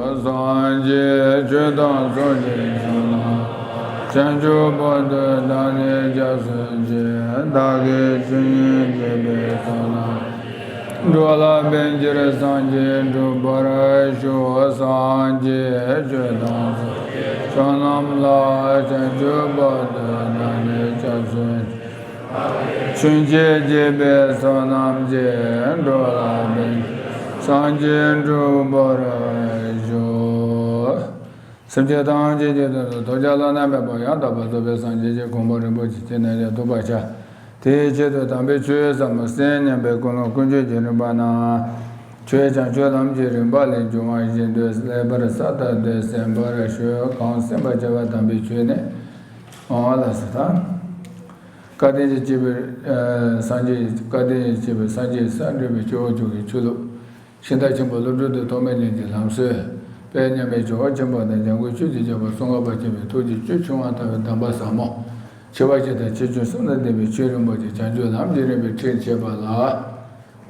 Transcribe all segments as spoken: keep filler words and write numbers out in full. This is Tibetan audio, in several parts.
སངས་རྒྱས་ཆོས་དང་ཕྱོགས་ཀྱི་ཕྱོགས་རྣམས། བྱང་ཆུབ་བར་དུ་བདག་ནི་སྐྱབས་སུ་མཆི། བདག་གིས་ཆོས་ཉིད་བརྗོད་པའི་ཚོགས་རྣམས། འགྲོ་ལ་ཕན་ཕྱིར་སངས་རྒྱས་འགྲུབ་པར་ཤོག་སངས་རྒྱས་ཆོས་དང་ཕྱོགས་རྣམས་ལ། བྱང་ཆུབ་བར་དུ་བདག་ནི་སྐྱབས་སུ་མཆི། ཆོས་ཉིད་བརྗོད་པའི་ཚོགས་རྣམས་ཀྱིས། འགྲོ་ལ་ཕན་ཕྱིར་སངས་རྒྱས་འགྲུབ་པར་ཤོག་སེམས་ཅན་ཐམས་ཅད་ཀྱི་དོན་དུ་ཐོབ་བྱ་བླ་ན་མེད་པ་ཡང་དག་པར་རྫོགས་པའི་སངས་རྒྱས་ཀྱི་གོ་འཕང་རིན་པོ་ཆེ་ཁྱེད་རྣམས་ཀྱིས་ཐོབ་པར་བྱ། དེའི་ཆེད་དུ་དམ་པའི་ཆོས་ཟབ་མོ་གསན་སྙམ་པའི་ཀུན་སློང་ཀུན་སྤྱོད་ཀྱི་རིམ་པ་ནི། ཆོས་ཀྱང་ཆོས་ལམ་གྱི་རིམ་པ་ལས་འབྱུང་བ་བཞིན་དུ་ལེགས་པར་གསལ་བཏབ་སྟེ་གསན་པར་ཞུ། གང་གསན་པར་བྱ་བ་དམ་པའི་ཆོས་ནི། འོ་ལགས་སོ། ད་སྐལ་ལྡན་གྱིས་གཅེས་པའི་སངས་རྒྱས། སྐལ་ལྡན་གྱིས་གཅེས་པའི་སངས་རྒྱས་སར་འགྲོ་བའི་སྤྱི་བོ་ཅུང་གི་ཆོས་ལུགས། ཤིང་རྟ་ཆེན་པོ་ཀླུ་སྒྲུབ་ཏུ་ཐོགས་མེད་ཉིད་ཀྱི་ལམ་སྲོལ། དཔལ་མཉམ་མེད་ཇོ་བོ་ཆེན་པོ་དང་འཇམ་མགོན་ཆོས་ཀྱི་རྒྱལ་པོ་ཙོང་ཁ་པ་ཆེན་པོའི་ཐུགས་རྗེ་བཅུ་ཆུང་བ་ལྟ་བུའི་གདམས་པ་ཟབ་མོ། ཆེ་བ་བཞི་དང་ཁྱད་ཆོས་གསུམ་དང་ལྡན་པའི་ཆོས་རིན་པོ་ཆེ་བྱང་ཆུབ་ལམ་གྱི་རིམ་པའི་ཁྲིད་བྱེད་པ་ལ།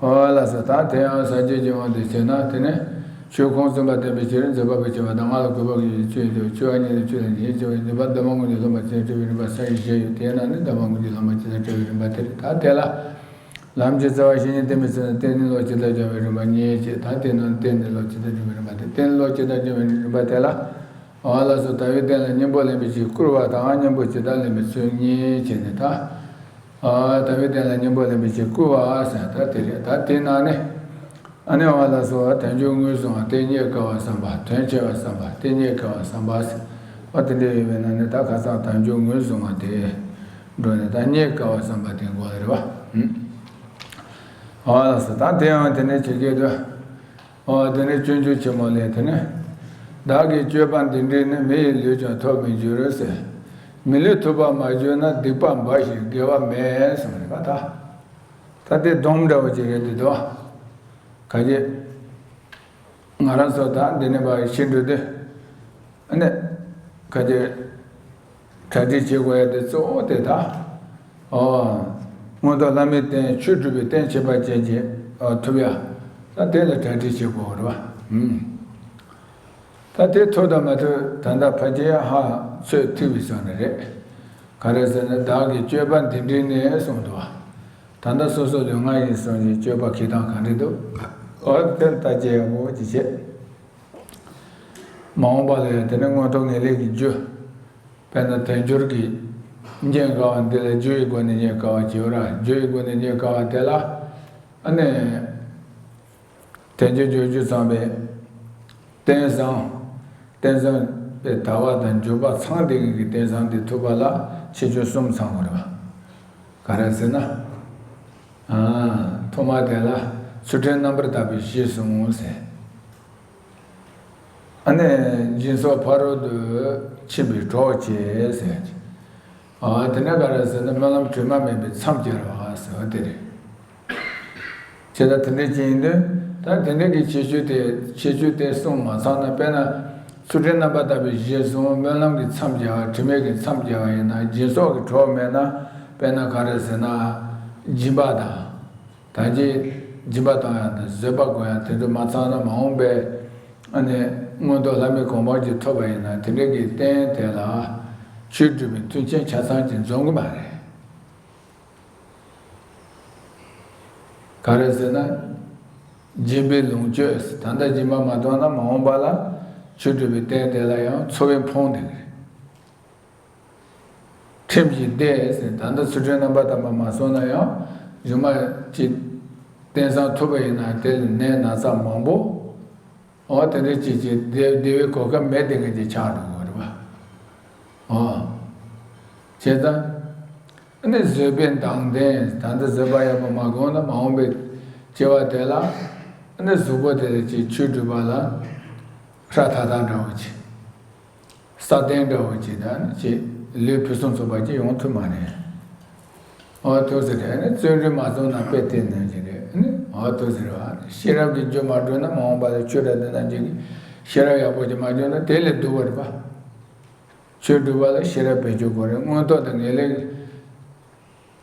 འོ་ལགས་སོ། ད་དེ་ཡང་ཟབ་རྒྱས་ཀྱི་དབང་དུ་བྱས་ན་དེ་ནི། ཆོས་ཁུངས་བཙུན་པ་བསྟན་པའི་ཕྱིར་མཛད་པ་པོ་བྱེ་བ་དང་། ང་ལ་གུས་པ་གི་ཆོས་ཡིན་ཏེ། ཆོས་པ་ཉིད་ལ་ཆོས་ལ་ཉེས་ཆེ་བའི་ནུས་པ། འདབ་མ་ཀུན་གྱིས་ལོན་པ་བྱེད་པའི་རིམ་པ་ས་བཞི་ཡོད། དེས་ན་ནི་འདབ་མ་ཀུན་གྱིས་ལོན་པ་བྱེད་པའི་རིམ་པ་དེ་རེད། ད་དེ་ལ། ལམ་གྱི་རྩ་བ་བཤེས་གཉེན་བསྟེན་པའི་ཚེ་ན། རྟེན་ནི་བློ་ཇི་ལྟར་སྦྱོང་བའི་རིམ་པ་ཉེས་བྱས། ད་དེ་ན་རྟེན་ནི་བློ་ཇི་ལྟར་སྦྱོང་བའི་རིམ་པ་དེ། རྟེན་ནི་བློ་ཇི་ལྟར་སྦྱོང་བའི་རིམ་པ་དེ་ལ། འོ་ལགས་སོ། དལ་བའི་རྟེན་ལ་གཉེན་པོ་ལེན་པའི་ཕྱིར་བསྐུལ་བ་དང་། གཉེན་པོ་ཇི་ལྟར་ལེན་པའི་ཚུལ་ཉེས་བྱས་ནས་ད། དལ་བའི་རྟེན་ལ་གཉེན་པོ་ལེན་པའི་ཕྱིར་བསྐུལ་བ་ཟེར་ད་དེ་རེད། ད་དེ་ན་ནི། ཨ་ནི་འོ་ལགས་སོ། དལ་འབྱོར་ངོས་བཟུང་བ། རྟེན་རྙེད་དཀའ་བ་བསམ་པ། དོན་ཆེ་བ་བསམ་པ། རྟེན་རྙེད་དཀའ་བ་བསམ་པ་ཟེར། འོ་དེ་འདྲ་ཡོད་པས་ན་ནི་ད་ཁ་སང་དལ་འབྱོར་ངོས་བཟུང་བ་དེ། འགྲོ་ནས་ད་རྙེད་དཀའ་བ་བསམ་པ་དེ་འགོ་ལ་རེད་བ། ཨུམ། འོ་ལགས་སོ། ད་དེ་ཡང་དེ་ནས་ཇི་སྐད་དུ། འོ་དེ་ནས་སྤྱོད་འཇུག་ཆེན་མོ་ལས་དེ་ནས། བདག་གི་སྤྱོད་པ་འདི་འདྲས་ནི། མི་ཡི་ལུས་ཀྱང་ཐོབ་མི་འགྱུར་ཟེར། མི་ལུས་ཐོབ་པར་མ་གྱུར་ན། སྡིག་པ་འབའ་ཞིག་དགེ་བ་མེད་གསུངས་རེད་པ་ད། ད་དེ་སྡོམ་འདྲ་བོ་ཅིག་རེད་འདུག་དོ། ག་གེ། ང་རང་ཚོ་ད་འདི་ནས་ཕར་ཤི་འགྲོ་དུས། ཨ་ནི། ག་གེ། གྲ་སྒྲིག་བྱེད་དགོས་ཡ་དེ་གཙོ་བོ་དེ་ད། ཨོ། མངོན་རྟོགས་ལྷ་མིའི་རྟེན། ཆོས་སྒྲུབ་པའི་རྟེན་ཁྱད་པར་ཅན་གྱི། ཨོ། ཐོབ་ཡ། ད་དེ་ལ་གྲ་སྒྲིག་བྱེད་དགོས་རེད་བ། ཨུམ། ད་དེ་ཐོབ་དང་མ་ཐོབ་ད་ལྟ་ཕལ་ཆེར་ཧ་ཚོད་ཐིག་པའི་ས་ནས་རེད། ག་རེ་ཟེར་ན་བདག་གི་སྤྱོད་པ་འདི་འདྲས་ནི་གསུངས་འདུག་བ། ད་ལྟ་སོ་སོ་ལུས་ངག་ཡིད་གསུམ་གྱི་སྤྱོད་པ་འཁྱེར་སྟངས་ག་འདྲས་འདུག་ཨོ་དེ་ལྟ་དཔྱད་ཡག་པོ་ཅིག་བྱེད། མ་འོངས་པ་ལ་ཡང་དེ་ནི་མངོན་མཐོ་ངེས་ལེགས་ཀྱི་རྒྱུ། དཔེར་ན་དལ་འབྱོར་གྱི་རྙེད་དཀའ་བ་འདི་ལ་རྒྱུ་ཡི་སྒོ་ནས་རྙེད་དཀའ་བ་བྱེད་པ་ར། རྒྱུ་ཡི་སྒོ་ནས་རྙེད་དཀའ་བ་དེ་ལ། ཨ་ནི། དལ་འབྱོར་འབྱོར་རྒྱུ་ཚང་བའི་རྟེན་བཟང་། རྟེན་བཟང་པའི་དལ་བ་དང་འབྱོར་པ་ཚང་བསྡད་མཁན་གྱི་རྟེན་བཟང་དེ་ཐོབ་པ་ལ་ཁྱད་ཆོས་གསུམ་ཚང་དགོས་རེད་བ། ག་རེ་ཟེར་ན། ཨ། ཐོག་མ་དེ་ལ་ཚུལ་ཁྲིམས་རྣམ་པར་དག་པའི་གཞི་བཟུང་ཟེར། ཨ་ནི་སྦྱིན་སོགས་ཕ་རོལ་ཏུ་ཕྱིན་པའི་གྲོགས་བྱེད་ཟེར། ཨ། དེ་ནས་ག་རེ་ཟེར་ན་སྨོན་ལམ་དྲི་མ་མེད་པའི་མཚམས་སྦྱར་བ་ཟེར་བ་དེ་རེད། བྱས་ཙང་དེ་འདྲ་ཅིག་ཡིན་དུས་ད་དེ་འདྲ་གི་ཁྱད་ཆོས་དེ་ཁྱད་ཆོས་དེ་གསུམ་མ་ཚང་ན། དཔེར་ན་ཚུལ་ཁྲིམས་རྣམ་པར་དག་པའི་གཞི་བཟུང་། སྨོན་ལམ་གྱི་མཚམས་སྦྱར་བ། དྲི་མེད་ཀྱི་མཚམས་སྦྱར་བ་ཡིན་ན། སྦྱིན་སོགས་ཀྱི་གྲོགས་མེད་ན། དཔེར་ན་ག་རེ་ཟེར་ན་སྦྱིན་པ་དང་། ད་ཅི་སྦྱིན་པ་གཏོང་ཡ་དང་བཟོད་པ་སྒོམ་ཡ་དེ་ཚོ་མ་ཚང་ན་མ་འོངས་པའི་ཨ་ནི་མངོན་མཐོ་ལྷ་མིའི་གོ་འཕང་ཅིག་ཐོབ་པ་ཡིན་ན་དེ་འདྲ་གི་རྟེན་དེ་ལ་ཆོས་སྒྲུབ་པའི་མཐུན་རྐྱེན་ཆ་ཚང་ཅིག་འཛོམས་གི་མ་རེད། ག་རེ་ཟེར་ན། སྦྱིན་པའི་ལོངས་སྤྱོད། ད་ལྟ་སྦྱིན་པ་མ་གཏོང་ན་མ་འོངས་པ་ལ་ཆོས་སྒྲུབ་པའི་རྟེན་དེ་ལ་ཡང་འཚོ་བའི་ཕོངས་དེ་རེད། ཁྲིམས་ཀྱི་སྡེ་ཟེར། ད་ལྟ་ཚུལ་ཁྲིམས་རྣམ་པར་དག་པ་མ་སྲུང་ན་ཡང་གཞུག་མ་ཅིག་རྟེན་བཟང་ཐོབ་པ་ཡིན་ན་དེ་ལ་ནད་ན་ཚ་མང་པོ། འོ་དེ་འདྲ་ཅིག་ཅིག་བདེ་བདེ་བའི་གོ་སྐབས་མེད་དེ་ངེད་ཀྱི་ཆགས་འགྲོ་གི་རེད་པ། འོ། བྱས་ཙང་། ཨ་ནི་བཟོད་པའི་མདངས་ལྡན། ད་ལྟ་བཟོད་པ་ཡག་པོ་མ་བསྒོམས་ན་མ་འོངས་པའི་སྐྱེ་བ་དེ་ལ་ཨ་ནི་གཟུགས་པོ་དེ་ལ་ཅིག་ཆོས་སྒྲུབ་པ་ལ་ཧྲ་ཐག་ཐག་འདྲ་བོ་ཅིག་སྲ་བརྟན་འདྲ་བོ་ཅིག་དང་ཅིག་ལུས་ཕུན་སུམ་ཚོགས་པ་ཅིག་ཡོང་ཐུབ་མ་རེད། འོ་ཐུགས་སུ་རེད། ཨ་ནི་བརྩོན་འགྲུས་མ་བྱུང་ན་དཔེ་དེ་ནང་བཞིན་རེད། ཨ་ནི་འོ་ཐུགས་སུ་རེད་བ། ཤེས་རབ་ཀྱི་རྒྱུ་མ་བསྒྲུབས་ན་མ་འོངས་པ་ལ་ཆོས་རབ་འདི་ནང་བཞིན་གྱི་ཤེས་རབ་ཡག་པོ་ཅིག་མ་བྱུང་ན་དེ་ལས་སྡུག་པ་རེད་པ། ཆོས་སྒྲུབ་པ་ལ་ཤེས་རབ་བེད་སྤྱོད་དགོས་རེད། མངོན་རྟོགས་དང་ངེས་ལེགས།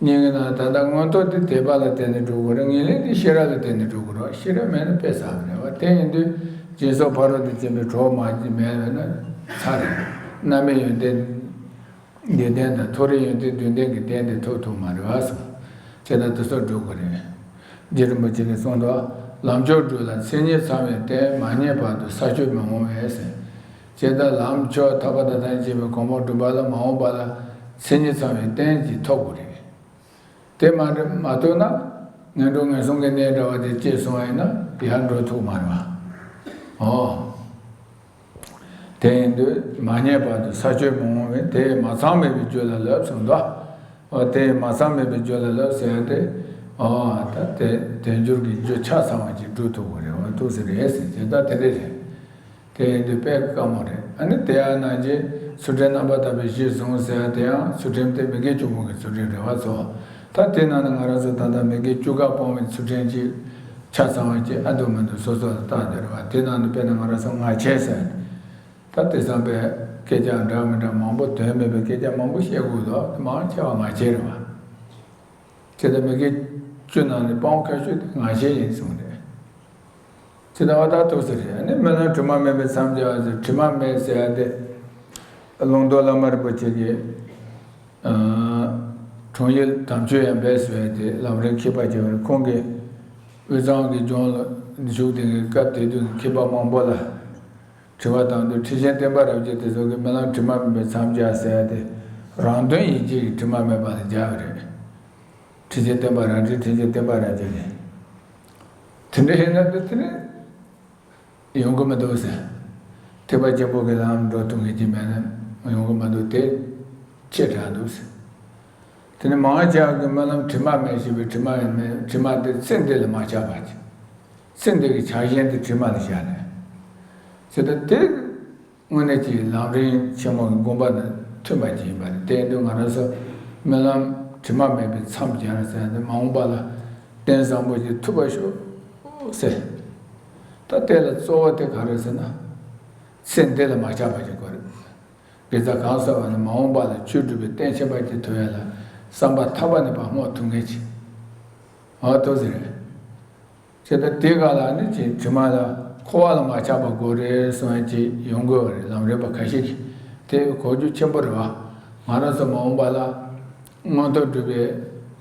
གཉིས་ཀྱི་ནང་ད་ལྟ་མངོན་རྟོགས་དེ་དད་པ་ལ་བརྟེན་ནས་འགྲོ་དགོས་རེད། ངེས་ལེགས་དེ་ཤེས་རབ་ལ་བརྟེན་ནས་འགྲོ་དགོས་རེད། ཤེས་རབ་མེད་ན་དཔེ་བསགས་མེད་པ་དེ་ཡིན་དུས། སྦྱིན་སོགས་ཕ་རོལ་ཏུ་ཕྱིན་པའི་གྲོགས་མ་མེད་པས་ན་ཚར་རེད། རྣམ་སྨིན་ཡོན་ཏན་བདུན་ལྡན་དང་མཐོ་རིས་ཡོན་ཏན་བདུན་ལྡན་གྱི་རྟེན་དེ་ཐོབ་ཐུབ་མ་རེད་བ་གསུངས། བྱས་ན་དེ་ཚོ་སྒྲུབ་དགོས་རེད། རྗེ་རིན་པོ་ཆེ་གིས་གསུངས་འདུག། ལམ་མཆོག་བསྒྲུབས་ལ་མཚན་ཉིད་ཚང་བའི་རྟེན། མ་རྙེད་བར་དུ་ས་ཆོད་མི་འོང་བས་ཟེར། བྱས་ཙང་ལམ་མཆོག་ཐར་པ་དང་ཐམས་ཅད་མཁྱེན་པའི་གོ་འཕང་སྒྲུབ་པ་ལ་མ་འོངས་པ་ལ་མཚན་ཉིད་ཚང་བའི་རྟེན་ཅིག་ཐོབ་དགོས་རེད། དེ་མ་མ་ཐོབ་ན་ངན་འགྲོ་ངན་སོང་གི་གནས་འདྲ་བ་དེ་སྐྱེས་སོང་བ་ཡིན་ན་ཡར་འགྲོ་ཐུབ་མ་རེད་བ། ཨོ། དེ་ཡིན་དུས་མ་རྙེད་བར་དུ་ས་ཆོད་མི་འོང་བས། དེ་མ་ཚང་མེད་པའི་རྒྱུ་ལ་ལབ་གསུངས་འདུག། ཨོ། དེ་མ་ཚང་མེད་པའི་རྒྱུ་ལ་ལབ་ཟེར་ཡ་དེ། ཨོ། ད་དེ་དལ་འབྱོར་གྱི་རྒྱུ་ཆ་ཚང་བ་ཅིག་སྒྲུབ་ཐུབ་དགོས་རེད་བ། ཐུགས་སྲས་རེད་ཟེར་དེ་ད་དེ་འདྲ་རེད། དེ་ཡིན་དུས་དཔེ་དཀའ་མོ་རེད། ཨ་ནི་དེ་ཡང་ནང་བཞིན་ཚུལ་ཁྲིམས་རྣམ་པར་དག་པའི་གཞི་བཟུང་ཟེར་ཡ་དེ་ཡང་ཚུལ་ཁྲིམས་དེ་མི་དགེ་བཅུ་སྤོང་གི་ཚུལ་ཁྲིམས་རེད་བ་ཚོ། ད་དེ་ནང་ནས་ང་རང་ཚོ་ད་ལྟ་མི་དགེ་བཅུ་ཀ་སྤོང་བའི་ཚུལ་ཁྲིམས་ཅིག་ཆ་ཚང་བ་ཅིག་ཨ་འདུག་མི་འདུག་སོ་སོ་ལ་བལྟ་བསྡད་རེད་བ། དེ་ནང་ནས་དཔེར་ན་ང་རང་ཚོ་ངག་འཁྱལ་ཟེར། ད་དེང་སང་པའི་སྐད་ཆ་འདྲ་མི་འདྲ་མང་པོ་དོན་མེད་པའི་སྐད་ཆ་མང་པོ་བཤད་དགོས་འདུག། མང་ཆེ་བ་ངག་འཁྱལ་རེད་བ། ཇི་ལྟར་མི་དགེ་བཅུ་ནང་ནས་སྤོང་ཁ་ཤོས་དེ་ངག་འཁྱལ་ཡིན་གསུངས་རེད། ཇི་ལྟར་བ་ད་ཐུགས་སུ་རེད། ཨ་ནི་རྨི་ལམ་དྲི་མ་མེད་པས་མཚམས་སྦྱར་བ་ཟེར། དྲི་མ་མེད་ཟེར་ཡ་དེ་ལུང་རྟོགས་བླ་མ་རིན་པོ་ཆེ་གིས་ཨ་དྲུང་ཡིག་དམ་ཆོས་ཡང་འབད་ཟེར་བ་དེ་ལམ་རིམ་མཁས་པ་ཅིག་ཡོད་རེད། ཁོང་གིས་དབུས་གཙང་གི་ལྗོངས་ལ་བཞུགས་དེ་གི་སྐབས་དེ་དུས་མཁས་པ་མང་པོ་ལ་དྲི་བ་བཏང་དུས་ཁྲི་ཆེན་བསྟན་པ་རབ་རྒྱས་དེ་ཚོ་གིས་རྨི་ལམ་དྲི་མ་མེད་པས་མཚམས་སྦྱར་ཟེར་ཡ་དེ་རང་དོན་ཡིད་བྱེད་ཀྱི་དྲི་མ་མེད་པ་ལ་སྦྱར་བ་རེད། ཁྲི་ཆེན་བསྟན་པ་རབ་རྒྱས། ཁྲི་ཆེན་བསྟན་པ་རབ་རྒྱས་ཀྱིས། དེ་འདྲ་ཡིན་ན་དེ་དེ་ནས་ཡོང་གི་མི་འདུག་ཟེར། ཐེག་པ་ཆེན་པོ་གི་ལམ་འགྲོ་ཐུབ་མཁན་ཅིག་མེད་ན་ཡོང་གི་མི་འདུག། དེ་ཆེ་དྲགས་འདུག་ཟེར། དེ་ནས་མང་ཆེ་བ་གིས་རྨི་ལམ་དྲི་མ་མེད་ཞེས་པའི་དྲི་མ་ཡང་མེད། དྲི་མ་དེ་ཚེ་འདི་ལ་མ་ཆགས་པ་ཅིག། ཚེ་འདི་གི་ཆགས་ཞེན་དེ་དྲི་མ་ལ་བཞག་ནས། ཟེར་ད་དེ། དངོས་གནས་ཀྱི་ལམ་རིམ་ཆེན་མོ་གི་དགོངས་པ་དང་མཐུན་པ་ཅིག་ཡིན་པ་རེད། དེ་ཡིན་དུས་ང་རང་ཚོ་རྨི་ལམ་དྲི་མ་མེད་པའི་མཚམས་སྦྱར་ཟེར་ནས་མ་འོངས་པ་ལ་རྟེན་བཟང་པོ་ཞིག་ཐོབ་པར་ཤོག་ཟེར། ད་དེ་ལ་གཙོ་བོ་དེ་ག་རེ་ཟེར་ན། ཚེ་འདི་ལ་མ་ཆགས་པ་ཞིག་དགོས་རེད། དགེ་རྩ་གང་བསགས་པ་ནས་མ་འོངས་པ་ལ་ཆོས་སྒྲུབ་པའི་རྟེན་ཆེན་པོ་ཅིག་ཐོབ་ཡ་ལ་བསམ་པ་ཐག་པ་ནས་ཕར་བསྔོ་ཐུབ་མཁན་ཅིག། ཨ་ཐུགས་སྲས་རེད། ཅེས་དང་དེ་ག་ལ་ནི་ཅིག་དྲི་མ་ལ་འཁོར་བ་ལ་མ་ཆགས་པ་དགོས་རེད་གསུང་ཡ་ཅིག་ཡོང་དགོས་པ་རེད། ལམ་རིམ་པ་ཁ་ཤས་ཀྱིས་དེ་གོ་རྒྱུ་ཆེན་པོ་རེད་བ། ང་རང་ཚོ་མ་འོངས་པ་ལ་མངོན་མཐོ་སྒྲུབ་པའི་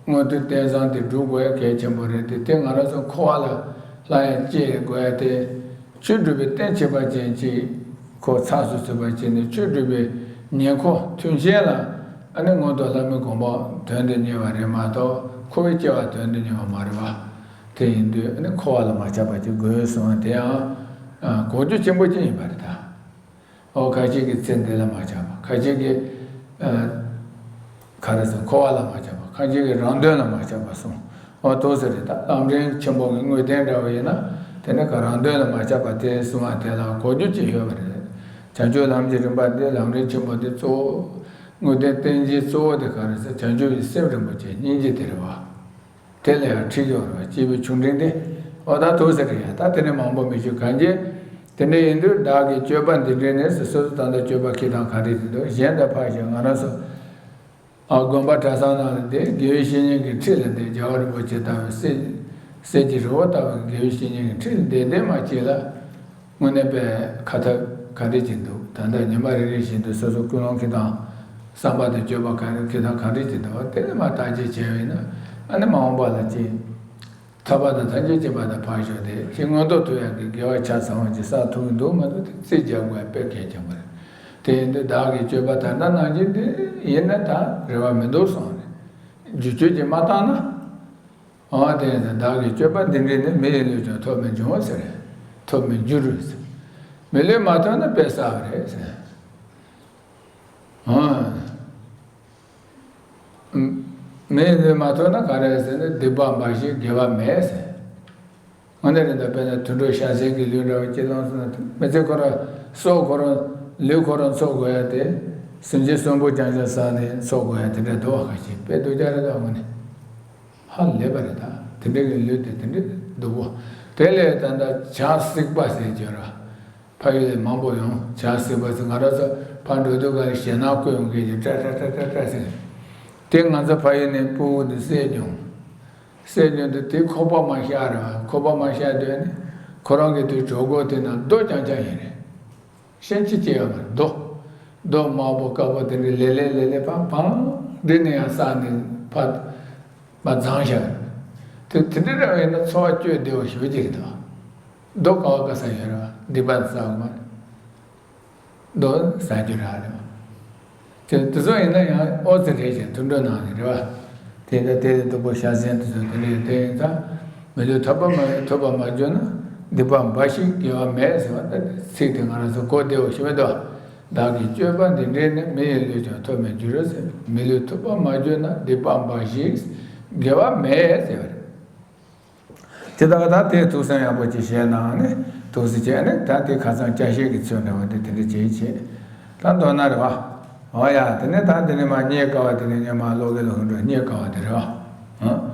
མངོན་མཐོའི་རྟེན་བཟང་དེ་སྒྲུབ་དགོས་ཡ་གལ་ཆེན་པོ་རེད་དེ། དེ་ང་རང་ཚོ་འཁོར་བ་ལ་སླར་ཡང་སྐྱེ་དགོས་ཡ་དེ་ཆོས་སྒྲུབ་པའི་རྟེན་ཁྱད་པར་ཅན་ཅིག་ཁོ་ཚགས་སུ་ཚུད་པ་བྱས་ནས་ཆོས་སྒྲུབ་པའི་ཉེ་འཁོར་མཐུན་རྐྱེན་ལ་ཨ་ནི་མངོན་མཐོ་ལྷ་མིའི་གོ་འཕང་དོན་དུ་གཉེར་བ་རེད་མ་གཏོགས་འཁོར་བའི་སྐྱེ་བ་དོན་དུ་གཉེར་བ་མ་རེད་བ། དེ་ཡིན་དུས་ཨ་ནི་འཁོར་བ་ལ་མ་ཆགས་པ་ཅིག་དགོས་གསུངས་པ་དེ་ཡང་ཨ་གོ་རྒྱུ་ཆེན་པོ་ཅིག་ཡིན་པ་རེད་ད། ཨོ་ཁ་ཅིག་གིས་ཚེ་འདི་ལ་མ་ཆགས་པ། ཁ་ཅིག་གིས་ཨ་ག་རེ་ཟེར། འཁོར་བ་ལ་མ་ཆགས་པ། ཁ་ཅིག་གིས་རང་དོན་ལ་མ་ཆགས་པ་གསུངས། ཨོ་ཐུགས་སྲས་རེད་ད། ལམ་རིམ་ཆེན་པོ་གི་དངོས་བསྟན་འདྲ་བ་ཡིན་ན་དེ་ནི་ག་རང་དོན་ལ་མ་ཆགས་པ་དེ་གསུང་བ་དེ་ལ་གོ་རྒྱུ་ཅིག་ཡོད་པ་རེད། བྱང་ཆུབ་ལམ་གྱི་རིམ་པ་འདི་ལམ་རིམ་ཆེན་པོ་འདི་གཙོ་བོ་དངོས་བསྟན་བསྟན་བྱའི་གཙོ་བོ་དེ་ག་རེ་ཟེར། བྱང་ཆུབ་ཀྱི་སེམས་རིན་པོ་ཆེ་སྙིང་རྗེ་དེ་རེད་བ། དེ་ལ་ཡང་ཁྲིད་ཀྱི་ཡོད་རེད་བ། སྐྱེས་བུའི་ཆུང་འབྲིང་དེ། ཨོ་ད་ཐུགས་སྲས་རེད་ཡ། ད་དེ་ནས་མང་པོ་མི་ཞུ། གང་ཅི། དེ་འདྲ་ཡིན་དུས་བདག་གིས་སྤྱོད་པ་འདི་འདྲའི་ནས་སོ་སོ་ད་ལྟ་སྤྱོད་པ་ཁྱེད་དང་ག་རེ་ཡིན་འདུག། གཞན་དང་ཕར་ཞོག། ང་རང་ཚོ་ཨ་དགོན་པ་གྲྭ་ཚང་ནང་ལ་བསྡད། དགེ་བའི་བཤེས་གཉེན་གྱི་ཁྲིད་ལ་བསྡད། རྒྱལ་བ་རིན་པོ་ཆེ་ལྟ་བུའི་གསེར་གསེར་གྱི་རི་བོ་ལྟ་བུའི་དགེ་བའི་བཤེས་གཉེན་གྱི་ཁྲིད་ལ་བསྡད་བསྡད་མ་གཅིག་ལ། དངོས་གནས་པའི་ཁ་ཐག་ག་འདྲ་ཅིག་འདུག། ད་ལྟ་ཉི་མ་རེ་རེ་བཞིན་དུ་སོ་སོ་ཀུན་སློང་གི་དང་བསམ་པ་དང་སྤྱོད་པ་ག་རེ་གི་དང་ག་འདྲ་ཅིག་འདུག། དེ་ནས་མར་བརྟག་དཔྱད་བྱས་པ་ཡིན་ན་ཨ་ནི་མ་འོངས་པ་ལ་ཅིག་ཐར་པ་དང་ཐམས་ཅད་མཁྱེན་པ་དང་ཕར་ཞོག་དེ་ཅིག་མངོན་མཐོ་ཐོབ་ཡག་གི་དགེ་བ་ཆ་ཚང་བ་ཅིག་བསགས་ཐུབ་ཀྱི་འདུག་མ་གཏོགས་དེ་རྩིས་རྒྱག་དགོས་པ་དཔེ་གལ་ཆེན་པོ་རེད། དེ་ཡིན་དུས་བདག་གི་སྤྱོད་པ་ད་ལྟ་ནང་བཞིན་དེ་ཡིན་ན་ད་རེ་བ་མི་འདུག་གསུངས་རེད། བསྒྱུར་བཅོས་ཅིག་མ་བཏང་ན། ཨོ་དེ་ཡིན་ཙང་བདག་གི་སྤྱོད་པ་འདི་འདྲས་ནི། མི་ཡི་ལུས་ཀྱང་ཐོབ་མི་འབྱུང་ཟེར། ཐོབ་མི་འགྱུར་ཟེར། མི་ལུས་མ་ཐོབ་ན་དཔེ་བསགས་པ་རེད་ཟེར། ཨོ། མི་ཡི་ལུས་མ་ཐོབ་ན་ག་རེ་ཟེར་ན་སྡིག་པ་འབའ་ཞིག་དགེ་བ་མེད་ཟེར། དངོས་གནས་རེད་འདུག། དཔེར་ན་དུད་འགྲོ་ཤ་ཟད་ཀྱི་ལུས་འདྲ་བ་ཅིག་བླངས་སོང་ན། མི་ཚེ་ཁོ་རང་སྲོག་ཁོ་རང་ལུས་ཁོ་རང་འཚོ་དགོས་ཡ་དེ། སེམས་ཅན་གསོན་པོ་རྐྱང་རྐྱང་བསགས་ནས་འཚོ་དགོས་ཡ་དེ་འདྲ་འདུག་བ། ཁ་ཤས་དཔེ་སྡུག་ཅག་རེད་འདུག་དངོས་གནས། ཧ་ལས་པ་རེད་ད། དེ་འདྲ་གི་ལུས་དེ་དེ་འདྲ་སྡུག་པོ། དེ་ལས་ད་ལྟ་བྱ་སྲེག་པ་ཟེར་གྱི་ཡོད་ར། ཕ་ཡུལ་ལས་མང་པོ་ཡོང་། བྱ་སྲེག་པ་ཟེར། ང་རང་ཚོ་ཕར་འགྲོ་དུས་ག་ལ་ཞེད་སྣང་སྐུ་ཡོང་མཁན་གྱི་ཏྲ་ཏྲ་ཏྲ་ཏྲ་ཏྲ་ཟེར། དེ་ང་ཚོ་ཕ་ཡུལ་ནས་ཕྲུ་གུ་འདི་བསད་མྱོང་། བསད་མྱོང་དུས་དེ་ཁོག་པ་མ་བཤགས་ར། ཁོག་པ་མ་བཤགས་དུས་ནི་ ཁོ་རང་གི་དེ་གྲོད་ཁོག་དེ་ན་རྡོ་རྐྱང་རྐྱང་ཡིན་རེད། ཤན་ཅི་སྐྱེ་ཡོད་མ་རེད། རྡོ། རྡོ་དམར་པོ་དཀར་པོ་དེ་འདྲ་ལེ་ལེ་ལེ་ལེ་ཕར་བང་འདི་ནས་ཡང་ས་ནས་ཕར་མར་འཛིང་བཞག་དེ་དེ་འདྲ་རང་ཡིན་ན་འཚོ་བ་སྐྱོ་བདེ་བོ་ཞེ་པོ་ཅིག་རེད་དོ། རྡོ་དཀར་པོ་དཀར་ས་ཡོད་རེད་བ། སྡིག་པ་ཟ་གི་མ་རེད། རྡོ་ཟ་རྒྱུ་རག་རེད་བ། དེ་དེ་ཚོ་ཡིན་ན་ཡང་ཨོ་ཙི་རེད་ཅེས་དུད་འགྲོ་ནང་ནས་རེད་བ། དེ་འདྲ་དེ་ལས་སྡུག་པོ་ཤ་ཟན་དེ་ཚོ་དེ་འདྲ་དེ་ཡིན་ཙང་། མི་ལུས་ཐོབ་པ་མ་ཡིན། ཐོབ་པ་མ་གྱུར་ན་སྡིག་པ་འབའ་ཞིག་དགེ་བ་མེད་ཟེར་བ། ད་ཚིག་དེ་ང་རང་ཚོ་གོ་བདེ་བོ་ཞིག་མི་འདུག་བདག་གི་སྤྱོད་པ་འདི་འདྲས་ནི། མི་ཡི་ལུས་ཀྱང་ཐོབ་མི་འགྱུར་ཟེར། མི་ལུས་ཐོབ་པ་མ་གྱུར་ན། སྡིག་པ་འབའ་ཞིག་དགེ་བ་མེད་ཟེར་བ་རེད། དེ་ལྟ་བུ་ད་དེ་ཐུགས་བསམ་ཡག་པོ་ཅིག་བཞེས་གནང་ནས་ཐུགས་སུ་བྱས་ནས། ད་དེ་ཁ་སང་ཅ་ཤེས་ཀྱི་ཚུལ་འདྲ་བ་དེ་དེ་འདྲ་བྱེད་བྱེད། ད་མདོར་ན་རེད་བ། འོ་ཡ། དེ་ནས་ད་དེ་ནས་མར་རྙེད་དཀའ་བ་དེ་ནས་ངས་མར་ཀློག་གི་ལོག་འགྲོ། རྙེད་དཀའ་བ་དེ་རེད་བ།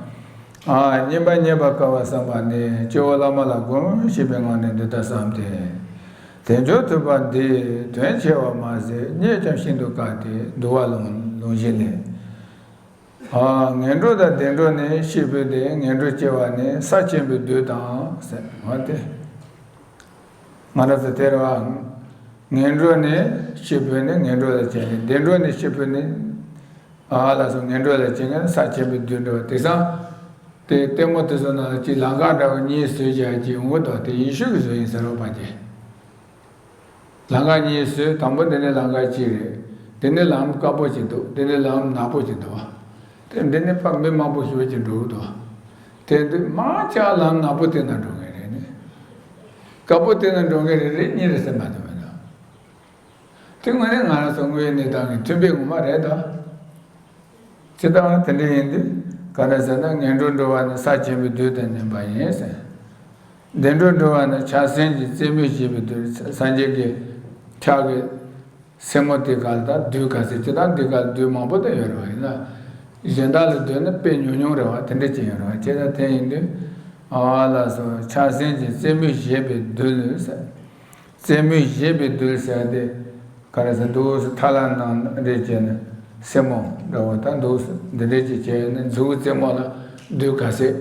ཨ། རྙེད་པ་རྙེད་པར་དཀའ་བ་བསམ་པ་ནི། སྐྱེ་བོ་བླ་མ་ལ་སྒོམ་ཞེས་པའི་ངང་ནས་འདི་ལྟར་བསམས་ཏེ། དལ་འབྱོར་ཐོས་པ་འདི་དོན་ཆེ་བ་མ་ཟད། རྙེད་ཀྱང་ཤིན་ཏུ་དཀའ་སྟེ། འདུལ་བ་ལུང་ལུང་གཞི་ལས། ཨ། ངན་འགྲོ་དང་བདེ་འགྲོ་ནི་ཤེས་པས་ཏེ། ངན་འགྲོར་སྐྱེ་བ་ནི་ས་ཆེན་པོའི་རྡུལ་དང་ཟེར་བ་སྟེ། ང་རང་ཚོ་དེ་རེད་བ། ངན་འགྲོ་ནི་ཤེས་པས་ནི་ངན་འགྲོ་ལ་སྐྱེ་ནི། བདེ་འགྲོ་ནི་ཤེས་པས་ནི། ཨ་ལགས་སོ། ངན་འགྲོ་ལ་སྐྱེ་ནི་ས་ཆེན་པོའི་རྡུལ་འདྲ་བ། དེང་སང་དེ་ལྟད་མོ་དེ་ཚོ་ནང་ལ་ཅིག་ལམ་ཁ་འདྲ་བོ་གཉིས་བཟོས་བཞག་ཅིག་ཡོང་གི་འདུག་དེ་ཡེ་ཤུ་གིས་བཟོས་ཡིན་ཟེར་བ་ཕལ་ཆེར། ལམ་ཁ་གཉིས་བཟོས། དང་པོ་འདི་ནས་ལམ་ཁ་གཅིག་རེད། འདི་ནས་ལམ་དཀར་པོ་ཅིག་འདུག་འདི་ནས་ལམ་ནག་པོ་ཅིག་འདུག་བ། དེ་འདི་ནས་ཕར་མི་མང་པོ་ཞེ་པོ་ཅིག་འགྲོ་གི་འདུག་དེ་འདི་མང་ཆེ་བ་ལམ་ནག་པོ་དེ་ན་འགྲོ་མཁན་རེད་ནི། དཀར་པོ་དེ་ན་འགྲོ་མཁན་རེ་རེ་གཉིས་རེ་ཟེར་མ་གཏོགས་མེད་ད། དེ་དངོས་གནས་ང་རང་ཚོ་དངོས་ཡོད་གནས་སྟངས་ཀྱི་མཐུན་དཔེ་ངོ་མ་རེད་ད། ཇི་ལྟར་དེ་འདྲ་ཡིན་དུས་ག་རེ་ཟེར་ན། ངན་འགྲོར་འགྲོ་བ་ནི་ས་ཆེན་པོའི་རྡུལ་དང་མཉམ་པ་ཡིན་ཟེར། བདེ་འགྲོར་འགྲོ་བ་ནི་ཕྱག་སེན་གྱི་རྩེ་མོས་བཞེས་པའི་རྡུལ། སངས་རྒྱས་ཀྱི་ཕྱག་གི་སེན་མོ་དེ་ག་ལ་ད་རྡུལ་ག་ཚད་ཅིག་དང་། འདི་ག་ལ་རྡུལ་མང་པོ་དེ་ཡོད་རེད་བ། ཡིན་ན་གཞན་དག་ལ་བསྡུར་ན་དཔེ་ཉུང་ཉུང་རེད་བ། དེ་འདྲ་ཅིག་ཡོད་རེད་བ། ཇི་ལྟར་དེ་ཡིན་དུས། ཨ་ལགས་སོ། ཕྱག་སེན་གྱི་རྩེ་མོས་བཞེས་པའི་རྡུལ་ཟེར། རྩེ་མོས་བཞེས་པའི་རྡུལ་ཟེར་དེ་ག་རེ་ཟེར། འདུག་སེ་ཐ་ལ་ནང་རེ་བྱས་ནས་སེན་མོ་འདྲ་བོ་དང་འདུག་སེ་འདི་འདྲ་ཅིག་བྱས་ནས་མཛུབ་གུ་རྩེ་མོ་ལ་རྡུལ་ག་ཚད་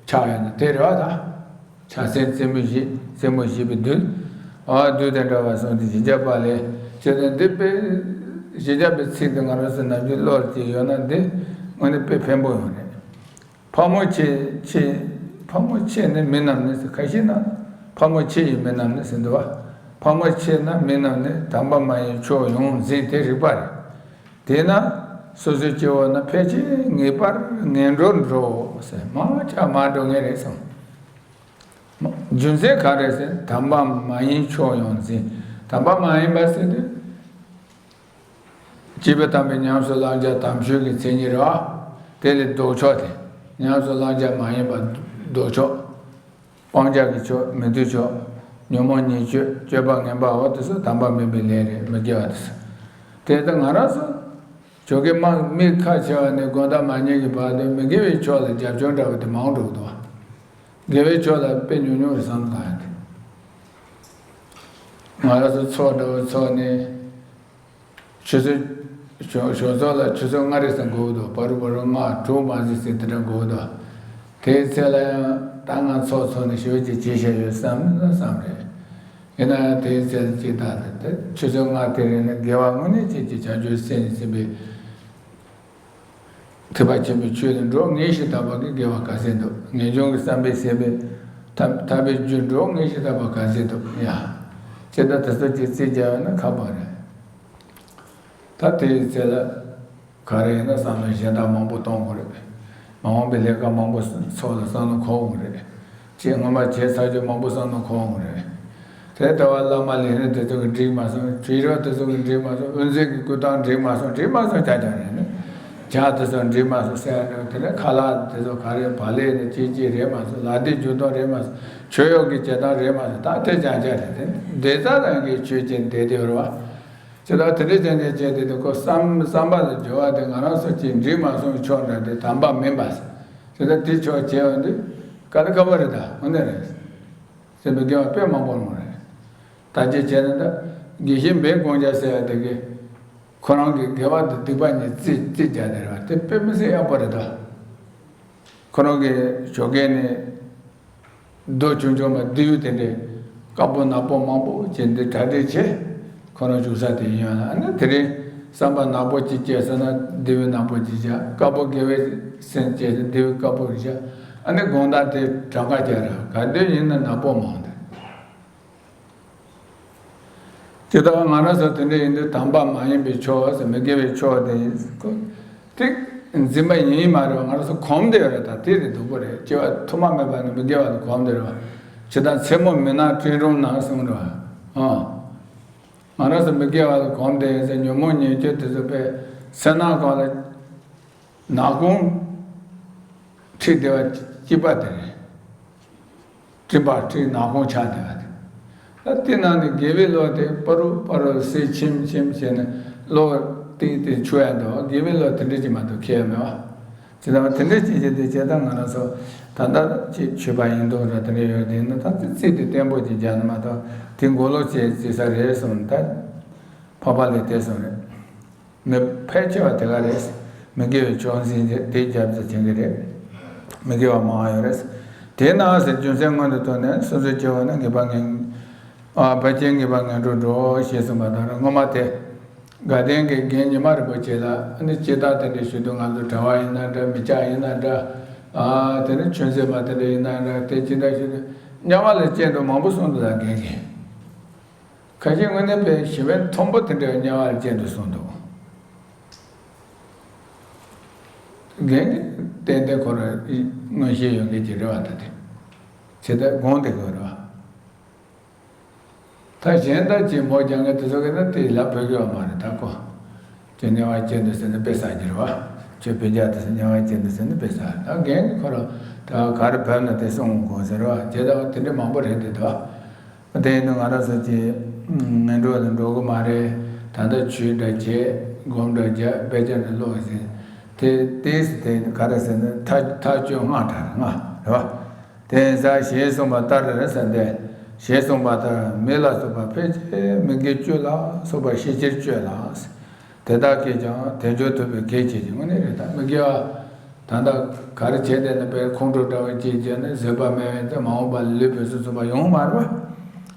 ཆགས་ཡོད་ན་དེ་རེད་བ་ད། ཕྱག་སེན་རྩེ་མོས་བཞེས། རྩེ་མོས་བཞེས་པའི་རྡུལ། ཨ། རྡུལ་དང་འདྲ་བ་གསུངས་ཏེ་བཞི་བརྒྱ་པ་ལས་བྱས་ནས་འདི་དཔེ་བཞི་བརྒྱ་པའི་ཚིག་དེ་ང་རང་ཚོ་ནམ་རྒྱུན་བློར་གྱིས་ཡོད་ན་འདི་དངོས་གནས་དཔེ་ཕན་པོ་ཡོང་རེད། ཕག་མོ་ཆེ་ཆེ། ཕག་མོ་ཆེ་ནི་མི་རྣམས་ནི་ཟེར། ཁ་ཤས་ན་ཕག་མོ་ཆེ་ཡི་མི་རྣམས་ནི་ཟེར་འདུག་བ། ཕག་མོ་ཆེ་ན་མི་རྣམས་ནི། དམ་པ་མ་ཡིན་ཕྱོགས་ཡོངས་འཛིན་དེ་རིག་པ་རེད། དེས་ན་སོ་སོའི་སྐྱེ་བོ་ནི་ཕལ་ཆེར་ངེས་པར་ངན་འགྲོར་འགྲོ་ཟེར། མང་ཆེ་མར་འགྲོ་ངེས་རེད་གསུངས། རྒྱུ་མཚན་ག་རེ་ཟེར། དམ་པ་མ་ཡིན་ཕྱོགས་ཡོངས་འཛིན། དམ་པ་མ་ཡིན་པ་ཟེར་དུས། སྐྱེས་བུ་དམ་པའི་ཉམས་སུ་བླང་བྱ་དམ་ཆོས་ཀྱི་མཚན་ཉིད་རེད་བ། དེ་ལས་ལྡོག་ཕྱོགས་དེ། ཉམས་སུ་བླང་བྱ་མ་ཡིན་པ་ལྡོག་ཕྱོགས། སྤང་བྱ་གི་ཕྱོགས། མི་འདོད་ཕྱོགས། ཉོན་མོངས་ཉེས་སྤྱོད། སྤྱོད་པ་ངན་པའོ། དེ་ཚོ་དམ་པ་མིན་པའི་ལས་རེད། མི་དགེ་བ་དེ་ཚོ། དེ་ལྟར་ང་རང་ཚོ་ཇོ་ཁའི་དམག་མི་ཁ་ཕྱེ་བ་ནས་དགོང་དག་མ་ཉལ་གྱི་བར་དུ་མི་དགེ་བའི་ཕྱོགས་ལ་རྒྱབ་སྐྱོར་འདྲ་བ་དེ་མང་འགྲོ་གི་འདུག་དགེ་བའི་ཕྱོགས་ལ་དཔེ་ཉུང་ཉུང་རེད་བསམ་གི་འདུག་ང་རང་ཚོ་ཚོགས་འདྲ་བོ་ཚོགས་ནས། ཆུ་ཚོད། ཞོགས་ཞོགས་ཚོགས་ལ་ཆུ་ཚོད་ལྔ་རེ་ཙམ་འགོར་གི་འདུག་བར་དུ་བར་དུ་ལྔ་དྲུག་མ་ཟིན་ཙམ་དེ་འདྲ་འགོར་གི་འདུག་དེའི་ཚེ་ལ་ཡང་ད་ང་ཚོགས་ཚོགས་ནས་ཞེ་པོ་ཅིག་བྱས་བཞག་ཡོད་བསམ་ན་བསམ་རེད། ཡིན་ན་ཡང་དེའི་ཚེ་ལ་ཅིག་ད་དེ་ཆུ་ཚོད་ལྔ་དེ་རིང་ནི་དགེ་བ་དངོས་གནས་ཅན་གྱི་བྱང་ཆུབ་སེམས་ནི་སེམས་པའི་ཐེག་པ་ཆེན་པོའི་ཆོས་ལ་འགྲོ་ངེས་ཤིང་དག་པ་གི་དགེ་བ་ག་ཚད་འདུག་ངེས་འབྱུང་གི་བསམ་པས་ཟད་པའི་ཐར་ཐར་པའི་རྒྱུར་འགྲོ་ངེས་ཤིང་དག་པ་ག་ཚད་འདུག་ཡ། ཅི་ལྟར་དེ་ཚོ་ཅིག་རྩིས་རྒྱག་ཡོད་ན་ཁག་པོ་རེད། ད་དེའི་ཚེ་ལ་ག་རེ་ཡིན་ན་བསམ་བློ་གཞན་དག་མང་པོ་གཏོང་དགོས་རེད། མ་འོངས་པའི་ལས་ཀ་མང་པོ་ཚོགས་ལ་བསམ་བློ་འཁོར་དགོས་རེད། ཅེས་སྔོན་མ་བྱས་ཚར་རྒྱུ་མང་པོ་བསམ་བློ་འཁོར་འོང་རེད། དེ་ལྟ་བ་བླ་མ་ལས་སྣེ་དེ་ཚོ་གིས་འགྲིག་མ་སོང་། དྲི་རོ་དེ་ཚོ་གིས་འགྲིག་མ་སོང་། དབུ་མཛད་ཀྱི་སྐུ་ཐང་འགྲིག་མ་སོང་། འགྲིག་མ་སོང་ཀྱང་ཀྱང་རེད་ནི། ཇ་དེ་ཚོ་འགྲིག་མ་སོང་ཟེར་ཡ་འདྲ་བོ། དེ་ནས་ཁ་ལག་དེ་ཚོ་ག་རེ་བག་ལེབ་ནི་ཅིག་ཅིག་རེད་མ་སོང་། ལག་མཐིལ་འཇུ་སྟངས་རེད་མ་སོང་། མཆོད་གཡོག་གི་བྱེད་སྟངས་རེད་མ་སོང་། ད་དེ་ཀྱང་ཀྱང་རེད་དེ། བསྡད་ས་རང་གི་ཆོས་ཅན་བསྡད་དེ་ཡོད་རེད་བ། ཇི་ལྟར་དེ་འདྲ་ཅན་ཅན་བྱས་ཏེ་དེ་ཁོ་བསམ་བསམ་པ་ལ་སྦྱོར་བ་དེ་ང་རང་ཚོ་ཅིག་འགྲིག་མ་སོང་བའི་ཕྱོགས་འདྲ་དེ་དམ་པ་མིན་པ་ཟེར། ཇི་ལྟར་དེ་ཕྱོགས་བྱས་པ་འདི་ག་ལ་ཁ་པོ་རེད། ད་འོ་ན་རེད། སེམས་པའི་དགེ་བ་དཔེ་མང་པོ་ལོང་རེད། ད་ཅི་བྱས་ན་ད་དགེ་བཤེས་འབན་ཀོང་ཇ་ཟེར་ཡ་དེ་གིས་ཁོ་རང་གི་དགེ་བ་དང་སྡིག་པ་གཉིས་རྩིས་རྩིས་རྒྱག་དེ་རེད་བ། དེ་དཔེ་མི་སྲིད་ཡག་པོ་རེད་ད། ཁོ་རང་གི་ཇོ་ཁའི་ནས་ རྡོ་ཆུང་ཆུང་མ་རྡེའུ་དེ་འདྲའི་དཀར་པོ་ནག་པོ་མང་པོ་བྱས་འདི་གྲ་སྒྲིག་བྱས། ཁོ་རང་བཞུགས་ས་དེ་ཡིན་ཡང་ཨ་ནི་དེ་རིང་བསམ་པ་ནག་པོ་ཅིག་སྐྱེས་སོང་ན་རྡེའུ་ནག་པོ་ཅིག་བཞག་དཀར་པོ་དགེ་བའི་སེམས་སྐྱེས་སོང་རྡེའུ་དཀར་པོ་བཞག་ཨ་ནི་དགོང་དག་དེ་གྲངས་ཀ་རྒྱག་ར་ག་དུས་ཡིན་ན་ནག་པོ་མང་དེ། ཇི་ལྟར་ང་རང་ཚོ་དེ་འདྲ་ཡིན་དུས་དམ་པ་མ་ཡིན་པའི་ཕྱོགས་སུ་མི་དགེ་བའི་ཕྱོགས་དེ་ཡིན། དེ་འཛིན་པ་ཡིན་མ་རེད་བ། ང་རང་ཚོ་གོམས་བསྡད་ཡོད་རེད། ད་དེ་རེད་སྡུག་པོ་རེད། སྐྱེ་བ་ཐོག་མ་མེད་པ་ནས་མི་དགེ་བ་ལ་གོམས་བསྡད་རེད་བ། ཇི་ལྟར་མཚན་མོ་མུན་ནག་སྤྲིན་རུམ་ན་གསུངས་རེད་བ། ཨང་། ང་རང་ཚོ་མི་དགེ་བ་ལ་གོམས་བསྡད་ཡོད་ཚེ་ཉོན་མོངས་ཉེས་སྤྱོད་དེ་ཚོ་དཔེ་སེར་སྣ་གང་ལ། ནག་ཁུང་ཁྲིད་བསྡད་པ་གཅིག་པ་དེ་རེད། སྤྲིན་པ་ཁྲིད་ནག་ཁུང་ཆགས་བསྡད་པ་དེ། ད་དེ་ནང་ནས་དགེ་བའི་བློ་དེ་པ་རུ་པ་རུ་སེ་ཆེམ་ཆེམ་བྱས་ནས་བློ་ཏིག་ཏིག་ཆུ་ཡ་འདུག་དགེ་བའི་བློ་དེ་འདྲ་ཅིག་མ་གཏོགས་ཁེལ་ཡ་མེད་པ། ཇི་ལྟར་དེ་འདྲ་ཅིག་བྱས་ཏེ་བྱས་ད་ང་རང་ཚོ་ད་ལྟ་ཅིག་ཆོས་པ་ཡིན་མདོག་འདྲ་དེ་འདྲ་ཡོད་དེ་ན་ད་དེ་རྩིས་དེ་བརྟན་པོ་ཅིག་རྒྱག་ན་མ་གཏོགས་དེ་མགོ་ལོག་བྱས་རྩིས་ས་རེད་གསུངས་ད་འཕགས་པ་ལས་དེ་གསུངས་རེད། མི་ཕལ་ཆེ་བ་དེ་ག་རེད། མི་དགེ་བའི་ཕྱོགས་འཛིན་དེ་རྒྱབ་ཏུ་བྱེད་ཀྱི་རེད། མི་དགེ་བ་མང་བ་ཡོད་རེད། དེས་ན་ཟེར་རྒྱུ་མཚན་སྔོན་དུ་བཏོན་ནས་སོ་སོའི་སྐྱེ་བོ་ནི་ངེས་པ་ངན། ཨ་ཕལ་ཆེར་ངེས་པ་ངན་འགྲོར་འགྲོ་ཞེས་གསུངས་པ་ལྟར་སྔོན་མ་དེ། དགའ་ལྡན་གྱི་རྒན་ཉི་མ་རིན་པོ་ཆེ་ལ་ནི་སྤྱིར་བཏང་དེ་འདྲའི་ཞུ་དུས་ང་ཚོ་གྲྭ་བ་ཡིན་ན་འདྲ་མི་སྐྱ་ཡིན་ན་འདྲ། ཨ་དེ་ནི་ཆོས་མཛད་པ་དེ་འདྲ་ཡིན་ན་འདྲ་དེ་ཅི་འདྲ་ཞུ་དུས་དམྱལ་བ་ལ་སྐྱེ་འདོད་མང་པོ་གསུངས་འདུག་ད་རྒན་གྱིས། ཁ་ཤས་དངོས་གནས་པའི་ཞི་བའི་མཐོན་པོ་དེ་འདྲའི་དམྱལ་བར་སྐྱེ་འདོད་གསུངས་འདུག་རྒན་གྱིས་ཏན་ཏན་ཁོ་རང་མངོན་ཤེས་ཡོད་མཁན་ཅིག་རེད་བ། ད་དེ་ཇི་ལྟར་དགོངས་དེ་དགོས་རེད་བ། ད་གཞན་དག་ཅིག་མོ་རྒྱག་མཁན་དེ་ཚོ་གིས་ན་དེ་ལབ་ཕོད་ཀྱི་ཡོད་མ་རེད། ད་ཁོ་ཁྱོད་དམྱལ་བར་སྐྱེ་འདོད་ཟེར་ན་དཔེ་བསགས་ཀྱི་རེད་བ། ཁྱོད་དཔེ་རྒྱག་འདོད་ཟེར་དམྱལ་བར་སྐྱེ་འདོད་ཟེར་ན་དཔེ་བསགས། ད་རྒན་གྱིས་ཁོ་རང་ད་ག་རེ་བབས་ན་དེ་གསུང་དགོས་ཟེར་བ། ཇི་ལྟར་དེ་འདྲ་མང་པོ་རེད་དེ་ད། དེ་ཡིན་དུས་ང་རང་ཚོ་ཀྱི་ངན་འགྲོ་ལ་འགྲོ་གི་མ་རེད། ད་ལྟ་ཆོས་འདྲ་བྱེད་སྒོམ་འདྲ་རྒྱག་དཔེ་ཆ་འདྲ་ཀློག་ཟེར། དེ་ཏོག་ཙམ་དེ་ག་རེ་ཟེར་ན་ཐག་ཐག་གཅོད་སྔ་དྲགས་སྔ་རེད་བ། དེ་ཡིན་ཙང་ཞེས་གསུངས་པ་ལྟར་རེད་ཟེར་ཏེ། ཞེས་གསུངས་པ་ལྟར་མི་ལ་སོགས་པ་ཕལ་ཆེར་མི་དགེ་བཅུ་ལ་སོགས་པ་ཤས་ཆེར་སྤྱོད་ལ། དེ་དག་གིས་ཀྱང་དལ་འབྱོར་ཐོབ་པའི་གེགས་བྱེད་ཅིང་། དངོས་གནས་རེད། ད་མི་དགེ་བ་ད་ལྟ་ག་རེ་བྱས་བསྡད་ན་དཔེ་ཁོང་ཁྲོ་འདྲ་བ་སྐྱེས་བྱས་ནས་བཟོད་པ་མེད་པའི་ཚེ་མ་འོངས་པ་ལ་ལུས་པའི་སོ་སོ་བ་ཡོང་མ་རེད་བ།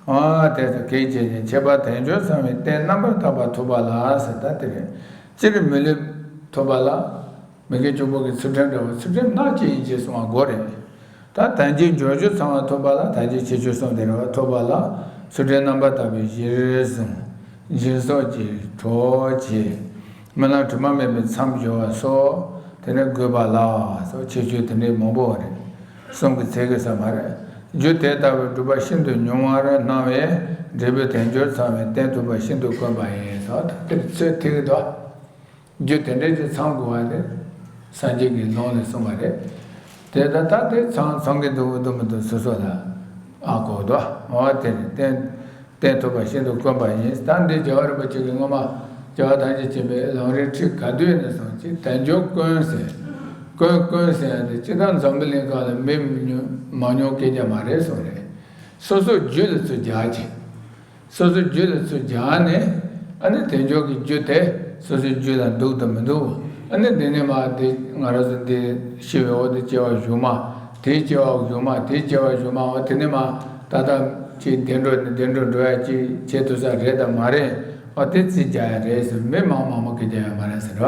ཨ་དེ་ཚོ་གེགས་བྱེད་ཅིང་ཁྱད་པར་དལ་འབྱོར་ཚང་བའི་རྟེན་རྣམ་པར་དག་པ་ཐོབ་པ་ལ་ཟེར། ད་དེ་རེད། སྤྱིར་མི་ལུས་ཐོབ་པ་ལ། མི་དགེ་བཅུ་པོ་གི་ཚུལ་ཁྲིམས་འདྲ་བ་ཚུལ་ཁྲིམས་ནག་ཅིག་ཡིན་ཅེས་གསུང་བ་དགོས་རེད། ད་དལ་འབྱོར་འབྱོར་བཅུ་ཚང་བ་ཐོབ་པ་ལ། དལ་འབྱོར་ཆེ་ཆུང་གསུམ་དེ་རེད་བ། ཐོབ་པ་ལ་ཚུལ་ཁྲིམས་རྣམ་པར་དག་པའི་གཞིར་བཟུང་། སྦྱིན་སོགས་ཀྱི་གྲོགས་བྱེད། རྨི་ལམ་དྲི་མ་མེད་པའི་མཚམས་སྦྱོར་བ་སོགས་དེ་ནས་དགོས་པ་ལ་སོགས་ཁྱད་ཆོས་དེ་འདྲའི་མང་པོ་རེད། གསུམ་གྱི་ཚད་ཀྱིས་ཟ་མ་རེད། རྒྱུ་དེ་ལྟ་བུའི་སྒྲུབ་པ་ཤིན་ཏུ་ཉུང་བར་སྣང་བས་འབྲས་བུ་དལ་འབྱོར་ཚང་བའི་རྟེན་ཐོབ་པ་ཤིན་ཏུ་དཀོན་པ་ཡིན་སོགས་ད་དེར་ཚོད་ཐིག་དོ། རྒྱུ་དེ་འདྲ་ཅིག་ཚང་དགོས་པ་དེ་སངས་རྒྱས་ཀྱི་ལུང་ལས་གསུངས་པ་རེད། དེ་ལྟར་ད་དེ་ཚང་ཚང་གི་འདུག་འདུག་མི་འདུག་སོ་སོ་ལ་ཨ་གོ་དོ། འོ་དེ་རེད། རྟེན་རྟེན་ཐོབ་པ་ཤིན་ཏུ་དཀོན་པ་ཡིན། ད་འདི་རྒྱལ་བ་རིན་པོ་ཆེ་གིས་སྔོན་མ་རྒྱལ་བ་ཐམས་ཅད་མཁྱེན་པའི་ལམ་རིམ་ཁྲིད་ག་དུས་ནས་བཟུང་ཅིག་དལ་འབྱོར་དཀོན་ཟེར། དཀོན་དཀོན་ཟེར་ཡ་དེ་ཅི་ལྟར་འཛམ་བུ་གླིང་སྒང་ལ་མི་ཉུང་མང་ཉུང་སྐད་ཆ་མ་རེད་གསུངས་རེད། སོ་སོ་རྒྱུད་ལ་ཚུར་རྒྱག་ཅིང་། སོ་སོའི་རྒྱུད་ལ་ཚུར་སྦྱངས་ནས། ཨ་ནི་དལ་འབྱོར་གྱི་རྒྱུ་དེ་སོ་སོའི་རྒྱུད་ལ་འདུག་དང་མི་འདུག་ཨ་ནི་འདི་ནས་མར་འདི་ང་རང་ཚོ་འདི་ཤི་བའི་འོག་ཏུ་སྐྱེ་བ་བཞུགས་མ། དེའི་སྐྱེ་བ་བཞུགས་མ། དེའི་སྐྱེ་བ་བཞུགས་མ། འོ་དེ་ནས་མར་ད་ལྟ་ཅིག་བདེ་འགྲོ་ནས་བདེ་འགྲོ་འགྲོ་ཡ་ཅིག་བྱེད་ཐུབ་ས་རེད་དང་མ་རེད། འོ་དེ་རྩིས་རྒྱག་ཡ་རེད་ཟེར། མི་མང་མང་མང་གིས་རྒྱག་ཡ་མ་རེད་ཟེར་བ།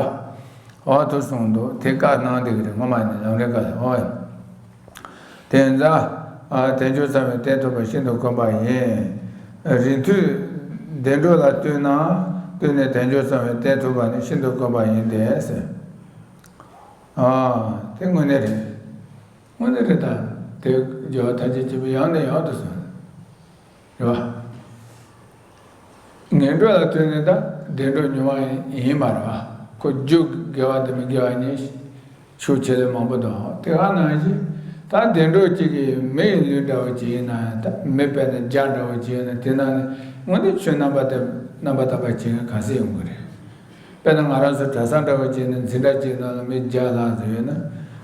འོ་དུ་གསུངས་འདུག་དེ་བཀའ་གནང་བསྡད་ཀྱི་རེད། སྔོན་མ་ནས་ལམ་རིམ་བཀའ་ལ། འོ། དེ་ཡིན་ཙང་། ཨ་དལ་འབྱོར་ཚང་བའི་རྟེན་ཐོབ་པ་ཤིན་ཏུ་དཀོན་པ་ཡིན། རིང་ཐུང་བདེ་འགྲོ་ལ་ལྟོས་ན། ལྟོས་ནས་དལ་འབྱོར་ཚང་བའི་རྟེན་ཐོབ་པ་ནི་ཤིན་ཏུ་དཀོན་པ་ཡིན་ཏེ་ཟེར། ཨ་དེ་དངོས་གནས་རེད། དངོས་གནས་རེད། ད་དེ་རྒྱལ་བ་ཐམས་ཅད་མཁྱེན་པས་ཡང་ནས་ཡང་དུ་གསུངས། རེད་བ། ངན་འགྲོ་ལ་ལྟོས་ནས་ད་བདེ་འགྲོ་མྱོང་བ་ཡིན་མ་རེད་བ། ཁོ་རྒྱུ་དགེ་བ་དང་མི་དགེ་བ་གཉིས་ཤུགས་ཆེ་ལས་མང་པོ་འདུག་དེ་ག་ནང་བཞིན་ད་བདེ་འགྲོ་གཅིག་གི་མི་ཡི་ལུས་འདྲ་བོ་ཅིག་ཡིན་ན། ད་མི་དཔེར་ན་བརྒྱ་འདྲ་བོ་ཅིག་ཡིན་ན། དེ་ནང་ནས་དངོས་གནས་ཆོས་རྣམ་པ་དང་རྣམ་པར་དག་པ་བྱེད་མཁན་ག་ཚད་ཡོང་གི་རེད། དཔེར་ན་ང་རང་ཚོ་གྲྭ་ཚང་འདྲ་བོ་བྱས་ནས་འཛིན་གྲྭ་གཅིག་ནང་ལ་མི་བརྒྱ་ལྷག་ཙམ་ཡོད་ན།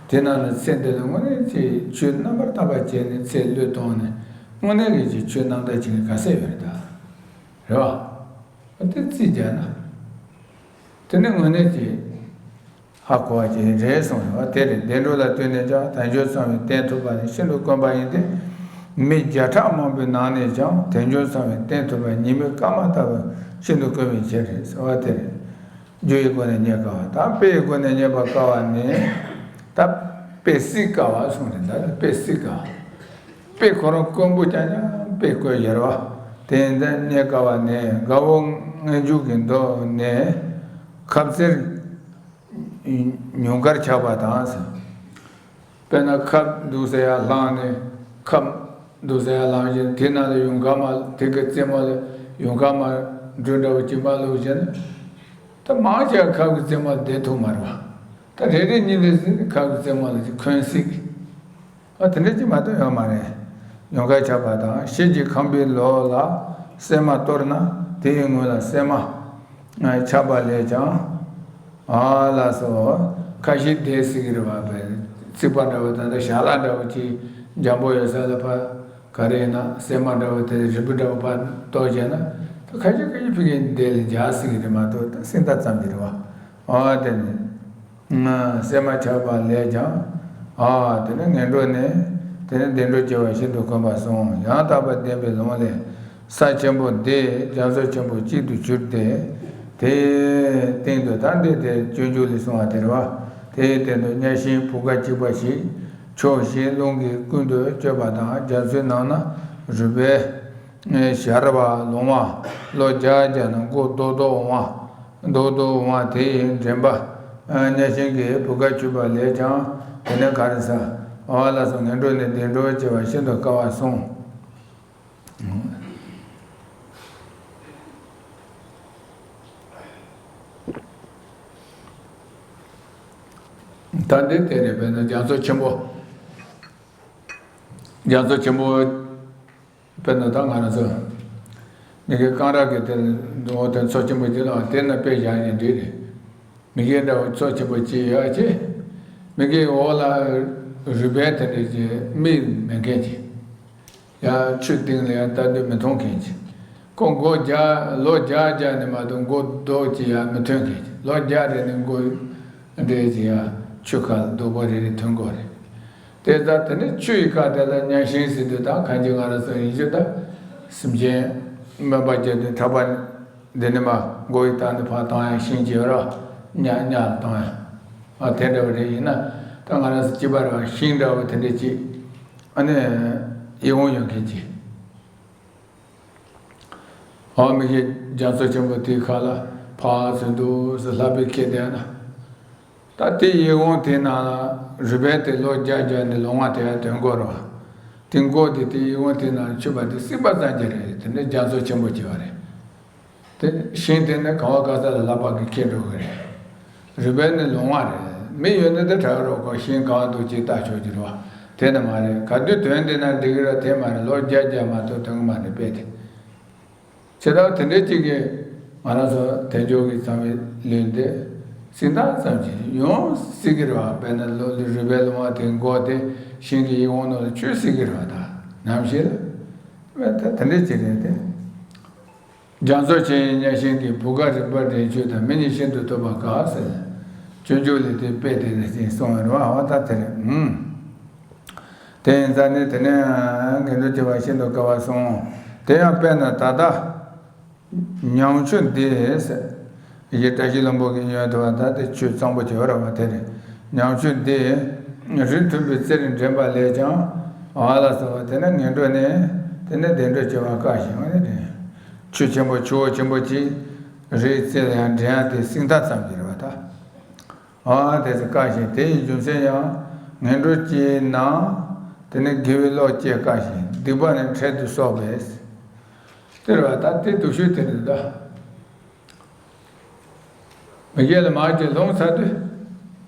དེ་ནང་ལ་ཚེ་འདི་ལ་དངོས་གནས་ཀྱི་ཆོས་རྣམ་པར་དག་པ་བྱས་ནས་ཚེ་བློས་གཏོང་ནས་དངོས་གནས་ཀྱི་ཆོས་རྣམ་དག་བྱེད་མཁན་ག་ཚད་ཡོད་རེད་ད། རེད་བ། དེ་རྩིས་རྒྱག་ན། དེ་ནི་དངོས་གནས་ཀྱི་ཧ་གོ་བ་ཅིག་རེད་གསུངས་ཡོད་པ་དེ་རེད། བདེ་འགྲོ་ལ་ལྟོས་ནས་ཀྱང་དལ་འབྱོར་ཚང་བའི་རྟེན་ཐོབ་པ་ནི་ཤིན་ཏུ་དཀོན་པ་ཡིན་ཏེ། མི་བརྒྱ་ཕྲག་མང་པོའི་ནང་ནས་ཀྱང་དལ་འབྱོར་ཚང་བའི་རྟེན་ཐོབ་པའི་ཉི་མའི་སྐར་མ་ལྟ་བུ་ཤིན་ཏུ་དཀོན་པའི་ཕྱིར་ཟེར་བ་དེ་རེད། རྒྱུ་ཡི་སྒོ་ནས་རྙེད་དཀའ་བ་དང་དཔེ་ཡི་སྒོ་ནས་རྙེད་པར་དཀའ་བ་ནི། ད་དཔེ་སྲིད་དཀའ་བ་གསུངས་རེད། ད་དཔེ་སྲིད་དཀའ་བ། དཔེ་ཁོ་རང་དཀོན་པོ་རྐྱང་རྐྱང་དཔེ་བཀོད་ཡོད་རེད་བ། དེ་ཡིན་ཙང་རྙེད་དཀའ་བ་ནི་དགའ་བོ་མངལ་འཇུག་གི་མདོ་ནས་ཁབ་རྩེར་ཉུངས་ཀར་ཆགས་པ་དང་ཟེར། དཔེར་ན་ཁབ་འདུག་ཟེར་ཡ་བླངས་ནས་ཁབ་འདུག་ཟེར་ཡ་བླངས་བཞིན་དེ་ནང་ལ་ཡུངས་ཀར་མ་དེ་གི་རྩེ་མོ་ལ་ཡུངས་ཀར་མ་འབྲུ་འདྲ་བོ་གཅིག་མ་བླུགས་བཞིན་ད་མང་ཆེ་བ་ཁབ་ཀྱི་རྩེ་མོ་ལ་བསྡད་ཐུབ་མ་རེད་བ། ད་རེ་རེ་གཉིས་རེ་ཟིན་ནས་ཁབ་ཀྱི་རྩེ་མོ་ལ་ཅིག་འཁོན་སྲིད་ཀྱི། ཨ་དེ་འདྲ་ཅིག་མ་གཏོགས་ཡོད་མ་རེད། ཡུངས་ཀར་ཆགས་པ་དང་ཤེལ་གྱི་ཁང་པའི་ལོགས་ལ་གསེག་མ་གཏོར་ན་དེ་ཡི་སྔོན་ལ་གསེག་མ་ཆགས་པ་ལས་ཀྱང་། ཨ་ལགས་སོ། ཁ་ཤས་བསྡད་སྲིད་ཀྱི་རེད་བ། བས་རྩིག་པ་འདྲ་བོ་ད་ལྟ་ཞལ་ལག་འདྲ་བོ་ཅིག་འཇམ་པོ་ཡོད་ས་ལ་ཕར་ག་རེ་ཡིན་ན་གསེག་མ་འདྲ་བོ་དེ་རིལ་བུ་འདྲ་བོ་ཕར་གཏོར་བྱས་ན་ད་ཁ་ཤས་ཁ་ཤས་ཕ་གིར་འདེད་ལ་འཇགས་སྲིད་ཀྱི་རེད་མ་གཏོགས་ད་སྲིད་མཐའ་ཙམ་གྱི་རེད་བ། ཨ་དེ་ནི། གསེག་མ་ཆགས་པ་ལས་ཀྱང་། ཨ་དེ་ནི་ངན་འགྲོ་ནི། དེ་ནི་བདེ་འགྲོར་སྐྱེ་བ་ཤིན་ཏུ་དཀོན་པ་གསུངས། ཡང་དག་པར་ལྡན་པའི་ལུང་ལས། ས་ཆེན་པོ་འདི་རྒྱ་མཚོ་ཆེན་པོ་གཅིག་ཏུ་གྱུར་ཏེ། དེའི་སྟེང་དུ་ད་འདི་དེ་སྤྱོད་འཇུག་ལས་གསུངས་པ་དེ་རེད་བ། དེའི་སྟེང་དུ་གཉའ་ཤིང་བུ་ག་གཅིག་པ་ཞིག་ཕྱོགས་བཞིའི་རླུང་གིས་ཀུན་ཏུ་གཅོད་པ་དང་རྒྱ་མཚོའི་ནང་ན་རུས་སྦལ། ཞར་བ་ལོང་བ། ལོ་བརྒྱ་བརྒྱ་ན་མགོ་རྡོག་རྡོག་འོང་བ། རྡོག་རྡོག་འོང་བ་དེ་ཡི་འདྲེན་པ། གཉའ་ཤིང་གི་བུ་ག་འཁྱུད་པ་ལས་ཀྱང་དེ་ནས་ག་རེ་ཟ། ཨ་ལགས་སོ། ངན་འགྲོ་ནི་བདེ་འགྲོར་སྐྱེ་བ་ཤིན་ཏུ་དཀའ་བ་གསུངས། ད་འདི་དེ་རེད། དཔེར་ན་རྒྱ་མཚོ་ཆེན་པོ། རྒྱ་མཚོ་ཆེན་པོ། དཔེར་ན་ད་ང་རང་ཚོ་མི་གི་རྐང་རག་གི་དེ་འོ་དེ་མཚོ་ཆེན་པོ་ཅིག་ལ་དེ་ན་དཔེ་བཞག་ཡིན་འགྲིག་རེད། མི་གི་འདྲ་བོ་མཚོ་ཆེན་པོ་ཅིག་ཡོད་ཅེ། མི་གི་འོག་ལ་རུས་སྦལ་དེ་འདྲ་ཅིག་མིག་མེད་མཁན་ཅིག་ཡང་ཆུ་སྟེང་ལ་ཡང་ལྟ་དུས་མི་མཐོང་མཁན་ཅིག་ཁོ་མགོ་བརྒྱ་ལོ་བརྒྱ་བརྒྱ་ནས་མ་གཏོགས་མགོ་རྡོག་ཅིག་ཡང་མི་ཐོན་མཁན་ཅིག་ལོ་བརྒྱ་རེ་ནས་མགོ་འདྲེ་ཅིག་ཡང་ཆུ་ཁ་ལ་རྡོག་པ་རེ་རེ་ཐོན་གོ་རེད། དེ་ལྟར་དེ་ནི་ཆུ་ཡི་ཁ་དེ་ལ་གཉའ་ཤིང་ཟེར་དུས་ད་གང་ཅི་ང་རང་ཚོ་ཡིན་རྒྱུ་ད་སེམས་ཅན་སྨོན་པ་བརྒྱབ་དུས་ཐག་པ་འདི་ནི་མ་མགོ་ཡི་སྟེང་དུ་ཕར་བཏང་ཡང་ཤིང་ཅིག་ཡོད་ར། གཉའ་གཉའ་ལ་བཏང་ཡང་། ཨ་དེ་འདྲ་བ་རེ་ཡིན་ན་ད་ང་རང་ཚོ་སྐྱེས་པ་རེ་བ་ཤིང་འདྲ་བ་དེ་འདྲ་ཅིག་ཨ་ནི་ཡིད་འོང་ཡོད་མཁན་ཅིག་ཨོ་མི་གི་རྒྱ་མཚོ་ཆེན་པོ་དེའི་ཁ་ལ་ཕར་ཚུར་འདུག་སེ་ལྷགས་པའི་ཁྱེད་དེ་ན། ད་དེ་ཡིད་འོང་དེ་ནང་ལ་རུས་སྦལ་དེ་ལོ་བརྒྱ་བརྒྱ་ནས་ལོང་བ་དེ་ཡང་དོན་གོ་རོ། དེ་མགོ་དེ་དེ་ཡིད་འོང་དེ་ནང་ཆུད་པ་དེ་སྲིད་པ་ཙམ་གྱི་རེད། དེ་འདྲ་རྒྱ་མཚོ་ཆེན་པོ་ཆེ་བ་རེད། དེ་ཤིང་དེ་ནི་ག་བ་ག་ས་ལ་ལྷགས་པ་གི་ཁྱེད་འགྲོ་གི་རེད། རུས་སྦལ་ནི་ལོང་བ་རེད། མི་ཡོད་ན་དེ་དྲག་རོགས་གོ་ཤིང་གང་འདུག་ཅེས་ལྟ་ཆོག་གི་རེད་བ། དེ་ནི་མ་རེད། ག་དུས་དོན་དེ་ན་འགྲིག་གི་ར་དེ་མ་རེད། ལོ་བརྒྱ་བརྒྱ་མ་གཏོགས་དོན་གི་མ་རེད་དཔེ་དེ། བྱེད་སྟངས་དེ་འདྲའི་གཅིག་གིས་ང་རང་ཚོ་དལ་འབྱོར་གྱི་ཚང་བའི་ལུས་འདི་སྲིད་མཐའ་ཙམ་གྱིས་ཡོང་སྲིད་ཀྱི་རེད་བ། དཔེར་ན་ལོ་ལོ་རུས་སྦལ་ལོང་བ་དེ་མགོ་དེ་ཤིང་གི་ཡིད་འོང་ནང་ལ་ཆུད་སྲིད་ཀྱི་རེད་བ། ད་ནམ་ཞིག་ལ་དཔེ་ད་དེ་འདྲའི་གཅིག་རེད་དེ། རྒྱ་མཚོ་ཆེ་ཡི་གཉའ་ཤིང་གི་བུ་ག་རིག་པ་འདྲེན་ཆོས་དང་མི་ཉིད་ཤིན་ཏུ་ཐུབ་པ་ག་ཟེར། སྤྱོད་འཇུག་ལས་དེ་དཔེ་དེ་ནས་ཅིག་གསུངས་རེད་བ། འོ་ད་དེ་རེད། ཨུམ། དེ་ཡིན་ཙང་ནི་དེ་ནས་ངན་འགྲོར་སྐྱེ་བ་ཤིན་ཏུ་དཀའ་བ་གསུངས། དེ་ཡང་དཔེར་ན་ད་ལྟ་ཉང་ཆུ་འདི་ཟེར། ཡི་བཀྲ་ཤིས་ལྷུན་པོ་གི་ཡོན་དུ་བ་ད་དེ་ཆུ་གཙང་པོ་བྱེ་བ་ར་བ་དེ་རེད། ཉང་ཆུ་འདི་རིགས་མཐུན་པའི་རྩེར་འདྲེན་པ་ལས་ཀྱང་། ཨ་ལ་སོགས་པ་དེ་ནི་ངན་འགྲོ་ནས་དེ་ནི་བདེ་འགྲོར་སྐྱེ་བ་དཀའ་ཞིང་ཆུ་ཆེན་པོ་ཆུ་བོ་ཆེན་པོ་གཅིག་རིའི་རྩེ་ལ་ཡང་འདྲེན་ཡ་དེ་སྲིད་མཐའ་ཙམ་གྱི་རེད་བ་ད། ཨ་དེ་ཚོ་དཀའ་ཞིང་དེ་ཡི་རྒྱུ་མཚན་ཡང་ངན་འགྲོར་སྐྱེས་ན་དེ་ནི་དགེ་བའི་བློ་སྐྱེ་དཀའ་ཞིང་སྡིག་པ་ནི་འཕྲལ་དུ་གསོག་པས། དེ་རེད་བ། ད་དེ་སྡུག་ཤོས་དེ་རེད་ད། མི་དགེ་ལ་མར་གྱི་ལྷུང་ཚར་དུས།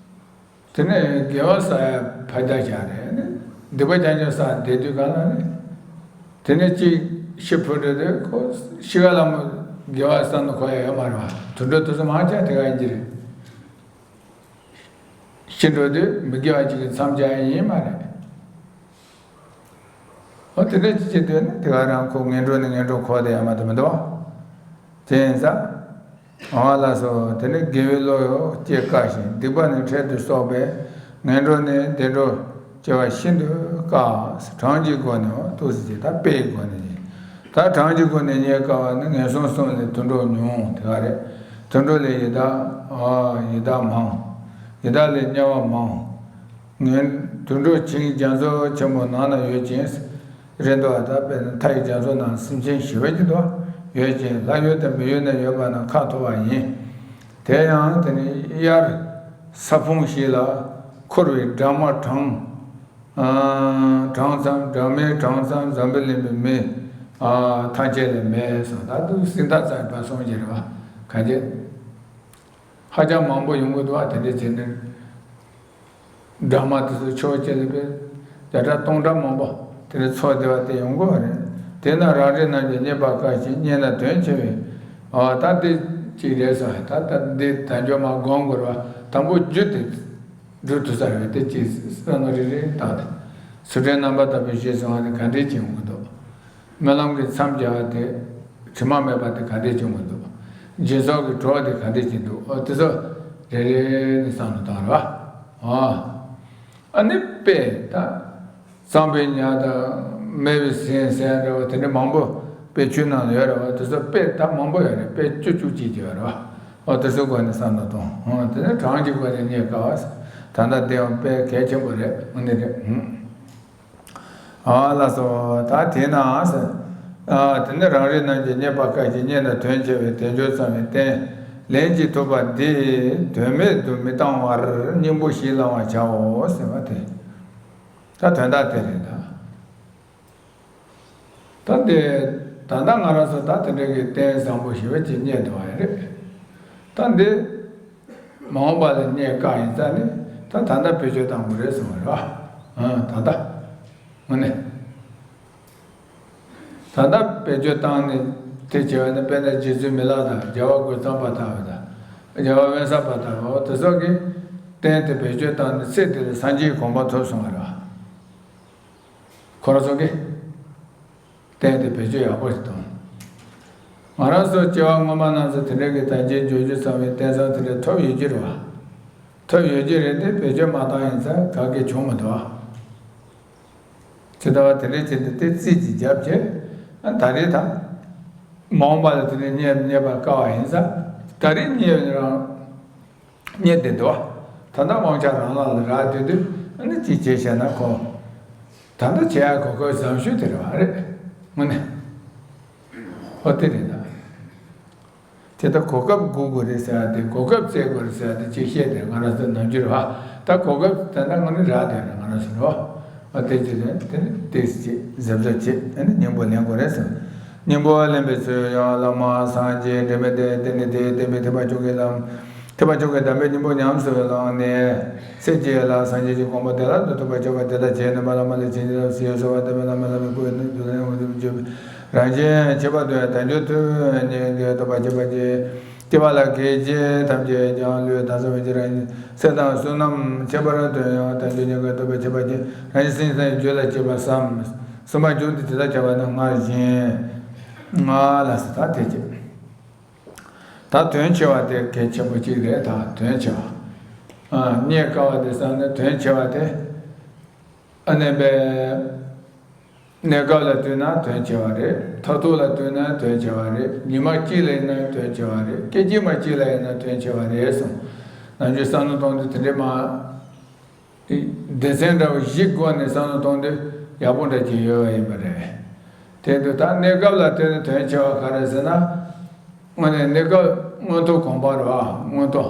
དེ་ནས་དགེ་བ་བསགས་ཡ་ཕར་རྒྱག་བཞག་རེད། སྡིག་པ་རྐྱང་རྐྱང་བསགས་བསྡད་དུས་གང་ལ་རེད། དེ་ནས་གཅིག་ཤི་འཕོས་འགྲོ་དུས་ཁོ་ཤི་ག་ལ་མོ་དགེ་བ་བསགས་ན་ཁོ་ཡ་ཡོད་མ་རེད་བ། དུད་འགྲོ་དེ་ཚོ་མང་ཆེ་དེ་ག་ཡིན་གྱི་རེད། ཤི་འགྲོ་དུས་མི་དགེ་བ་གཅིག་གི་མཚམས་སྦྱར་ཡ་ཡིན་མ་རེད། འོ་དེ་འདྲ་ཅིག་བྱེད་དུས་ནི་དེ་ག་རང་ཁོ་ངན་འགྲོ་ནི་ངན་འགྲོ་ཁོ་དེ་ཡང་མ་གཏོགས་མི་འདུག་དེ་ཡིན་ཙང་། འོ་ལགས་སོ། དེ་ནི་དགེ་བའི་བློ་ཡང་སྐྱེ་དཀའ་ཞིང་སྡིག་པ་ནི་འཕྲལ་དུ་གསོག་པས། ངན་འགྲོ་ནི་བདེ་འགྲོར་ སྐྱེ་བ་ཤིན་ཏུ་དཀའ། གྲངས་ཀྱི་སྒོ་ནས་འོ་ཏོག་ཙམ་ཅིག་ད་དཔེའི་སྒོ་ནས་ཡིན། ད་གྲངས་ཀྱི་སྒོ་ནས་རྙེད་དཀའ་བ་ནི་ངན་སོང་གསུམ་ལས་དུད་འགྲོ་ཉུང་དེ་ག་རེད། དུད་འགྲོ་ལས་ཡི་དྭགས་ཨ་ཡི་དྭགས་མང་། ཡི་དྭགས་ལས་དམྱལ་བ་མང་། ངན་དུད་འགྲོ་ཁྱིམ་རྒྱ་མཚོ་ཆེན་པོ་ནང་ན་ཡོད་ཅིང་། རེད་འདུག་ད་དཔེར་ན་མཐའ་ཡི་རྒྱ་མཚོ་ནང་སེམས་ཅན་ཞི་བ་ཅིག་འདུག་ཡོད་ཅིང་ལྷ་ཡུལ་དང་མི་ཡུལ་ན་ཡོད་པ་ན་ཁ་འཐོར་བ་ཡིན། དེ་ཡང་དེ་ནི་དབྱར་ས་ཕུང་ཞིག་ལ་འཁོར་བའི་སྦྲང་མ་གྲངས་ཨ་གྲངས་ཙམ་སྦྲང་མའི་གྲངས་ཙམ་འཛམ་བུ་གླིང་པའི་མི་ཨ་ཐམས་ཅད་ལས་མེད་སོང་། ད་དུང་སྲིད་མཐའ་རྩ་བ་སོང་གི་རེད་བ། ག་འདྲས། ཧ་ཅང་མང་པོ་ཡོང་གི་འདུག་བ། དེ་འདྲས་བྱས་ནས་སྦྲང་མ་དེ་ཚོ་ཕྱོགས་གཅིག་ལ་དཔེ་བརྒྱ་ཕྲག་སྟོང་ཕྲག་མང་པོ་དེ་འདྲས་འཚོ་བསྡད་པ་དེ་ཡོང་གི་ཡོད་རེད། དེ་ན་རང་རེ་རྣམས་ཀྱིས་རྙེད་པ་དཀའ་ཞིང་རྙེད་ན་དོན་ཆེ་བས། ཨ་ད་འདི་གཅིག་རེད་ཟེར། ད་ད་འདི་དལ་འབྱོར་མ་སྒོམ་དགོས་རེད་བ། དང་པོ་རྒྱུ་དེ་སྒྲུབ་ཐུབ་ས་རེད་བ། དེ་གཅིག་བསམ་བློ་རེ་རེ་བཏང་སྟེ། ཚུལ་ཁྲིམས་རྣམ་པར་དག་པའི་ཞེས་གསུངས་པ་དེ་ག་འདྲས་ཀྱི་ཡོང་གི་འདུག་སྨོན་ལམ་གྱི་མཚམས་སྦྱར་བ་དེ་དྲི་མ་མེད་པ་དེ་ག་འདྲས་བྱུང་གི་འདུག་སྦྱིན་སོགས་ཀྱི་གྲོགས་དེ་ག་འདྲས་ཀྱི་འདུག་ཨོ་དེ་ཚོ་རེ་རེ་ནས་བསམ་བློ་བཏང་ར། ཨ་ཨ་ནི་དཔེ་ད་གཙང་པོའི་ཉ་དང་མེ་བའི་ཟན་ཟན་འདྲ་བ་དེ་འདྲ་མང་པོ་དཔེ་ཆོས་ནང་ལ་ཡོད་ར་བ། དེ་ཚོ་དཔེ་ད་མང་པོ་ཡོད་རེད། དཔེ་བཅུ་བཅུ་གཅིག་ཅིག་ཡོད་ར་བ། ཨོ་དེ་ཚོའི་སྒོ་ནས་བསམ་བློ་གཏོང་། ཨོ་དེ་ནས་གྲངས་ཀྱི་སྒོ་ནས་རྙེད་དཀའ་བ། ད་ལྟ་དེ་ཡང་དཔེ་གལ་ཆེན་པོ་རེད། དངོས་གནས་རེད། ཨ་ལགས་སོ། ད་དེས་ན་ཟེར། ཨ་དེ་ནི་རང་རེ་རྣམས་ཀྱིས་རྙེད་པ་དཀའ་ཞིང་རྙེད་ན་དོན་ཆེ་བས་དལ་འབྱོར་བསམ་པའི་རྟེན་ལན་གཅིག་ཐོབ་པ་འདི་དོན་མེད་དུ་མི་བཏང་བར་སྙིང་པོ་ཞིག་བླང་བར་བྱའོ་ཟེར་བ་དེ། ད་དོན་དག་དེ་རེད་ད། ད་འདི་ད་ལྟ་ང་རང་ཚོ་ད་དེ་འདྲ་གི་རྟེན་བཟང་པོ་ཞེ་པོ་ཅིག་རྙེད་འདུག་བ་རེད། ད་འདི་མ་འོངས་པ་ལ་རྙེད་དཀའ་ཡིན་ཙང་ནི་ད་ད་ལྟ་བེད་སྤྱོད་བཏང་དགོས་རེད་གསུངས་པ་རེད་བ། ཨ་ད་ལྟ་དངོས་གནས་ད་ལྟ་བེད་སྤྱོད་བཏང་ནས་དེ་བྱས་པ་ནི་དཔེར་ན་རྗེ་བཙུན་མི་ལ་དང་རྒྱལ་བ་རྒོད་ཚང་པ་དག་དང་རྒྱལ་བ་དབེན་ས་པ་དག་འོ་དེ་ཚོ་གིས་རྟེན་དེ་བེད་སྤྱོད་བཏང་ནས་ཚེ་འདི་ལ་སངས་རྒྱས་གོ་འཕང་ཐོབ་སོང་བ་རེད་བ། ཁོ་རང་ཚོ་གིས་རྟེན་དེ་བེད་སྤྱོད་ཡག་པོ་ཞིག་བཏང་། ང་རང་ཚོ་སྐྱེ་བ་སྔོན་མ་ནང་ཚོ་དེ་འདྲ་གི་དལ་འབྱོར་འབྱོར་རྒྱུ་ཚང་བའི་རྟེན་བཟང་དེ་འདྲ་ཐོབ་ཡོད་ཀྱི་རེད་བ། ཐོབ་ཡོད་ཀྱི་རེད་དེ་བེད་སྤྱོད་མ་བཏང་ཡིན་ཙང་ག་གེ་བྱུང་མི་འདུག་བ། ཇི་ལྟ་བ་དེ་འདྲ་བྱས་ཏེ་དེ་རྩིས་ཀྱིས་བརྒྱབ་བྱས་ད་རེས་ད། མ་འོངས་པ་ལ་དེ་འདྲ་རྙེད་རྙེད་པ་དཀའ་བ་ཡིན་ཙང་ད་རེས་རྙེད་རང་། རྙེད་བསྡད་འདུག་ད་ལྟ་དབང་ཆ་རང་ལག་ལ་རག་བསྡད་དུས་ཨ་ནི་ཅི་བྱེད་ཤེ་ན་ཁོ། ད་ལྟ་བྱེད་ཡག་གོ་སྐབས་བཟང་ཤོས་དེ་རེད་བ་རེད། དངོས་གནས། ཨོ་དེ་རེད་ད། དེ་ལྟ་གོ་སྐབས་སྒུག་དགོས་རེད་ཟེར་ཡ་དེ་གོ་སྐབས་བཙལ་དགོས་རེད་ཟེར་ཡ་དེ་ཅིག་བཤད་དེ་ང་རང་ཚོ་ནམ་རྒྱུན་རེད་བ། ད་གོ་སྐབས་ད་ལྟ་དངོས་གནས་རག་བསྡད་རེད་ང་རང་ཚོ་རེད་བ། ཨ་དེ་ཅི་རེད་དེ་ནི་ཏོག་ཙམ་ཅིག་གཟབ་གཟབ་བྱེད་ཨ་ནི་སྙིང་པོ་ལེན་དགོས་རེད་ཟེར། སྙིང་པོ་ལེན་པའི་ཚུལ་ཡང་བླ་མ་སངས་རྒྱས་འབྲལ་མེད་དེ་དེ་ནི་དེའི་བསྟན་པའི་ཐེག་པ་ཆུང་གི་ལམ། ཐེག་པ་ཆུང་གི་གདམས་པའི་སྙིང་པོ་ཉམས་སུ་བླངས་ནས་ཚེ་གཅིག་ལ་སངས་རྒྱས་ཀྱི་གོ་འཕང་བདེ་བླག་ཏུ་ཐོབ་པར་བྱ་བ་དེ་ལྟར་བྱས་ནས་བླ་མ་ལ་བྱིན་གྱིས་བརླབ་ཟེར་གསོལ་བ་བཏབ་པས་བླ་མ་བླ་མའི་སྐུ་ཡི་སྣོད་དུ་ལེན་འོ་དེ་བརྗོད་པས། རང་གཞན་ཁྱད་པར་དུ་ཡང་དལ་འབྱོར་ཐོབ་ནས་ཀྱང་ཐོབ་པར་བྱེད་པ་སྟེ། སྐྱེ་བ་ལ་སྐད་ཅིག་ཐམས་ཅད་ཀྱང་བློས་བཏང་ཚར་བའི་ཕྱིར་རང་གཞན་ཚེ་དང་བསོད་ནམས་ཁྱད་པར་དུ་ཡང་དལ་འབྱོར་ཉེར་དགུ་ཐོབ་པར་བྱེད་པ་སྟེ། རང་གཞན་སེམས་ཅན་རྒྱུད་ལ་སྐྱེས་པ་བསམ། གསུམ་པ་མཇུག་ཏུ་དེ་ལྟར་བྱ་བ་ནི་སྔར་བཞིན། ང་ལ་ཟེར་ད་དེ་ཅི། ད་དོན་ཆེ་བ་དེ་གལ་ཆེན་པོ་གཅིག་རེད་ད་དོན་ཆེ་བ། ཨ་རྙེད་དཀའ་བ་དེ་བསམ་ན་དོན་ཆེ་བ་དེ། ཨ་ནེ་པའི། གནས་སྐབས་ལ་ལྟོས་ན་དོན་ཆེ་བ་རེད། མཐར་ཐུག་ལ་ལྟོས་ན་དོན་ཆེ་བ་རེད། ཉི་མ་གཅིག་ལ་ཡིན་ན་དོན་ཆེ་བ་རེད། སྐད་ཅིག་མ་གཅིག་ལ་ཡིན་ན་དོན་ཆེ་བ་རེད་གསུངས། ནམ་རྒྱུན་བསམ་བློ་གཏོང་དུས་དེ་འདྲས་མ། སྡེ་ཚན་འདྲ་བོ་བཞི་སྒོ་ནས་བསམ་བློ་གཏོང་དུས་ཡག་པོ་འདྲ་ཅིག་ཡོད་པ་ཡིན་པ་རེད། དེ་དུས་ད་གནས་སྐབས་ལ་ལྟོས་ནས་དོན་ཆེ་བ་ག་རེ་ཟེར་ན། དངོས་གནས་གནས་སྐབས་མངོན་མཐོ་གོ་འཕང་རེད་བ། མངོན་མཐོ།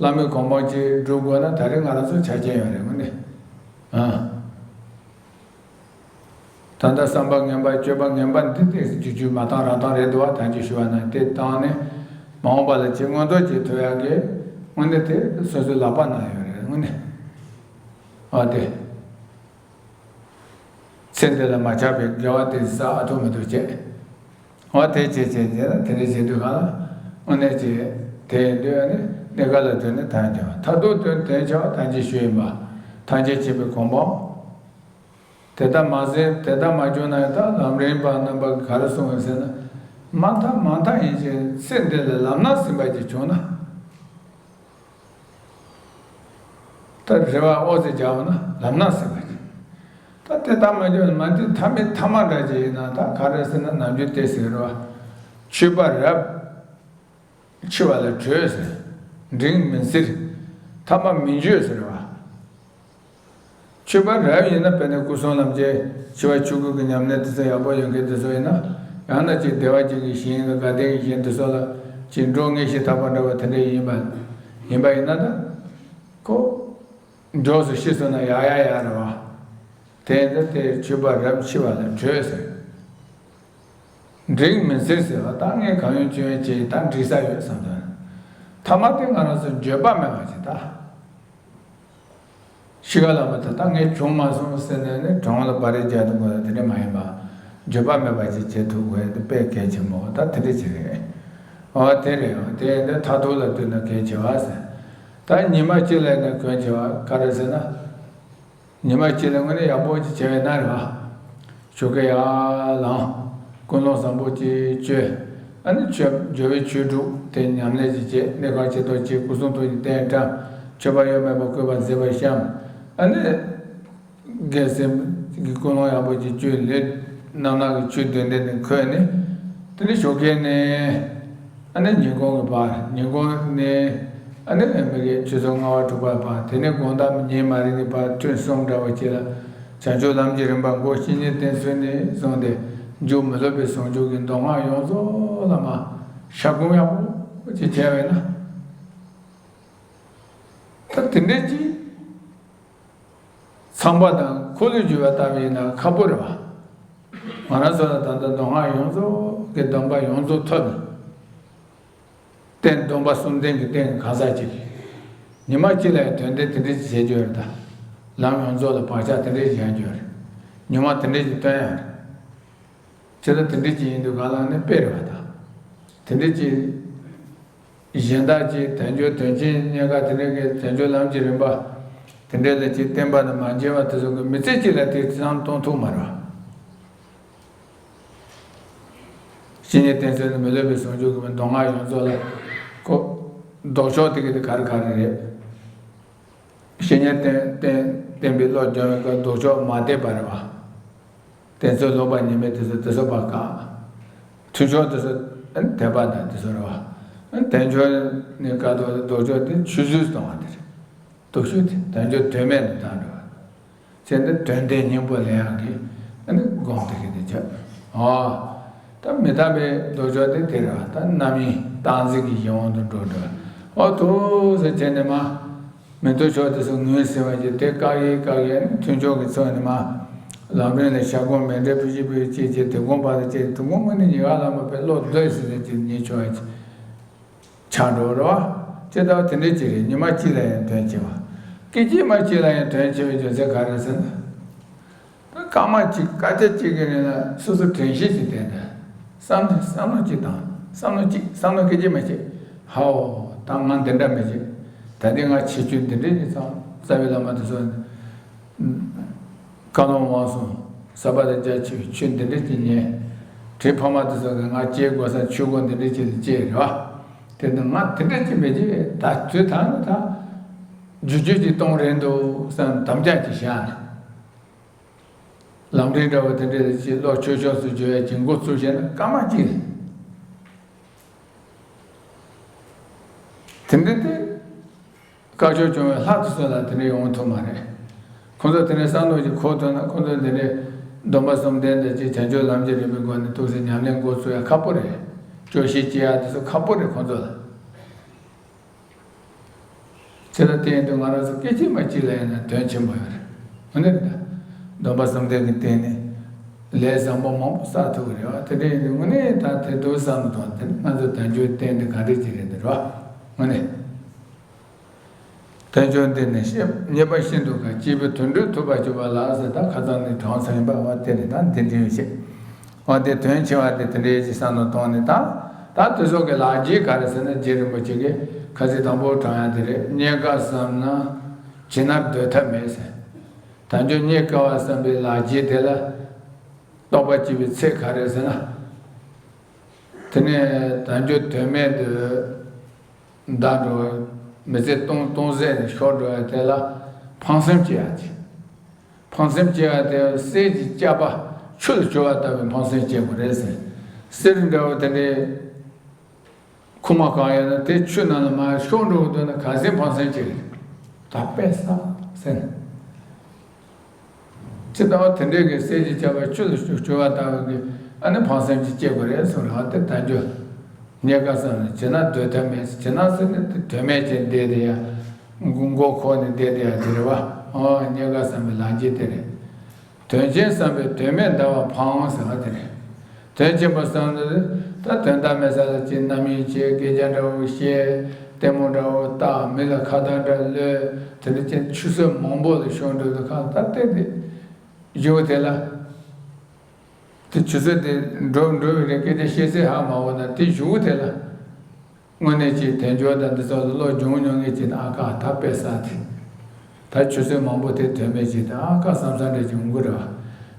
ལྷ་མིའི་གོ་འཕང་ཅིག་སྒྲུབ་དགོས་ན་ད་རེས་ང་རང་ཚོ་ཆ་རྐྱེན་ཡོད་རེད་དངོས་གནས། ཨ། ད་ལྟ་བསམ་པ་ངན་པ་སྤྱོད་པ་ངན་པ་འདི་ཏོག་ཙམ་ཅིག་ཅིག་མ་བཏང་རང་བཏང་རེད་འདུག་བ། ད་ཅི་ཞུ་བ་ན་དེ་བཏང་ནས་མ་འོངས་པ་ལ་ཅིག་མངོན་མཐོ་ཅིག་ཐོབ་ཡག་གི་དངོས་གནས་དེ་སོ་སོའི་ལག་པ་ན་ཡོད་རེད་དངོས་གནས། ཨ་དེ། ཚེ་འདི་ལ་མ་ཆགས་པའི་དགེ་བ་དེ་བསགས་ཐུབ་མི་ཐུབ་བྱས། འོ་དེ་བྱས་བྱས་བྱས་ན་དེ་འདྲ་བྱེད་དུས་གང་ལ་དངོས་གནས་ཀྱི་དེ་ཡིན་དུས་ཨ་ནི་གནས་སྐབས་ལ་ལྟོས་ནས་དོན་ཆེ་བ། མཐར་ཐུག་དོན་དོན་ཆེ་བ་ད་ཅི་ཞུས་ཡིན་པ། ཐམས་ཅད་མཁྱེན་པའི་གོ་འཕང་། དེ་ལྟར་མ་ཟད་དེ་ལྟར་མ་བྱུང་ན་ཡང་ད་ལམ་རིམ་པ་རྣམ་པ་ག་རེ་གསུངས་ཡོད་ཟེར་ན། མ་མཐའ་མ་མཐའ་ཡིན་ཞིང་ཚེ་འདི་ལ་ལམ་སྣ་ཟིན་པ་ཅིག་བྱུང་ན། ད་རེ་བ་ཨོ་ཙི་རྒྱག་པ་ན་ལམ་སྣ་ཟིན་པ་ཅིག་ད་དེ་ལྟར་མ་བྱུང་ན་མ་དེ་ཐ་མའི་ཐ་མ་འདྲ་ཅིག་ཡིན་ན་ད་ག་རེ་ཟེར་ན་ནམ་རྒྱུན་དེ་ཟེར་རོ། མཆོད་པ་རབ་འཆི་བ་ལ་བྲོས་ཟེར། འབྲིང་མི་འཚེར། ཐ་མ་མི་འགྱོད་ཟེར་བ། མཆོད་པ་རབ་ཡིན་ན་དཔེར་ན་སྐུ་གསུམ་ལམ་གྱི་འཆི་བ་ཆོས་སྐུ་གི་ཉམས་ལེན་དེ་ཚོ་ཡག་པོ་ཡོད་མཁན་དེ་ཚོ་ཡིན་ན། ཡང་ན་ཅིག་བདེ་བ་ཅན་གྱི་ཞིང་དང་དགའ་ལྡན་གྱི་ཞིང་དེ་ཚོ་ལ་ཅིག་འགྲོ་ངེས་ཤེས་ཐོབ་པ་འདྲ་བ་དེ་འདྲ་ཡིན་པ་ཡིན་པ་ཡིན་ན་ད་ཁོ། མགྱོགས་སུ་ཤི་སོང་ན་ཡག་ཡག་ཡག་རེད་བ། དེ་འདྲ་དེ་མཆོད་པ་རབ་འཆི་བ་ལ་བྲོས་ཟེར། འབྲིང་མི་འཚེར་ཟེར་བ་ད་ངས་གང་ཡོང་ཅི་ཡོང་བྱས་ད་འགྲིག་ས་ཡོད་བསམ་དོན། ཐ་མ་དེ་ང་རང་ཚོ་འགྱོད་པ་མེད་པ་ཅིག་ད། ཤི་ཁ་ལ་མ་ད་ད་ངས་བྱུང་མ་སོང་ཟེར་ནས་ནི་གྲོང་ལ་སྦ་རེ་རྒྱག་ཐུབ་དགོས་ལ་དེ་འདྲ་མ་ཡིན་པ། འགྱོད་པ་མེད་པ་ཅིག་བྱེད་ཐུབ་དགོས་དེ་དཔེ་གལ་ཆེན་པོ་ད་དེ་འདྲ་ཅིག་རེད། འོ་དེ་རེད་འོ་དེ་འདི་མཐར་ཐུག་ལ་ལྟོས་ན་གལ་ཆེ་བ་ཟེར། ད་ཉི་མ་གཅིག་ལ་ཡིན་ན་གལ་ཆེ་བ་ག་རེ་ཟེར་ན། ཉི་མ་གཅིག་ལ་དངོས་གནས་ཡག་པོ་ཅིག་བྱས་པས་ན་རེད་བ། ཆོས་སྐད་ཡར་ལངས། ཀུན་སློང་བཟང་པོ་ཅིག་བཅོས། ཨ་ནི་ཆོས་སྦྱོར་བའི་ཆོས་དྲུག་དེ་ཉམས་ལེན་ཅིག་བྱས་གནས་སྐབས་ཆེ་ཏོག་ཅིག་སྐུ་གསུང་ཐུགས་ཀྱི་རྟེན་བཀྲམ། མཆོད་པ་གཡོ་མེད་པ་བཀོད་པ་མཛེས་པར་བཤམས། ཨ་ནི། རྒན་སེམས་ཀྱི་ཀུན་སློང་ཡག་པོ་ཅིག་བཅོས་ལས་རྣམ་སྣང་གི་ཆོས་སྡེ་འདི་ནས་འཁོད་ནས། དེ་ནས་ཞོགས་ཀས་ནས། ཨ་ནི་ཉིན་གུང་གི་བར་ཉིན་གུང་ནས། ཨ་ནི་མི་གའི་ཆུ་ཚོད་ལྔ་པ་དྲུག་པ་བར་དེ་ནས་དགོང་དག་ཉི་མ་རིང་གི་བར་ཐུན་གསུམ་འདྲ་བོ་ཅིག་ལ། བྱང་ཆུབ་ལམ་གྱི་རིམ་པ་མགོ་བཤེས་གཉེན་བསྟེན་ཚུལ་ནས་བཟུང་སྟེ། མཇུག་མི་སློབ་པའི་ཟུང་འཇུག་གི་མདོ་སྔགས་ཡོངས་རྫོགས་ལ་མ་ཞབས་སྐུང་ཡག་པོ་ཅིག་བྱས་པས་ན། ད་དེ་འདྲས་ཅིག་ཚངས་པ་དང་འཁོར་ལོས་སྒྱུར་བ་ལྟ་བུ་ཡིན་ན་ཁག་པོ་རེད་བ། ང་རང་ཚོ་ལ་ད་ལྟ་མདོ་སྔགས་ཡོངས་རྫོགས་ཀྱི་སྡོམ་པ་ཡོངས་རྫོགས་ཐོབ་ནས། རྟེན་སྡོམ་པ་གསུམ་ལྡན་གྱི་རྟེན་གང་ཟག་ཅིག་ཉི་མ་གཅིག་ལ་ཡང་དོན་དེ་དེ་འདྲ་ཅིག་བྱེད་རྒྱུ་རེད་ད། ལམ་ཡོངས་རྫོགས་ལ་བག་ཆགས་དེ་འདྲ་ཅིག་ཡང་རྒྱུ་རེད། ཉི་མ་དེ་འདྲ་ཅིག་སྟོན་ཡང་རེད། ཇི་ལྟར་དེ་འདྲ་ཅིག་ཡིན་དུས་གང་ལ་ནི་དཔེ་རེད་བ་ད། དེ་འདྲ་ཅིག་གཞན་དག་ཅིག་དལ་འབྱོར་དོན་ཆེན་གཉིས་ཀ་དེ་འདྲ་གི་དལ་འབྱོར་ལམ་གྱི་རིམ་པ། དེ་འདྲ་ལ་ཅིག་བསྟན་པ་དང་མ་མཇལ་བ་དེ་ཚོ་གི་མི་ཚེ་གཅིག་ལ་དེ་བསམ་གཏོང་ཐུབ་མ་རེད་བ། བཤེས་གཉེན་བསྟེན་ཚུལ་ནི་མི་སློབ་པའི་ཟུང་འཇུག་གི་མདོ་སྔགས་ཡོངས་རྫོགས་ལ་ཁོ། ལྡོག་ཕྱོགས་དེ་གི་དེ་ག་རེ་ག་རེ་རེད། བཤེས་གཉེན་བསྟེན་བསྟེན་བསྟེན་པའི་བློ་སྦྱོང་བའི་སྐབས་ལྡོག་ཕྱོགས་མ་དད་པ་རེད་བ། བསྟེན་ཚུལ་སློབ་པ་ཉམས་པའི་དེ་ཚོ་དེ་ཚོ་བ་ག་མཐུན་ཕྱོགས་དེ་ཚོ་དད་པ་དང་དེ་ཚོ་རེད་བ། དལ་འབྱོར་ནི་དཀའ་ཐུབ་ལྡོག་ཕྱོགས་དེ་ཆུད་ཟོས་གཏོང་བ་དེ་རེད། སྟོབས་ཤུགས་དེ་དལ་འབྱོར་དོན་མེད་དུ་བཏང་འགྲོ་བ། བྱས་ཏེ་དོན་ལྡན་སྙིང་པོ་ལེན་ཡག་གི་ཨ་ནི་སྒོམ་དེ་གི་དེ་བྱ། ཨོ། ད་མི་རྟག་པའི་ལྡོག་ཕྱོགས་དེ་དེ་རེད་བ། ད་རྣམ་གཡེང་སྟངས་འཛིན་གྱི་གཞན་དབང་དུ་འགྲོ་འགྲོ། ཨོ་ཐུགས་སུ་ཆེ་ནས་མ། མི་མཐུན་ཕྱོགས་དེ་ཚོ་ངོས་ཟིན་པ་ཅིག་དེ་བཀག་ཡིན་བཀག་ཡིན་མཐུན་ཕྱོགས་ཀྱི་ཚོགས་ནས་མ། ལམ་རིམ་ལ་ཞབས་སྐུང་མཎྜལ་ཕུལ་ཞིག་ཕུལ་ཞིག་བྱེད་ཅིག་དེ་དགོངས་པ་དང་བཅས་དེ་དགོངས་མ་ནི་ཉེ་བ་ལ་མ་པའི་བློ་གཏད་ཟིན་ནས་ཅིག་ཉེ་ཆོག་ཡ་ཅིག་ཆགས་འགྲོ་རོ། ཇི་ལྟར་དེ་འདྲའི་ཅིག་རེད། ཉི་མ་གཅིག་ལ་ཡང་དོན་ཆེ་བ། སྐད་ཅིག་མ་གཅིག་ལ་ཡང་དོན་ཆེ་བའི་རྒྱུ་མཚན་ག་རེ་ཟེར་ན། སྐར་མ་གཅིག་སྐར་ཆ་གཅིག་གི་རིང་ལ་སོ་སོ་དྲན་ཤེས་ཅིག་བསྟེན་ཏེ། བསམ་བསམ་བློ་གཅིག་བཏང་། བསམ་བློ་གཅིག་བསམ་བློ་སྐད་ཅིག་མ་གཅིག་ཧའོ། ད་ང་འདི་འདྲ་མི་བྱེད། ད་འདི་ང་བྱེད་རྒྱུ་འདི་འདྲའི་ཡིན་ཙང་རྩ་བའི་བླ་མ་དེ་ཚོ། བཀའ་ལུང་དབང་གསུམ། ཟབ་པ་དང་རྒྱ་ཆེ་བའི་ཆོས་འདི་འདྲ་ཅིག་ཉན། དྲིན་ཕ་མ་དེ་ཚོ་གིས་ང་སྐྱེ་དགོས་ས་ཆོས་སྒོ་འདི་འདྲ་ཅིག་ལ་སྐྱེས་རེད་བ། དེ་ནི་ང་དེ་འདྲ་ཅིག་མི་བྱེད། ད་དུས་ད་ནི་ད་རྒྱུ་རྒྱུ་ཅིག་གཏོང་རན་འདུག་བསམ་དམ་བཅའ་ཅིག་བཞག་ནས། ལམ་རིམ་འདྲ་བ་དེ་འདྲ་ཅིག་བློ་ཆོས་ཕྱོགས་སུ་འཇུག་ཡ་ཅིག་འགོ་བཙུགས་བྱས་ན་སྐར་མ་གཅིག་རེད། དེ་འདྲ་དེ། དཀའ་ཤོས་བྱུང་བའི་ལྷ་དེ་ཚོ་ལ་དེ་འདྲ་ཡོང་ཐུབ་མ་རེད། ཁོང་ཚོ་དེ་འདྲ་བསམ་བློ་ཅིག་འཁོར་ཐུབ་ན་ཁོང་ཚོ་དེ་འདྲའི་སྡོམ་པ་གསུམ་ལྡན་དང་ཅིག་བྱང་ཆུབ་ལམ་གྱི་རིམ་པའི་སྒོ་ནས་ཐུགས་སྲས་ཉམས་ལེན་འགོ་ཚུགས་ཡ་ཁག་པོ་རེད། སྐྱོ་ཤས་སྐྱེ་ཡ་དེ་ཚོ་ཁག་པོ་རེད་ཁོང་ཚོ་ལ། ཚེ་ལ་བརྟེན་དུས་ང་རང་ཚོ་སྐད་ཅིག་མ་གཅིག་ལ་ཡིན་ན་དོན་ཆེན་པོ་ཡོད་རེད། དངོས་གནས་རེད་ད། སྡོམ་པ་གསུམ་ལྡན་གྱི་སྟེང་ནས་ལས་བཟང་པོ་མང་པོ་བསགས་ཐུབ་ཀྱི་རེད་བ། དེ་འདྲ་ཡིན་དུས་དངོས་གནས་ད་དེ་འདུག་བསམ་དང་དེ་ནི་ང་ཚོ་དལ་འབྱོར་སྟེང་དེ་ག་འདྲ་ཅིག་རེད་འདུག་རེད་བ། དངོས་གནས། དལ་འབྱོར་འདི་ནི་ཤེས་རྙེད་པ་ཤིན་ཏུ་དཀའ། སྐྱེས་བུ་དོན་སྒྲུབ་ཐུབ་པར་གྱུར་པ་ལ་ཟེར་ད་ཁ་སང་ནས་དྲངས་ཚར་ཡིན་པ་བ་དེ་རེད་ད་འདི་འདྲ་ཡོད་ཤེས། འོ་དེ་དོན་ཆེ་བ་དེ་དེ་འདྲའི་ཅིག་བསམ་བློ་གཏོང་ནས་ད། ད་དེ་ཚོ་གི་ལག་རྗེས་ག་རེ་ཟེར་ན་རྗེ་རིན་པོ་ཆེ་གིས་ཁ་སང་དང་པོ་དྲངས་ཡ་དེ་རེད། རྙེད་དཀའ་བསམ་ན་བྱིན་ན་འདོད་ཐབས་མེད་ཟེར། དལ་འབྱོར་རྙེད་དཀའ་བ་བསམ་པའི་ལག་རྗེས་དེ་ལ་རྟོགས་པ་སྐྱེ་བའི་ཚད་ག་རེ་ཟེར་ན། དེ་ནས་དལ་འབྱོར་དོན་མེད་དུ་འདའ་འགྲོ་བའི་མི་ཚེ་སྟོང་སྟོང་ཟད་ནས་ཤོར་འགྲོ་བའི་དེ་ལ་ཕངས་སེམས་སྐྱེ་ཡ་ཅིག་ཕངས་སེམས་སྐྱེ་བ་དེ་གསེར་གྱི་སྐྱག་པ་ཆུ་ལ་བྱུགས་པ་ལྟ་བུའི་ཕངས་སེམས་སྐྱེ་དགོས་རེད་ཟེར། གསེར་འདྲ་བོ་དེ་འདྲའི་ཁུག་མ་གང་ཡོད་ན་དེ་ཆུ་ནང་ལ་མར་ཤོར་འགྲོ་གི་འདུག་ན་ག་ཚད་ཕངས་སེམས་སྐྱེ་གི་རེད། ད་དཔེ་བསགས་ཟེར་ན། ཇི་ལྟ་བ་དེ་འདྲའི་གི་གསེར་གྱི་སྐྱག་པ་ཆུ་ལ་བྱུགས་བྱུགས་པ་ལྟ་བུ་གི་ཨ་ནི་ཕངས་སེམས་ཅིག་སྐྱེ་དགོས་རེད་གསུངས་རེད། ཨ་དེ་དལ་འབྱོར་རྙེད་དཀའ་བསམ་ནས་བྱེད་ན་འདོད་ཐབས་མེད། བྱེད་ན་ཟེར་ནས་དེ་དོན་མེད་ཅིག་བསྡད་དེ་ཡ། མགོ་མགོ་འཁོར་ནས་བསྡད་དེ་ཡ་དེ་རེད་བ། ཨོ་རྙེད་དཀའ་བསམ་པའི་ལག་འཁྱེར་དེ་རེད། དོན་ཆེན་བསམ་པས་དོན་མེད་འདའ་བ་ཕངས་ཟེར་བ་དེ་རེད། དོན་ཆེན་པོ་བསམ་ན་ད་དོན་དག་མེད་ས་ལ་ཅིག་རྣམ་གཡེང་བྱེད། སྐད་ཆ་འདྲ་བོ་བཤད། ལྟད་མོ་འདྲ་བོ་ལྟ། མི་ལ་ཁ་བརྡ་འདྲ་གློད། དེ་འདྲ་ཅན་ཆུད་ཟོས་མང་པོ་ལ་ཤོར་འགྲོ་དུས་ཁ་ད་བལྟས་ཏེ་གཞུག་དེ་ལ། དེ་ཆུད་ཟོས་དེ་འགྲོ་འགྲོ་བའི་རིང་སྐད་ཆ་བཤད་ཚད་ཧ་མ་གོ་ན་དེ་གཞུག་དེ་ལ། དངོས་གནས་ཀྱི་དལ་འབྱོར་དང་འདི་ཚོ་ལ་བློ་སྦྱོང་མྱོང་མཁན་ཅིག་ན་ཨ་ཁ་ད་དཔེ་བསགས་ཏེ། ད་ཆུད་ཟོས་མང་པོ་དེ་དོན་མེད་ཅིག་ད་ཨ་ཁ་བསམ་བསམ་འདྲ་ཅིག་འོང་གི་རེད་བ།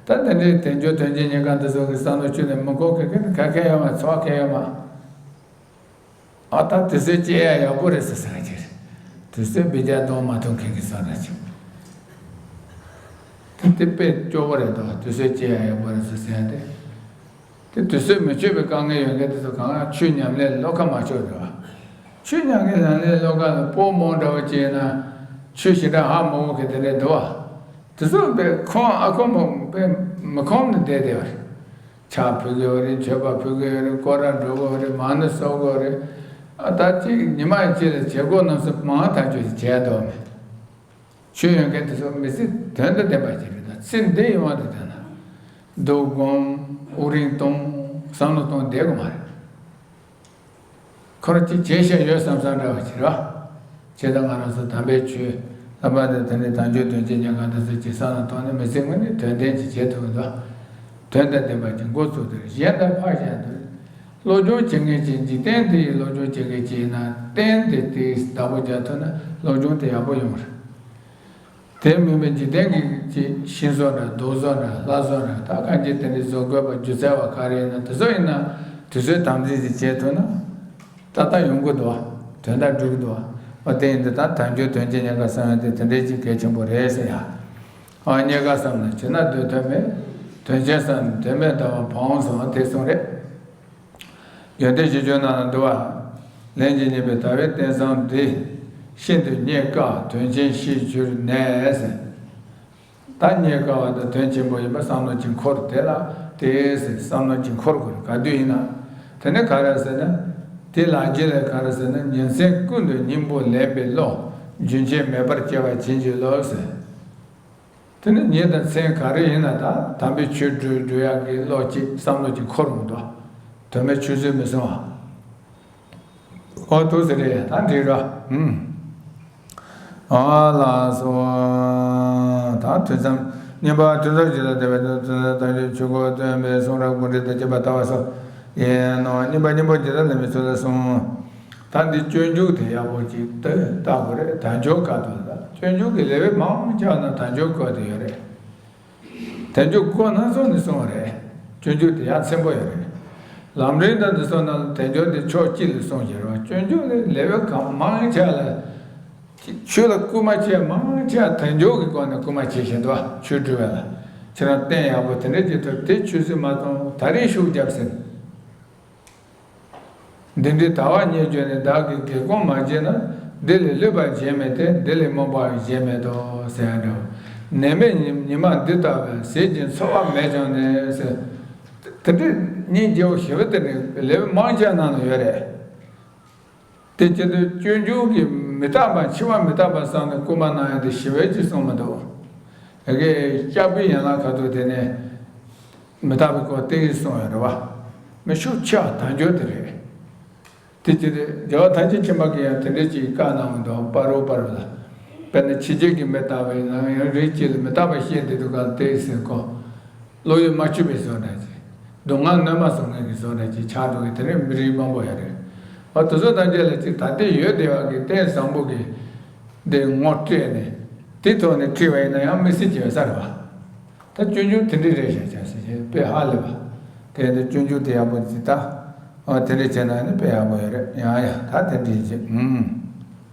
ད་དེ་འདྲའི་དལ་འབྱོར་དོན་ཆེན་རྙེད་དཀའ་འདི་ཚོ་གི་བསམ་བློ་ཁྱོན་ནས་མི་འཁོར་མཁན་ག་གེ་ཡོད་མ། ཚོར་མཁན་ཡོད་མ། ཨ་ད་དུས་ཚོད་སྐྱེལ་ཡ་ཡག་པོ་རེད་ཟེར་ཟེར་གྱི་རེད། དུས་ཚོད་བེད་སྤྱོད་གཏོང་མ་ཐུབ་མཁན་གྱི་བཟོ་འདྲ་ཅིག་དེ་དེ་དཔེ་སྐྱོ་པོ་རེད་དོ། དུས་ཚོད་སྐྱེལ་ཡ་ཡག་པོ་རེད་ཟེར་ཟེར་ཡ་དེ། དེ་དུས་ཚོད་མི་ཆོད་པའི་དཀའ་ངལ་ཡོད་མཁན་དེ་ཚོ་གང་ལ་ཆོས་ཉམས་ལེན་བློ་ཁ་མ་ཆོད་རེད་བ། ཆོས་ཉམས་ལེན་བློ་ཁ་ལ་སྤོ་རྨོ་འདྲ་བོ་བྱས་ན་ཆོས་ཞེ་དྲག་ཧ་མ་གོ་མཁན་དེ་འདྲ་འདུག་བ། དེ་ཚོ་དཔེ་ཁོམ་ཨ་ཁོམ་པོ་དཔེ་མི་ཁོམ་ནས་བསྡད་བསྡད་པ་རེད། ཕྱག་ཕུལ་དགོས་པ་རེད། མཆོད་པ་ཕུལ་དགོས་པ་རེད། སྐོར་ར་འགྲོ་དགོས་པ་རེད། མ་ཎི་གསོག་དགོས་པ་རེད། ཨ་ད་ཅིག་ཉི་མ་གཅིག་ལ་བྱེད་སྒོ་རྣམས་སུ་མང་ཐག་ཆོད་ཅིག་བྱས་འདུག་མེད། ཆོས་ཡོད་མཁན་དེ་ཚོ་མི་ཚེ་དོན་དང་ལྡན་པ་ཞིག་རེད། ད་ཚེ་འདི་ཡི་དབང་དུ་བཏང་ན། སྡུག་སྒོམ། དབུགས་རིང་གཏོང་། བསམ་བློ་གཏོང་བསྡད་དགོས་མ་རེད། ཁོ་རང་ཅིག་བྱས་བཞག་ཡོད་བསམ་བསམ་འདྲ་བ་ཞིག་རེད་བ། བྱས་ཙང་ང་རང་ཚོ་དམ་པའི་ཆོས་ལྷག་པར་དུ་དེ་ནས་དལ་འབྱོར་དོན་ཆེན་རྙེད་དཀའ་འདི་ཚོ་ཅིག་བསམ་བློ་གཏོང་ནས་མི་ཚེ་སྔོན་ནས་དོན་ལྡན་ཅིག་བྱེད་ཐུབ་ཀྱི་འདུག་དོན་དང་ལྡན་པ་ཅིག་འགོ་བཙུགས་ཏེ་གཞན་དག་ཕར་བཞག་འདུག་སློབ་སྦྱོང་བྱེད་མཁན་ཅིག་འཇིག་རྟེན་འདི་ཡི་སློབ་སྦྱོང་བྱེད་མཁན་ཅིག་ཡིན་ན་གཏན་དེ་དེའི་བདག་པོ་རྒྱག་ཐུབ་ན་སློབ་སྦྱོང་དེ་ཡག་པོ་ཡོང་རེད། དེ་མིན་པའི་འཇིག་རྟེན་གྱི་ཅིག་ཤིང་བཟོ་འདྲ་རྡོ་བཟོ་འདྲ་ལྷ་བཟོ་འདྲ་ད་གང་ཅི་དེ་འདྲའི་བཟོ་དགོས་པ་སྒྱུ་རྩལ་བ་ག་རེ་ཡིན་ན་དེ་ཚོ་ཡིན་ན་དུས་ཚོད་དམ་འཛིན་ཅིག་བྱེད་ཐུབ་ན་ཏག་ཏག་ཡོང་གི་འདུག་བ། དོན་དག་འགྲུབ་ཀྱི་འདུག་བ། འོ་དེ་ཡིན་དུས་ད་དལ་འབྱོར་དོན་ཆེན་རྙེད་དཀའ་བསམ་ཡ་དེ་དེ་འདྲའི་ཅིག་གལ་ཆེན་པོ་རེད་ཟེར་ཡ། ཨ་རྙེད་དཀའ་བསམ་ན་བྱེད་ན་འདོད་དོན་མེད། དོན་ཆེན་བསམ་ན་དོན་མེད་ལྟ་བ་ཕངས་སོང་དེ་གསུངས་རེད། ཡོན་ཏན་ཞེས་བརྗོད་རྣམས་ལ་འདུ་བ། ལན་གྱིས་བསྙེན་པའི་ལྟ་བའི་རྟེན་བཟང་འདི། ཤིན་ཏུ་རྙེད་དཀའ་དོན་ཆེན་ཞེས་གྱུར་ནས་ཟེར། ད་རྙེད་དཀའ་བ་དང་དོན་ཆེན་པོ་ཡིན་པ་བསམ་བློ་ཅིག་འཁོར་དེ་ལ་དེ་ཟེར་བསམ་བློ་ཅིག་འཁོར་དགོས་ག་དུས་ཡིན་ན། དེ་ནི་ག་རེ་ཟེར་ན། དེ་ལ་རྒྱུད་ལ་ག་རེ་ཟེར་ན་ཉིན་མཚན་ཀུན་ཏུ་སྙིང་པོ་ལེན་པའི་བློ། རྒྱུན་ཆད་མེད་པར་སྐྱེ་བར་བྱིན་གྱིས་རློབས་ཟེར། དེ་ནི་ཉིན་དང་མཚན་ག་རེ་ཡིན་ན་ད་དམ་པའི་ཆོས་སྒྲུབ་སྒྲུབ་ཡག་གི་བློ་ཅིག་བསམ་བློ་ཅིག་འཁོར་འོང་དོ། དོན་མེད་ཆུད་ཟོས་མི་སོང་བ། ཨོ་ཐུགས་སུ་རེད་ད་འགྲིག་ར། ཨུམ། ཨ་ལགས་སོ། ད་ཐུན་མཚམས་གཉིས་པ་ཐུན་མཚམས་ཇི་ལྟར་བསྟན་པའི་ཐུན་མཚམས་དང་ཆོས་འཁོར་སྟོན་པའི་གསུང་རབ་ཀུན་བྲིས་དང་བཅས་པ་ལྟ་བ་སོགས་ཡིན་ནོ། གཉིས་པ་སྙིང་པོ་ཇི་ལྟར་ལེན་པའི་ཚུལ་ལ་གསུངས། ད་འདི་སྤྱོད་འཇུག་དེ་ཡག་པོ་ཅིག་ལྟ་ལྟ་དགོས་རེད། དལ་འབྱོར་སྐབས་དུ་ལ་སྤྱོད་འཇུག་གི་ལེའུ་མང་ཆེ་བ་ན་དལ་འབྱོར་སྐོར་དུ་ཡོད་རེད། དལ་འབྱོར་སྐོར་སྣ་ཚོགས་ནས་གསུངས་པ་རེད། སྤྱོད་འཇུག་དེ་ཡང་ཚན་པོ་ཡོད་རེད། ལམ་རིམ་དང་འདི་ཚོ་ནང་དལ་འབྱོར་དེ་ཕྱོགས་གཅིག་ལ་གསུངས་བཞག་རེད་བ། སྤྱོད་འཇུག་ལས་ལེའུ་གང་མང་ཆེ་བ་ལ་ཆོས་ལ་སྐུལ་མ་བྱས་མང་ཆེ་བ་དལ་འབྱོར་གྱི་སྒོ་ནས་སྐུལ་མ་བྱེད་བཞིན་འདུག་བ། ཆོས་སྒྲུབ་པ་ལ་ཁྱེད་རང་བསྟན་ཡག་པོ་དེ་འདྲ་བྱེད་ཐུབ་དེ་ཆུད་ཟོས་མ་གཏོང་ད་རེས་ཤུགས་རྒྱབ་ཟེར། འདི་འདྲའི་དལ་བ་རྙེད་བྱུང་ནས་བདག་གིས་སྒེག་སྐོང་མ་བྱས་ན། འདི་ལས་བསླུས་པ་གཞན་མེད་དེ། འདི་ལས་རྨོངས་པ་གཞན་མེད་དོ་ཟེར་ཡ་འདྲ་བོ། ནད་མེད་ཉི་ཉི་མ་འདི་ལྟ་བུའི། ཟད་ཅིང་འཚོ་བ་མེད་ཀྱང་ནི་ཟེར། དེ་འདྲའི་སྙིང་རྗེ་བོ་ཞེ་པོ་དེ་འདྲའི་ལེའུ་མང་ཆེ་བ་ནང་ལ་ཡོད་རེད། དེ་བྱེད་དུས་སྤྱོད་འཇུག་གི་མི་རྟག་པ་འཆི་བ་མི་རྟག་པ་བསམ་ནས་སྐུལ་མ་གནང་ཡ་དེ་ཞེ་པོ་ཅིག་གསུངས་མི་འདུག་ཨ་ཀའི་སྐྱབས་པའི་ཡན་ལག་ཁ་ཐུག་དེ་ནས་མི་རྟག་པའི་སྐོར་ཏོག་ཙམ་གསུངས་ཡོད་རེད་བ། མི་ཤུགས་ཆེ་བ་དལ་འབྱོར་དེ་རེད། དེ་བྱེད་དུས་རྒྱལ་བ་ཐམས་ཅད་མཁྱེན་པ་གིས་ཡང་དེ་འདྲ་ཅིག་བཀའ་གནང་བ་འདུག་སྤ་རོ་སྤ་རོ་ལ། དཔེར་ན་ཕྱི་རྒྱལ་གྱི་མི་རྟག་པ་ཡིན་ན་ཡང་རིགས་གཅིག་ལ་མི་རྟག་པ་བཤད་བསྡད་དུས་གང་ལྟས་ཟེར་གོ། བློ་ཡུལ་མ་ཆུད་པའི་བཟོ་འདྲ་ཅིག་སྡུག་བསྔལ་གནོད་མ་བཟོ་མཁན་གྱི་བཟོ་འདྲ་ཅིག་ཆགས་འགྲོ་གི་དེ་རིང་མི་རིགས་མང་པོ་ཡོད་རེད། འོ་དེ་ཚོ་ཐམས་ཅད་ལ་ཅིག་ད་ལྟའི་ཡོད་བསྡད་པ་གི་རྟེན་བཟང་པོ་གི་འདི་ངོ་སྤྲད་ནས་དེ་ཐོག་ནས་ཁྲིད་པ་ཡིན་ན་ཡང་མི་སྲིད་ཀྱི་ཡོད་ས་རེད་བ། ད་སྤྱོད་འཇུག་དེ་འདྲ་རེད་ཤག་ཅག་ཟེར་བྱས་དཔེ་ཧ་ལས་པ། དེ་འདི་སྤྱོད་འཇུག་དེ་ཡག་པོ་ཅིག་ད། འོ་དེ་འདྲ་བྱས་ན་ནི་དཔེ་ཡག་པོ་ཡོད་རེད། ཡང་ཡང་ད་དེ་འདྲ་ཅིག་ཨུམ།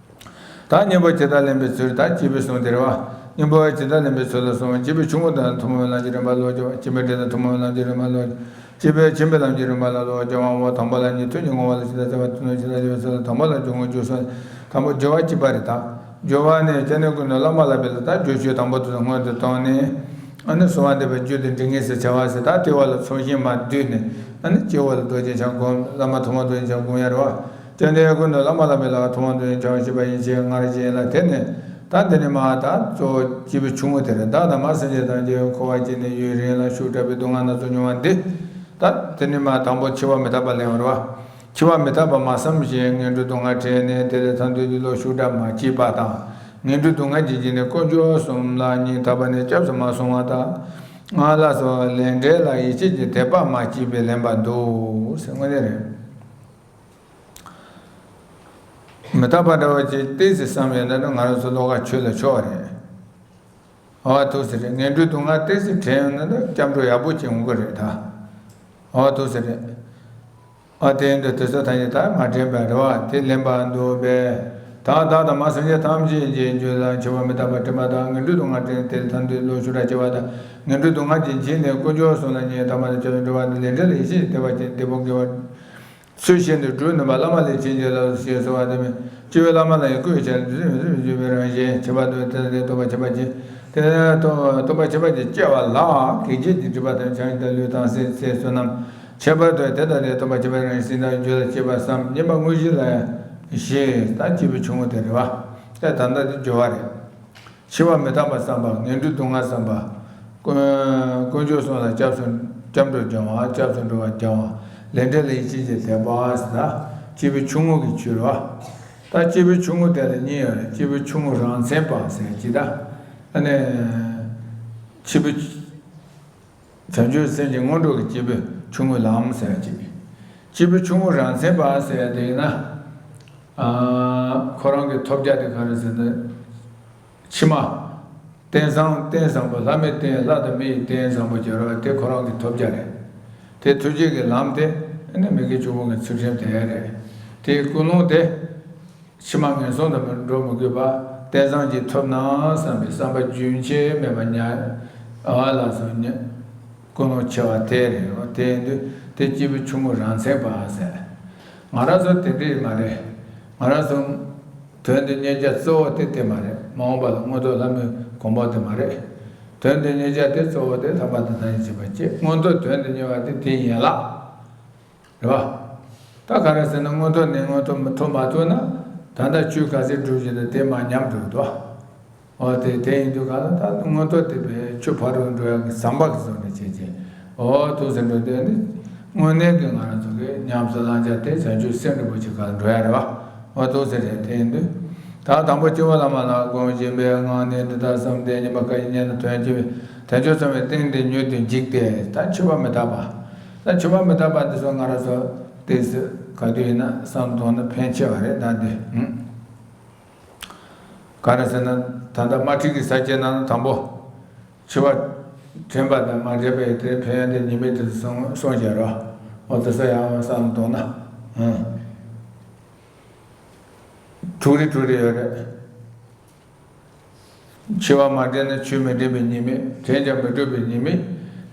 ད་གཉེན་པོ་ཇི་ལྟར་ལེན་པའི་ཚུལ་ད་སྐྱེས་བུའི་གསུང་དེ་རེད་བ། གཉེན་པོ་ཇི་ལྟར་ལེན་པའི་ཚུལ་ལ་གསུངས། སྐྱེས་བུ་ཆུང་ངུ་དང་ཐུན་མོང་བའི་ལམ་གྱི་རིམ་པ་ལོག་སྦྱོར་བ། སྐྱེས་པའི་སྒྲས་དང་ཐུན་མོང་བའི་ལམ་གྱི་རིམ་པ་ལོག་སྐྱེས་པས་ཁྱིམ་པའི་ལམ་གྱི་རིམ་པ་ལ་ལོག་སྦྱོར་བའམ། དང་པོ་ལ་གཉིས། ཐུན་གཉིས་བསྔོ་བ་ལ་ཇི་ལྟར་བྱ་བ་ཐུན་ལ་ཇི་ལྟར་བྱ་བའི་ཚུལ་ལ། དང་པོ་ལ་སྦྱོར་དངོས་རྒྱུ་གསུམ། དང་པོ་སྦྱོར་བ་གཅིག་པ་རེད་ད། སྦྱོར་བ་ནི་སྐྱབས་གནས་ཀུན་ཏུ་བླ་མ་ལ་ཕུལ་ལ། ད་སྦྱོར་ཆོས་དང་པོ་དེ་ཚོ་སྔོན་དུ་བཏང་ནས། ཨ་ནི་གསོལ་བ་འདེབས་པའི་རྒྱུ་དེ་འབྲི་ངེས་སུ་བྱ་བ་ཟེར། ད་དེ་བ་ལ་ཚོམས་ཞིང་མར་བསྡུས་ནས། ཨ་ནི་སྤྱི་བོ་ལ་རྡོ་རྗེ་འཆང་སྒོམ། བླ་མ་ཐོག་མར་རྡོ་རྗེ་འཆང་སྒོམ་ཡ་རེད་བ། སྐྱབས་གནས་ཀུན་ཏུ་བླ་མ་ལ་ཕུལ་ལ། ཐོག་མར་རྡོ་རྗེ་འཆང་ཞེས་པ་ཡིན་ཞེས་སྔར་བཞིན་ལ། དེ་ནས་ད་འདི་ནས་མར་ད་གཙོ་བོ་སྐྱེས་བུ་ཆུང་ངུ་དེ་རེད། བདག་དང་མ་སེམས་ཅན་ཐམས་ཅད་འཁོར་བར་སྐྱེས་ནས་ཡུན་རིང་ལ་ཤུགས་དྲག་པའི་སྡུག་བསྔལ་སྣ་ཚོགས་མྱོང་བ་འདི། ད་དེ་ནས་མར་དང་པོ་འཆི་བ་མི་རྟག་པ་ལེན་པ་རེད་བ། འཆི་བ་མི་རྟག་པ་མ་བསམ་ཞིང་ངན་འགྲོའི་སྡུག་བསྔལ་དྲན་ནས་དེ་ལས་ཐར་འདོད་ཀྱི་བློ་ཤུགས་དྲག་མ་སྐྱེས་པ་དང་། ངན་འགྲོའི་སྡུག་བསྔལ་གྱིས་འཇིགས་ནས་དཀོན་མཆོག་གསུམ་ལ་སྙིང་ཐག་པ་ནས་སྐྱབས་སུ་མ་སོང་བ་དང་། ང་ལ་སོགས་ལས་འབྲས་ལ་ཡིད་ཆེས་ཀྱི་དད་པ་མ་སྐྱེས་པས་ལེན་པར་འདུག་ཟེར། དངོས་གནས་རེད། མི་རྟག་པ་འདྲ་བ་ཅིག་ཏོག་ཙམ་བསམ་ཡོད་ན་ང་རང་ཚོ་བློ་ཁ་ཆོས་ལ་ཆོད་པ་རེད། འོ་ཐུགས་སུ་རེད། ངན་འགྲོའི་སྡུག་བསྔལ་ཏོག་ཙམ་དྲན་ཡོང་ན་ད་སྐྱབས་འགྲོ་ཡག་པོ་ཅིག་འོང་གི་རེད་ད། འོ་ཐུགས་སུ་རེད། ཨ་དེ་ཡིན་དུས་དེ་ཚོ་ཐམས་ཅད་ད་མ་དྲན་པའི་རེ་བ་དེ་ལེན་པར་འདུག་པས། ད་བདག་དང་མ་སེམས་ཅན་ཐམས་ཅད་ཀྱི་རྒྱུད་ལ་འཆི་བ་མི་རྟག་པ་དྲན་པ་དང་། ངན་འགྲོའི་སྡུག་བསྔལ་དྲན་ཏེ་ཐར་འདོད་བློ་ཤུགས་དྲག་སྐྱེ་བ་དང་། ངན་འགྲོའི་སྡུག་བསྔལ་གྱིས་འཇིགས་ནས་དཀོན་མཆོག་གསུམ་ལ་སྙིང་ཐག་པ་ནས་སྐྱབས་སུ་འགྲོ་བ་དང་། ལས་འབྲས་ལ་ཡིད་ཆེས་དད་པ་ཅན་དེ་པོ་དགེ་བ། ཚུལ་བཞིན་དུ་སྒྲུབ་ནུས་པ་བླ་མ་ལས་བྱིན་གྱིས་བརླབས་སོ་ཞེས་གསོལ་བ་འདེབས་མི། སྤྱི་བོའི་བླ་མ་ལ་ཡང་བཀོད་བྱས་ནས་འདི་ཚོ་མི་འཛིན་པའི་རང་བཞིན་ཁྱད་པར་དུ་དེ་ལ་དེ་སྟོན་པ་ཁྱད་པར་ཅན། དེ་ལ་སྟོན་པ་ཁྱད་པར་ཅན་སྐྱེ་བ་ལ་གེགས་བྱེད་ཀྱི་སྒྲིབ་པ་དང་བྱང་ཆུབ་ལུས་དང་སེམས་ཚེ་བསོད་ནམས་ཁྱད་པར་དུ་དེ་ལྟ་སྟེ་སྟོན་པ་ཁྱད་པར་རང་བཞིན་དང་རྒྱུད་ལ་སྐྱེས་པ་བསམ་ཉན་པ་དངོས་གཞི་ལ་ཞེས་ད་སྐྱེས་བུ་ཆུང་ངུ་དེ་རེད་བ། དེ་ད་ལྟ་དེ་སྦྱོར་བ་རེད། འཆི་བ་མི་རྟག་པ་བསམ་པ། ངན་འགྲོའི་སྡུག་བསྔལ་བསམ་པ། དཀོན་དཀོན་མཆོག་གསུམ་ལ་སྐྱབས་སུ་སྐྱབས་འགྲོ་སྦྱང་བ། སྐྱབས་སུ་འགྲོ་བ་སྦྱང་བ། ལས་འབྲས་ལ་ཡིད་ཆེས་ཀྱི་དད་པ་ཟེར་ད། སྐྱེས་བུ་ཆུང་ངུ་གི་ཆོས་རེད་བ། ད་སྐྱེས་བུ་ཆུང་ངུ་དེ་ལ་གཉིས་ཡོད་རེད། སྐྱེས་བུ་ཆུང་ངུ་རང་མཚན་པ་ཟེར་གྱི་ད། ཨ་ནི། སྐྱེས་བུ། བྱང་ཆུབ་སེམས་ཀྱི་སྔོན་འགྲོ་གི་སྐྱེས་བུ་ཆུང་ངུ་ལམ་ཟེར་གྱི། སྐྱེས་བུ་ཆུང་ངུ་རང་མཚན་པ་ཟེར་དེ་ཡིན་ན། ཨ། ཁོ་རང་གི་ཐོབ་རྒྱ་དེ་ག་རེ་ཟེར་ན། ཕྱི་མ། རྟེན་བཟང་རྟེན་བཟང་པོ་ལྷ་མིའི་རྟེན་ལྷ་དང་མིའི་རྟེན་བཟང་པོ་བྱེད་རོགས་དེ་ཁོ་རང་གི་ཐོབ་རྒྱ་རེད། དེ་ཐུགས་རྗེ་གི་ལམ་དེ་ནི་མི་དགེ་བཅུ་སྤོང་གི་ཚུལ་ཁྲིམས་དེ་རེད། དེའི་ཀུན་སློང་དེ། ཕྱི་མ་ངན་སོང་དུ་མི་འགྲོ་མི་དགོས་པ། རྟེན་བཟང་ཅིག་ཐོབ་ན་བསམ་པའི་བསམ་པ་རྒྱུན་ཆད་མེད་པ་ཉ། ཨ་ལ་སོགས་ཉ། ཀུན་སློང་ཆེ་བ་དེ་རེད། དེ་ཡིན་དུས་དེ་སྐྱེས་བུ་ཆུང་ངུ་རང་མཚན་པ་ཟེར། ང་རང་ཚོ་དེ་འདྲས་མ་རེད། ང་རང་ཚོ་དོན་དུ་གཉེར་བྱ་གཙོ་བོ་དེ་དེ་མ་རེད། མ་འོངས་པ་ལ་མངོན་རྟོགས་ལྷ་མིའི་གོ་འཕང་དེ་མ་རེད། དོན་དུ་གཉེར་བྱ་དེ་གཙོ་བོ་དེ་ཐར་པ་དང་ཐམས་ཅད་མཁྱེན་པ་སྐྱེ། མངོན་རྟོགས་དོན་དུ་གཉེར་བ་དེ་དེ་ཡན་ལག་རེད་བ། ད་ག་རེ་ཟེར་ན་མངོན་མཐོ་ནས་མངོན་མཐོ་མི་ཐོབ་མ་ཐུབ་ན། ད་ལྟ་ཆོས་ག་ཚད་སྒྲུབ་བཞིན་དུ་དེ་མ་ཉམས་འགྲོ་འདུག་འོ་དེ་དེ་ཡིན་དུས་ག་ལ་ད་མངོན་མཐོ་དེ་བས་ཆུ་ཕ་རོལ་འགྲོ་ཡག་གི་ཟམ་པ་གི་བཟོ་འདྲ་བྱེད་ཀྱི། འོ་ཐུགས་སེམས་འགྲོ་དེ་ནི་དངོས་གནས་ཀྱི་ང་རང་ཚོ་གི་ཉམས་སུ་བླང་བྱ་དེ་བྱང་ཆུབ་སེམས་རིན་པོ་ཆེ་ག་ལ་འགྲོ་ཡག་རེད་བ། འོ་ཐུགས་སེམས་རེད། དེ་ཡིན་དུས། ད་དང་པོ་སྤྱི་བོ་བླ་མ་ལ་སྒོམ་བཞིན་པའི་ངང་ནས་འདི་ལྟར་བསམ་སྟེ་ཉན་པ་ཁ་ཡིས་ཉན་ན་དོན་ཆེ་བའི་དལ་འབྱོར་ཚང་བའི་སྟེང་དེ་མྱུར་དུ་འཇིག་སྟེ་ད་འཆི་བ་མི་རྟག་པ། ད་འཆི་བ་མི་རྟག་པ་འདི་ཚོ་ང་རང་ཚོ་ཏོག་ཙམ་ག་དུས་ཡིན་ན་བསམ་བློ་གཏོང་ན་ཕན་ཆེ་བ་རེད་ད་འདི། ག་རེ་ཟེར་ན་ད་ལྟ་དམར་ཁྲིད་ཀྱི་ས་བཅད་ནང་ན་དང་པོ། འཆི་བ་དྲན་པ་དང་མ་དྲན་པའི་དེ་ཕན་ཡོན་དེ་ཉེས་དམིགས་དེ་ཚོ་གསུངས་བཞག་རོགས། འོ་དེ་ཚོ་ཡང་བསམ་བློ་གཏོང་ན། ཨང་། དྲུག་རེ་དྲུག་རེ་ཡོད་རེད། འཆི་བ་མ་དྲན་ན་ཆོས་མི་འདྲེན་པའི་ཉེས་དམིགས། དྲན་ཀྱང་མི་སྒྲུབ་པའི་ཉེས་དམིགས།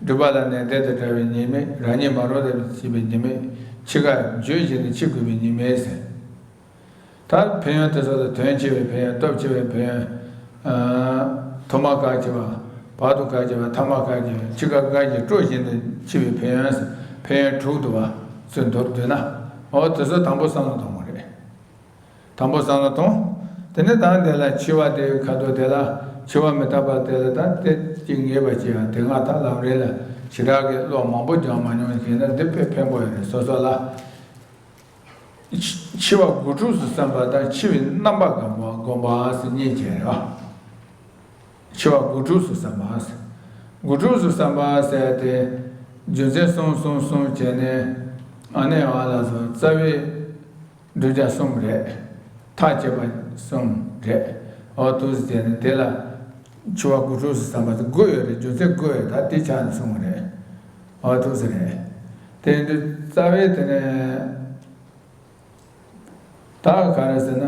སྒྲུབ་པ་ལ་ནན་ཏན་དང་བྲལ་བའི་ཉེས་དམིགས། རང་ཉིད་མ་རུངས་ལྟ་བུ་བྱེད་པའི་ཉེས་དམིགས། འཆི་ཁ་འགྱོད་བཞིན་དུ་འཆི་དགོས་པའི་ཉེས་དམིགས་ཟེར། ད་ཕན་ཡོན་དེ་ཚོ་ལ་དོན་ཆེ་བའི་ཕན་ཡོན། སྟོབས་ཆེ་བའི་ཕན་ཡོན། ཨ། ཐོག་མ་གལ་ཆེ་བ། བར་དུ་གལ་ཆེ་བ། ཐ་མ་གལ་ཆེ་བ། འཆི་ཁ་གལ་ཆེ་སྤྲོ་བཞིན་དུ་འཆི་བའི་ཕན་ཡོན་ཟེར། ཕན་ཡོན་དྲུག་འདུག་བ། ཚུར་མདོར་བསྡུས་ན། འོ་དེ་ཚོ་དང་པོ་བསམ་བློ་གཏོང་དགོས་རེད། དང་པོ་བསམ་བློ་གཏོང་། དེ་ནས་ད་འདི་ལ་འཆི་བ་དེ་ཁ་དོག་དེ་ལ་འཆི་བ་མི་རྟག་པ་དེ་ལ་ད་དེ་གཅིག་ངེས་པ་ཅིག་ཡང་དེ་སྔ་ད་ལམ་རིམ་ལ་ཞེ་དྲག་གི་བློ་མང་པོ་སྦྱང་མ་མྱོང་ཞེ་ན་འདི་དཔེ་ཕན་པོ་ཡོད་རེད་སོ་སོ་ལ། འཆི་བ་དགུ་ཕྲུགས་སུ་བསམ་པ་དང་འཆི་བའི་རྣམ་པ་སྒོམ་པ་སྒོམ་པ་ཟེར་གཉིས་བྱས་རེད་བ། འཆི་བ་དགུ་ཕྲུགས་སུ་བསམ་པ་ཟེར། དགུ་ཕྲུགས་སུ་བསམ་པ་ཟེར་ཏེ། རྒྱུ་མཚན་གསུམ་གསུམ་གསུམ་བྱས་ནས། ཨ་ནི་ཨ་ལ་སོགས་རྩ་བའི་བསྒྲུབ་བྱ་གསུམ་རེད། ཐག་བཅད་པ་གསུམ་རེད། འོ་འདུག་སེ་བྱས་ནས་དེ་ལ་འཆི་བ་དགུ་ཕྲུགས་སུ་བསམ་པ་དེ་དགུ་ཡོད་རེད། རྒྱུ་མཚན་དགུ་ཡོད་ད་དེ་ཆ་ནས་གསུངས་པ་རེད། འོ་འདུག་སེ་རེད། དེ་ཡིན་དུས་རྩ་བའི་དེ་ནས་ད་ག་རེ་ཟེར་ན་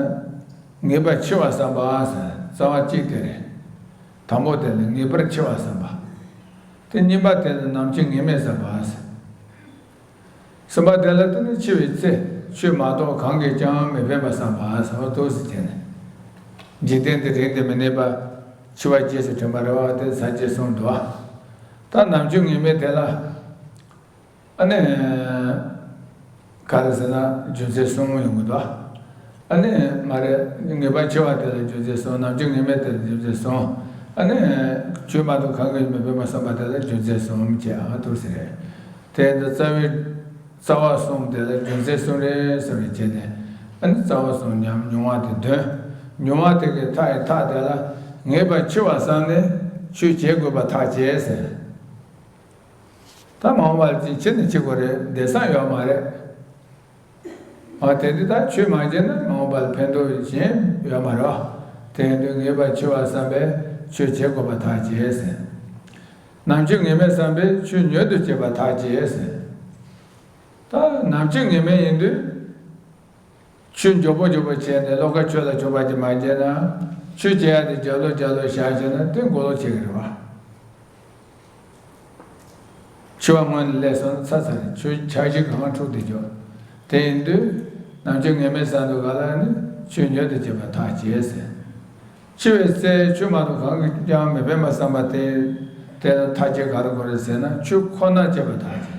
ངེས་པར་འཆི་བ་བསམ་པ་ཟེར་རྩ་བ་གཅིག་དེ་རེད། དང་པོ་དེ་ལ་ངེས་པར་འཆི་བ་བསམ་པ། དེ་གཉིས་པ་དེ་ལ་ནམ་འཆི་ངེས་མེད་བསམ་པ། གསུམ་པ་དེ་ལ་དེ་ནི་འཆི་བའི་ཚེ་ཆོས་མ་གཏོགས་གང་གིས་ཀྱང་མི་ཕན་པ་བསམ་པ་ཟེར་བ་འདུག་ཟེར་བྱས་ནས། འཇིག་རྟེན་འདི་རིང་དུ་མི་གནས་པ། འཆི་བ་རྗེས་སུ་དྲན་པ་རེད་བ། དེ་ཚར་གཅིག་གསུངས་འདུག་བ། ད་ནམ་འཆི་ངེས་མེད་དེ་ལ། ཨ་ནི། ག་རེ་ཟེར་ན་རྒྱུ་མཚན་གསུམ་ཡོང་གི་འདུག་ཨ་ནི་མ་རེད། ངེས་པར་འཆི་བ་དེ་ལ་རྒྱུ་མཚན་གསུམ། ནམ་འཆི་ངེས་མེད་དེ་ལ་རྒྱུ་མཚན་གསུམ། ཨ་ནི། ཆོས་མ་གཏོགས་གང་གིས་མི་ཕན་པ་བསམ་པ་དེ་ལ་རྒྱུ་མཚན་གསུམ་བྱས་ཨ་འདུག་ཟེར་རེད། དེ་ཡིན་དུས་རྩ་བའི། རྩ་བ་གསུམ་དེ་ལ་རྒྱུ་མཚན་གསུམ་རེད་གསུམ་རེ་བྱས་ནས། ཨ་ནི་རྩ་བ་གསུམ་ཉམས་མྱོང་བ་དེ་འདོན། མྱོང་བ་དེ་གི་མཐའ་ཡི་མཐའ་དེ་ལ་ངེས་པར་འཆི་བ་བསམ་ནས་ཆོས་བྱེད་དགོས་པ་ཐག་བཅད་ཟེར། ད་མ་འོངས་པ་ལ་ཅིག་འཆི་ནི་འཆི་དགོས་རེད། འདས་ས་ཡོད་མ་རེད། ཨ་དེ་འདི་ད་ཆོས་མ་བྱས་ན་མ་འོངས་པ་ལ་ཕན་ཐོགས་གཞན་ཡོད་མ་རེད་བ། དེ་ཡིན་དུས་ངེས་པར་འཆི་བ་བསམ་པས་ཆོས་བྱེད་དགོས་པ་ཐག་བཅད་ཟེར། ནམ་འཆི་ངེས་མེད་བསམ་པས་ཆོས་མྱུར་དུ་བྱེད་པ་ཐག་བཅད་ཟེར། ད་ནམ་འཆི་ངེས་མེད་ཡིན་དུས། ཆོས་མགྱོགས་པོ་མགྱོགས་པོ་བྱས་ནས་བློ་ཁ་ཆོས་ལ་འཇོག་པ་ཅིག་མ་བྱས་ན། ཆོས་བྱེད་ཡ་དེ་རྒྱབ་ལོག་རྒྱབ་ལོག་བཞག་བྱས་ན་དེ་མགོ་ལོག་བྱེད་ཀྱི་རེད་བ། འཆི་བ་སྔོན་ལ་སླེབས་སོང་ཚར་ཚར་རེད། ཆོས་འཆར་གཞི་གང་འཁྲུག་དེ་འཇོག་དེ་ཡིན་དུས། ནམ་འཆི་ངེས་མེད་བསམ་དུས་ག་ལ་ནི་ཆོས་མྱུར་དུ་བྱེད་པ་ཐག་བཅད་ཟེར། འཆི་བའི་ཚེ་ཆོས་མ་གཏོགས་གང་གིས་ཀྱང་མི་ཕན་པ་བསམ་པ་དེ། དེ་ལ་ཐག་བཅད་ག་རེ་དགོས་རེད་ཟེར་ན་ཆོས་ཁོ་ན་བྱེད་པ་ཐག་བཅད།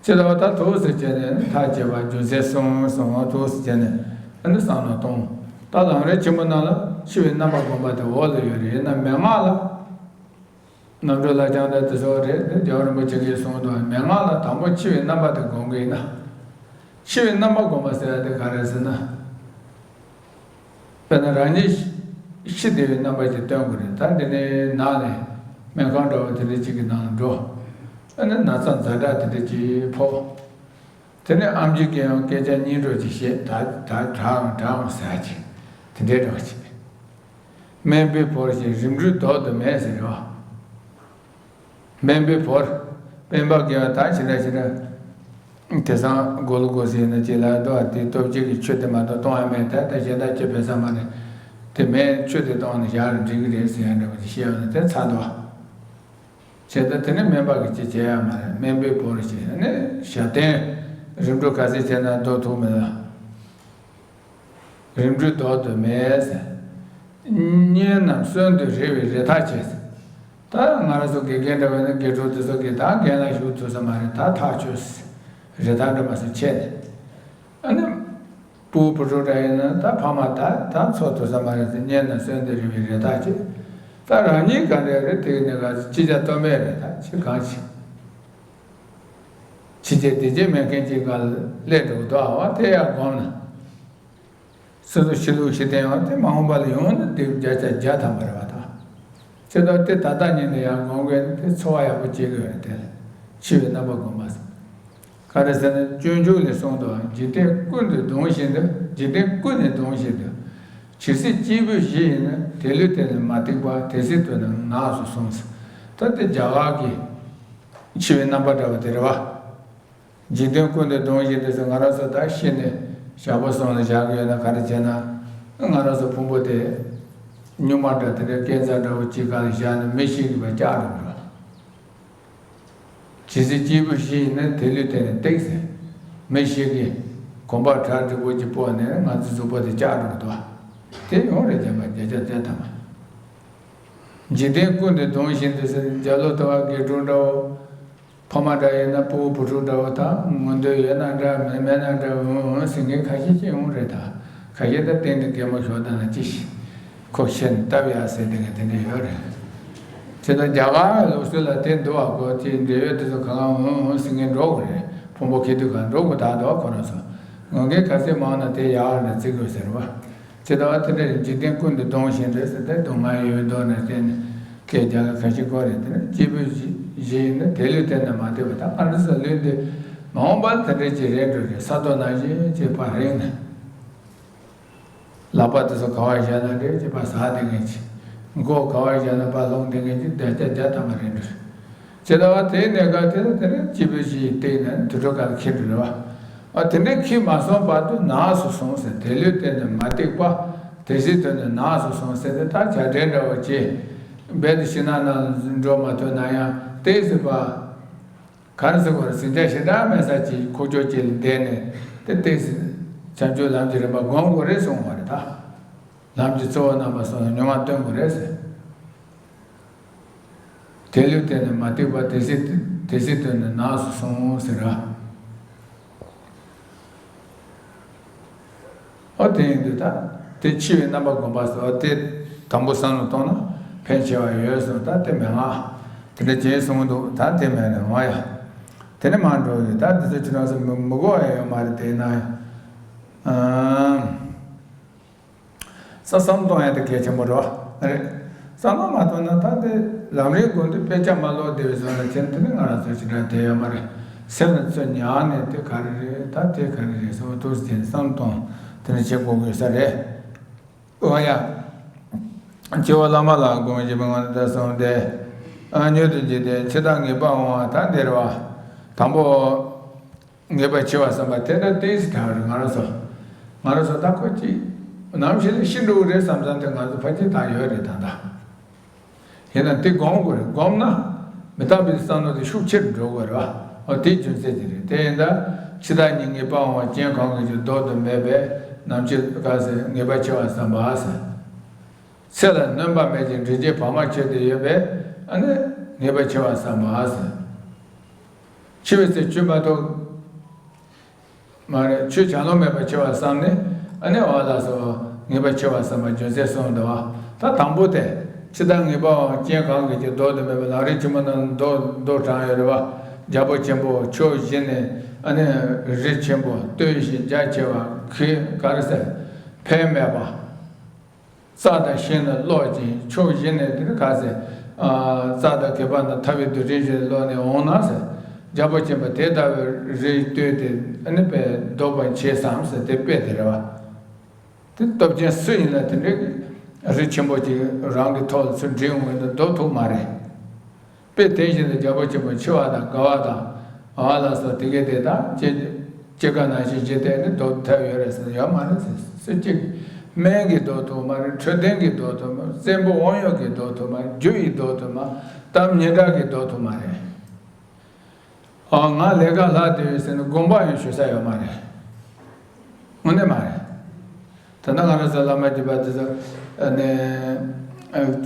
ཅི་ལྟ་བ་ལྟར་དུ་ཟེར་བྱས་ནས་ཐག་བཅད་པ་རྒྱུ་མཚན་གསུམ་གསུམ་དུ་ཟེར་བྱས་ནས་ཨ་ནི་བསམ་བློ་གཏོང་། ད་ལམ་རིམ་ཆེན་མོ་ནང་ལ་འཆི་བའི་རྣམ་པ་སྒོམ་པ་དེ་འོག་ལ་ཡོད་རེད། ཡིན་ན་མན་ངག་ལ། རྣམ་གྲོལ་ལ་སྦྱངས་ཏེ་དེ་ཚོ་རེད་དེ་རྒྱལ་བ་རིན་པོ་ཆེ་གིས་གསུངས་འདུག་མན་ངག་ལ་དང་པོ་འཆི་བའི་རྣམ་པ་དེ་སྒོམ་གྱི་ཡིན་ན། འཆི་བའི་རྣམ་པ་སྒོམ་པ་ཟེར་ཡ་དེ་ག་རེ་ཟེར་ན། དཔེར་ན་རང་ཉིད་ཤི་བསྡད་པའི་རྣམ་པ་ཅིག་སྟོན་དགོས་རེད། ད་འདི་ནས་ནང་ནས་སྨན་ཁང་འདྲ་བོ་དེ་འདྲ་ཅིག་གི་ནང་ལ་འགྲོ། ཨ་ནི་ན་ཚ་ཛ་དྲག་དེ་འདྲ་ཅིག་ཕོག་དེ་ནས་ཨེམ་ཆི་གིས་ཡང་སྐད་ཆ་སྙིང་བྲོ་ཅིག་བཤད། ད་ད་དྲག་འོང་དྲག་འོང་ཟེར་ཅིག་དེ་འདྲའི་འདྲ་བོ་ཅིག་སྨན་པས་བོར་ཞིང་རིམ་གྲོས་ལྡོག་ཏུ་མེད་ཟེར་རེད་བ། སྨན་པས་བོར། སྨན་པ་གིས་ད་ཕྱི་དྲག་ཕྱི་དྲག་དེང་སང་སྒོ་ལུ་སྒོ་ཟེར་ན་ཅི་ལ་འདུག་དེ་སྟོབས་ཆེ་གི་ཆུ་དེ་མ་གཏོགས་གཏོང་ཡ་མེད། ད་ད་གཞན་དག་ཅི་ཕན་ས་མ་རེད། དེ་མེད་ཆུ་དེ་གཏོང་ནས་བཞག་ན་འགྲིག་གི་རེད་ཟེར་ཡ་འདྲ་པོ་ཅིག་བཤད་ཡོང་ན་དེ་ཚར་འདུག་བྱས་ད་དེ་ནས་སྨན་པ་གིས་ཅི་བྱེད་ཡ་མ་རེད། སྨན་པས་བོར་ཞིང་ནས་ཞབས་བརྟན་རིམ་གྲོ་ག་ཚད་བྱས་ན་ལྡོག་ཐུབ་མེད་ལ། རིམ་གྲོས་ལྡོག་ཏུ་མེད། གཉེན་རྣམས་གསོན་དུ་རེ་བའི་རེ་ཐག་ཆད། ད་ང་རང་ཚོ་དགེ་རྒན་འདྲ་བ་ནི་དགེ་ཕྲུག་དེ་ཚོ་གིས་ད་རྒན་ལགས་བཞུགས་ཐུབ་ས་མ་རེད། ད་ཐག་ཆོད། རེ་ཐག་འདྲ་མ་སོང་ཆད་ནས། ཨ་ནི། སྤུ་གུ་བུ་ཕྲུག་འདྲ་ཡིན་ན་ད་ཕ་མ་ད་ད་འཚོ་ཐུབ་ས་མ་རེད་ཟེར། གཉེན་རྣམས་གསོན་དུ་རེ་བའི་རེ་ཐག་ཆད། ད་རང་ཉིད་ག་འདྲ་རེད་དེ་ནི་ག་ཅི་བྱ་གཏོལ་མེད་རེད། ད་ཅི་གང་བྱེད། ཕྱི་རྒྱལ་སྡིག་ཅན་མེད་མཁན་གཅིག་ག་སླེབས་འགྲོ་གི་འདུག་ཨ་བ་དེ་ཡར་སྒོམ་ན། སོ་སོ་ཤི་ལུགས་ཤི་སྟེང་ཡང་དེ་མ་འོངས་པ་ལ་ཡོང་ན་དེ་བརྒྱ་ཆ་བརྒྱ་ཐམ་པ་རེད་བ་ད། ཅི་ལྟར་དེ་ད་ལྟ་ཉིད་ནས་ཡར་སྒོམ་མཁན་དེ་འཚོ་བ་ཡག་པོ་སྐྱེལ་གི་ཡོད་དེ། འཆི་བའི་རྣམ་པ་སྒོམ་པ་ཟེར། ག་རེ་ཟེར་ན་སྤྱོད་འཇུག་ལས་གསུངས་འདུག་འཇིག་རྟེན་ཀུན་ཏུ་གདུང་བཞིན་དུ། འཇིག་རྟེན་ཀུན་ནས་གདུང་བཞིན་དུ། ཇི་སྲིད་སྐྱེས་བུའི་གཞི་ཡིན་ན། དེ་ལུས་བརྟན་ནས་མ་སྡིགས་པ། དེ་སྲིད་དུས་ན་ནགས་སུ་གསུངས་ཟེར། ད་དེ་རྒྱ་གར་གྱི་འཆི་བའི་རྣམ་པ་འདྲ་བ་དེ་རེད་བ། འཇིག་རྟེན་ཀུན་ཏུ་གདུང་བཞིན་དུ་ཟེར། ང་རང་ཚོ་ད་ཤི་ནས་ཞག་པོ་སོང་ནས་བཞག་གི་ཡོད་ན་ག་རེ་བྱས་ན། ང་རང་ཚོ་ཕུང་པོ་དེ་སྨྱུག་མ་འདྲ་དེ་འདྲ་སྐས་འཛེག་འདྲ་བོ་གཅིག་སྒང་ལ་བཞག་ནས་མི་ཤི་གི་བ་བཀྱག་འགྲོ་གི་རེད། ཇི་སྲིད་སྐྱེས་བུའི་གཞི་ཡིན་ན། དེ་ལུས་བརྟན་ནས་སྡིགས་ཟེར། མི་ཤི་གི་གོམ་པ་གྲ་འགྲིག་པོ་ཅིག་སྤོས་ནས་ང་ཚོའི་གཟུགས་པོ་དེ་བཀྱག་འགྲོ་གི་འདུག་དེ་ཡོང་རེད། བྱས་པ་བརྒྱ་ཆ་བརྒྱ་ཐམ་པ། འཇིག་རྟེན་ཀུན་ཏུ་གདུང་བཞིན་དུ་ཟེར། རྒྱ་ལོ་ལྟ་བ་དགེ་ཕྲུག་འདྲ་བོ། ཕ་མ་འདྲ་ཡིན་ན་ཕྲུ་གུ་བུ་ཕྲུག་འདྲ་བོ་དང་མངོན་འདོད་ཡོད་ན་འདྲ་མེད་མེད་ན་འདྲ་འུ་འུ་ཟེར་མཁན་ཁ་ཤས་ཅིག་ཡོང་རེད་ད། ཁ་ཤས་ད་གཏན་དུ་གད་མོ་ཤོར་ད་ན་ཅི་ཞིག་ཁོ་ཤེས་ནས་སྟབས་ཡག་ཟེར་དེ་ག་དེ་འདྲ་ཡོད་རེད། ཇི་ལྟར་རྒྱ་གར་ལུགས་སྲོལ་ལ་དེ་འདུག་བ། གོ་ཅི་འབྲེལ་ཡོད་དེ་ཚོ་གང་ག་འུ་འུ་ཟེར་མཁན་འགྲོ་དགོས་རེད། ཕུང་པོ་ཁྱེར་དུས་གང་འགྲོ་དགོས་ད་འདུག་ཁོ་རང་ཚོ་ངོ་མཁན་ག་ཚད་མང་ན་དེ་ཡག་རེད་བརྩི་དགོས་ཟེར་བ། ཇི་ལྟ་བ་དེ་འདྲ་འཇིག་རྟེན་ཀུན་ཏུ་གདུང་བཞིན་དུ་ཟེར་ཏེ་སྡུག་བསྔལ་ཡོད་མདོག་ནས་བསྟན་ནས་སྐད་རྒྱག་གི་ཁ་ཤས་ཁོ་རེ་དེ་ནས་སྐྱེས་བུ་གཞི་ཡིན་ན་དེ་ལུས་བརྟན་ནས་མ་སྡིགས་པ་དང་། ཨ་ནི་ས་ལུས་འདི་མ་འོངས་པར་དེ་འདྲ་ཅིག་རེད་འགྲོ་རེད། ས་རྡོ་ནང་བཞིན་ཅིག་ཕར་རིང་ནས་ལག་པ་དེ་ཚོ་ག་བར་བཞག་ན་འདྲ་ཅིག་ཕར་ཟག་བསྡད་མཁན་ཅིག་མགོ་ག་བར་བཞག་ན་ཕར་ལྷུང་བསྡད་མཁན་ཅིག་བརྒྱ་ཆ་བརྒྱ་ཐམ་པ་རེད་འགྲོ་རེད། ཇི་ལྟ་བ་དེའི་གནས་སྐབས་དེ་ལ་དེ་ནས་སྐྱེས་བུ་གཞི་ཡི་སྟེང་ནས་དུད་འགྲོ་ག་ལ་འཁྱེར་འགྲོ་རེད་བ། ཨ་དེ་འདྲ་འཁྱེར་མ་སོང་བར་དུ་ནགས་སུ་སོང་ཟེར། དེ་ལུས་བརྟན་ནས་མ་སྡིགས་པ། དེ་སྲིད་དུ་ནི་ནགས་སུ་སོང་ཟེར་ཏེ། ད་བྱ་བྲལ་འདྲ་བོ་ཅིག་རྦད་དེ་ཤིང་ནགས་ནང་འགྲོ་མ་ཐུབ་ན་ཡང་ཏོག་ཙམ་པ། ག་རེ་ཟེར་དགོས་རེད། ཟིང་ཆ་ཞེ་དྲག་མེད་ས་ཅིག་ཁུག་ཀྱོག་ཅིག་ལ་བསྡད་ནས། དེ་ཏོག་ཙམ་བྱང་ཆུབ་ལམ་གྱི་རིམ་པ་སྒོམ་དགོས་རེད་གསུངས་པ་རེད་ད། ལམ་གྱི་གཙོ་བོ་རྣམ་པ་གསུམ་ལ་མྱོང་བ་སྟོན་དགོས་རེད་ཟེར། དེ་ལུས་བརྟན་ནས་མ་བཏེགས་པ། དེ་སྲིད་དེ་སྲིད་དུ་ནི་ནགས་སུ་སོང་ཟེར་ར། ཨོ་དེ་ཡིན་དུས་ད་དེ་འཆི་བའི་རྣམ་པ་སྒོམ་པ་ཟེར་བ་དེ་དང་པོ་བསམ་བློ་གཏོང་ན་ཕན་ཆེ་བ་ཡོད་གསུངས། ད་དེ་མན་ང་། དེ་འདྲ་བྱས་གསུངས་འདུག་ད་དེ་མེད་ནས་འོང་ཡ། དེ་ནས་མར་འགྲོ་རེད། ད་དེ་ཚོ་ཁྱེད་རང་ཚོ་མི་མི་གོ་བ་ཡོད་མ་རེད། དེ་ན་ཡང་། ཨང་། ས་བསམ་གཏོང་ཡ་དེ་གལ་ཆེན་པོ་རེད་བ། རེད། བསམ་བློ་མ་གཏོང་ན་ད་དེ་ལམ་རིམ་སྒོམ་དུས་དཔེ་ཆ་མ་ཀློག་བསྡད་པའི་བཟོ་ལ་བྱས་ན། དེ་ནི་ང་རང་ཚོ་ཅི་འདྲ་བསྡད་ཡོད་མ་རེད། སེམས་ལ་ཚུར་ཉར་ནས་དེ་ག་རེ་རེད། ད་དེ་ག་རེ་རེད་ཟེར་བ་ཐུགས་སུ་དེ་བསམ་གཏོང་དེ་འདྲ་བྱེད་དགོས་དགོས་ས་རེད། འོ་ཡ། སྐྱེ་བ་བླ་མ་ལ་དགོངས་བཞེས་པའི་ངང་ནས་ད་གསུངས་ཏེ། ཨ་མྱུར་དུ་འཇིག་རྟེན་འཆི་བདག་ངེས་པར་འོང་བ། ད་འདིར་བ། དང་པོ། ངེས་པར་འཆི་བ་བསམ་པ་དེ་འདྲ་ཏོག་ཙམ་དྲག་རེད། ང་རང་ཚོ། ང་རང་ཚོ་ད་ཁོ་ཅིག་ནམ་ཞིག་ལ་ཤི་འགྲོ་གི་རེད་བསམ་བསམ་དེ་ང་ཚོ་ཕལ་ཆེར་ད་ཡོད་རེད་ད་ལྟ། ཡིན་ན་དེ་སྒོམ་དགོས་རེད། སྒོམ་ན་མི་རྟག་པའི་བསམ་བློ་དེ་ཤུགས་ཆེར་འགྲོ་དགོས་རེད་བ། འོ་དེ་རྒྱུ་མཚན་དེ་རེད། དེ་ཡིན་ད་འཆི་བདག་ཉིད་ངེས་པར་འོང་བ། རྐྱེན་གང་གིས་ཀྱང་ལྡོག་ཏུ་མེད་པས། ནམ་འཆི་ག་ཟེར་ངེས་པར་འཆི་བ་བསམ་པ་ཟེར། ཚེ་ལ་སྣོན་པ་མེད་ཅིང་འབྲས་རྒྱས་བག་མ་ཆོད་དེ་ཡོད་པས། ཨ་ནི་ངེས་པར་འཆི་བ་བསམ་པ་ཟེར། འཆི་བའི་ཚེ་ཆོས་མ་ཐོབ། མ་རེད། ཆོས་བྱ་ལོང་མེད་པར་འཆི་བ་བསམ་ནས། ཨ་ནི་འོ་ལགས་སོ། ངེས་པར་འཆི་བ་བསམ་པ་རྒྱུ་མཚན་གསུངས་འདུག་བ། ད་དང་པོ་དེ། འཆི་བདག་ངེས་པར་འོང་། རྐྱེན་གང་གིས་ཀྱང་ལྡོག་ཏུ་མེད་པ། ལམ་རིམ་ཆེན་མོ་ནང་མདོ་མདོ་དྲངས་ཡོད་རེད་བ། རྒྱལ་པོ་ཆེན་པོ་ཕྱོགས་བཞི་ནས། ཨ་ནི་རི་ཆེན་པོ་སྟོད་བཞི་རྒྱ་ཆེ་བ་གི་ག་རེ་ཟེར། ཕན་མེད་པ། རྩྭ་དང་ཤིང་ལ་གློག་ཅིང་། ཕྱོགས་བཞི་ནས་དེ་ནི་ག་ཟེར། ཨ་རྩྭ་དང་གད་པ་དང་ཐལ་བའི་རྡུལ་ཕྲན་བཞིན་གློག་ནས་འོང་ན་ཟེར། རྒྱལ་པོ་ཆེན་པོ་དེ་ལྟ་བུའི་རིར་ལྟོས་ཏེ་ཨ་ནི་དཔེ་ལྡོག་པར་བྱེད་བསམ་ཟེར། དེ་དཔེ་དེ་རེད་བ། དེ་སྟོབས་ཅན་སུ་ཡིན་ན་དེ་འདྲའི་རི་ཆེན་པོ་ཅིག་རང་གི་ཐོག་ལ་ཚུར་འགྲིལ་འོང་དུས་ལྡོག་ཐུབ་མ་རེད། དཔེ་དེ་བཞིན་དུ་རྒྱལ་པོ་ཆེན་པོ་འཆི་བ་དང་རྒ་བ་དང་། ཨ་ལ་སོགས་དེ་གའི་དེ་དག་སྐྱེ་སྐྱེ་རྒ་ན་འཆིའི་འཇིག་རྟེན་ནི་ལྡོག་ཐབས་ཡོད་རེད་ཟེར་ན་ཡོད་མ་རེད་ཟེར། སུ་གཅིག་སྨན་གྱིས་ལྡོག་ཐུབ་མ་རེད། འཕྲོད་བསྟེན་གྱིས་ལྡོག་ཐུབ་མ་རེད། བཙན་པོ་དབང་ཡོད་ཀྱིས་ལྡོག་ཐུབ་མ་རེད། རྒྱུ་ཡིས་ལྡོག་ཐུབ་མ། གཏམ་སྙན་གྲགས་ཀྱིས་ལྡོག་ཐུབ་མ་རེད། ཨ་ང་ལས་ཀ་ལྷག་བསྡད་ཡོད་ཟེར་ནས་དགོངས་པ་ཡང་ཞུ་ས་ཡོད་མ་རེད། དངོས་གནས་མ་རེད། ད་ལྟ་ང་རང་ཚོ་བླ་མ་རྒྱུད་པ་དེ་ཚོ་ནས་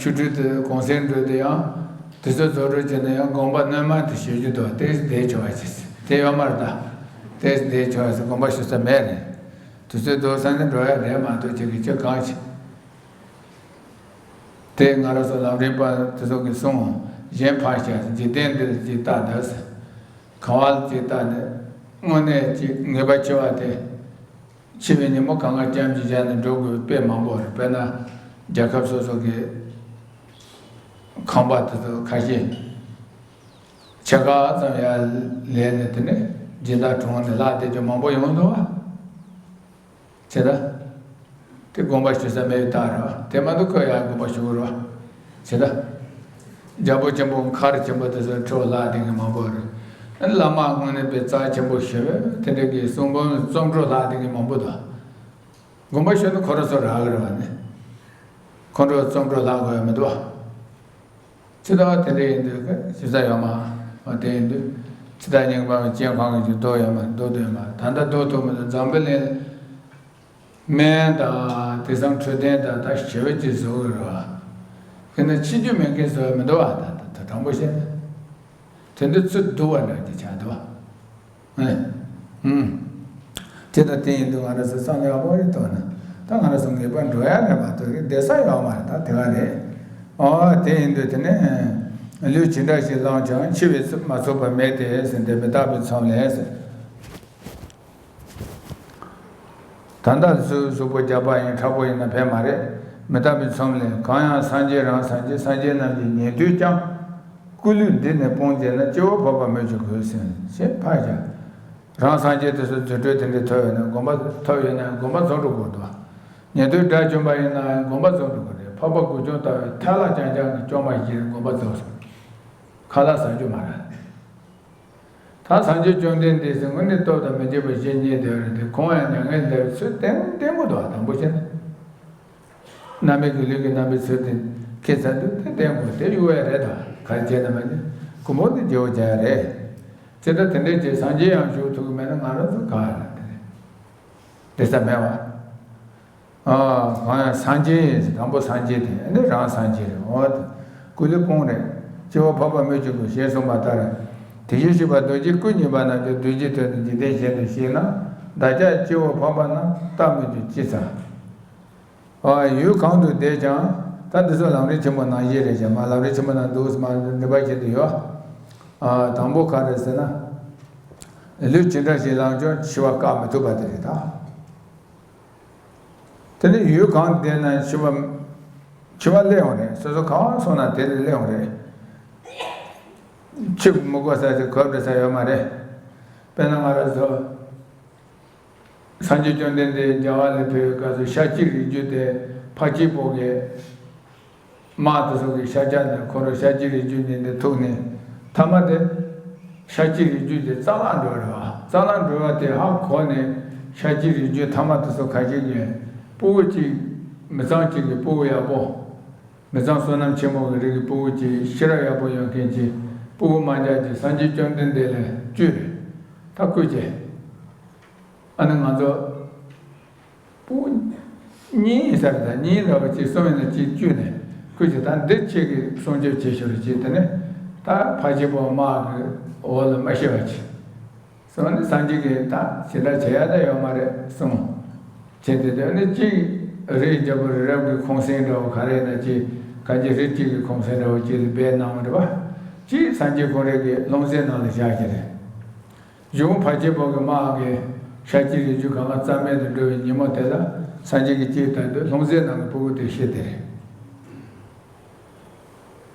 ཆོས་ཁྲིད་དེ་གུང་སེང་འགྲོ་དེ་ཡང་དུས་ཚོད་རྫོགས་འགྲོ་བྱས་ན་ཡང་དགོངས་པ་སྣོན་མ་དེ་ཞུ་རྒྱུ་འདུག་དེ་བསྡད་ཆོག་པ་ཅིག་དེ་ཡོད་མ་རེད། ད་དེ་བསྡད་ཆོག་པ་ཟེར་དགོངས་པ་ཞུ་ས་མེད་རེད། དུས་ཚོད་རྫོགས་ས་ནས་འགྲོ་ཡ་རེད་མ་གཏོགས་ཁྱེད་ཀྱིས་ཅི་གང་བྱེད། དེ་ང་རང་ཚོ་ལམ་རིམ་པ་དེ་ཚོ་གིས་གསུངས། གཞན་ཕར་བཞག་འཇིག་རྟེན་འདིར་ཅིག་ལྟ་དང་ཟེར། གང་བ་ལ་ཅིག་ལྟ་ནས་དངོས་གནས་ཅིག་ངེས་པ་འཆི་བ་དེ། འཆི་བའི་ཉིན་མོ་གང་ག་ཅམ་གྱིས་བཞག་ནས་འགྲོ་དགོས་པའི་དཔེ་མང་པོ་རེད། དཔེར་ན་རྒྱལ་ཁབ་སོ་སོ་གི་ཁང་པ་དེ་ཚོ་ཁ་ཤས་ཕྱེད་ཀ་ཙམ་ཡར་ལེན་ནས་དེ་ནས་སྦྱིན་བདག་གྲོངས་ནས་ལྷག་བསྡད་རྒྱུ་མང་པོ་ཡོང་འདུག་བ། བྱས་ད། དེ་དགོངས་པ་ཞུ་ས་མེད་པའི་རྟགས་རེད་བ། དེ་མ་གཏོགས་ཁོས་ཡང་དགོངས་པ་ཞུ་གི་རེད་བ། བྱས་ད། རྒྱལ་པོ་ཆེན་པོ་མཁར་ཆེན་པོ་དེ་ཚོའི་ཁྲོད་ལྷག་བསྡད་མཁན་མང་པོ་རེད། ཨ་ནི་བླ་མ་དངོས་གནས་དཔེ་རྩ་ཆེན་པོ་ཞེ་པོ་དེ་འདྲ་གི་གསུང་འབུམ་རྩོམ་འཕྲོ་ལྷག་བསྡད་མཁན་མང་པོ་འདུག་དགོངས་པ་ཞུ་ན་ཁོ་རང་ཚོ་རག་གི་རེད་བ་ནི། ཁོང་ཁྲོ་རྩོམ་འཕྲོ་ལྷག་དགོས་ཡ་མི་འདུག་བ། ཇི་ལྟར་དེ་འདྲ་ཡིན་དུས་ཞུ་ས་ཡོད་མ། འོ་དེ་ཡིན་དུས་འཆི་བདག་ཉིད་ངེས་པར་འོང་། རྐྱེན་གང་གིས་ཀྱང་ལྡོག་ཡོད་མ་ལྡོག་ཏུ་ཡོད་མ། ད་ལྟ་ལྡོག་ཐུབ་མི་འདུག་འཛམ་བུ་གླིང་སྨན་དང་དེང་སང་འཕྲོད་བསྟེན་དང་ད་ཞེ་པོ་ཅིག་བཟོ་གི་རེད་བ། ཁྱེད་ན་འཆི་རྒྱུ་མེད་མཁན་བཟོ་ཡ་མི་འདུག་བ། ད་ད་དྲང་པོ་བཤད་ན། དེ་འདི་ཚུར་བསྡུ་བ་འདྲ་ཅིག་ཆགས་འདུག་བ། ཨེ། ཨུམ། དེ་དང་དེ་ཡིན་དུས་ང་རང་ཚོ་བསམ་ཡག་པོ་རེད་འདུག་ན། ད་ང་རང་ཚོ་ངེས་པར་འགྲོ་ཡ་རེད་མ་གཏོགས་བསྡད་ས་ཡོད་མ་རེད། ད་དེ་ག་རེད། ཨོ་དེ་ཡིན་དུས་དེ་ནས་ལུས་ཇི་འདྲ་ཞིག་བླངས་ཀྱང་འཆི་བས་མ་ཚུགས་པ་མེད་དེ་ཟེར་འདི་མི་རྟག་པའི་མཚམས་ལས་ཟེར། ད་ལྟ་གཟུགས་གཟུགས་པོ་རྒྱགས་པ་ཡིན་མཁྲེགས་པོ་ཡིན་ན་ཕན་མ་རེད། མི་རྟག་པའི་མཚམས་ལས། གང་ཡང་སངས་རྒྱས་རང་སངས་རྒྱས་སངས་རྒྱས་རྣམས་ཀྱི་ཉན་ཐོས་ཀྱང་། སྐུ་ལུས་འདི་ནི་སྤོང་བྱེད་ན། སྐྱེ་བོ་འཕགས་པ་སྨོས་ཀྱང་དགོས་ཟེར་ཞེས་ཕར་བཞག་རང་སངས་རྒྱས་དེ་ཚོ་རྫུ་འཕྲུལ་དེ་འདྲ་ཐོབ་ཡོད་ན་དགོངས་པ་ཐོབ་ཡོད་ན་དགོངས་པ་རྫོགས་འགྲོ་དགོས་འདུག་ཉན་ཐོས་དགྲ་བཅོམ་པ་ཡིན་ན་དགོངས་པ་རྫོགས་འགྲོ་དགོས་རེད། འཕགས་པ་དགུ་སྐྱོང་ལྟ་བུའི་ཐལ་བ་རྐྱང་རྐྱང་གི་སྐྱོང་བ་ཞིག་དགོངས་པ་རྫོགས་སོང་། ཁ་ལག་ཟ་རྒྱུ་མ་རེད། ད་སངས་རྒྱས་བཅོམ་ལྡན་འདས་སུ་དངོས་གནས་སྟོབས་དང་མི་འགྱུར་བ་ཞེས་བརྙས་ཏེ་ཡོད་རེད་དེ། ཁོང་ཡང་མྱ་ངན་འདའ་བའི་ཚུལ་བསྟན་བསྟན་དགོས་འདུག་དང་པོ་བྱས་ན། རྣམ་སྨིན་གྱི་ལུས་ཀྱི་རྣམ་པའི་ཚུལ་དེ་སྐྱེས་ཚར་དུས་དེ་བསྟན་དགོས། དེ་གཡུག་ཡ་རེད། ད་ག་རེ་བྱས་ན་མ་ནི་ཀུན་སློང་དེ་བརྗེ་བོ་བྱ་ཡ་རེད། ཇི་ལྟར་དེ་འདྲའི་ཅིག་སངས་རྒྱས་ཡང་བཞུགས་ཐུབ་ཀྱི་མེད་ན་ང་རང་ཚོ་ག་ལ་དེ་རེད། དེ་ས་མེད་བ། ཨ། སངས་རྒྱས། དང་པོ་སངས་རྒྱས་དེ་ནི་རང་སངས་རྒྱས་རེད། འོ་དེ་ཀུན་ལས་སྤོང་རེད། སྐྱེ་བ་འཕགས་པ་སྨོས་ཅི་དགོས་ཞེས་གསུངས་པ་ལྟར། དེ་བཞིན་གཤེགས་པ་རྡོ་རྗེ་སྐུ་བརྙེས་པ་རྣམས་ཀྱང་གདུལ་བྱའི་དོན་དུ་འཇིག་རྟེན་གཞན་དུ་གཤེགས་ན། བདག་ཅག་སྐྱེ་བ་འཕགས་པ་རྣམས་བལྟ་སྨོས་ཀྱི་ཅི་ཚ། ཨ། ཡུལ་གང་དུ་བསྡད་ཀྱང་། ད་འདི་ཚོ་ལམ་རིམ་ཆེན་མོ་ནང་བཞིན་རེད་ཀྱང་མ། ལམ་རིམ་ཆེན་མོ་ནང་འདུག་སེ་མར་འགྲེལ་པ་བྱེད་དུ་ཡོད། ཨ། དང་པོ་ག་རེ་ཟེར་ན། ལུས་ཇི་འདྲ་ཞིག་བླངས་ཀྱང་འཆི་བ་བཀག་མི་ཐུབ་པ་དེ་རེད་ད། དེ་ནས་ཡུལ་གང་དུ་བསྡད་ན་འཆི་བ། འཆི་བ་སླེབས་ཡོང་རེད། སོ་སོ་གང་སོང་ན་དེ་ལ་སླེབས་ཡོང་རེད། འཆི་མི་དགོས་ས་དེ་གོ་སྒྲིག་ས་ཡོད་མ་རེད། དཔེར་ན་ང་རང་ཚོ། སངས་རྒྱས་བཅོམ་ལྡན་འདས་རྒྱ་གར་ལ་ཕེབས་པའི་སྐབས་སུ་ཤཱཀྱའི་རིགས་རྒྱུད་དེ་འཕགས་སྐྱེས་པོ་གི་དམག་དེ་ཚོ་གི་ཤཱཀྱ་ནས་ཁོ་རང་ཤཱཀྱའི་རིགས་རྒྱུད་ནས་འདི་ཐུག་ནས། ཐ་མ་དེ་ཤཱཀྱའི་རིགས་རྒྱུད་དེ་རྩ་བརླག་འགྲོ་རེད་བ། རྩ་བརླག་འགྲོ་བ་དེ་ཧ་གོ་ནས། ཤཱཀྱའི་རིགས་རྒྱུད་ཐ་མ་དེ་ཚོ་ཁ་ཤས་ཀྱིས་ཕྲུ་གུ་གཅིག་མི་ཚང་གཅིག་གི་ཕྲུ་གུ་ཡག་པོ། མི་ཚང་བསོད་ནམས་ཆེན་མོ་གི་རིགས་ཀྱི་ཕྲུ་གུ་གཅིག་ཤེས་རབ་ཡག་པོ་ཡོད་མཁན་གྱི་ཕྲུ་གུ་མ་འཇགས་ཀྱི་སངས་རྒྱས་བཅོམ་ལྡན་འདས་ལ་བཅོལ་རེད། ད་སྐུ་མཁྱེན། ཨ་ནི་ང་ཚོ་ཕྲུ་གུ་གཉིས་ཡིན་ས་རེད། ད་གཉིས་འདྲ་བོ་གཅིག་གསུམ་ཡིན་ན་གཅིག་བཅོལ་ནས། སྐུ་མཁྱེན། ད་འདི་ཁྱེད་ཀྱིས་སྲུང་སྐྱོབ་བྱེད་ཤོག་ཅེས། དེ་ནས་ད་འཕགས་སྐྱེས་པོ་དམག་གི་འོག་ལ་མ་ཤི་བ་བྱེད། སོང་ནས་སངས་རྒྱས་ཀྱིས་ད་ཞེ་དྲག་བྱེད་ཡ་ད་ཡོད་མ་རེད་གསུངས། བྱས་ཏེ་དེ་ནས་གཅིག་རིའི་རྒྱལ་པོ་རི་རབ་ཀྱི་ཁོང་གསེང་འདྲ་བོ་ག་རེ་ཡིན་ན་གཅིག་ག་གི་རི་གཅིག་གི་ཁོང་གསེང་འདྲ་བོ་གཅིག་ལ་སྦས་གནང་བ་རེད་བ། གཅིག་སངས་རྒྱས་ཁོ་རང་གི་ལྷུང་བཟེད་ནང་ལ་བཞག་གི་རེད། གཞུག་འཕགས་སྐྱེས་པོ་གི་དམག་གིས་ཤཱཀྱའི་རིགས་རྒྱུད་གང་ག་རྩ་མེད་དུ་འགྲོ་བའི་ཉིན་མོ་དེ་ལ། སངས་རྒྱས་ཀྱིས་གཅིག་ལྟ་དུས་ལྷུང་བཟེད་ནང་གི་ཕྲུ་གུ་དེ་ཤི་དེ་རེད།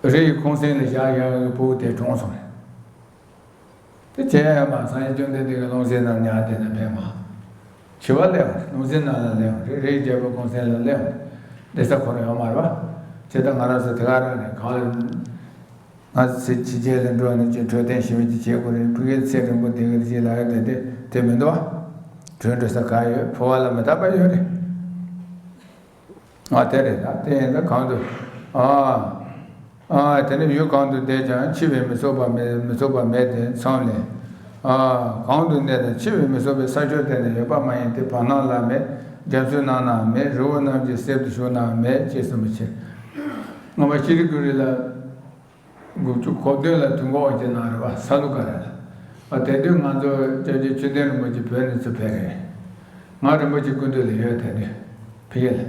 རི་ཡི་ཁོང་གསེང་ལ་བཞག་བཞག་གི་ཕྲུ་གུ་དེ་གྲོངས་སོང་རེད། དེ་བྱས་ཡང་མ། སངས་རྒྱས་བཅོམ་ལྡན་འདས་ཀྱི་ལྷུང་བཟེད་ནང་ཉར་བསྡད་ན་ཕན་མ། འཆི་བ་སླེབས་ཡོང་རེད། ལྷུང་བཟེད་ནང་ལ་སླེབས་ཡོང་རེད། རིའི་རྒྱལ་པོའི་ཁོང་གསེང་ལ་སླེབས་ཡོང་རེད། བསྡད་ས་ཁོ་རང་ཡོད་མ་རེད་བ། བྱས་ཙང་ང་རང་ཚོ་དེ་ག་རང་རེད། གང་ལ། ང་ཚེ་ཕྱི་རྒྱལ་ལ་འགྲོ་ནས་ཅིག་འཕྲོད་བསྟེན་ཞིབ་ཅིག་བྱེད་དགོས་རེད། ཕ་གིར་ཚེ་རིང་པོ་བསྡད་ཀྱི་རེད་ཅེས་ལབ་ཡ་དེ་དེ་དེ་མི་འདུག་བ། བྲོས་འགྲོ་ས་ག་ཡོད། འཕོ་བ་ལ་མི་རྟག་པ་ཡོད་རེད། ཨ། དེ་རེད་ད། དེ་ཡིན་ད་གང་དུ། ཨ། ཨ། དེ་ནི་ཡུལ་གང་དུ་བསྡད་ཀྱང་། འཆི་བས་མི་ཚུགས་པ་མེད། མི་ཚུགས་པ་མེད་དེ་མཚམས་ལས། ཨ། གང་དུ་གནས་ན་འཆི་བས་མི་ཚུགས་པའི་ས་ཕྱོགས་དེ་ནི་ཡོད་པ་མ་ཡིན་ཏེ། བར་སྣང་ལ་མེད། རྒྱ་མཚོའི་ནང་ན་མེད། རི་བོ་རྣམས་ཀྱི་གསེབ་ཏུ་བཞུགས་ན་མེད་ཅེས་གསུངས་པའི་ཕྱིར། སྔོན་མ་ཤྲཱི་ཀུ་རུ་ལ། དགུ་བཅུ་གོ་བདུན་ལ་དུས་འཁོར་དབང་ཆེན་གནང་རེད་བ། ས་ལུ་ཀ་ར་ལ། ཨ། དེ་དུས་ང་ཚོ་སྐྱབས་རྗེ་ཆོས་ལྡན་རིན་པོ་ཆེ་བོད་ནས་ཚུར་ཕེབས་རེད། ང་རིན་པོ་ཆེ་སྐུ་མདུན་ལ་ཡོད། དེ་དུས་ཕ་གི་ལ།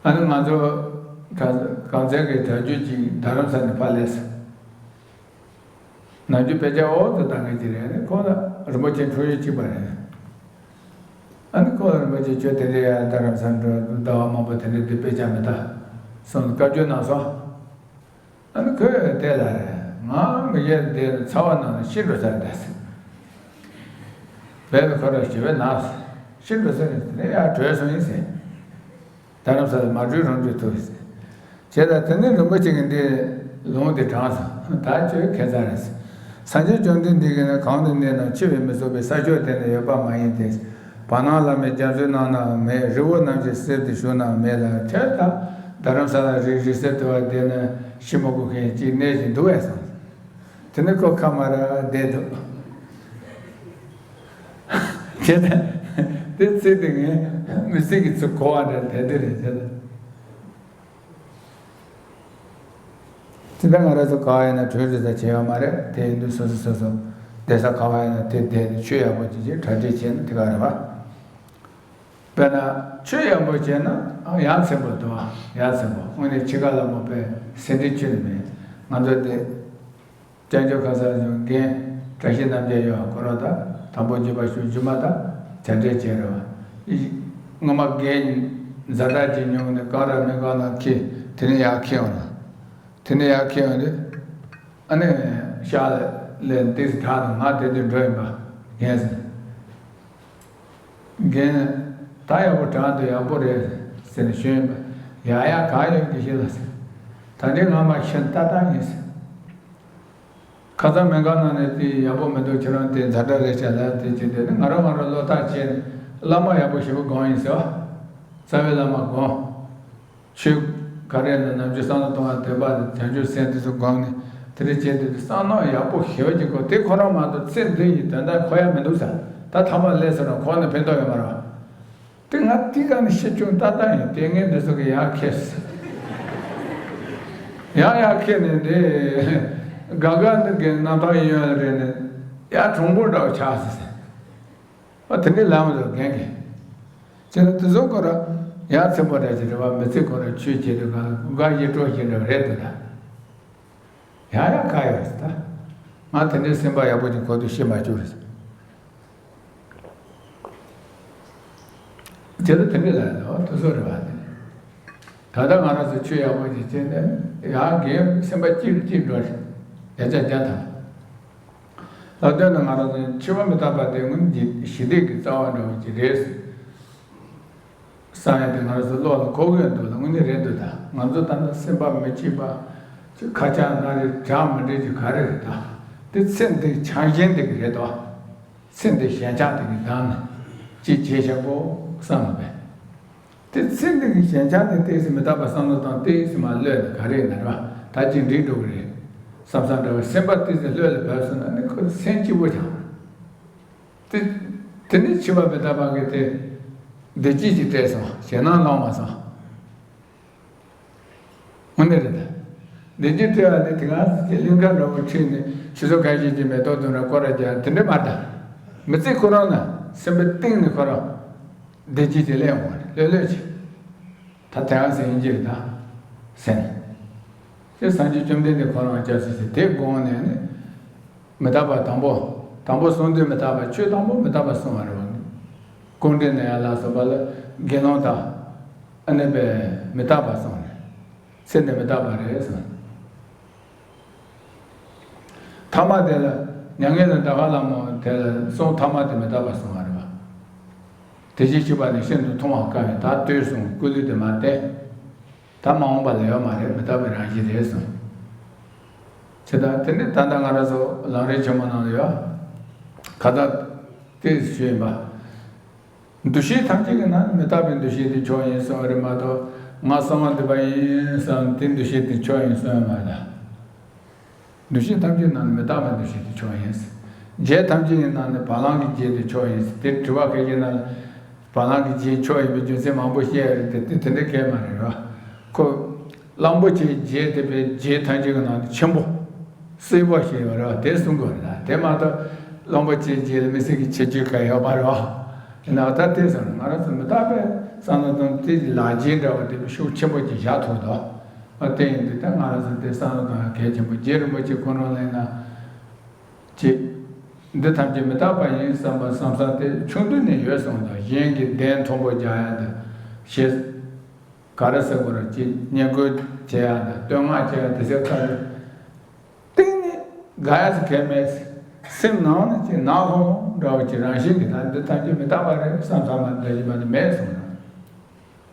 ཨ་ནི་ང་ཚོ་ད་གང་ཚན་གྱི་དྲ་རྒྱུད་ཅིག་རྡ་རམ་ས་ནས་ཕར་སླེབས་སོང་། ནམ་རྒྱུན་དཔེ་ཆ་འོག་ཏུ་བཏང་མཁན་ཅིག་རེད། ཨ་ནི་ཁོང་ལ་རིན་པོ་ཆེ་འཁྲུངས་ཡུལ་གཅིག་པ་རེད། ཨ་ནི་ཁོང་ལ་རིན་པོ་ཆེ་ཁྱོད་དེ་འདྲའི་ཡར་རྡ་རམ་ས་འགྲོ། ཟླ་བ་མང་པོ་དེ་འདྲའི་འདི་དཔེ་ཆ་མི་ལྟ་གསུངས་བཀའ་བཀྱོན་གནང་སོང་། ཨ་ནི་ཁོས་དེ་ལ་རེད། ང་མི་ཡུལ་འདིར་ཚ་བ་ནང་ནས་ཤི་འགྲོ་ས་རེད་ཟེར། བས་ཁོ་རང་ཞི་བའི་ནགས་ཤི་འགྲོ་ས་རེད་ཟེར་ནས་ཡར་བྲོས་སོང་ཡིན་ཟེར། རྡ་རམ་ས་ལ་མ་བྲོས་རང་བྲོས་ཐུབ་ཟེར། བྱས་ཙང་དེ་ནས་རིན་པོ་ཆེ་གིས་འདི་ལུང་དེ་དྲངས་སོང་། ད་ཁྱོད་ཁྱད་མཚར་རེད་ཟེར། སངས་རྒྱས་བཅོམ་ལྡན་འདས་ཀྱིས་ནི་གང་དུ་གནས་ན་འཆི་བས་མི་ཚུགས་པའི་ས་ཕྱོགས་དེ་ནི་ཡོད་པ་མ་ཡིན་ཏེ། བར་སྣང་ལ་མེད། རྒྱ་མཚོའི་ནང་ན་མེད། རི་བོ་རྣམས་ཀྱི་གསེབ་ཏུ་བཞུགས་ན་མེད་ལ། ཁྱོད་ད་རྡ་རམ་ས་ལ་རི་རི་གསེབ་དུ་བ་བསྡད་ན་ཤི་མི་དགོས་མཁན་ཅིག་གནས་ཅིག་འདུག་བས་སོང་། དེ་ནི་ཁོ་ཁ་མ་ར་བསྡད་འདུག་བྱས་ཙང་དེ་ཚིག་དེ་ངས་མི་ཚིག་གི་ཚུར་གོ་བ་འདྲ་དེ་འདྲ་རེད་བྱས་ཙང་། དེ་ལྟར་ང་རང་ཚོ་ག་བ་ཡིན་ན་བྲོས་འགྲོ་ས་བྱས་ཡོད་མ་རེད། དེ་ཡིན་དུས་སོ་སོ་སོ་སོ་བསྡད་ས་ག་བ་ཡིན་ན་དེ་བསྡད་ནས་ཆོས་ཡག་པོ་ཅིག་ཅིག་གྲ་སྒྲིག་བྱས་ན་དེ་ག་རེད་བ། དཔེར་ན་ཆོས་ཡག་པོ་བྱས་ན་ཡ་མཚན་པོ་འདུག་བ། ཡ་མཚན་པོ། དངོས་གནས་འཆི་ཁ་ལ་མོ་པས་སེ་འབྲས་ཆོས་ནི་མེད། ང་ཚོ་དེ། བསྐྱར་བཅོས་ཁ་སང་བྱུང་རྒན་བཀྲ་ཤིས་རྣམ་རྒྱལ་ཡོད། ཁོ་རང་ད་དང་པོ་བརྒྱུད་པ་ཞུ་རྒྱུ་མ་ད་བྱ་འབྲེལ་བྱས་རེད་བ། སྔོན་མ་རྒན་ཛ་དྲག་ཅིག་མྱོང་ནས་གང་ར་མི་གང་ན་ཁྱེར། དེ་ནས་ཡར་ཁྱེར་ཡོང་ལ། དེ་ནས་ཡར་ཁྱེར་ཡོང་དུས་ཨ་ནི་ཤག་ལ་ལས་ཏིག་ཙི་དྲག་དང་ང་དེ་དུས་འགྲོ་ཡིན་པ་རྒན་ཟེར། རྒན། ད་ཡག་པོ་དྲག་འདུག་ཡག་པོ་རེད་ཟེར་ནས་ཞུས་ཡིན་པ། ཡ་ཡ་ག་ཡོད་ཀྱི་ཤེས་ལ་ཟེར། ད་འདི་ང་མ་ཤི་ཏག་ཏག་ཡིན་ཟེར། ཁ་སང་སྨན་ཁང་ནང་ནས་དེ་ཡག་པོ་མི་འདུག་ཁྱེད་རང་དེ་ཛ་དྲག་རེད་ཤག་ལབ་དེ་བྱས་དེ་ནི་ང་རང་ང་རང་བློ་ཐག་བཅད་ནས་བླ་མ་ཡག་པོ་ཞེ་པོ་སྒོམ་ཡིན་ཟེར་བ། རྩ་བའི་བླ་མ་སྒོམ། ཆོས་ག་རེ་ན་ནམ་རྒྱུན་བསམ་བློ་གཏོང་བ་བདེན་པ་དང་བྱང་ཆུབ་སེམས་དེ་ཚོ་སྒོམ་ནས་དེ་འདྲ་བྱས་དུས་བསམ་མནོ་ཡག་པོ་ཞེ་པོ་ཅིག་དགོས། དེ་ཁོ་རང་མ་གཏོགས་ཚེ་འདི་ཡི་དོན་དག་ཁོ་ཡ་མི་འདུག་ཟེར། ད་ཐ་མ་ལས་སོང་ན་ཁོ་ནི་ཕན་ཐོགས་ཡོད་མ་རེད། དེ་ང་དེ་ག་ནས་ཤེས་བྱུང་ཏག་ཏག་ཡིན། དེ་ངས་འདི་ཚོ་གི་ཡག་ཁེལ་སོང་། ཡག་ཡག་ཁེལ་ནས་དེ་དགའ་དགའ་འདི་གི་རྣམ་ཐར་ཡིན་ཡོད་རེད་ནས་ཡག་གྲུང་པོ་འདྲ་བོ་ཆགས་སོང་ཟེར། ཨ་དེ་འདྲའི་ལམ་རེད་རྒན་གྱིས། ཅེ་ན་དེ་ཚོ་ཁོ་ར་ཡ་ཚན་པོ་འདྲ་ཅིག་རེད་བ། མི་ཚེ་ཁོ་ར་ཆོས་བྱེད་དུས་གང་དགའ་ཞིག་སྤྲོ་ཞིག་འདྲ་བ་རེད་འདུག་ད། ཡ་ཡ་ག་ཡོད་རེད་ད། ང་དེ་འདྲའི་སེམས་པ་ཡག་པོ་ཅིག་གོ་དུས་ཤེས་མ་བཅུག་རེད། ཅེ་ན་དེ་འདྲའི་ལ་ཡ་ད་བ་དེ་ཚོ་རེད་བ་དེ། ད་ལྟ་ང་རང་ཚོ་ཆོས་ཡག་པོ་ཅིག་བྱས་ནས་ཡང་རྒན་སེམས་པ་གཅིག་གཅིག་འགྲོ་རེད། བརྒྱ་ཆ་བརྒྱ་དང་། ལྷག་དོན་དུ་ང་རང་ཚོ་འཆི་བ་མི་རྟག་པ་དེ་དངོས་གནས་ཞི་བདེ་གི་རྩ་བ་འདྲ་བོ་ཅིག་རེད་བསམ་ཡ་དེ་ང་རང་ཚོ་བློ་ལ་འཁོར་གྱི་ཡོད་འདུག་ལ། དངོས་གནས་རེད་འདུག་ད་ང་ཚོ་ད་ལྟ་སེམས་པ་མི་གཅིག་པ་ཅིག་ཁ་ཆག་ན་རེ་གྲགས་མི་འགྲིག་ཅིག་ག་རེ་རེད་ད། དེ་ཚེ་འདི་ཆགས་ཞེན་དེ་གི་རེད་དོ། ཚེ་འདི་ཞེན་ཆགས་དེ་གི་འདང་ནས་ཅིག་བྱས་བཞག་གོ་བསམ་ལ་བས། དེ་ཚེ་འདི་གི་ཞེན་ཆགས་དེ་ཏོག་ཙམ་མི་རྟག་པ་བསམ་བློ་བཏང་ཏོག་ཙམ་མ་གློད་ནས་ག་རེ་ཡིན་ན་རེད་བ། ད་ཅིག་འགྲིག་འགྲོ་གི་རེད་བསམ་བསམ་འདྲ་བ། སེམས་པ་ཏོག་ཙམ་གློད་ལ་བབས་སོང་ན་ནི་ཁོ་སེམས་སྐྱིད་པོ་ཆགས། དེ་དེ་ནི་འཆི་བ་མི་རྟག་པ་གི་དེ་བདེ་སྐྱིད་ཅིག་སྤྲད་སོང་། ཞེད་སྣང་ལངས་མ་སོང་། དངོས་གནས་རེད་ད། བདེ་སྐྱིད་སྤྲད་པ་དེ་དེ་ག་ཚོད་ཀྱི་གླིང་ཁ་འདྲ་བོ་ཁྲིད་ནས་ཆུ་ཚོད་ཁ་ཤས་ཀྱི་མེ་ཏོག་བཏུང་ར་སྐོར་ར་རྒྱག་དེ་འདྲ་མ་རེད་ད། མི་ཚེ་ཁོ་རང་ལ་སེམས་པའི་གཏིང་ནས་ཁོ་རང་བདེ་སྐྱིད་ཅིག་སླེབས་འོང་བ་རེད། ལྷོད་ལྷོད་ཅིག་ད་དེ་ཡང་ཟེར་ཡིན་གྱི་རེད་ད། ཟེར་ནས། དེ་སངས་རྒྱས་བཅོམ་ལྡན་འདས་ཁོ་རང་སྐྱབས་སུ་མཆི་དེ་དགོངས་ནས་ནི། མི་རྟག་པ་དང་པོ། དང་པོ་གསུང་དུས་མི་རྟག་པ། ཆོས་དང་པོ་མི་རྟག་པ་གསུང་བ་རེད་བ། ཀུན་འདུས་ནད་ཡམས་ལ་སོགས་པ་ལ་དགེ་སློང་དང་ཨ་ནི་པའི་མི་རྟག་པ་གསུངས་ནས། ཚེ་འདི་མི་རྟག་པ་རེད་གསུངས། ཐ་མ་དེ་ལ་མྱ་ངན་ལས་འདའ་ཁ་ལ་མོ་དེ་ལ་གསུང་ཐ་མ་དེ་མི་རྟག་པ་གསུང་བ་རེད་བ། དེ་བཞིན་གཤེགས་པ་ནི་ཤིན་ཏུ་མཐོང་བ་དཀའ་བས་ད་ལྟོས་གསུངས། སྐུ་ལུས་དེ་མ་བསྟན། ད་མ་འོངས་པ་ལ་ཡོད་མ་རེད། མི་རྟག་པའི་རང་བཞིན་རེད་གསུངས། ཇི་ལྟར་དེ་ནི་ད་ལྟ་ང་རང་ཚོ་ལམ་རིམ་ཆེན་མོ་ནང་ལ་ཡོད། ཁ་ད་དེ་ཞུས་ཡིན་པ། འདུ་ཤེས་ཐམས་ཅད་ཀྱི་ནང་ནས་མི་རྟག་པའི་འདུ་ཤེས་དེ་མཆོག་ཡིན་གསུངས་པ་རེད་མ་གཏོགས། ང་གསང་བ་འདུས་པ་ཡིན་བསམ་དེ་འདུ་ཤེས་དེ་མཆོག་ཡིན་གསུངས་ཡོད་མ་རེད། འདུ་ཤེས་ཐམས་ཅད་ནང་ནས་མི་རྟག་པའི་འདུ་ཤེས་དེ་མཆོག་ཡིན། རྒྱུད་ཐམས་ཅད་ཀྱི་ནང་ནས་བ་ལང་གི་རྒྱུད་དེ་མཆོག་ཡིན། དེ་དྲི་བ་ཁ་ཤས་ནང་ལ་བ་ལང་གི་རྒྱུད་མཆོག་ཡིན་པའི་རྒྱུ་མཚན་མང་པོ་བཤད་ཡོད་རེད་དེ། དེ་དེ་འདྲ་གང་ཡང་མ་རེད་རོ། ཁོ་གླང་པོ་ཆེའི་རྒྱུད་དེ་པའི་རྒྱུད་ཐམས་ཅད་ཀྱི་ནང་ནས་ཆེན་པོ། སྲིད་པ་ཞེས་པ་རེད་བ། དེ་གསུང་དགོས་རེད། དེ་མ་གཏོགས་གླང་པོ་ཆེའི་རྒྱུད་ལ་དམིགས་བསལ་གྱི་ཁྱད་ཆོས་གང་ཡང་ཡོད་མ་རེད་བ། ཡིན་ནའང་ད་དེ་ཚོ་ང་རང་ཚོ་མི་རྟག་པའི་བསམ་བློ་གཏོང་དེ་ལ་རྒྱུད་འདྲ་བ་དེ་ཤུགས་ཆེན་པོ་ཅིག་བཞག་ཐུབ་འདུག་ཨ་དེ་ཡིན་དུས་ད་ང་རང་ཚོ་དེ་བསམ་བློ་གཏོང་ཡ་གལ་ཆེན་པོ། རྗེ་རིན་པོ་ཆེ་ཁོ་རང་ལ་ཡིན་ན་ཅིག་འདི་ཐམས་ཅད་མི་རྟག་པ་ཡིན་བསམ་པ་བསམ་བསམ་དེ་ཆུང་དུས་ནས་ཡོད་སོང་དང་། གཞན་གྱི་གདན་མཐོན་པོ་རྒྱག་ཡ་དང་ཞེས་ག་རེ་ཟེར་དགོས་རེད། ཅིག་བསྙེན་བཀུར་བྱེད་ཡ་དང་བསྟོད་བསྔགས་བྱེད་ཡ་དེ་ཚོ་ཁ་ནས་གཏིང་ནས་དགའ་ཡ་ཟེར་གང་མེད། སེམས་ནང་ནས་ཅིག་ནག་ལྷུང་འདྲ་བོ་ཅིག་རང་བཞིན་གྱིས་ད་འདི་ཐམས་ཅད་མི་རྟག་པ་རེད་བསམ་བསམ་པ་འདྲ་ཡིན་པ་ནི་མེད་སོང་ན།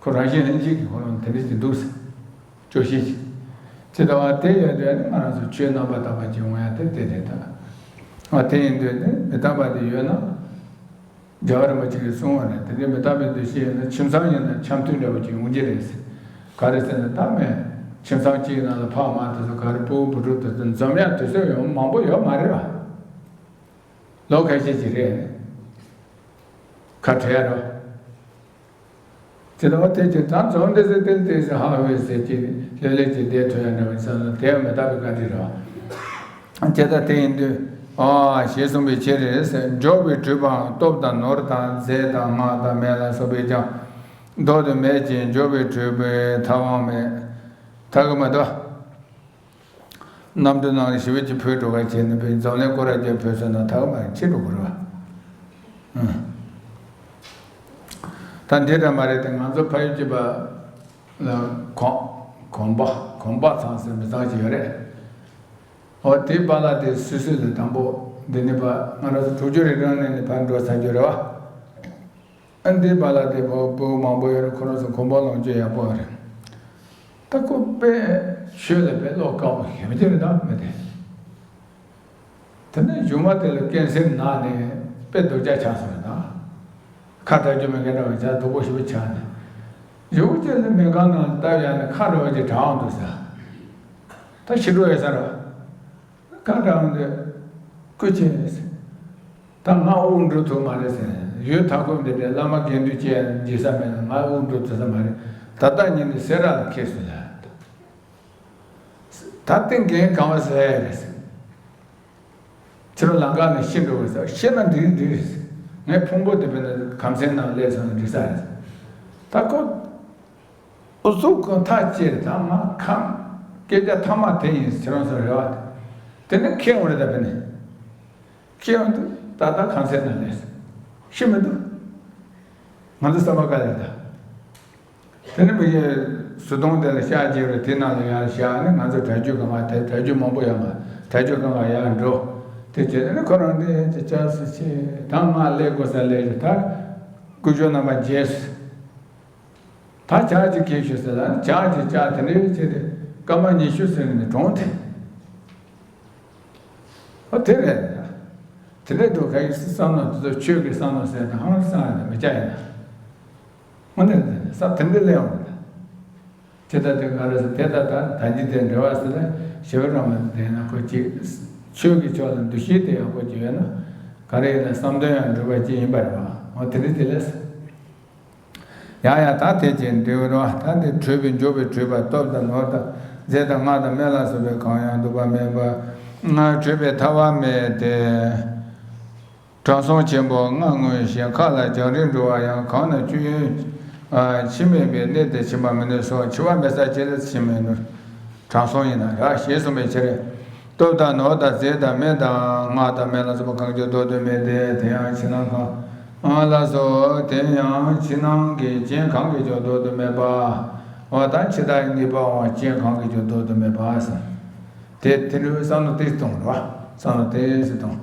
ཁོ་རང་བཞིན་ལྷན་སྐྱེས་ཀྱི་ཁོ་རང་དེ་འདྲ་ཞིག་འདུག་ཟེར། སྐྱོ་ཤས་ཤིག་ཇི་ལྟ་བ་དེ་ཡོད་དུས་ནི་ང་རང་ཚོ་ཆོས་རྣམ་པར་དག་པ་ཅིག་འོང་ཡ་དེ་དེ་རེད་ད། ང་དེ་ཡིན་དུས་ནི་མི་རྟག་པ་དེ་ཡོད་ན། རྒྱལ་བ་རིན་པོ་ཆེ་གིས་གསུངས་པ་རེད། དེ་འདྲའི་མི་རྟག་པའི་འདུ་ཤེས་ཡོད་ན་ཁྱིམ་ཚང་ཡིན་ན་འཆམ་མཐུན་འདྲ་བོ་ཅིག་ཡོང་གི་རེད་ཟེར། ག་རེ་ཟེར་ན་ད་མེད། ཁྱིམ་ཚང་གཅིག་ནང་ལ་ཕ་མ་དེ་ཚོ་ག་རེ་ཕྲུ་གུ་བུ་ཕྲུག་དེ་ཚོ་འཛོམས་ཡ་དུས་ཚོད་ཡོང་མང་པོ་ཡོད་མ་རེད་བ། ལོ་ཁ་ཤས་ཅིག་རེད། ཁ་བྲལ་ཡ་རོ། དེ་ལྟ་བ་དེ་ཅི་ད་འཛོམས་དེ་ཚེ་དེ་དེ་ཚེ་ཧ་ཧོས་ཟེར་གྱི་ལྷོད་ལྷོད་ཀྱི་བསྡད་ཐུབ་ཡ་འདྲ་བ་བསམ་ན་དེ་ཡང་མི་རྟག་པའི་བཀའ་དྲིན་རེད་བ། ཇི་ལྟར་དེ་ཡིན་དུས་ཨ་ཞེས་གསུངས་པའི་ཕྱིར་ཟེར། འཇོག་པའི་གྲུབ་པའང་སྟོབས་དང་ནོར་དང་རྫས་དང་སྔགས་དང་མེ་ལ་སོགས་པས་ཀྱང་ལྡོག་ཏུ་མེད་ཅིང་འཇོག་པའི་གྲུབ་པའི་ཐབས་དབང་མེད། ཐབས་ཀྱིས་མི་ལྡོག་རྣམ་འགྲེལ་ནང་ལ་ཞེ་པོ་ཅིག་ཕུལ་འགྲོ་ག་བྱས་ནས་པའི་འཛམ་གླིང་སྐོར་ར་རྒྱ་ཕུལ་སོང་ན་ཐག་མ་ཆད་འགྲོ་གི་རེད་བ། ཨང་། ད་འདི་འདྲ་མ་རེད་དེ། ང་ཚོ་ཕ་ཡུལ་གཅིག་པ་ལ་གོམ་གོམ་པ་གོམ་པ་ཚང་ཟེར་མི་ཚང་ཞིག་ཡོད་རེད། འོ་དེའི་པཱ་ལགས་དེ་སུད་སི་ལ་དང་པོ་འདི་ནས་ཕར་ང་རང་ཚོ་དྲུག་ཅུ་རེ་གྲངས་ནས་ནས་ཕར་འགྲོ་ཚར་རྒྱུ་རེད་བ། ཨ་འདི་པཱ་ལགས་དེ་བོ་བུ་མང་པོ་ཡོད་རེད། ཁོ་རང་ཚོ་གོམ་པ་ལོངས་སྤྱོད་ཡག་པོ་རེད། ད་ཁོ་དཔེ་ཆོས་ལ་དཔེ་བློ་དཀར་པོ་ཞེ་པོ་ཅིག་རེད་ད་མི་དེ། དེ་ནས་གཞུག་མ་དེ་ལ་ཀན་སར་ན་ནས་དཔེ་སྡུག་ཅག་ཆགས་སོང་རེད་ད། ཁ་གྲག་རྒྱུ་མེད་མཁན་འདྲ་བ་ཆགས། སྡུག་པོ་ཞེ་པོ་ཆགས་ནས། ཇོ་བོ་རྗེ་ལ་སྨན་ཁང་ནང་ལྟ་ཡག་ནས་ཁ་རོག་གེ་དྲག་འོང་འདུག་ཟེར། ད་ཤི་འགྲོ་ཡོད་ས་རེད། ཁ་དྲག་འོང་དུས་སྐུ་མཁྱེན། ད་ང་དབུགས་འགྲོ་ཐུབ་མ་རེད་ཟེར། ཡུལ་མཐའ་འཁོབ་འདི་འདྲའི་བླ་མ་དགེ་འདུན་ཅན་མཇལ་ས་མེད་ན་ང་དབུགས་འགྲོ་ཐུབ་ས་མ་རེད། ད་ལྟ་ཉིད་ནས་སེ་ར་ལ་འཁྱེར་སོང་ལ། ད་ལྟའི་འགན་གང་བ་ཟེར་རེད་ཟེར། ཁྱེད་རང་ལམ་ཁ་ནས་ཤི་འགྲོ་བ་ཟེར། ཤི་ན་འགྲིག་འགྲིག་རེད་ཟེར། ངའི་ཕུང་པོ་དེ་བས་ན་ཁམས་ཚན་ནང་སླེབས་སོང་ན་འགྲིག་ས་རེད་ཟེར། ད་ཁོ། ཨུ་ཚུགས་ཀྱི་མཐའ་བཅད་དང་ང་ཁམས། སྐད་ཆ་ཐ་མ་དེ་ཡིན་ཟེར། ཁྱེད་རང་ཚོ་རེ་བ་དེ་ནི་ཁེངས་པ་རེད། ད་དཔེ་ནི་ཁེངས་འདུག་ད་ལྟ་ཁམས་ཚན་ནང་ལས་ཤི་མི་འདུག་ང་ཚོ་བསམ་པ་དཀའ་ལས་ད། དེ་ནི་མི་ཡི་བཟོ་སྟངས་དེ་ལ་ཤ་རྒྱས་པའི་དེ་ནང་ལ་ཡར་བཞག་ནས་ང་ཚོ་གྲྭ་རྒྱུད་གང་ག་དེ་གྲྭ་རྒྱུད་མང་པོ་ཡོད་མ། གྲྭ་རྒྱུད་གང་ག་ཡར་འགྲོ། དེ་བྱས་ནས་ཁོ་རང་དེ་དེ་ཅག་སུ་ཆེ་ད་ང་སླེབས་དགོས་ས་སླེབས་རེད། ད་སྐུ་ཞབས་རྣམ་པ་མཇལ། ད་ཇ་གཅིག་ཁྱེར་ཤོག་ཟེར་ལ་ཇ་གཅིག་བཅག་དེ་འདྲའི་ཆེད་དུ་སྐར་མ་ཉི་ཤུ་ཟིན་ནས་གྲོངས་ཏེ། ཨོ་དེ་རེད། དེ་འདྲའི་འདུག་ག་ཡིན་སྲིད་བསམ་མནོ་དེ་ཚོ་ཆོས་ཀྱི་བསམ་མནོ་ཟེར་ན་ཧང་སང་ཡང་མི་བྱ་ཡིན་ན། དངོས་གནས་དེ་ནི་ས་དེ་འདྲའི་གླེང་བ་རེད། ཇི་ལྟར་དེ་ག་རེ་ཟེར་དེ་ལྟར་ད་ད་ཇི་དེ་འབྲེལ་བ་ཟེར་ན་ཞི་བ་རང་ལ་བསྡད་ན་ཁོ་ཅིག་ཆོས་ཀྱི་ཕྱོགས་ལ་འདུ་ཤེས་དེ་ཡག་པོ་ཅིག་ཡོད་ན་ག་རེ་ཡིན་ན་བསམ་དོན་ཡང་འགྲུབ་པ་ཅིག་ཡིན་པ་རེད་བ། འོ་དེ་འདྲ་དེ་ལས། ཡང་ཡང་ད་དེ་ཅིག་འབྲི་བར་བ། ད་འདི་བྲོས་པའི་འཇུག་པའི་བྲོས་པ་སྟོབས་དང་ནོར་དང་རྫས་དང་སྔགས་དང་སྨན་ལ་སོགས་པའི་གང་ཡང་འདུག་པ་མེད་པ། བྲོས་པའི་ཐར་བ་མེད་དེ། དྲང་སྲོང་ཆེན་པོ་ལྔ་མངོན་ཞིང་མཁའ་ལ་རྒྱང་རིང་འགྲོ་བ་ཡང་གང་ན་སྤྱོད་ཡུལ་འཆི་མེད་པའི་གནས་དེར་ཕྱིན་པ་མིན་ནུས་སོ། འཆི་བ་མེད་ས་ཅི་ལ་ཕྱིན་མེད་ནུས། དྲང་སྲོང་ཡིན་ན་ར་ཞེས་གསུངས་པའི་ཕྱིར། སྟོབས་དང་ནོར་དང་རྫས་དང་སྨན་དང་སྔགས་དང་སྨན་ལ་སོགས་པ་གང་གིས་བཟློག་ཏུ་མེད་དེ། དེ་ཡང་ཕྱི་ནང་གང་ལ་སོགས་དེ་ཡང་ཕྱི་ནང་གི་རྐྱེན་གང་གིས་ཀྱང་བཟློག་ཏུ་མེད་པ། འོ་ད་འཆི་བདག་ངེས་པའང་རྐྱེན་གང་གིས་ཀྱང་བཟློག་ཏུ་མེད་པ་ཟེར། དེ་དེ་འདྲའི་བསམ་བློ་དེ་གཏོང་རོགས། བསམ་བློ་དེ་གཏོང་།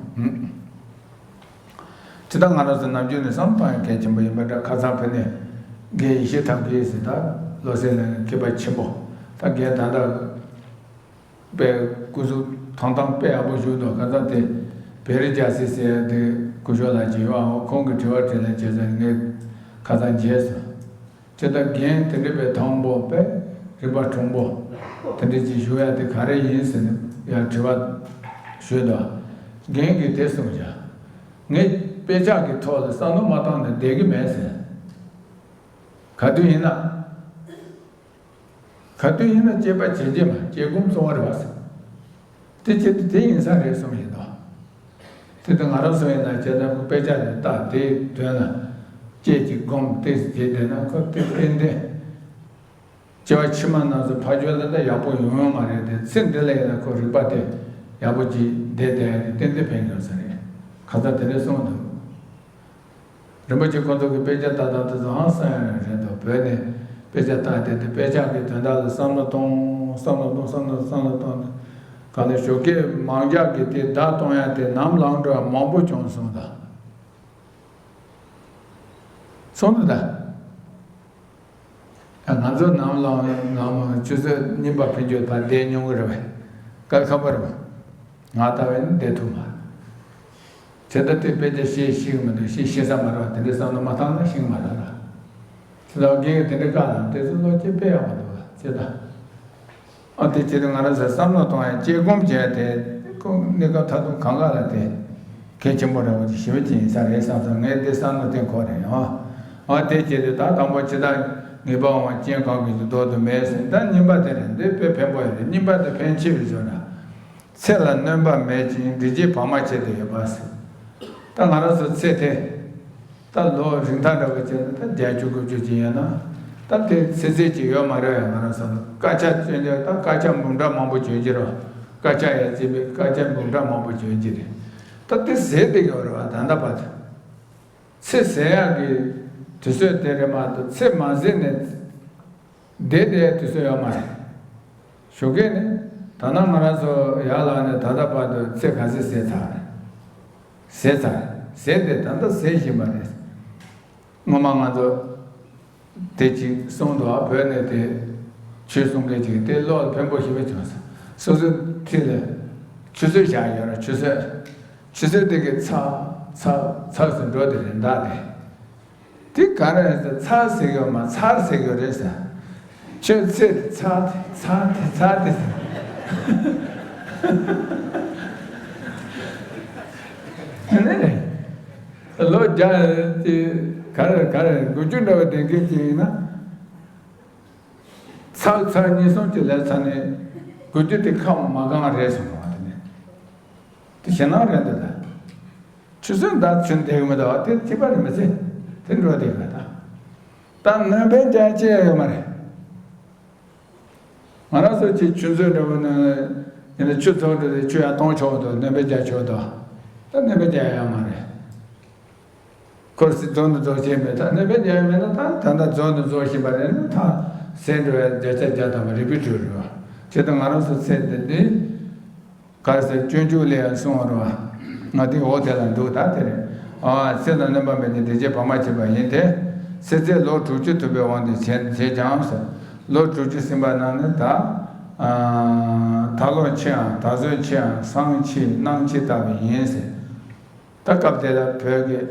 ཇི་ལྟར་ང་རང་ཚོ་ནམ་རྒྱུན་ནས་བསམ་བློ་གཏོང་ཡག་གལ་ཆེན་པོ་ཡིན་པ་འདྲ། ཁ་སང་ཕ་ནས་རྒན་ཡེ་ཤེས་ཐབས་མཁས་ཟེར་ད་བློ་གསལ་གླིང་མཁས་པ་ཆེན་པོ་ད་རྒན་ད་ལྟ་དཔེ་སྐུ་གཟུགས་ཐང་ཐང་དཔེ་ཡག་པོ་བཞུགས་འདུག་ཁ་སང་དེ་བེ་རི་རྒྱ་སེ་ཟེར་ཡག་དེ་སྐུ་ཞབས་ལགས་ཀྱིས་ཡོད་ཨ། ཁོང་གིས་དྲི་བ་དྲིས་ལན་བྱས་ཙང་ངས་ཁ་སང་མཇལ་སོང་། ཇི་ལྟར་རྒན་དེ་འདྲ་བའི་དང་པོ་པས་རིག་པ་གྲུང་པོ་དེ་འདྲ་ཅིག་ཞུ་ཡག་དེ་ག་རེ་ཡིན་ཟེར་ནས་ཡང་དྲི་བ་ཞུས་འདུག་རྒན་གྱིས་དེ་གསུངས་བཞག་ངས་དཔེ་ཆ་གི་ཐོག་ལ་བསམ་བློ་མ་བཏང་ན་བསྡད་ཀྱི་མེད་ཟེར། ག་དུས་ཡིན་ན། ག་དུས་ཡིན་ན་དཔྱད་པ་བྱེད་རྗེས་མ་དཔྱད་སྒོམ་གཙོ་བོ་རེད་བ་ཟེར། དེ་བྱེད་དུས་དེ་ཡིན་ས་རེད་གསུངས་ཡིན་དོ། དེ་ལྟར་ང་རང་ཚོ་ཡིན་ན་ཁྱེད་རང་ཁོ་དཔེ་ཆ་ནས་ལྟ་དེའི་དོན་ལ་དཔྱད་ཀྱི་སྒོམ་ཏོག་ཙམ་བྱས་བསྡད་ན་ཁོ་དེ་ཏན་ཏན་སྐྱེ་བ་ཕྱི་མ་རྣམས་སུ་ཕ་ཆོས་ལ་ད་ཡག་པོ་ཡོང་ཡོང་མ་རེད་དེ། ཚེ་འདི་ལ་ཡིན་ན་ཁོ་རིག་པ་དེ་ཡག་པོ་ཅིག་བསྡད་བསྡད་ཡ་དེ་ཏན་ཏན་ཕན་ཡོང་ས་རེད། ཁ་ཚ་དེ་འདྲ་གསུངས་འདུག་རིན་པོ་ཆེ་ཁོང་ཚོ་གི་དཔེ་ཆ་ལྟ་སྟངས་དེ་ཚོ་ཧང་སང་ཡ་རེད་འདུག་བོད་ནས་དཔེ་ཆ་ལྟ་བསྡད་དེ་དཔེ་ཆ་གི་དོན་དག་ལ་བསམ་བློ་གཏོང་བསམ་བློ་གཏོང་བསམ་བློ་བསམ་བློ་གཏོང་། ག་ནས་ཞོགས་ཀས་མང་ཇག་གི་དེ་བརྡ་གཏོང་ཡ་དེ་ནམ་ལངས་འགྲོ་ཡ་མང་པོ་བྱུང་སོང་ད། སོང་ད། ང་ཚོ་ནམ་ལངས་ནམ་ཆུ་ཚོད་གཉིས་པ་ཕན་ཆད་ཕར་བསྡད་མྱོང་གི་རེད་པས། སྐར་ཁ་པར་མ། ང་ལྟ་བས་ནི་བསྡད་ཐུབ་མ་རེད། དེ་ལྟ་དེ་དཔེ་ཆ་ཤེས་ཤེས་ཀྱི་མི་འདུག་ཤེས་ཤེས་ས་མ་རེད་བ། དེ་འདྲའི་བསམ་བློ་མ་བཏང་ན་ཤེས་ཀྱི་མ་རེད་ལ། དེ་ལྟ་རྒན་གྱིས་དེ་འདྲའི་བཀའ་གནང་དེ་ཚོ་བློ་སྐྱེད་དཔེ་ཡག་པོ་འདུག་བ་ཅེས་དང་། ཨ་དེ་བྱས་ཏེ་ང་རང་ཚོས་བསམ་བློ་གཏོང་ཡ་དཔྱད་སྒོམ་བྱས་ཏེ་ཁོ་གནས་སྐབས་མཐར་ཐུག་གང་ག་ལ་དེ་གལ་ཆེན་པོ་རེད་བ་ཅིག་ཞེ་པོ་ཅིག་ཡིན་ས་རེད་བསམ་སོང་། ངས་དེ་བསམ་བློ་དེ་འཁོར་རེད་ཡང་། ཨ་དེ་བྱས་ཏེ་ད་དང་པོ་འཆི་བདག་ངེས་པའང་རྐྱེན་གང་གིས་ཀྱང་བཟློག་ཏུ་མེད་ཟེར། ད་གཉིས་པ་དེ་རེད། འདི་དཔེ་ཕན་པོ་ཡོད་རེད། གཉིས་པ་དེ་ཕན་ཆེ་བའི་བཟོ་འདྲ། ཚེ་ལ་སྣོན་པ་མེད་ཅིང་འབྲས་ཀྱི་བག་མ་ཆད་དུ་ཡོད་པ་ཟེར། ད་ང་རང་ཚོ་ཚེ་དེ་ད་ལོ་རིང་ཐག་འདྲ་བོ་བྱས་ན་ད་བརྒྱད་ཅུ་དགུ་བཅུ་ཅིག་ཡོད་ན་ད་དེ་ཚེ་ཚད་ཅིག་ཡོད་མ་རེད་ཡ། ང་རང་ཚོ་ལ་སྐར་ཆ་བཅོ་ལྔ་ད་སྐར་ཆ་འབུམ་ཕྲག་མང་པོ་བྱོན་གྱི་རེད། སྐར་ཆ་ཡ་བརྩིས་པའི་སྐར་ཆ་འབུམ་ཕྲག་མང་པོ་བྱོན་གྱི་རེད། ད་དེ་ཟད་བསྡད་ཡོད་རེད་བ། ད་ལྟ་བར་དུ་ཚེ་ཟད་ཡག་གི་དུས་ཚོད་དེ་རེད་མ་གཏོགས་ཚེ་མ་ཟད་ནས་བསྡད་བསྡད་དུས་ཚོད་ཡོད་མ་རེད། ཞོགས་ཀས་ནི་ད་ནང་ང་རང་ཚོ་ཡར་ལངས་ནས་ད་ལྟ་བར་དུ་ཚེ་ག་ཚོད་ཟད་ཚར་རེད། ཟད་ཚར་ཟད་དེ་ད་ལྟ་ཟད་བཞིན་པ་རེད། སྔོན་མ་ང་ཚོ་དེ་གཅིག་གསུངས་འདུག་བོད་ནས་དེ་ཆོས་གསུང་མཁན་གཅིག་དེ་བློ་ཕན་པོ་ཞེ་པོ་བྱུང་སོང་། སོ་སོའི་འཁྲིས་ལ་ཆུ་ཚོད་བཞག་ཡོད་རེད། ཆུ་ཚོད་ཆུ་ཚོད་དེ་གི་ཚག་ཚག་ཚག་ཟེར་འགྲོ་དེ་རེད་མདའ་དེ། དེ་ག་རེ་རེད་ཟེར། ཚར་ཟེར་གྱི་ཡོད་མ། ཚར་ཟེར་གྱི་ཡོད་རེད་ཟེར། ཁྱོད་ཚེ་ཚར་ཚར་ཚར་དེ་ཟེར། དེ་ནས་ལོ་བརྒྱ་དེ་ག་རེ་ག་རེ་དགུ་བཅུ་འདྲ་བ་ལྡན་མཁན་ཅིག་ཡིན་ན། ཚར་ཚར་གཉིས་གསུམ་གྱི་ལས་ཚར་ནས་དགུ་བཅུ་དེ་ཁ་མ་གང་རེད་གསུངས་པ་དེ་ནས། དེ་ཞེད་སྣང་རེད་འདུག་ད། ཆུ་ཚོད་འདར་ཚུན་བསྡད་ཀྱི་མི་འདུག་དེ་ཅི་པ་རེད་མི་ཚེ་དེ་འགྲོ་བསྡད་ཀྱི་རེད་ད། ད་སྣོན་པའི་རྒྱ་ཆེ་ཡོད་མ་རེད། ང་རང་ཚོ་ཅིག་ཆུ་མཛོད་འདྲ་བོ་ནང་ཡིན་ན་ཆུ་ཚོགས་འདྲ་དེ་ཆུ་ཡར་གཏོང་ཆོག་འདུག་སྣོན་པའི་རྒྱ་ཆོག་འདུག་ད་སྣོན་པའི་རྒྱ་ཡོད་མ་རེད། ཁོ་སི་རྫོང་དུ་རྫོགས་ཆེན་མེད་ད་སྣོན་པའི་རྒྱ་ཡོད་མེད་ན་ད་ད་ལྟ་རྫོང་དུ་རྫོགས་བཞིན་པ་རེད་ན་ད་ཟས་འགྲོ་བའི་བརྒྱ་ཆ་བརྒྱ་ཐམ་པ་རིག་པའི་འཕྲུལ་རེད་བ། བྱས་ཙང་ང་རང་ཚོ་ཚེ་འདི་འདི། ག་རེ་ཟེར། སྤྱོད་འཇུག་ལས་ཡང་གསུངས་པ་རེད་བ། ང་དེའི་འོག་དེ་ལ་འདུག་ད་དེ་རེད། ཨ། ཚེ་ལ་སྣོན་པ་མེད་ཅིང་དེ་བྱས་བག་མ་ཆད་པ་ཡིན་ཏེ། ཚེ་ཚད་ལོ་དྲུག་ཅུ་ཐུབ་པའི་དབང་དུ་བྱས་བྱས་ཀྱང་ཟེར། ལོ་དྲུག་ཅུ་ཟིན་པ་ན་ནི་ད། ཨ། ད་ལོ་འཆི་ཡང་ད་གཟོད་འཆི་ཡང་སང་འཆི་གནངས་འཆི་ལྟ་བུ་ཡིན་ཟེར། ད་སྐབས་དེ་ལ་བོད་ཀྱི།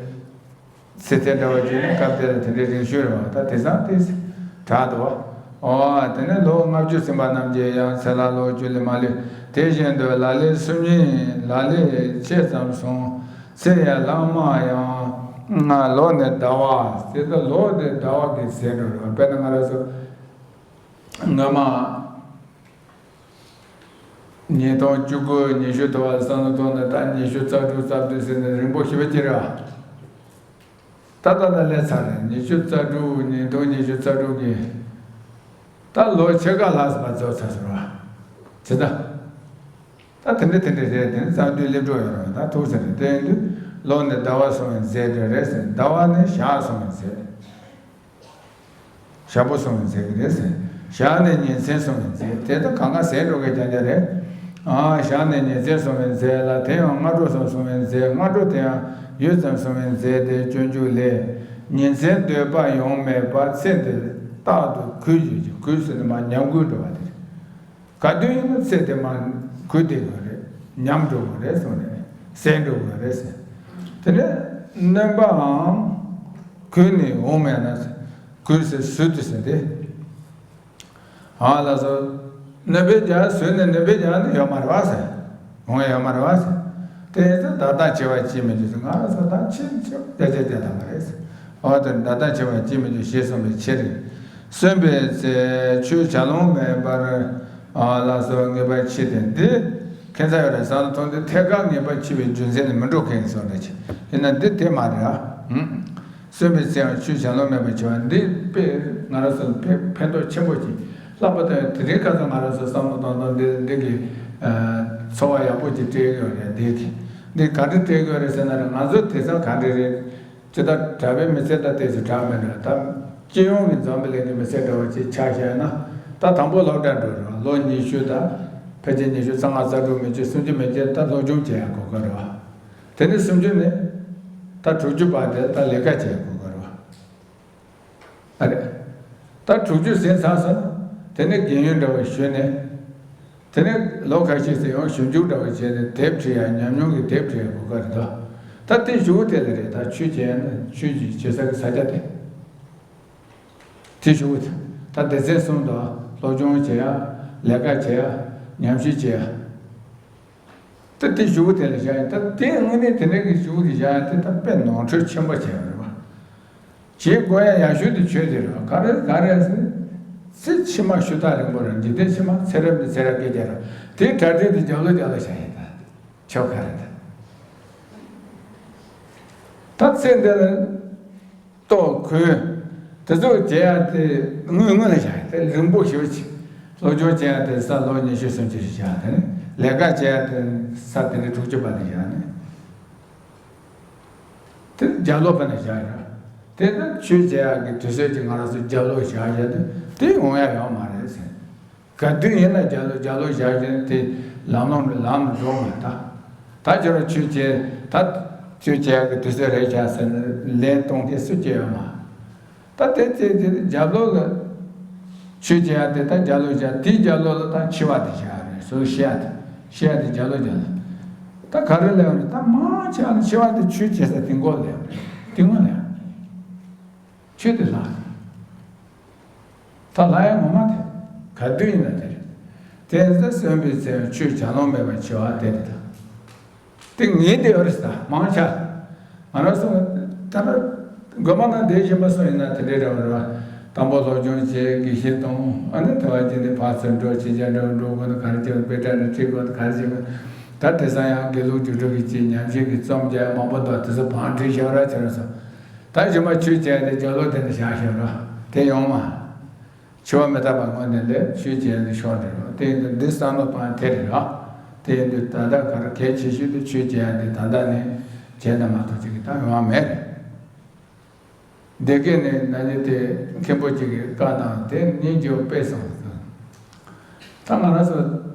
ཚེ་ཚད་འདྲ་བ་ཅིག་ནི་སྐབས་དེ་ལ་དེ་འདྲའི་རིང་ཤོས་རེད་བ། ད་དེང་སང་དེ་དྲག་འདུག་བ། ཨོ། དེ་ནས་ལོ་ལྔ་བཅུ་ཟིན་པ་རྣམས་ཀྱིས་ཡང་ཚེ་ལྷ་ལོ་རྒྱུས་ལས་མ་ལུས། དེ་བཞིན་དུ་ལ་ལས་སུམ་གཉིས་ལ་ལས་ཕྱེད་ཙམ་སོང་། ཚེ་ཡང་ལྷག་མ་ཡང་ལོ་ནི་ཟླ་བ་ཟེར་ད་ལོ་དེ་ཟླ་བ་གི་ཟེར་འགྲོ་རེད་བ། དཔེར་ན་ང་རང་ཚོ་སྔ་མ། ཉིས་སྟོང་བཅུ་དགུ་ཉི་ཤུ་དུ་བ་བསམ་བློ་གཏོང་ན་ད་ཉི་ཤུ་རྩ་དྲུག་རྩ་བདུན་ཟེར་ནས་རིང་པོ་ཞེ་པོ་ཅིག་རེད་བ། ད་ད་ལྟ་སླེབས་ཚར་རེད། ཉི་ཤུ་རྩ་དྲུག་ཉིས་སྟོང་ཉི་ཤུ་རྩ་དྲུག་གི་ད་ལོ་ཕྱེད་ཀ་ལྷག་ཙམ་རྫོགས་ཚར་སོང་བ། ཇི་ལྟ། ད་དེ་འདྲ་དེ་འདྲ་རེད། དེ་ནི་རྩ་བདུན་སླེབས་འགྲོ་ཡོད་རེད། ད་ཐུག་ཚར་རེད། དེ་ཡིན་དུས་ལོ་ནི་ཟླ་བ་སོང་བའི་རྫས་འདྲ་རེད་ཟེར། ཟླ་བ་ནི་ཞག་སོང་བའི་རྫས། ཞག་པོ་སོང་བའི་རྫས་ཀྱི་རེད་ཟེར། ཞག་ནས་ཉིན་མཚན་སོང་བའི་རྫས་དེ་ད་གང་ག་ཟེར་འགྲོ་མཁན་རྐྱང་རྐྱང་རེད། ཨ། ཞག་ནས་ཉིན་མཚན་སོང་བའི་རྫས་ལ་དེ་ཡང་སྔ་དྲོ་ཙམ་སོང་བའི་རྫས། སྔ་དྲོ་དེ་ཡང་ཡུད་ཙམ་སོང་བའི་རྫས་དེ་སྤྱོད་འཇུག་ལས། ཉིན་མཚན་སྡོད་པ་ཡོང་མེད་པ་ཚེ་འདིར་རྟག་ཏུ་གུད་ཡོད་ཀྱི། གུད་ཟེར་ནས་མར་ཉམས་རྒུད་འགྲོ་བ་དེ་རེད། ག་དུས་ཡིན་ན་ཚེ་དེ་མར་གུད་བསྡད་དགོས་རེད། ཉམས་འགྲོ་དགོས་རེད་གསུངས་ནས་ཟད་འགྲོ་དགོས་རེད་ཟེར། དེ་ནས་སྣོན་པའང་གུད་ནས་འོང་མེད་ན་ཟེར། གུད་ཟེར་ཟུད་དུ་ཟེར་ཏེ། ཨ་ལགས་སོ། སྣོན་པའི་རྒྱ་ཟུད་ནས་སྣོན་པའི་རྒྱ་ནི་ཡོད་མ་རེད་བ་ཟེར། འོང་ཡ་ཡོད་མ་རེད་བ་ཟེར། དེ་ཡིན་ཙང་བདག་དང་བྱེད་པ་ཅིས་མི་འགྱུར་ཟེར། ང་རང་ཚོ་དང་ཕྱིན་ཆད་བརྒྱ་ཆ་བརྒྱ་ཐམ་པ་རེད་ཟེར། འོ་དེ་བདག་དང་བྱེད་པ་ཅིས་མི་འགྱུར་ཞེས་གསུངས་པའི་ཕྱིར། གསོན་པའི་ཚེ་ཆོས་བྱ་ལོང་མེད་པར། ཨ་ལགས་སོ། ངེས་པར་འཆི་སྟེ། འདི་ཁྱད་མཚར་ཡོད་རེད། བསམ་བློ་ཐོངས་ཏེ་ཐད་ཀར་ངེས་པར་འཆི་བའི་རྒྱུ་མཚན་ནི་མི་འགྲོ་མཁན་གྱི་བཟོ་འདྲ་ཅིག་ཡིན་ན་འདི་དེ་མ་རེད་ཨ། ཧུམ། གསོན་པའི་ཚེའང་ཆོས་བྱ་ལོང་མེད་པར་འཆི་བ་འདི་དཔེ་ང་རང་ཚོ་ལ་ཕན་ཕན་ཐོགས་ཆེན་པོ་ཅིག་ལྷག་པར་དུ་དེ་རིང་ཁ་སང་ང་རང་ཚོ་བསམ་བློ་བཏང་སྟངས་འདི་འདི་གི་ཚོར་བ་ཡག་པོ་ཅིག་སྤྲད་ཡོད་རེད། འདི་གི་འདི་ག་འདྲ་སྤྲད་ཡོད་རེད་ཟེར་ན་རེད། ང་ཚོ་དེང་སང་ག་འདྲ་རེད། ཇི་ལྟར་གྲྭ་པའི་མི་ཚེ་དང་ཏོག་ཙམ་འདྲ་མི་འདྲ། ད་སྤྱི་ཡོངས་ཀྱི་འཛམ་བུ་གླིང་གི་མི་ཚེ་འདྲ་བ་ཅིག་ཆ་བཞག་ན། ད་དང་པོ་སློབ་གྲྭ་འགྲོ་རེད་བ། ལོ་ཉི་ཤུ་དང་ཕལ་ཆེར་ཉི་ཤུ་རྩ་ལྔ་རྩ་དྲུག་མན་ཆད་སུམ་ཅུ་མན་ཆད་ད་སློབ་སྦྱོང་བྱེད་ཡག་གོ་སྐབས་རེད་བ། དེ་ནས་སུམ་ཅུ་ནས་ད་དྲུག་ཅུ་བར་དེ་ད་ལས་ཀ་བྱེད་ཡག་གོ་སྐབས་རེད་བ། ཨ་རེད། ད་དྲུག་ཅུ་ཟིན་ཚར་སོང་ན་དེ་ནས་རྒན་ཡོལ་འདྲ་བ་ཞུས་ནས། དེ་ནས་ལོ་ཁ་ཤས་ཙམ་ཡང་ཞིབ་འཇུག་འདྲ་བ་བྱས་ནས་དེབ་བྲིས་ཡ། ཉམས་མྱོང་གི་དེབ་བྲིས་ཡ་གོ་སྐབས་རེད་དོ། ད་དེ་གཞུག་དེ་ལ་རེད། ད་ཆོས་བྱེད་ཡ་ན་ཆོས་ཀྱི་བྱེད་ས་གི་ས་ཆ་དེ། དེ་གཞུག་དེ་ད་སྡེ་ཚན་གསུམ་དུ་སློབ་སྦྱོང་བྱེད་ཡ། ལས་ཀ་བྱེད་ཡ། ཉམས་ཞིབ་བྱེད་ཡ། ད་དེ་གཞུག་དེ་ལ་བཞག་ཡ། ད་དེ་དངོས་གནས་དེ་འདྲ་གི་གཞུག་དེ་བཞག་ཡ་དེ་ད་དཔེ་ནོར་འཁྲུལ་ཆེན་པོ་བྱས་ཡོད་རེད་བ། བྱེད་དགོས་ཡ་ཡག་ཤོས་དེ་ཆོས་དེ་རེད་བ། ག་རེ་ག་རེ་ཟེར། ཚེ་ཕྱི་མ་ཞུ་དག་རིང་པོ་རེད། འཇིག་རྟེན་ཕྱི་མ་ཚེ་རབས་ནས་ཚེ་རབས་སྐྱེལ་རྒྱུ་རེད། དེའི་གྲ་སྒྲིག་དེ་རྒྱབ་ལོགས་རྒྱབ་ལོགས་བཞག་ཡ་ད་ཆོ་ག་རེད་ད། ད་ཚེ་འདི་ལ། ལྟོ་གོས། དེ་ཚོ་བྱེད་ཡ་དེ་སྔོན་སྔོན་ལ་བྱ་ཡ་དེ་རིང་པོ་ཞེ་པོ་ཅིག་སློབ་སྦྱོང་བྱེད་ཡ་དེ་ས་ལོ་ཉི་ཤུ་སུམ་ཅུ་ཞིག་བྱ་ཡ། དེ་ནས་ལས་ཀ་བྱེད་ཡ་དེ་ས་དེ་ནས་དྲུག་ཅུ་བར་དུ་བྱ་ནས། དེ་རྒྱབ་ལོགས་ཕན་ལ་བྱ་ཡ་ར། དེ་ན་ཆོས་བྱེད་ཡ་གི་དུས་ཚོད་ཅིག་ང་རང་ཚོ་རྒྱབ་ལོགས་བཞག་ཡ་དེ་དེ་འོང་ཡ་ཡོད་མ་རེད་ཟེར། ག་དུས་ཡིན་ན་རྒྱབ་ལོགས་རྒྱབ་ལོགས་བཞག་བཞིན་དེ་ལམ་ལམ་ལམ་འགྲོ་མ་ད། ད་ཁྱོད་རང་ཆོས་བྱེད་ད་ཆོས་བྱེད་ཡག་གི་དུས་ཚོད་རེད་ཤག་ཟེར་ནས་ལན་གཏོང་མཁན་སུ་སྐྱེ་ཡོད་མ། ད་དེ་ཚེ་དེ་རྒྱབ་ལོགས་ལ་ཆོས་བྱེད་ཡག་དེ་ད་རྒྱབ་ལོགས་བཞག་དེའི་རྒྱབ་ལོགས་ལ་ད་འཆི་བ་དེ་བཞག་རེད། སོ་ཤི་ཡ་དེ་ཤི་ཡ་དེ་རྒྱབ་ལོགས་རྒྱབ་ལོགས་ད་ག་རེ་ལབ་ཡོང་རེད། ད་མང་ཆེ་བ་ནི་འཆི་བ་དེ་ཆོས་བྱེད་ས་དེ་མགོ་ལ་ཡོད་རེད། དེ་སྔོན་ལ་ཡོད། ཆོས་དེ་ལྷག་ཡོད། ད་ལྷག་ཡ་ངོ་མ་དེ་ག་དུས་ཡིན་ན་དེ་རེད། དེ་ཚེ་གསོན་པའི་ཚེ་ཆོས་གྱ་ནོམ་མེད་པར་འཆི་བ་དེ་རེད་ད། དེ་ངེས་བསྡད་ཡོད་རེད་ད་མང་ཆ། ང་རང་ཚོ་ད་ལྟ་དགོན་པ་ནང་བསྡད་བཞིན་པ་སུ་ཡིན་ན་དེ་འདྲའི་འདྲ་བ་རེད་བ། དང་པོ་སློབ་སྦྱོང་བྱས་དགེ་བཤེས་གཏོང་ཨ་ནི་དེ་བ་ཅན་དེ་ཕར་ཚུར་འགྲོ་ཕྱི་རྒྱལ་འགྲོ་འགྲོ་དགོས་ན་ག་རེ་བྱེད་དགོས་དཔེ་ཁྲིད་ན་ཁྲིད་དགོས་ན་ག་རེ་བྱེད་དགོས། ད་དེང་སང་ཡང་དགེ་ལུགས་རྒྱུགས་སྤྲོད་ཀྱི་ཅིག་ཉམས་ཞིབ་ཀྱི་རྩོམ་རྒྱག་མང་པོ་འདུག་དེ་ཚོ་བང་སྒྲིག་བཞག་ར་བྱས་ར་སོང་། ད་རྗེས་མ་ཆོས་བྱས་ཏེ་རྒྱབ་ལོགས་དེ་ནས་བཞག་ཤོག་ར་དེ་ཡོང་མ། འཆི་བ་མི་རྟག་པ་དངོས་གནས་ལས་ཆོས་བྱས་ཏེ་ཤོར་རེད་རོ། དེ་ཡིན་དུས་འདི་བསམ་བློ་བཏང་དེ་རེད་ར། དེ་ཡིན་དུས་ད་ལྟ་ག་རེ་གལ་ཆེ་ཤོས་དེ་ཆོས་བྱས་ཏེ་ད་ལྟ་ནས་བྱས་ན་མ་གཏོགས་ཅིག་གི་ད་ཡོང་བ་མེད་རེད། སྡེ་དགེ་ནས་ན་ནི་དེ་མཁན་པོ་གཅིག་གིས་བཀའ་གནང་དེ་སྙིང་རྗེ་པོ་དཔེ་སོང་ཟེར། ད་ང་རང་ཚོ་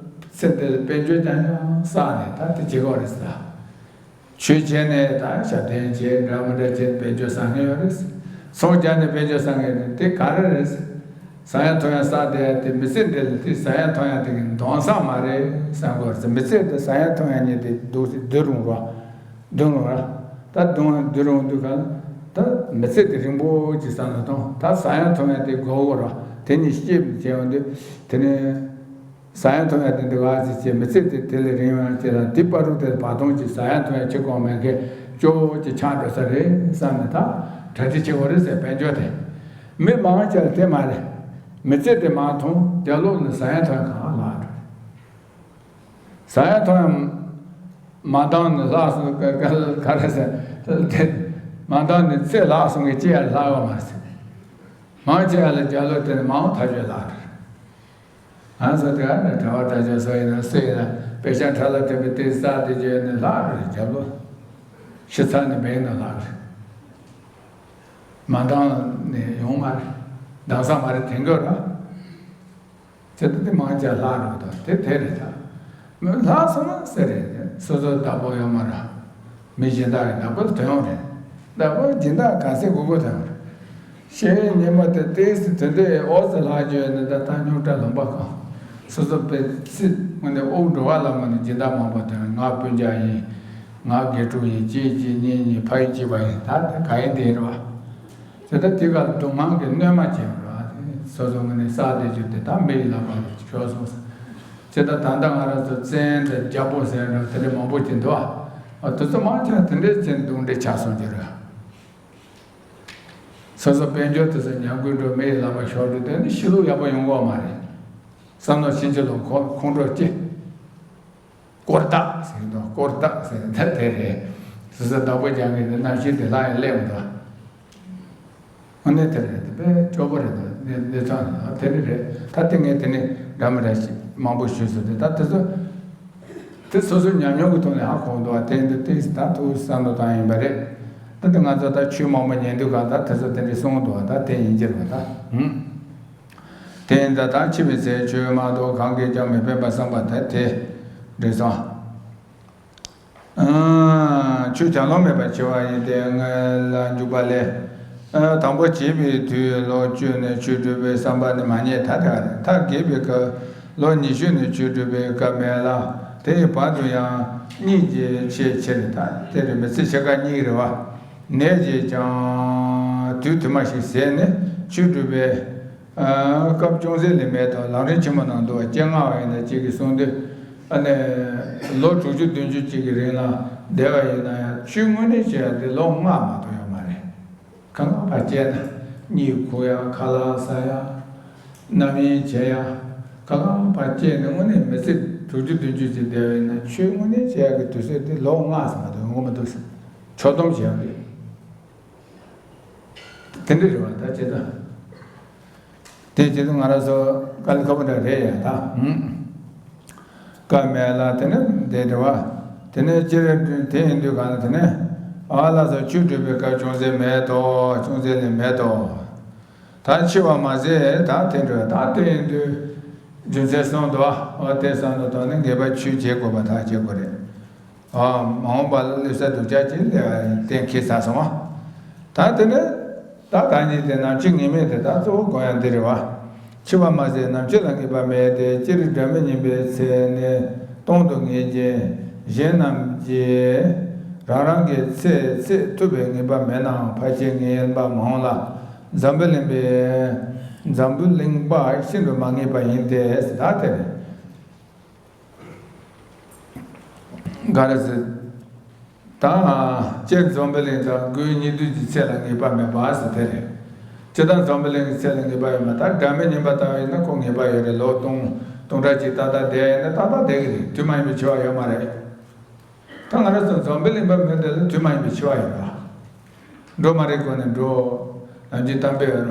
ཚེ་འདི་ལ་དཔལ་འབྱོར་ཀྱང་ཡང་བསགས་ནས་ད་དེ་བྱེད་དགོས་རེད་ཟེར། ཆོས་བྱས་ནས་ད་ཞབས་བརྟན་བྱས་འདྲ་མི་འདྲ་བྱས་དཔལ་འབྱོར་བསགས་མཁན་ཡོད་རེད། ཚོང་རྒྱག་ནས་དཔལ་འབྱོར་བསགས་མཁན་རེད་དེ་ག་རེ་རེད། ཟ་ཡ་འཐུང་ཡ་བསགས་བསྡད་ཡ་དེ་མི་ཚེ་འདི་ལ་དེ་ཟ་ཡ་འཐུང་ཡ་དེ་གི་འདང་ས་མ་རེད་བསམ་དགོས་རེད། མི་ཚེ་འདི་ཟ་ཡ་འཐུང་ཡ་ཉིད་དེ་སྡུག་སྡུག་རུང་རོགས། བརྡུང་རུང་ར། ད་བརྡུང་བ་བརྡུང་རུང་བརྡུང་ག་ད་མི་ཚེ་དེ་རིང་པོ་ཅིག་བསམ་བློ་གཏོང་ད་ཟ་ཡང་འཐུང་ཡང་དེ་དགོས་པ་ར། དེ་ནི་སྐྱེས་བྱས་ཡོང་དུས་དེ་ནི་ཟ་ཡང་འཐུང་ཡང་དེ་འདི་བ་ཅིག་བྱས་མི་ཚེ་དེ་དེ་ལས་རིང་བ་ཅིག་ལ་དེ་བར་དུ་དེ་བར་སྟོང་ཅིག་ཟ་ཡང་འཐུང་ཡང་ཆེ་གོང་མེད་མཁན་སྐྱོ་བོ་ཅིག་ཆགས་འགྲོ་ས་རེད་བསམ་ནས་ད་གྲ་སྒྲིག་བྱེད་དགོས་རེད་ཟེར་དཔལ་འབྱོར་དེ། མི་མང་ཆེ་བ་དེ་མ་རེད། མི་ཚེ་དེ་མང་འཐུང་རྒྱབ་ལོགས་ནས་ཟ་ཡང་འཐུང་ཡང་གང་ལགས་འགྲོ། ཟ་ཡ་འཐུང་ཡ་མ་འདང་ནི་ལྷག་སོང་ག་ག་ག་རེ་ཟེར་དེ་མ་འདང་ནི་ཚེ་ལྷག་སོང་གི་ཅི་ཡང་ལྷག་ཡོད་མ་རེད། མང་ཆེ་བ་ལ་རྒྱབ་ལོགས་དེ་ནི་མང་ཐག་ཆོད་ལྷག་རེད། ང་ཚོ་དེ་ནི་གྲྭ་པ་དྲ་ཇག་སོགས་ཡིན་ན་སུ་ཡིན་ན་དཔེ་ཆ་ཁྲ་ལ་ཐེབས་པའི་དེ་ས་དེ་བརྗོད་ནི་ལྷག་རེད། རྒྱབ་ལོགས་ཤི་ཚར་ནི་བེང་ནི་ལྷག་རེད། མ་འདང་ནི་ཡོང་མ་རེད། འདང་ས་མ་རེད་དེང་གི་ར། དེ་ལྟ་དེ་མང་ཆེ་ལྷག་འགྲོ་དང་དེ་དེ་རེད་ད། མི་ལྷག་སོང་ན་ཟེར་རེད། སོ་སོ་བདག་པོ་ཡོད་མ་རེད། མི་གཞན་དག་གི་བདག་པོ་དོན་ཡོང་རེད། བདག་པོ་སྦྱིན་བདག་ག་ཚད་དགོས་དགོས་དང་། ཤེས་ཡོན་ཉིན་མོ་དེ་ཏོག་ཙམ་དོན་དེ་འོ་ཙམ་ལྷག་རྒྱུ་ཡོད་ན་ད་ད་རྙོག་དྲ་ལུང་པ་གང་། སོ་སོ་པའི་ཚིག་ངོ་ནས་དབུགས་འགྲོ་བ་ལ་ངོ་ནས་སྦྱིན་བདག་མང་པོ་དོན་ང་སྤུན་ཀྱག་ཡིན། ང་དགེ་ཕྲུག་ཡིན་གཅིག་གཅིག་གཉིས་གཉིས་ཕ་ཡུལ་གཅིག་པ་ཡིན་ད་དེ་ག་ཡིན་དེ་ཡིན་རེད་བ། དེ་ལྟར་དེ་ག་སྡུག་བསྔལ་གྱི་གནོད་མ་བྱེད་པར་སོ་སོ་ངོས་ནས་བསགས་བསྡད་རྒྱུ་དེ་དག་མི་ཡི་ལག་པར་ཤོར་སོང་ཟེར། དེ་ལྟར་ད་ལྟ་ང་རང་ཚོ་བཙན་དང་རྒྱལ་པོ་ཟེར་འགྲོ་དེ་འདྲ་མང་པོ་ཅིག་འདུག་ཨ། དེ་ཚོ་མང་ཆེ་བ་དེ་འདྲའི་ཅན་སྡུག་འདྲེ་ཆགས་སོང་རྒྱུ་རེད། སོ་སོ་དཔལ་འབྱོར་དེ་ཚོ་ཉམས་རྒུད་འགྲོ་མི་ཡི་ལག་པར་ཤོར་འགྲོ་དེ་ནི་ཤི་ལུགས་ཡག་པོ་ཡོང་གི་མ་རེད། བསམ་མནོ་ཕྱིན་ཅི་ལོག་ཁོ་ཁོང་ཁྲོ་སྐྱེ། སྐོར་ཐག་ཟེར་གྱི་འདུག་སྐོར་ཐག་ཟེར་ད་དེ་རེད། སོ་སོ་བདག་པོ་རྒྱག་མཁན་དེ་རྣམ་ཤེས་དེ་ལྷག་ཡང་སླེབས་འདུག་དངོས་གནས་དེ་རེད་དེ་དཔེ་སྐྱོ་པོ་རེད་འདུག་གནས་གནས་ཚང་རེད་དེ་རེད་རེད་ད་དེ་ངས་དེ་ནས་འདྲ་མི་འདྲ་ཞིག་མང་པོ་ཞུས་སོང་དེ་ད་དེ་ཚོ། དེ་སོ་སོའི་ཉམས་མྱོང་གི་ཐོག་ནས་ཧ་གོ་འདུག་བ་དེ་འདི་ཏིག་ཙམ་ད་ཐུགས་བསམ་བློ་བཏང་ཡིན་པ་རེད། ད་དེ་ང་ཚོ་ད་ཆོས་མང་པོ་ཉན་དུས་གང་ལྟར་དེ་ཚོ་དེ་འདྲ་གསུངས་འདུག་བ་ད་དེ་ཡིན་གྱི་རེད་བ་ད་ཧུམ། དེ་ཡིན་ད་ལྟ་འཆི་བའི་ཚེ་ཆོས་མ་གཏོགས་གང་གིས་ཀྱང་མི་ཕན་པ་བསམ་པ་དེ་དེ་འདྲ་སོང་། ཆོས་གྱ་ནོམ་མེད་པར་འཆི་བ་ཡིན་ཏེ་སྔོན་ལ་འཇུག་པ་ལས། དང་པོ་བྱིས་པའི་དུས་ལོ་བཅུ་ནས་ཆོས་སྒྲུབ་པའི་བསམ་པ་ནི་མ་རྙེད་ད་དེ་ག་རེད་མཐར་རྒས་པའི་སྐབས་ལོ་ཉི་ཤུ་ནས་ཆོས་སྒྲུབ་པའི་སྐབས་མེད་ལ་དེ་ཡི་བར་དུ་ཡང་གཉིད་ཀྱི་ཆེད་ཆེ་རེད་ད་དེ་རེད་མི་ཚེ་ཕྱེད་ཀ་གཉིད་རེད་བ། ནད་ཀྱིས་ཀྱང་དུས་དུ་མ་ཞིག་ཟད་ནས་ཆོས་སྒྲུབ་པའི། སྐབས་ཅུང་ཟད་ལས་མེད་དོ། ལམ་རིམ་ཆེན་མོ་ནང་འདུག་བ་སྤྱན་སྔ་བ་ཡིན་ན་གཅིག་གིས་གསུངས་དུས། ཨ་ནི། ལོ་དྲུག་ཅུ་བདུན་ཅུ་གཅིག་གི་རིང་ལ་བསྡད་པ་ཡིན་ན་ཡང་ཆོས་དངོས་གནས་བྱས་ཡ་དེ་ལོ་ལྔ་མ་གཏོགས་ཡོད་མ་རེད། ཁ་ལག་ཕར་བཅད་ན་གཉིད་ཁུག་ཡ་ཁ་ལག་ཟ་ཡ། རྣམ་གཡེང་བྱེད་ཡ། ཁ་ལག་ཕར་བཅད་ནས་དངོས་གནས་མི་ཚེ་དྲུག་ཅུ་བདུན་ཅུ་ཅིག་བསྡད་པ་ཡིན་ན་ཆོས་དངོས་གནས་བྱེད་ཡ་གི་དུས་ཚོད་དེ་ལོ་ལྔ་ཙམ་མ་གཏོགས་ཡོང་གི་མི་འདུག་ཟེར། ཕྱོགས་བསྡོམས་བྱེད་ཡ་རེད། དེ་འདྲ་རེད་བ་ད་ཅི་ད། དེ་བྱེད་དུས་ང་རང་ཚོ་དཀའ་ལས་ཁག་པོ་འདྲ་རེད་ཡ་ད། ཧུམ། སྐབས་མེད་ལ་དེ་ནས་བསྡད་འདྲ་བ། དེ་ནས་སྤྱིར་དེ་ཡིན་དུས་གང་ལ་དེ་ནས་ཨ་ལ་སོགས་ཆོས་སྒྲུབ་པའི་སྐབས་ཅུང་ཟད་མེད་དོ་ཅུང་ཟད་ལས་མེད་དོ། ད་འཆི་བ་མ་ཟད་ད་དེ་འདྲ་ད་དེ་ཡིན་དུས་རྒྱུ་མཚན་གསུམ་དུ་ཨ་དེ་བསམ་བློ་བཏང་ནས་ངེས་པར་ཆོས་བྱེད་དགོས་པ་ད་བྱེད་དགོས་རེད། ཨ། མ་འོངས་པ་ལ་བསླུ་ས་སྡུག་ཅག་ཅིག་སླེབས་པ་གཏན་འཁེལ་ཚར་སོང་བ། ད་དེ་ནས་ད་ད་ཉིད་དེ་ནམ་འཆི་ངེས་མེད་དེ་ད་གཙོ་བོ་དགོངས་ཡ་འདི་རེད་བ། འཆི་བ་མ་ཟད་ནམ་འཆི་ལ་ངེས་པ་མེད་དེ། སྤྱིར་སྒྲ་མི་སྙན་པའི་ཚེ་ནི་སྟོང་དུ་ངེས་ཀྱི། གཞན་རྣམས་ཀྱིས་རང་རང་གི་ཚེ་ཚད་ཐུབ་པའི་ངེས་པ་མེད་ནའང་ཕལ་ཆེར་ངེས་པ་མ་འོངས་ལ་ འཛམ་བུ་གླིང་པའི། འཛམ་བུ་གླིང་པ་ཤིན་ཏུ་མ་ངེས་པ་ཡིན་ཏེ། ད་དེ་རེད། ག་རེ་ཟེར། ད་སྤྱིར་འཛམ་བུ་གླིང་དང་སྒོའི་ཉི་ཟླ་གི་ཚད་ལ་ངེས་པ་མེད་པ་ཟེར་དེ་རེད། སྤྱིར་བཏང་འཛམ་བུ་གླིང་གི་ཚད་ལ་ངེས་པ་ཡོད་མ། ད་སྒྲ་མི་སྙན་པ་ལྟ་བ་ཡིན་ན་ཁོ་ངེས་པ་ཡོད་རེད། ལོ་སྟོང་སྟོང་ཕྲག་གཅིག་ཏག་ཏག་བསྡད་ཡིན་ན་ཏག་ཏག་བསྡད་ཀྱི་རེད། དུས་མ་ཡིན་པའི་འཆི་བ་ཡོད་མ་རེད། ད་ང་རང་ཚོ་འཛམ་བུ་གླིང་པ་མི་འདི་ལ་དུས་མ་ཡིན་པའི་འཆི་བ་ཡོད་པ། འགྲོ་མ་རེད་གོ་ནས་འགྲོ། ནམ་རྒྱུན་གཏམ་དཔེ་ཡོད་རེད་བ།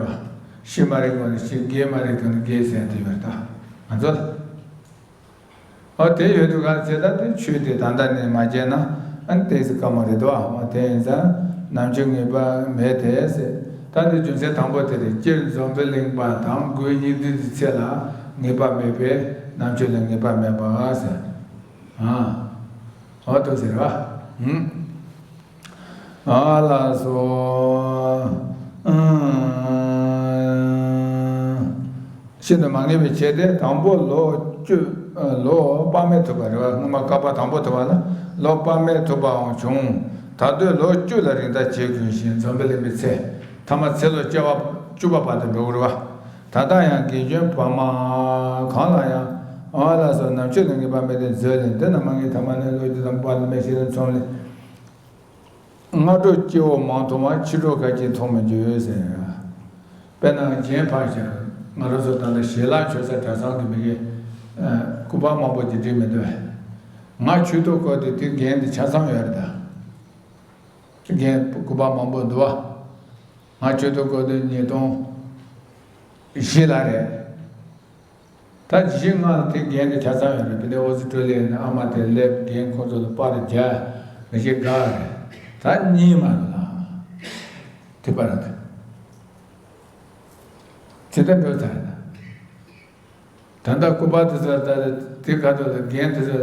ཤི་མ་རེད་གོ་ནས་ཤི། རྒས་མ་རེད་གོ་ནས་རྒས་ཟེར་དེ་ཡོད་ད། ང་ཚོ་ལ། ཨོ་དེ་ཡོད་དུས་ག་ཚེ་ད་དེ་ཆོས་དེ་ད་ལྟ་ནས་མ་བྱས་ན་ཨ་ནི་ཏོག་ཙམ་དཀའ་མོ་རེད་དོ། ཨོ་དེ་ཡིན་ཙང་ནམ་འཆི་ངེས་པ་མེད་དེ་ཟེར། ད་འདི་རྒྱུ་མཚན་དང་པོ་དེ་རེད། སྤྱིར་འཛམ་བུ་གླིང་པ་དང་སྒོའི་ཉི་ཟླ་གི་ཚད་ལ་ངེས་པ་མེད་པས་ནམ་འཆི་ལ་ངེས་པ་མེད་པ་ཟེར། ཨ། ཨོ་དེ་ཟེར་བ། ཧུམ། ཨ་ལགས་སོ། ཤིན་ཏུ་མ་ངེས་པའི་ཕྱིར་ཏེ། དང་པོ་ལོ་བཅུ། ལོ་དཔག་མེད་ཐུབ་པ་རེད་བ། སྔོན་མ་བསྐལ་པ་དང་པོ་ཐུབ་པ་ལ་ལོ་དཔག་མེད་ཐུབ་པའང་བྱུང་། ད་དུང་ལོ་བཅུ་ལ་རིང་ཐག་བཅད་དགོས་ཤིང་འཛམ་བུ་གླིང་པའི་ཚེ་ཐ་མ་ཚེ་ལོ་བཅུ་པ་བཅུ་པ་བར་དུ་འགྲོ་གི་རེད་བ། ད་ལྟ་ཡང་དགེ་སྦྱོང་བར་མ་གང་ལ་ཡང་། ཨ་ལགས་སོ། ནམ་འཆི་ལ་ངེས་པ་མེད་དེ་མཛོད་ལས། འདི་ན་མ་ངེས་ཐ་མ་ནི་ལོ་རྒྱུས་དང་པར་ལ་མེད་ཤེས་ལ་མཚོན་ལས། སྔ་དྲོ་སྐྱེ་བོ་མང་མཐོང་བ། ཕྱི་དྲོ་ཁ་ཅིག་མཐོང་མི་འགྱུར་ཟེར། དཔེར་ན་རྒན་ཕར་བཞག་ང་རང་ཚོ་ད་ལྟ་ཞལ་ལག་མཆོད་ས་གྲྭ་ཚང་གི་མི་གི་སྐུ་པར་མང་པོ་ཅིག་བསྒྲིགས་མི་འདུག་ང་མཆོད་ཐོག་སྐོར་དུས་དེ་རྒན་དེ་ཆ་ཚང་ཡོད་རེད་ད། རྒན་སྐུ་པར་མང་པོ་འདུག་བ། ང་མཆོད་ཐོག་སྐོར་དུས་ཉིས་སྟོང་བཞི་ལ་རེད། ད་གཞི་ང་དེ་རྒན་དེ་ཆ་ཚང་ཡོད་རེད། དེ་ནས་ཨོ་སི་ཀྲོ་ལི་ཡ་ནས་ཨ་མ་དེ་སླེབས། རྒན་ཁོ་ཚོ་ལ་པར་རྒྱག་མི་ཤེས་དགའ་རེད། ད་གཉིས་མ་རེད་ལ། དེ་པར་དེ་ཇི་ལྟར་འགྲོ་ཚར་ན། ད་ལྟ་སྐུ་པར་དེ་ཚོ་ད་དེ་ཁ་ཐོག་ལ་རྒན་དེ་ཚོ་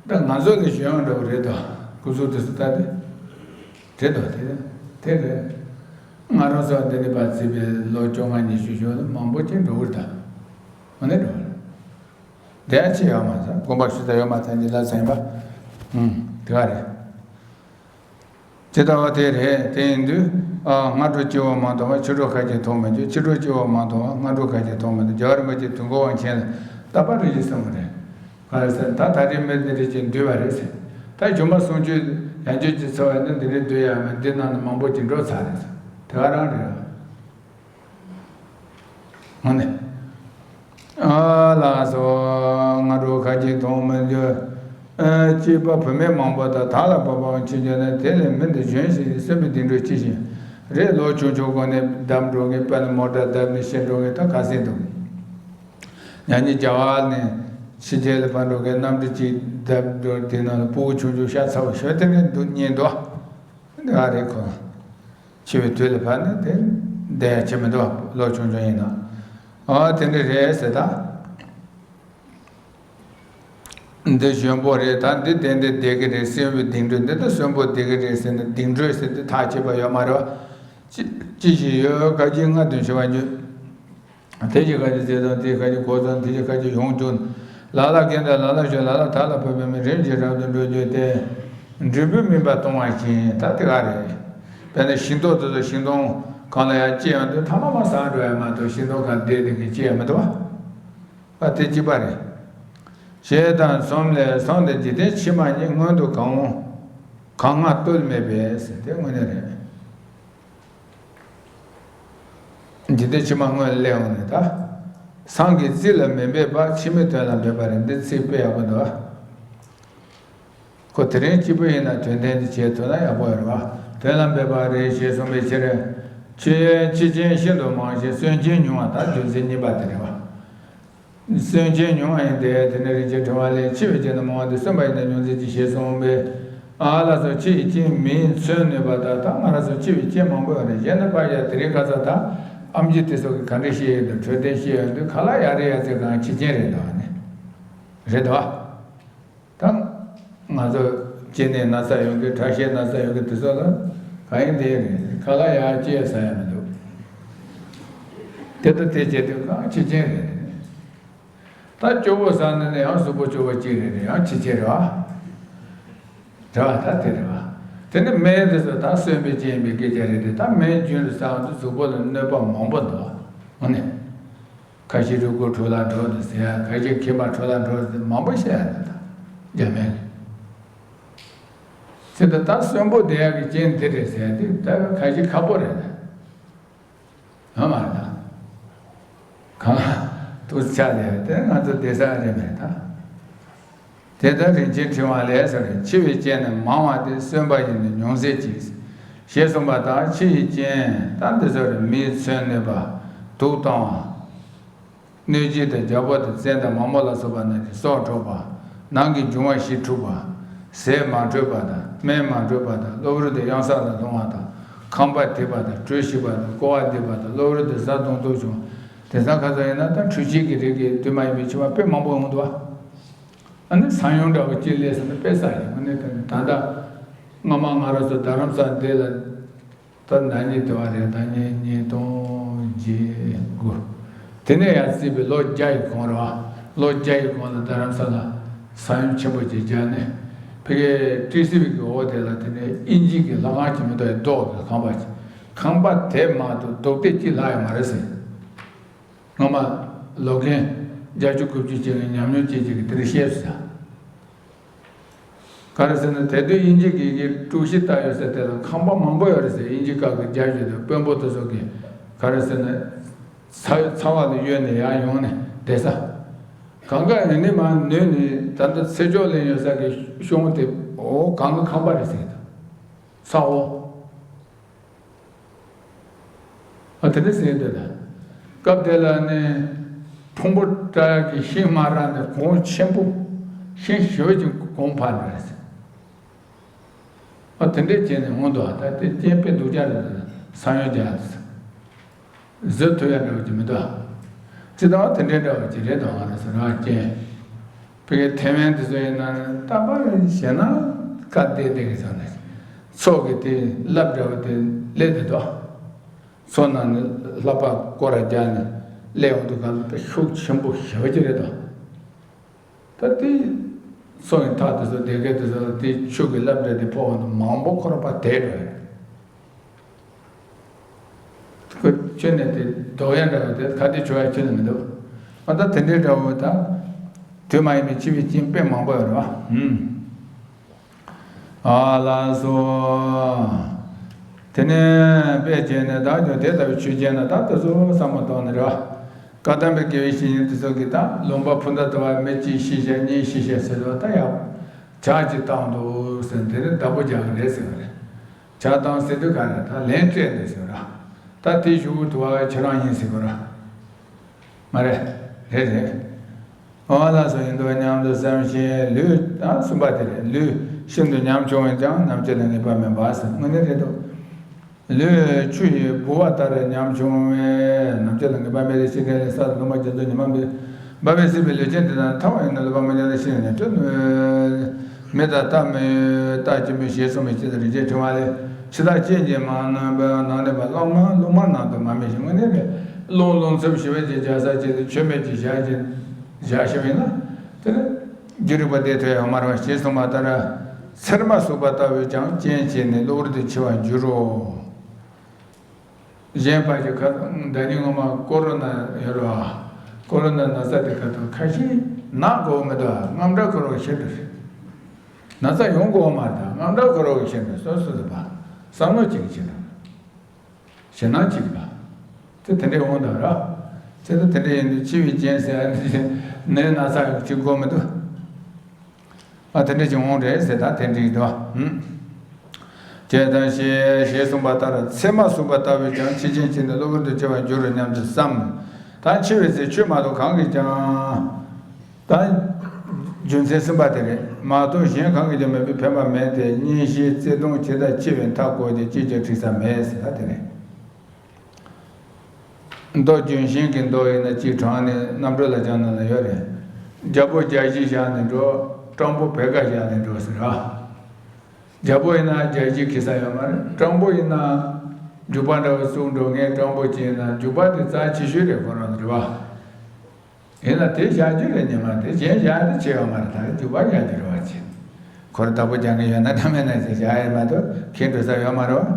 ད་ང་ཚོ་ལས་གཞོན་འདྲ་བོ་རེད་དོ། སྐུ་གཟུགས་དེ་ཚོ་ད་དེ་རེད་དོ། དེ་དེ་རེད། ང་རང་ཚོ་འདི་ནས་ཕར་བརྩིས་པའི་ལོ་བཅོ་ལྔ་ཉི་ཤུ་ཞོག་ལ་མང་པོ་ཅིག་འགྲོ་གི་རེད་ད། འོ་ནས་འགྲོ་གི་རེད། དེ་ཡང་ཅི་ཡོད་མ་ཟད་དགོངས་པ་ཞུ་ས་ཡོད་མ་ཐག་འདི་ལ་ཟིན་པ། ཨུམ། དེ་ག་རེད། ཇི་ལྟ་བ་དེ་རེད། དེ་ཡིན་དུས། ཨ། སྔ་དྲོ་སྐྱེ་བོ་མང་མཐོང་བ། ཕྱི་དྲོ་ཁ་ཅིག་མཐོང་མི་འགྱུར། ཕྱི་དྲོ་སྐྱེ་བོ་མང་མཐོང་བ། སྔ་དྲོ་ཁ་ཅིག་མཐོང་མི་འགྱུར། རྒྱལ་བ་རིན་པོ་ཆེས་དུས་འཁོར་དབང་ཆེན་ལ་རྟག་པར་རིགས་ཀྱིས་གསུངས་པ་རེད། ག་རེ་ཟེར་ན་ད་ད་རེས་མི་འདི་འདྲ་ཅིག་འདུས་པ་རེད་ཟེར། ད་སྒྱུ་མ་སུམ་ཅུ་ཡང་བསྐྱར་གྱི་འཚོ་བ་ནི་འདི་འདྲའི་འདུས་ཡ་མེད། འདི་ནང་ནས་མང་པོ་ཅིག་འགྲོ་ཚར་རེད་ཟེར། དེ་ག་རང་རེད། ཨ་ནི། ཨ་ལགས་སོ། སྔ་དྲོ་ཁ་ཅིག་མཐོང་མི་འགྱུར། ཨ། སྐྱེས་པ་བུད་མེད་མང་པོ་དག་དག་ལ་བབ་པའང་མཆིས་འགྱུར་ན། དེ་ལས་མི་འདི་གཞོན་ཞིང་གསོན་པོའི་ལྡིང་འགྲོས་ཅི་ཞིག་རེད། ལོ་ཆུང་ཆུང་སྒང་ནས་བརྡབ་འགྲོ་མཁན། དཔེར་ན་མོ་ཊ་བརྡབ་ནས་ཤི་འགྲོ་མཁན་དག་ག་ཚད་འདུག་ཉ་ཉི་རྒྱ་གར་ནས་ཕྱི་རྒྱལ་ལ་ཕར་འགྲོ་མཁན་གནམ་གྲུ་གཅིག་བརྡབ་འགྲོ། དེ་ནང་ལ་ཕྲུ་གུ་ཆུང་ཆུང་ཤ་ཚ་བོ་ཞོ་དེ་འདྲ་འདུག་ཉེན་འདུག་འདི་ག་རེད་ཁོ། འཆི་བའི་དུས་ལ་ཕར་ནི་དེ་བསྡད་ཡ་ཆེ་མི་འདུག་ལོ་ཆུང་ཆུང་ཡིན་ན། ཨ། དེ་འདྲ་རེད་ཟེར་ད། འདི་གཞོན་པོ་རེད། ད་འདི་ཏན་ཏན་བསྡད་ཀྱི་རེད། གསོན་པོའི་ལྡིང་འགྲོས། འདི་ད་གསོན་པོ་བསྡད་ཀྱི་རེད་ཟེར་ན་ལྡིང་འགྲོས་ཟེར་འདི་ཐག་ཆོད་པ་ཡོད་མ་རེད་བ། ཅི་ཅི་ཞིག་ཡོད། ཁ་ཅིག་སྔ་དུ་འཆི་བར་འགྱུར། དེ་ཞིག་ཁ་ཅིག་ཚེ་དང་དེ་ཞིག་ཁ་ཅིག་གོ་ཚང་། དེ་ཞིག་ཁ་ཅིག་ཡོངས་གྱུར། ལ་ལ་རྒན་དང་ལ་ལ་གཞོན། ལ་ལ་དར་ལ་བབས་པའི་མི། རིམ་གྱིས་རབ་ཏུ་འགྲོ་འགྱུར་ཏེ། འབྲས་བུ་སྨིན་པ་གཏོང་བ་བཞིན། ད་དེ་ག་རེད། དཔེར་ན་ཤིང་ཏོག་དེ་ཚོ་ཤིང་སྡོང་གང་ལ་ཡང་སྐྱེ་ཡོང་དུས་ཐ་མ་མ་ཟག་འགྲོ་ཡ་མ་གཏོགས་ཤིང་སྡོང་གང་བསྡད་དེ་གི་སྐྱེ་ཡ་མི་འདུག་བ། ཨ། དེ་གཅིག་པ་རེད། ཞེས་དང་གསུམ་ལས་གསུངས་ཏེ། འཇིག་རྟེན་ཕྱི་མ་ཉིད། སྔོན་དུ་གང་གང་སྔ་རྟོལ་མེད་པས་ཟེར། དེ་དངོས་གནས་རེད། འཇིག་རྟེན་ཕྱི་མ་སྔོན་ལ་སླེབས་འོང་ནས་ད། སང་གི་རྩིས་ལ་མི་འབད་པར། ཕྱི་མའི་དོན་ལ་འབད་པ་རེད། འདི་ཚིག་དཔེ་ཡག་པོ་འདུག་ཨ། ཁོ་དེ་རིང་སྐྱིད་པོ་ཡིན་ན་དོན་ལྡན་དེ་བྱེད་ཐུབ་ན་ཡག་པོ་ཡོད་རེད་བ། དོན་ལ་འབད་པ་རེད་ཞེས་གསུངས་པའི་ཕྱིར། འཆི་འཆི་རྐྱེན་ཤིན་ཏུ་མང་ཞིང་གསོན་རྐྱེན་ཉུང་བ། ད་རྒྱུ་མཚན་གཉིས་པ་དེ་རེད་བ། གསོན་རྐྱེན་ཉུང་བ་ཡིན་ཏེ། དེ་ནས་རིན་ཆེན་ཕྲེང་བ་ལས། འཆི་བའི་རྐྱེན་ནི་མང་བ་སྟེ། གསོན་པ་ཡིན་ན་ཉུང་ཟད་ཀྱི་ཞེས་གསུངས་པས། ཨ་ལགས་སོ། འཆི་ཡི་རྐྱེན་མིན་མཚོན་ནུས་པ་དང་། ད་ང་རང་ཚོ་འཆི་བའི་རྐྱེན་མང་པོ་ཡོད་རེད། གཞན་དག་པར་ཡང་དེ་རིང་ཁ་སང་ད་ཨེམ་ཆི་དེ་ཚོ་གིས་ག་འདྲ་བཤད་ཡོད་འདུག་འཕྲོད་བསྟེན་བཤད་ཡོད་འདུག་ག་ལ་ཡ་རེ་ཡ་ཚེ་གང་འཆི་རྐྱེན་རེད་འདུག་ཨ་ནི། རེད་འདུག་ཨ། ད་ང་ཚོ་སྐྱེ་ནས་ན་ཚ་ཡོང་གི། ཁྲག་ཤེད་ན་ཚ་ཡོང་གི། དེ་ཚོ་ལ་གང་ཡིན་དེ་རེད། ག་ལ་ཡ་སྐྱེ་ས་ཡ་མི་འདུག་དེ་ལྟ་དེ་བྱེད་དུས་གང་འཆི་རྐྱེན་རེད། ད་སྐྱོ་བོ་ཟ་ནས་ནི་ཡང་གཟུགས་པོ་སྐྱོ་བོ་གཅིག་རེད་རེད། ཡང་འཆི་རྐྱེན་རེད་བ། རེད་བ། ད་དེ་རེད་བ། དེ་ནི་སྨན་དེ་ཚོ་ད་གསོན་པོའི་རྐྱེན་པའི་སྐད་ཆ་རེད་དེ། ད་སྨན་རྒྱུན་དུ་ཟ་བ་དེ་གཟུགས་པོ་ལ་གནོད་པ་མང་པོ་འདུག་འོ་ནི། ཁ་ཤས་རུས་ཁུག་འཁྲུ་ལ་འགྲོ་འདུག་ཟེར་ཡ། ཁ་ཤས་མཁལ་མ་འཁྲུ་ལ་འགྲོ་ཟེར་མང་པོ་བཤད་ཡ་འདུག་ད་རྒྱ་སྨན་གྱི་ཚེ་ད་ད་གསོན་པོ་བསྡད་ཡ་གི་རྐྱེན་དེ་རེད་ཟེར་ཡ་དེ་ད་ཁ་ཤས་ཁག་པོ་རེད་ད། ཡོད་མ་རེད་ད། གང་ལ་དུ་ཆ་ལས་དེ་ང་ཚོ་བསྡད་ས་རེད་མེད་ད། དེ་ལྟར་རིན་ཆེན་ཕྲེང་བ་ལས་ཟེར་བའི་འཆི་བའི་རྐྱེན་ནི་མང་བ་སྟེ། གསོན་པ་ཡི་ནི་ཉུང་ཟད་ཅིག་ཞེས་གསུངས་པ་ལྟར། འཆི་བའི་རྐྱེན་ད་འདི་ཚོ་རེད། མིའི་མཚོན་གནོད་པ། དུག་གཏོང་བ། གནོད་བྱེད་དང་རྒྱལ་པོ་དང་བཙན་དང་མ་མོ་ལ་སོགས་པ་རྣམས་ཀྱི་སྲོག་འཕྲོག་པ། ནང་གི་འབྱུང་བ་བཞི་འཁྲུགས་པ། ཟས་མ་འཕྲོད་པ་དང་སྨན་མ་འཕྲོད་པ་དང་། གློ་བུར་དུ་གཡང་ས་ལ་ལྷུང་བ་དང་། ཁང་པ་དེད་པ་དང་། གྲོས་ཞིག་པ་དང་། ཀོ་བ་འདེབས་པ་དང་། གློ་བུར་དུ་བཟའ་བཏུང་སྟོབས་བྱུང་། དེང་སང་ཁ་སང་ཡིན་ན་ད་འཕྲུལ་ཆས་ཀྱི་རིགས་ཀྱི་དུས་མ་ཡིན་པའི་འཆི་བ་དཔེ་མང་པོ་ཡོང་འདུག་བ། ཨ་ནི་ས་ཡོམ་འདྲ་བོ་ཅིག་སླེབས་སོང་ན་དཔེ་ས་ཡོང་ནས། ད་ད་ལྟ་སྔ་མ་ང་རང་ཚོ་རྡ་རམ་ས་འདི་ལ། ད་ཟླ་ཉིན་དུ་བ་རེད། ཟླ་ཉིན་ཉིས་སྟོང་བརྒྱད་དགུ། དེ་ནས་ཡར་བརྩིས་པའི་ལོ་བརྒྱ་ཡི་གོང་རེད་བ། ལོ་བརྒྱ་ཡི་གོང་ལ་རྡ་རམ་ས་ལ་ས་ཡོམ་ཆེན་པོ་ཅིག་བརྒྱབ་ནས། ཕ་གིའི་ཏི་སི་ཝི་གི་འོག་དེ་ལ་དེ་ནས་དབྱིན་ཇི་གི་ལྷ་ཁང་ཅིག་མི་འདུག་ཡ། རྡོ་གི་ཁང་པ་ཅིག་ཁང་པ་དེ་མ་གཏོགས་རྡོ་སྡེ་གཅིག་ལྷག་ཡོད་མ་རེད་ཟེར། སྔ་མ་ལོ་རྒན་བརྒྱད་ཅུ་དགུ་བཅུ་ཅན་གྱི་ཉམས་མྱོང་ཅན་ཅིག་གིས་དེ་འདྲ་བཤད་སོང་། ག་རེ་ཟེར་ན། དེ་དུས་དབྱིན་ཇི་གི་གི་དཀྲུག་ཤིང་བཏང་ཡོད་ས་དེ་ལ་ཁང་པ་མང་པོ་ཡོད་རེད་ཟེར། དབྱིན་ཇི་སྐབས་ཀྱི་རྒྱ་གཞུང་དང་དཔོན་པོ་དེ་ཚོ་གིས་ག་རེ་ཟེར་ན། ཚ་ཚ་བ་ལ་གཡོལ་ནས་ཡར་ཡོང་ནས་བསྡད་ས། གང་ག་ཡིན་ནི་མ་ནུས་ནས། ད་ལྟ་ཚེ་སྐྱོང་གླིང་ཡོད་ས་གི་གཤོང་དེ་འོ་གང་གི་ཁང་པ་རེད་ཟེར་གི་འདུག་ས་འོ། ཨ། དེ་འདྲ་ཟེར་འདོད་ད། སྐབས་དེ་ལ་ནི་ཕུང་པོ་བཀྲ་གི་ཤིང་མ་ར་ནི་གོང་ཆེན་པོ། ཤིང་ཞེ་པོ་ཅིག་གོང་འཕར་འདྲ་ཟེར། ཨ། དེ་འདྲ་བྱས་ནས་འོང་འདུག་ད་དེ་རྐྱེན་དཔེ་སྡུག་ཅག་རེད། ས་ཡོམ་རྒྱག་ཟེར། བཟོད་ཐུབ་ཡ་འདྲ་བོ་ཅིག་མི་འདུག་ཅི་ལྟར་དེ་འདྲའི་འདྲ་བོ་ཅིག་རེད་དོ། ང་རང་ཚོ་རང་རྐྱེན། ཕ་གིའི་ཐེ་ཝན་དེ་ཚོ་ཡིན་ན་རྟག་པར་ཞེད་སྣང་དཀའ་བདེ་བདེ་གི་ཚོ་ནས། མཚོ་གི་དེ་རླབས་འདྲ་བོ་དེ་སླེབས་བསྡད་འདུག་མཚོ་ནང་ནས་ལྷགས་པ་སྐོར་ར་རྒྱག་ནས་སླེབས་ཡོང་དུས་ག་ལ་དཔེ་ཤུགས་ཆེན་པོ་ཞེ་པོ་ཅིག་རེད་དོ། ད་དེ་མཚོ་ཡི་མཐའ་དེ་ཚོ་སྡེ་དགེ་དེ་ཚོ་ལ་དེ་ཆུ་གི་རླབས་འདྲ་དེ་ཕོག་འོང་དུས་མང་པོ་ཁོ་རང་ཕར་དེད་འགྲོ་ཡ་རེད། ཁོ་ཁྱོན་ནས་དེ་ལྡོག་ཡ་འདྲ་བོ་དེ་ག་དེ་བྱུང་ཡ་ཁྱོན་ནས་མི་འདུག་ཨ། ད་དེ་འདྲའི་འདྲ་བོ་ད་དུས་མ་ཡིན་པའི་འཆི་བའི་རྐྱེན་དཔེ་མང་པོ་ཡོད་རེད་བ། ཨུམ། ཨ་ལགས་སོ། དེ་ནས་དཔེ་བྱས་ནས་བདག་ཀྱང་དེ་ལྟ་བུའི་ཆོས་བྱས་ན། ད་དེ་ཚོ་བསམ་བློ་གཏོང་ནས་རེད་བ། བཀའ་གདམས་པའི་དགེ་བའི་བཤེས་གཉེན་དེ་ཚོ་གིས་ད་ལུང་པ་ཕུ་མདའ་དུ་བ་མི་གཅིག་ཤི་ཤག་གཉིས་ཤི་ཤག་ཟེར་བ་ད་ཡག་ཇག་ཅིག་བཏང་འདུག་ཟེར། དེ་ནས་བདག་པོ་རྒྱག་གི་རེད་ཟེར་བ་རེད། ཇག་བཏང་ཟེར་དུས་ག་རེ་ད་ལན་སྤྲད་འདུག་ཟེར་བ་ར། ད་དེ་ཞུ་དུ་བ་ཁྱེད་རང་ཡིན་ཟེར་བ་ར། མ་རེད། རེད་རེད། ཨོ་ལགས་སོ། ཡིན་འདུག་སྙམ་དུ་བསམ་ཞིང་། ལུས། ཨ། གསུམ་པ་དེ་རེད། ལུས་ཤིན་ཏུ་ཉམ་ཆུང་བས་ཀྱང་ནམ་འཆི་ལ་ངེས་པ་མིན་པ་ཟེར། དངོས་གནས་རེད་འདུག་ལུས་ཆུ་ཡི་ལྦུ་བ་ལྟར་ཉམ་ཆུང་བས་ནམ་འཆི་ལ་ངེས་པ་མེད་དེ། ཤི་ཁ་ལས་ས་དང་ལུང་པ་རྒྱ་མཚོ་ཉི་མ་འབབ་པས་བསྲེགས་པའི་ལུས་ཅན་དེ་དག་ཐ་བ་ཡིན་ན་ལུས་པ་མ་ཉམས་ཏེ་ཤི་ནས་ནི་སྐྲོད་ནུས། མི་དང་རྟ་མི་རྟ་ཅི་མོ་ཞེས་གསུངས་པའི་ཕྱིར་དུ་རིན་ཆེན་ཕྲེང་བ་ལས། འཆི་བདག་སྐྱེ་འཆི་མ་ནུས་པའི་ནང་ནས་པ་རླུང་མ་རླུང་མ་ནང་དུ་མ་མི་ཞིག་དངོས་གནས་རེད། རླུང་རླུང་འཚུབ་ཞི་བ་ཅིག་བྱ་ས་ཅིག་ཏུ་ཆོད་མེད་ཅིག་བཞག་ཅིག་བཞག་ཤེས་པ་ཡིན་ན། དེ་ནི་རྒྱུ་རིག་པ་དེ་ཐོས་ཡོང་མ་རེད་བ། ཞེས་གསུངས་པ་ལྟར། ཚེར་མ་ཟུག་པ་ལྟ་བུས་ཀྱང་རྐྱེན་བྱས་ནས་གློ་བུར་དུ་འཆི་བར་འགྱུར་རོ། གཞན་ཕ་གི་ཁ་ཟླ་ཉིན་སྔོན་མ་ཀོ་རོ་ན་ཡོད་རེད་བ། ཀོ་རོ་ན་ན་ཚ་དེ་ཁ་ཐུག་ཁ་ཤས་ན་དགོས་མི་འདུག་དངངས་སྐྲག་ཁོ་རང་ཤི་འགྲོ་རེད། ན་ཚ་ཡོང་དགོས་མ་རེད། དངངས་སྐྲག་ཁོ་རང་ཤི་འགྲོ། སོ་སོ་དེ་བ་བསམ་བློ་གཅིག་བྱེད་དང་། ཞེད་སྣང་གཅིག་དང་། དེ་དེ་འདྲའི་འོང་དང་ར། དེ་ད་དེ་འདྲ་ཡིན་དུས་འཆི་བའི་རྐྱེན་ཟེར་ནད་ན་ཚ་ཡོང་གཅིག་དགོས་མི་འདུག་ཨ། དེ་འདྲ་ཅིག་འོང་རེད་ཟེར། ད་དེ་འགྲིག་འདུག་ཨུམ། ཅེས་དང་ཞེས་ཞེས་གསུངས་པ་ལྟར། ཚེར་མ་ཟུག་པ་ལྟ་བུས་ཀྱང་འཆི་རྐྱེན་བྱས་ནས་གློ་བུར་དུ་འཆི་བར་འགྱུར་རོ་སྙམ་དུ་བསམ། ད་འཆི་བའི་ཚེ་ཆོས་མ་གཏོགས་གང་གིས་ཀྱང་། ད་རྒྱུ་མཚན་གསུམ་པ་དེ་རེད། མ་གཏོགས་གཞན་གང་གིས་ཀྱང་མེད་པའི་ཕན་པ་མེད་དེ། གཉེན་བཤེས་བརྩེ་གདུང་ཇི་ལྟར་འཆི་བའི་མཐའ་བསྐོར་ཏེ་ཅིས་ཀྱང་འགྲིག་ས་མེད་ཟེར་ད་དེ་རེད། མདོ་རྒྱུན་ཤེས་ཀྱི་མདོ་ཡིན་ན་གཅིག་དྲངས་ནས་རྣམ་གྲོལ་ལ་སྦྱངས་ནང་ལ་ཡོད་རེད། རྒྱལ་པོ་བརྒྱ་བཞི་བཞག་ནས་འགྲོ། སྤྲང་པོ་བེར་ཀ་བཞག་ནས་འགྲོ་ཟེར་ར། རྒྱལ་པོ་ཡིན་ན་བརྒྱ་བཞི་ཁེ་ས་ཡོད་མ་རེད། སྤྲང་པོ་ཡིན་ན་རྒྱུག་པ་འདྲ་བོ་བཙུགས་འགྲོ་མཁན་སྤྲང་པོ་ཅིག་ཡིན་ན་རྒྱུག་པ་དེ་རྩ་ཆེ་ཤོས་རེད་ཁོ་རང་ལ་རེད་བ། ཡིན་ན་དེ་བཞག་རྒྱུ་རེད་ཉི་མ་དེ་གཞན་བཞག་དེ་ཆེ་བ་མ་རེད། ད་རྒྱུག་པ་བཞག་རྒྱུ་རེད་བ་ཅེ། ཁོར་བདག་པོ་རྒྱག་གི་ཡོད་ན་འདྲ་མེད་ན་ཞེས་བྱ་ཡི་མ་གཏོགས་ཁྱེད་འགྲོ་ས་ཡོད་མ་རེད་བ།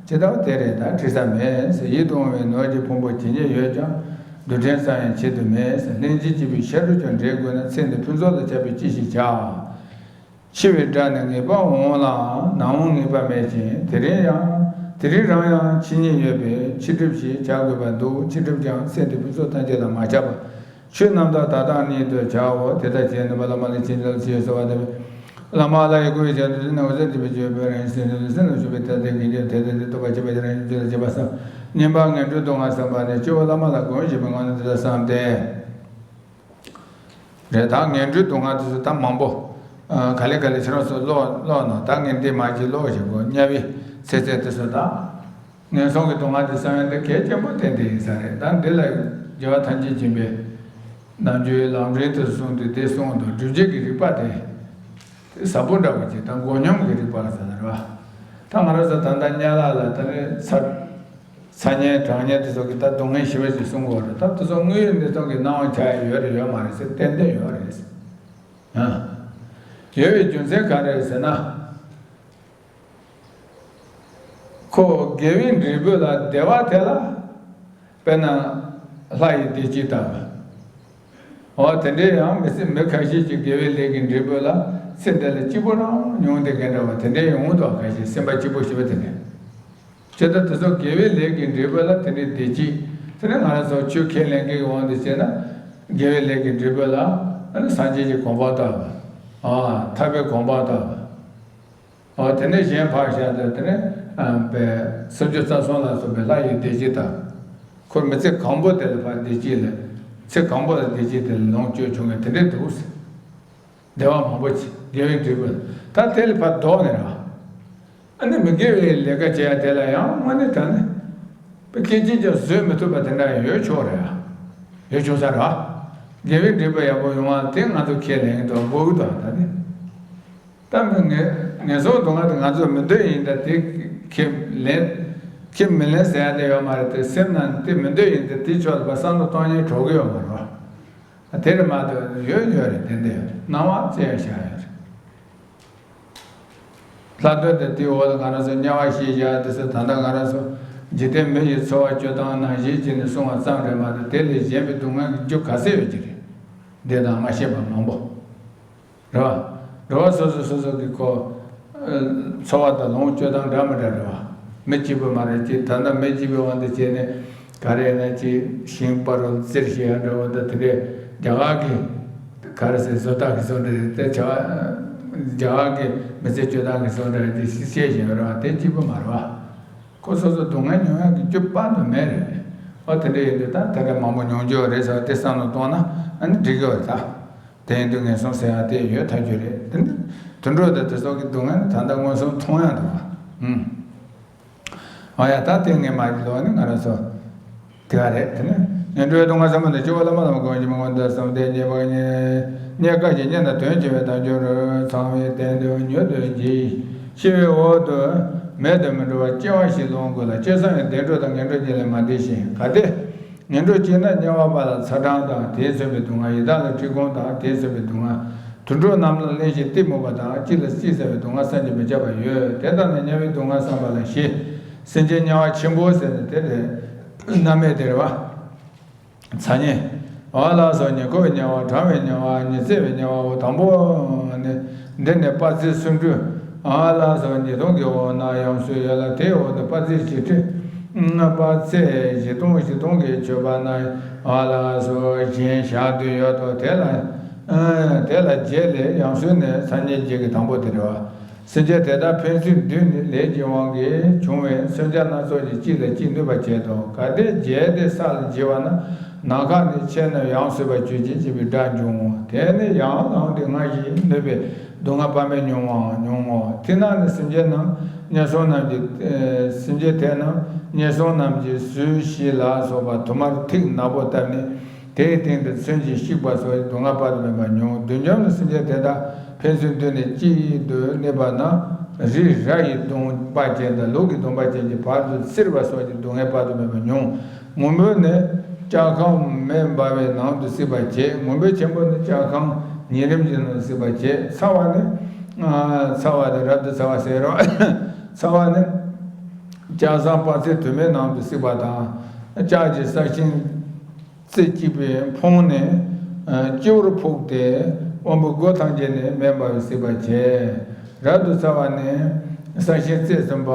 ཇི་ལྟ་བ་དེ་རེད། ད་འཁྲིད་ས་མེད་ཟེར། ཡིད་དུ་འོང་བའི་ནོར་གྱི་ཕུང་པོ་ཇི་སྙེད་ཡོད་ཀྱང་། རྡུལ་ཕྲན་ཙམ་ཡང་ཆེད་དུ་མེད་ཟེར། ལྷན་ཅིག་སྐྱེས་པའི་ཤ་དྲུག་ཀྱང་འདྲེན་དགོས་ན། ཚེ་འདི་ཕུན་ཚོགས་ལ་ཆགས་པས་ཅི་ཞིག་བྱ། འཆི་བའི་སྒྲ་ནི་ངེས་པར་འོང་ལའང་། ནམ་འོང་ངེས་པ་མེད་ཅིང་། དེ་རིང་ཡང་དེ་རིང་རང་ཡང་འཆི་ཉེན་ཡོད་པས་འཆི་གྲིབ་ཞིག་བྱ་དགོས་པར་འདུག་འཆི་གྲིབ་ཀྱང་ཚེ་འདི་ཕུན་ཚོགས་ཐམས་ཅད་ལ་མ་ཁྱབ་པར། ཆོས་རྣམ་དག་ད་ལྟ་ཉིད་དུ་བྱའོ། དེ་ལྟར་བྱས་ནས་བླ་མ་ལ་ཕྱིན་ཅི་ལོག་ཞེས་གསོལ་བ་འདེབས། བླ་མ་ལ་ཡི་གུས་ཕྱག་འཚལ་ཏེ། ནམ་མཁའ་ལྟར་སྤྲོས་པའི་སྤྱོད་པས་རང་གཞན་སེམས་ཅན་ལ་ཕན་ཕྱིར་བསྟན་ཏེ། དགེ་བའི་ཐབས་དེ་ལྟར་རྟོགས་པར་བྱེད་པ་ཡི་རང་གཞན་ཆོས་ལ་དད་པ་སམ། བསྙེན་པ་ངན་འགྲོའི་སྡུག་བསྔལ་བསམ་པ་ནི། སྤྱི་བོར་བླ་མ་ལ་གུས་ཞབས་པའི་ངང་ནས་འདི་ལྟར་བསམས་ཏེ། རེད། ད་ངན་འགྲོའི་སྡུག་བསྔལ་དེ་ཚོ་ད་མང་པོ། ཨ། ག་ལེ་ག་ལེ་ཁྱེད་རང་ཚོ་ཀློག་ཀློག་ན། ད་ངས་འདི་མ་བྱེད་ཀློག་ཞིག་གོ། དམྱལ་བའི་ཚེ་ཚད་དེ་ཚོ་ད། ངན་སོང་གི་སྡུག་བསྔལ་དེ་བསམ་ཡས་དེ་གལ་ཆེན་པོ་ཏན་ཏན་ཡིན་ས་རེད། ད་འདི་ལ་རྒྱལ་བ་ཐམས་ཅད་མཁྱེན་པས་ནམ་རྒྱུན་ལམ་རིམ་དུ་གསུངས་ཏེ། དེ་གསུངས་འདུག་སྒྲུབ་བྱེད་ཀྱི་རིགས་པ་དེ། དེ་ཟབ་པོ་འདྲ་བོ་ཅིག་ད་མགོ་སྙོམས་ཀྱི་རིགས་པ་ཟེར་ན་རེད་བ། ད་ང་རང་ཚོ་ད་ལྟ་དམྱལ་བ་ལ་ད་ནི་ཚ། ཚ་དམྱལ་གྲང་དམྱལ་དེ་ཚོ་གི་ད་སྡུག་བསྔལ་ཞི་བ་ཞིག་གསུང་གི་ཡོད་རེད། ད་དེ་ཚོ་དངོས་ཡོད་གནས་སྟངས་ཀྱི་སྣང་བ་ཆགས་ཡ་ཡོད་རེད་ཡོད་མ་རེད་ཟེར། ཏན་ཏན་ཡོད་རེད། ཨ། ཡོད་པའི་རྒྱུ་མཚན་ག་རེ་རེད་ཟེར་ན། ཁོ་དགེ་བའི་འབྲས་བུ་ལ་བདེ་བ་དེ་ལ། དཔེར་ན་ལྷ་ཡི་བདེ་སྐྱིད་ལྟ་བུ། འོ་དེ་འདྲའི་ཡང་མི་སེམས་མི་ཁ་ཤས་ཀྱིས་དགེ་བའི་ལས་ཀྱི་འབྲས་བུ་ལ་ཚེ་འདི་ལ་སྐྱིད་པོ་རང་མྱོང་བསྡད་མཁན་འདྲ་བ་དེ་འདྲའི་ཡོང་འདུག་ཁ་ཤས་སེམས་པ་སྐྱིད་པོ་ཞེ་པོ་དེ་འདྲའི། ཇི་ལྟར་དེ་ཚོ་དགེ་བའི་ལས་ཀྱི་འབྲས་བུ་ལ་དེ་འདྲའི་བདེ་སྐྱིད། དེ་ནི་ང་རང་ཚོ་ཆོས་ཁས་ལེན་མཁན་གྱི་དབང་དུ་བྱས་ན། དགེ་བའི་ལས་ཀྱི་འབྲས་བུ་ལ་ཨ་ནི་སངས་རྒྱས་ཀྱི་གོ་འཕང་ལྟ་བུ། ཨ། ཐར་པའི་གོ་འཕང་ལྟ་བུ། ཨ། དེ་ནས་གཞན་ཕར་བཞག་སྟེ་དེ་ནས། ཨ། པའི་སུམ་ཅུ་རྩ་གསུམ་ལ་སོགས་པའི་ལྷ་ཡི་བདེ་སྐྱིད་དང་། ཁོར་མི་ཚེ་གང་པོ་དེ་ལ་ཕར་བདེ་སྐྱིད་ལ། ཚེ་གང་པོ་ལ་བདེ་སྐྱིད་དེ་ལ་ལོངས་སྤྱོད་བྱུང་བའི་དེ་འདྲའི་འདུག་ཟེར། བདེ་བ་མང་པོ་ཅིག་དགེ་བའི་འབྲས་བུ་ད་དེ་ལ་ཕར་ལྡོག་ནས་ར། ཨ་ནི་མི་དགེ་བའི་ལས་ཀ་བྱེད་ཡ་དེ་ལ་ཡང་དངོས་གནས་དྲང་གནས་པའི་སྐད་ཅིག་ཀྱང་བཟོད་མི་ཐུབ་པ་དེ་འདྲ་ཡང་ཡོད་ཆོག་རེད་ཨ། ཡོད་ཆོག་ས་རེད་ཨ། དགེ་བའི་འབྲས་བུ་ཡག་པོ་ཡོང་བ་དེ་ང་ཚོ་ཁས་ལེན་གྱི་འདུག་དགོས་ཀྱི་འདུག་ད་དེ། ད་མི་ངན་ངན་སོང་སྡུག་བསྔལ་དེ་ང་ཚོ་མི་འདོད་ཡིན། ད་དེ་ཁས་ལེན་ཁས་མི་ལེན་ཟེར་ཡ་དེ་ཡོད་མ་རེད། དེ་སེམས་ནང་དེ་མི་འདོད་ཡིན། དེ་དེ་ཕྱོགས་ལ་བསམ་བློ་གཏོང་ཉན་གྲོགས་ཀྱི་ཡོད་མ་རེད་བ། དེ་རེད་མ་གཏོགས་ཡོད་ཡོད་རེད། དེ་འདྲ་ཡོད་སྣང་བ་ཅི་ཡང་བཞག་ཡོད་རེད། ལྷག་དོན་དུ་དེའི་འོག་ལ་ང་རང་ཚོ་དམྱལ་བ་ཞེས་བྱ་དེ་ཚོ་ད་ལྟ་ང་རང་ཚོ་འཇིག་རྟེན་མི་ཡི་འཚོ་བ་སྤྱོད་སྟངས་ནང་བཞིན་བྱས་ནས་གསུངས་པ་ཙམ་རེད་མ་གཏོགས་དེ་ལས་གཞན་པའི་སྡུག་བསྔལ་གྱི་རྒྱུ་ག་ཚད་ཡོད་ཀྱི་རེད། འདི་དང་མ་ཤེས་པ་མང་པོ་རེད་བ། འགྲོ་བ་སོ་སོ་སོ་སོ་གི་ཁོ་འཚོ་བ་དང་ལོངས་སྤྱོད་སྟངས་འདྲ་མི་འདྲ་རེད་བ། མི་གཅིག་པུ་མ་རེད། ཅིག་ད་ལྟ་མི་གཅིག་པུའི་དབང་དུ་བྱས་ནས་ག་རེ་ཡིན་ན་ཅིག་ཤིང་སྤར་རོ་རྩེར་ཞིག་ཡང་འདྲ་བོ་ད་དེ་འདྲའི་རྒྱ་གར་གྱི་ག་རེ་ཟེར་བཟོ་ལྟ་གི་བཟོ་འདྲ་རེད་དེ། བྱ་བ་རྒྱ་གར་གྱི་མི་ཚེ་སྤྱོད་སྟངས་ཀྱི་བཟོ་འདྲ་རེད་དེ་ཤི་ཤེས་བཞིན་རེད་བ། དེ་གཅིག་པུ་མ་རེད་བ། ཁོ་སོ་སོ་སྡུག་བསྔལ་མྱོང་ཡག་གི་རྒྱུ་དཔག་ཏུ་མེད་རེད། ཨོ་དེ་འདྲ་ཡིན་དུས་ད་དེ་འདྲ་མང་པོ་མྱོང་རྒྱུ་རེད་ཟེར་བ་དེ་བསམ་བློ་གཏོང་ན་ཨ་ནི་འགྲིག་གི་རེད་ད། དེ་ཡིན་དུས་ངན་སོང་ཟེར་ཡག་དེ་ཡོད་ཐག་ཆོད་རེད། དེ་འདྲ་དུད་འགྲོ་དང་དེ་སོགས་ཀྱི་སྡུག་བསྔལ་ནི་ད་ལྟ་མངོན་སུམ་མཐོང་ཡག་འདུག་བ། ཨུམ། ཨ་ཡ་ད་དེ་ངས་མ་ལོག་ནི་ང་རང་ཚོ། དེ་ག་རེད། དེ་ནི་ངན་འགྲོའི་སྡུག་བསྔལ་ཚང་མ་ནི་སྤྱི་བོར་བླ་མ་ལ་གུས་ཞབས་སྨོན་ལམ་བཏབ་སྟེ། རྙེད་པ་རྙེད་པ་ཉིད་ཀྱི་རྙེད་དང་དོན་བྱེད་པའི་དལ་འབྱོར་ཚང་བའི་དོན་དུ་མྱུར་དུ་གྱིས་ཤིག། འཆི་བའི་འོག་ཏུ་མེད་དུ་མི་འགྲོ་བར་སྐྱེ་བ་ཞིག་ལོངས་དགོས་ལ། སྐྱེས་སོང་ཡང་བདེ་འགྲོ་དང་ངན་འགྲོ་གཉིས་ལས་མ་འདས་ཤིང་། གལ་ཏེ་ངན་འགྲོར་སྐྱེས་ན་དམྱལ་བ་པ་ལ་ཚ་གྲང་དང་དེས་མཚོན་པའི་སྡུག་བསྔལ། ཡི་དྭགས་ལ་འཁྲིད་ཁོང་དང་དེས་མཚོན་པའི་སྡུག་བསྔལ། དུད་འགྲོ་རྣམས་ལ་གླེན་ཞིང་གཏི་མུག་པ་དང་། གཅིག་ལ་གཅིག་ཟ་བའི་སྡུག་བསྔལ་བསམ་གྱིས་མི་ཁྱབ་པ་ཡོད། དེ་ལྟ་ན་དམྱལ་བའི་སྡུག་བསྔལ་བསམ་པ་ལ་ཞི། སེམས་ཅན་དམྱལ་བ་ཆེན་པོ་ཟེར་ནས་དེ་ལས་རྣམ་སྨིན་དེ་རེད་བ། ཚ་དམྱལ། འོ་ལགས་སོ། ཉེ་འཁོར་བའི་དམྱལ་བ། གྲང་བའི་དམྱལ་བ། ཉི་ཚེ་བའི་དམྱལ་བའོ། དང་པོ་ནི། འདི་ནི་དཔག་ཚད་སུམ་ཅུ། འོ་ལགས་སོ། ཉི་སྟོང་གི་འོག་ན་ཡང་སུ་ཡོད་ལ། དེའི་འོག་ཏུ་དཔག་ཚད་བཞི་ཁྲི། དཔག་ཚད་བཞི་སྟོང་བཞི་སྟོང་གིས་ཆོད་པ་ན། འོ་ལགས་སོ། གཞན་ཞག་བདུན་ཡོད་དོ། དེ་ལ་དེ་ལ་བརྒྱད་ལས་ཡང་སུ་ནི་ཚ་དམྱལ་བརྒྱད་ཀྱི་དང་པོ་དེ་རེད་བ། སེམས་ཅན་དེ་དག་ཕན་ཚུན་བསྡུས་ནས་ལས་ཀྱི་དབང་གིས་བྱུང་བའི་མཚོན་ཆ་སྣ་ཚོགས་ཀྱིས་གཅིག་ལ་གཅིག་གནོད་པར་བྱེད་དོ། གལ་ཏེ་བརྒྱད་དེ་ས་ལ་འགྱེལ་བ་ན། ནམ་མཁའ་ནི་ཆད་ན་ཡང་གསོས་པར་གྱུར་ཅིག་ཅེས་པའི་སྒྲ་འབྱུང་ངོ་། དེ་ནི་ཡང་ལངས་ཏེ་སྔར་བཞིན་གནོད་པའི་སྡུག་བསྔལ་དཔག་མེད་མྱོང་བའང་མྱོང་ངོ་། ཐིག་ནག་ནི་སེམས་ཅན་རྣམས་དམྱལ་སྲུང་རྣམས་ཀྱིས། སེམས་ཅན་དེ་རྣམས་དམྱལ་སྲུང་རྣམས་ཀྱིས་ཟོས་ཤིང་ལ་སོགས་པ་དུ་མར་ཐིག་ནག་པོ་བཏབ་ནས། དེའི་སྟེང་དུ་ཚོན་གྱིས་བཤིག་པ་སོགས་ཀྱི་སྡུག་བསྔལ་དཔག་ཏུ་མེད་པ་མྱོང་། བདུད་འཇོམས་ནི་སེམས་ཅན་དེ་དག་ཕན་ཚུན་བསྡུས་ནས་གཅིག་ཏུ་གནས་པ་ན། རི་རབ་ཡི་གདོང་པ་ཅན་དང་ལུག་གི་གདོང་པ་ཅན་གྱིས་བར་དུ་བསིལ་བ་སོགས་ཀྱི་སྡུག་བསྔལ་དཔག་ཏུ་མེད་པ་མྱོང་། སྔོན་པོ་ནི་ལྕགས་ཁང་མེ་འབར་བའི་ནང་དུ་བསྲེག་པར་བྱེད། སྔོན་པོ་ཆེན་པོ་ནི་ལྕགས་ཁང་ཉིས་རིམ་གྱི་ནང་དུ་བསྲེག་པར་བྱེད། ཚ་བ་ནི། ཚ་བ་དེ་རབ་ཏུ་ཚ་བ་ཟེར་རོ། ཚ་བ་ནི་ལྕགས་ཟངས་དཔག་ཚད་དུ་མའི་ནང་དུ་བསྲེགས་པ་དང་། ལྕགས་ཀྱི་ས་ཤིང་རྩེ་གཅིག་པའི་འཕོངས་ནས་སྤྱི་བོར་ཕོག་སྟེ་དབང་པོའི་སྒོ་ཐམས་ཅད་ནས་མེ་འབར་བས་བསྲེགས་པར་བྱས། རབ་ཏུ་ཚ་བ་ནི་ས་ཤིང་རྩེ་གསུམ་པ་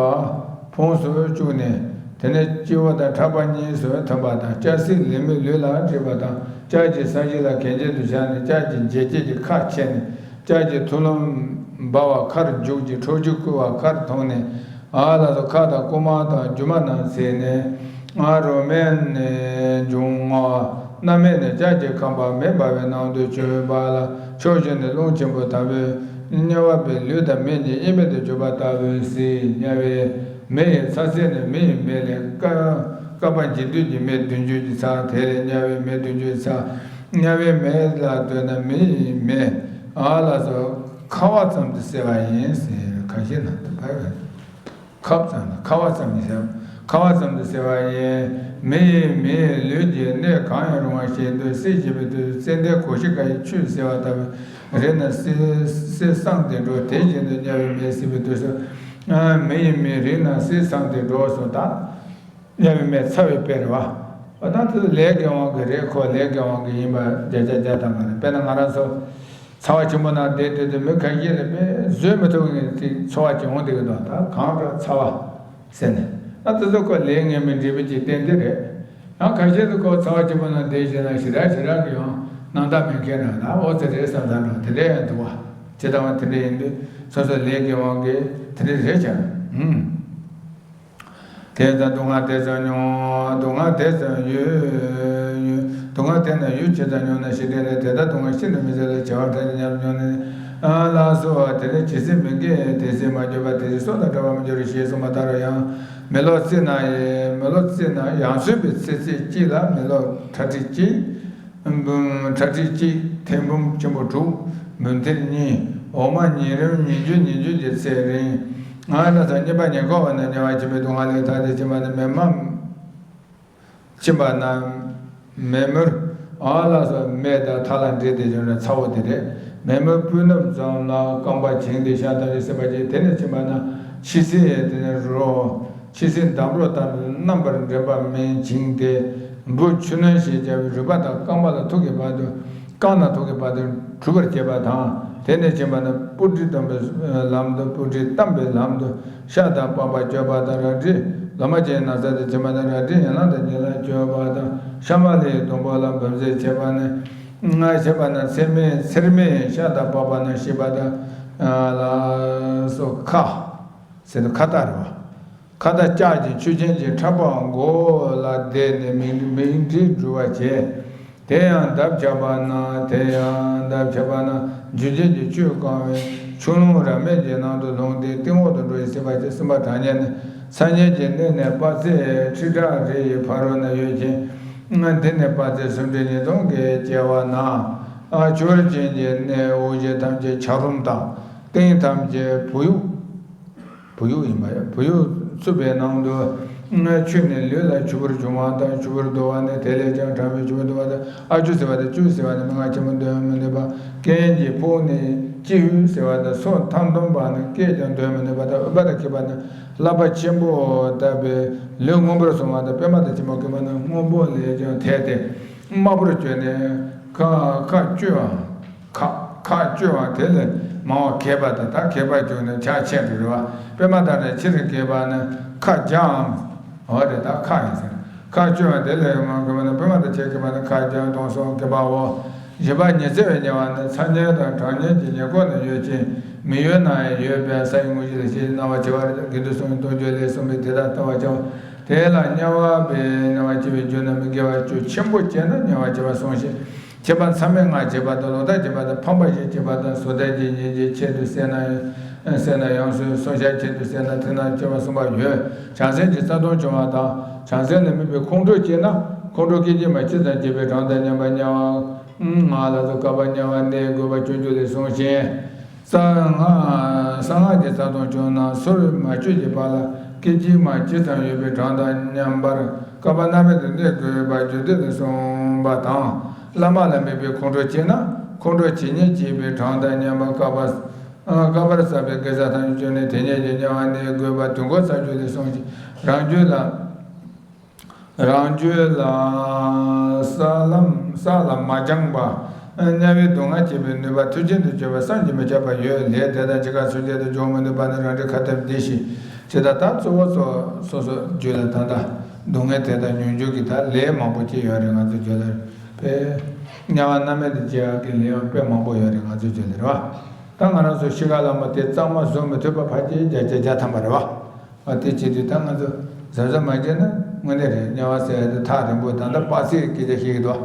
འཕོངས་སུ་བཅུག་ནས། དེ་ནས་སྤྱི་བོ་དང་ཕྲག་པ་གཉིས་སུ་ཐིམ་པ་དང་། ལྕགས་སྲེག་ལི་མི་ལུས་ལ་བྲིས་པ་དང་། ལྕགས་ཀྱི་ས་གཞི་ལ་གན་རྐྱལ་དུ་བཞག་ནས། ལྕགས་ཀྱི་འགྱེད་བྱེད་ཀྱི་ཁ་ཕྱེ་ནས། ལྕགས་ཀྱི་ཐུ་ལུམ་འབར་བ་ཁར་བཅུག་ཅིང་། ཁྲོ་ཆུ་བསྐོལ་བ་ཁར་འཐུང་ནས། ཨ་ལ་སོགས་ཁ་དང་རྐུན་མ་དང་རྒྱུ་མ་རྣམས་བསྲེགས་ནས། ཨ་རོ་སྨན་ནི་འབྱུང་བ་སྣ་མིན་ནི་ལྕགས་ཀྱི་ཁང་པ་མེ་འབར་བའི་ནང་དུ་བྱུགས་པ་ལ། ཕྱོགས་བཅུ་ནས་རླུང་ཆེན་པོ་དལ་བུས་དམྱལ་བ་པའི་ལུས་དང་མིག་གཉིས་དབྱེར་མེད་དུ་གྱུར་པ་ལྟ་བུའི་ཟེར། དམྱལ་བའི་མེ་ཡི་ཚ་ཟེར་ནི་མེ་ཡི་མེ་ལས་བསྐལ་བསྐལ་པ་འཇིག་རྟེན་གྱི་མེ་བདུན་ཅུ་ཡི་ཚ། དེ་ལས་དམྱལ་བའི་མེ་བདུན་ཅུ་ཡི་ཚ། དམྱལ་བའི་མེ་ལ་ལྟོས་ན་མེ་ཡི་མེ། ཨ་ལ་སོགས་ཁ་བ་ཙམ་དུ་བསྲེགས་པ་ཡིན་ཟེར། ཁ་ཤས་ནང་དུ་ཕར་བས། ཁབ་ཙམ་དང་ཁ་བ་ཙམ་ཡིན་ཟེར། ཁ་བ་ཙམ་དུ་བསྲེགས་པ་ཡིན། མེ་ཡིས་མི་ཡི་ལུས་ཀྱི་གནས་གང་ཡང་རུང་བ་ཞིག་ཏུ་བསྲེགས་བྱེད་པའི་དུས་སུ། ཙན་དན་གོ་ཤི་ཀ་ཡི་ཆུས་བསྲེགས་པ་ལྟ་བུའི་རིགས་ན་བསྲེགས་བསྲེགས་སངས་ཏེ་འགྲོ། དེ་བཞིན་དུ་དམྱལ་བའི་མེས་བསྲེགས་པའི་དུས་སུ། མེ་ཡིས་མི་རིགས་ན་བསྲེགས་སངས་ཏེ་འགྲོ་སོགས་དང་། དམྱལ་བའི་མེ་ཚ་བའི་དཔེ་རེད་བ། འོ་ད་དེ་ལས་ཀྱི་དབང་གིས་རེད། ཁོ་ལས་ཀྱི་དབང་གིས་ཡིན་པ་བརྒྱ་ཆ་བརྒྱ་ཐམ་པ་རེད། དཔེར་ན་ང་རང་ཚོ་ཚ་བ་ཆེན་པོ་ནང་བསྡད་བསྡད་དུས་མི་ཁ་ཤས་ལ་དཔེ་བཟོད་མི་ཐུབ་མཁན་ཅིག་ཚོར་བ་ཅིག་འོང་བསྡད་ཀྱི་འདུག་ད་གང་འདྲ་ཚ་བ་ཟེར་ནས། ཨ་དེ་ཚོ་ཁོ་ལས་ངན་པའི་འབྲས་བུ་ཅིག་བསྟན་ཏེ་རེད། ཡང་ཁ་ཤས་ཚོ་ཁོ་ཚ་བ་ཆེན་པོ་ནང་བསྡད་བྱས་ན་ཞེ་དྲག་ཞེ་དྲག་གི་ཡང་སྣང་དག་མེད་མཁན་རང་ད་འོ་ཙི་རེད་བསམ་བསམ་རང་དེ་འདྲ་ཡང་འདུག་བ། ཇི་ལྟ་བ་དེ་འདྲ་ཡིན་དུས་སོ་སོའི་ལས་ཀྱི་དབང་གིས་དེ་འདྲ་རེད་ཀྱང་། ཨུམ། དེ་ལྟར་སྡུག་བསྔལ་དེ་ཙམ་མྱོང་། སྡུག་བསྔལ་དེ་ཙམ་ཡོད། སྡུག་བསྔལ་དེ་ན་ཡུལ་ཇི་ཙམ་མྱོང་ན་ཞེ་འགྲས་ལས། དེ་ལྟར་སྡུག་བསྔལ་ཤིན་ཏུ་མི་བཟད་ལ། བྱེ་བ་ཕྲག་བཞིན་ཉམས་སུ་མྱོང་ནས། ཨ་ལགས་སོ། དེ་ནས་ཇི་སྲིད་མི་སྐྱེ། དེ་སྲིད་མ་གྱུར་པ། དེ་སྲིད་སྲོག་དང་བྲལ་བ་མི་འགྱུར་ཞེས་གསུངས་པ་ལྟར་ཡང་། མེ་ལོང་བསྲེགས་ན་ཡང་། མེ་ལོང་བསྲེགས་ན་ཡང་བསྲེགས་པའི་ཚེ་ཚད་གཅིག་ལ་མེ་ལོང་ཁྲག་ཁྲིག་གཅིག་འབུམ་ཁྲག་ཁྲིག་གཅིག་ཐེར་འབུམ་ཆེན་པོ་དྲུག་འབུམ་ཐེར་གཉིས། འོ་མ་ཉིན་རིམ་ཉིས་འགྱུར་ཉིས་འགྱུར་གྱི་ཚེ་རིང་། ང་ལ་ད་རྙེད་པ་ཉེར་འཁོར་བ་ན་དམྱལ་བ་ཆེན་པོའི་སྡུག་བསྔལ་ལས་ཐར་ཏེ་ཕྱིན་པ་ན་མེ་མ། ཕྱིན་པ་ན་མེ་མུར། ཨ་ལགས་སོ། མེ་དང་ཐག་ལ་འདྲེས་ཏེ་བྱུང་ན་ཚ་བོ་དེ་རེད། མེ་མུར་སྤུས་ནུབ་ཙམ་ལ་རྐང་པ་བྱིང་སྟེ་ཤ་དང་རི་སེམས་པ་ཅན། དེ་ནས་ཕྱིན་པ་ན་ཕྱི་སྲིད་དེ་ནས་རོ། ཕྱི་སྲིད་འདམ་རོ་ལྟར་རྣམ་པར་འདྲེན་པ་མིན་བྱིང་སྟེ། འབུ་ཆུ་སྣོད་ཞེས་བྱ་བའི་རུས་པ་དང་རྐང་པ་ལ་ཐུག་གི་བར་དུ། རྐང་ལ་ཐུག་གི་བར་དུ་གྲུབ་པར་བྱེད་པ་དང་། དེ་ནས་ཕྱིན་པ་ན་སྤུ་གྲི་གཏམས་པའི་ལམ་དུ། སྤུ་གྲི་གཏམས་པའི་ལམ་དུ་ཤ་དང་པགས་པ་གཅོད་པ་དང་། རལ་གྲི་ལོ་མ་ཅན་ན་ཟ་སྟེ་ཕྱིན་པ་ན་རལ་གྲི་ཡན་ལག་དང་ཉེ་ལམ་གཅོད་པ་དང་། ཤ་མ་ལུས་ཀྱི་སྡོང་པོ་ལ་འབུམ་སྲེག་བྱེད་པ་ནི། ང་བྱེད་པ་ན་ཚེར་མའི་ཚེར་མའི་ཤ་དང་པགས་པ་རྣམས་ཤེས་པ་དང་། ལགས་སོ། ཁ་ཟེར་དུས་ཁ་བཏགས་རེད་བ། ཁ་བཏགས་ལྕགས་ཀྱི་ཆུ་ཆེན་གྱི་ཕྲག་པ་མགོ་ལ་བརྡེགས་ནས་མིག་མིག་འབྲས་སྦྲུ་བར་བྱས། དེ་ཡང་འདབ་ཆགས་པ་ན། དེ་ཡང་འདབ་ཆགས་པ་ན་འཇུ་བྱེད་ཀྱི་ཆུས་བཀང་བའི་ཆུ་ཀླུང་རབ་མེད་ཀྱི་ནང་དུ་ལྷུང་སྟེ་སྟེང་འོག་ཏུ་འགྲོ་བའི་སྲིད་པ་སྟེ། སེམས་པ་གྲངས་སྙེད་ནི་ཚ་དམྱལ་གྱི་གནས་ནས་དཔག་ཚད་ཁྲི་ཕྲག་རེ་ཡི་ཕ་རོལ་ན་ཡོད་ཅིང་། འདི་ནི་དཔག་ཚད་སུམ་ཁྲི་ཉིས་སྟོང་གི་བྱེ་བ་ན། ཆུ་བུར་ཅན་གྱི་གནས་དབུགས་ཀྱི་ཐམས་ཅད་ཆག་རུམ་དང་། སྟེང་ཐམས་ཅད་བུ་ཡུག་བུ་ཡུག་ཡིན་པ་ཡང་བུ་ཡུག་འཚུབ་པའི་ནང་དུ། ཆུ་ནི་ལུས་ལ་ཆུ་བུར་འབྱུང་བ་དང་། ཆུ་བུར་བརྡོལ་བ་ནི་དེ་ལས་ཀྱང་གྲང་བའི་ཆུ་བུར་བརྡོལ་བ་དང་། ཨ་ཆུ་ཟེར་བ་དང་། ཆུ་ཟེར་བ་ནི་མན་ངག་ཆེན་པོ་འདོན་མི་ནུས་པ། རྐན་གྱི་ཕུག་ནི་ཀྱི་ཧུད་ཟེར་བ་དང་། སོ་ཐམ་ཐུམ་པ་ནི་སྐད་ཀྱང་འདོན་མི་ནུས་པ་དང་། ཨུཏྤལ་གྱིས་ཁེབས་པ་ནི་ཀླད་པ་ཆེན་པོ་ལྟ་བུའི་ལུས་སྔོན་པོར་སོང་བ་དང་། པད་མ་དང་ཆེན་པོ་ཁེབས་པ་ནི་སྔོན་པོ་ལས་ཀྱང་ཐལ་ཏེ་དམར་པོར་གྱུར་ནས། ཁ་ཁ་གཅོད་པ། ཁ་ཁ་གཅོད་པ་དེ་ལས་མང་བ་གས་པ་དང་། ད་གས་པ་བྱུང་ནས་ཆ་ཆེ་འགྲོ་རེད་བ། པད་མ་དང་ནི་ཆེར་གས་པ་ནི་ཁ་འཇམ། འོ་རེད། ད་ཁ་ཡིན་ཟེར། ཁ་གཅོད་པ་དེ་ལས་མང་གས་པ་ནི། པད་མ་དང་ཆེར་གས་པ་ནི་ཁ་འཇམ་དང་སོགས་གས་པའོ། བཞི་པ་ཉི་ཚེ་བའི་དམྱལ་བ་ནི་ཚ་དམྱལ་དང་གྲང་དམྱལ་གྱི་ཉེ་འཁོར་ན་ཡོད་ཅིང་། མི་ཡུལ་ན་ཡང་ཡོད་པས། ས་ཡི་དངོས་གཞི་ལ་ཞེས་སྣང་བར་བྱ་བ་རེད། དགེ་འདུན་གསུམ་གྱི་སྟོབས་བཅུ་ལས་གསུངས་པས་དེ་དག་བལྟ་བར་བྱའོ། དེ་ལ་དམྱལ་བ་པའི་དམྱལ་བར་སྐྱེ་བའི་རྒྱུ་ནི་མི་དགེ་བ་བཅུ་ཆེན་པོ་བྱས་ན་དམྱལ་བར་སྐྱེ་བར་གསུངས་ཤིང་། བྱེད་པ་མཚམས་མེད་ལྔ་བྱེད་པ་དང་། ལོག་ལྟ་བྱེད་པ་དང་། ཕམ་པ་བཞི་བྱེད་པ་དང་། སོ་ཐར་གྱི་ཉེས་བྱས་ཆེད་དུ་བསད་ན། བསད་ན་ཡང་སོས། སོ་ཤ་ཆེད་དུ་བསད་ན་དེ་རྣམས་སྐྱེ་བར་གསུངས་པ་ཡོད། བྱང་སེམས་ཀྱི་རྩ་ལྟུང་བྱུང་བ་དང་། བྱང་སེམས་ལ་དམིགས་པའི་ཁོང་ཁྲོ་སྐྱེས་ན། ཁོང་ཁྲོ་སྐད་ཅིག་མ་ཇི་ཙམ་སྐྱེས་པའི་གྲངས་དང་མཉམ་པ་དམྱལ་བ། ང་ལ་སོགས་བསྐལ་པ་དམྱལ་བར་གནས་དགོས་པ་བཅུ་མཇུག་ལས་གསུངས་ཤིང་། གསང་སྔགས་གསང་སྔགས་ཀྱི་རྩ་ལྟུང་བྱུང་ན། སོར་མ་གཅོད་ཀྱི་བར་ལ་སྐད་ཅིག་མ་ཇི་ཙམ་ཡོད་པའི་གྲངས་དང་མཉམ་པར་བསྐལ་པ་རྣམ་པ་དུ་གནས་དགོས་པ་རྒྱུད་སྡེ་ལས་གསུངས་པ་དང་། བླ་མ་ལ་དམིགས་པའི་ཁོང་ཁྲོ་སྐྱེས་ན། ཁོང་ཁྲོ་ཇི་སྙེད་སྐྱེས་པའི་གྲངས་དང་མཉམ་པར་བསྐལ་པ། བསྐལ་པར་བསགས་པའི་དགེ་རྩ་ཐམས་ཅད་བཅོམ་ནས་དེ་སྙེད་ཀྱི་དམྱལ་བ་ནས་འགོས་པ་དུས་འཁོར་ས་བཅུ་ལས་བསྲུང་ཞིང་། རང་རྒྱུད་ལ། རང་རྒྱུད་ལ་ས་ལམ་ས་ལ་མ་སྦྱངས་པ། དམྱལ་བའི་སྡུག་བསྔལ་སྐྱེད་པའི་ནུས་པ་མཐུ་ཆེན་དུ་གྱུར་པ་བསམ་གྱིས་མི་ཁྱབ་པ་ཡོད། ལས་དེ་དག་ཇི་སྐད་གསུངས་བཞིན་དུ་འབྱུང་མི་ནུས་པ་ནི་རང་འགྲེལ་ཁ་ཐབས་འདི་ཞེས་བྱེད་ལྟ། ད་གཙོ་བོ་སོ་སོ་རྒྱུད་ལ་ད་ལྟ་སྡུག་བསྔལ་དེ་དག་མྱོང་འགྱུར་གྱི་ད་ལས་མང་པོ་སྐྱེས་ཡོད་རེད། ང་ཚོ་རྒྱུད་ལ་དཔེ་དམྱལ་བ་རྣམ་སྨིན་དུ་སྐྱེ་ཡག་གི་ལས་ཡང་དཔེ་མང་པོ་ཡོད་རེད། ང་ཚོ་རྒྱུད་ལ་རེད་བ། ད་ང་རང་ཚོ་ཤི་ཁ་ལ་མ་དེ་གཙང་མ་བཟོ་མི་ཐུབ་པ་ཕལ་ཆེར་བརྒྱ་ཆ་བརྒྱ་ཐམ་པ་རེད་བ། ཨ་དེ་བྱེད་དུས་ད་ང་ཚོ་གཟབ་གཟབ་མ་བྱས་ན་དངོས་གནས་རེད། དམྱལ་བ་ཟེར་ཡ་དེ་ཐག་རིང་པོ། ད་ལྟ་དཔག་ཚད་སྐད་ཆ་བཤད་ཀྱི་འདུག་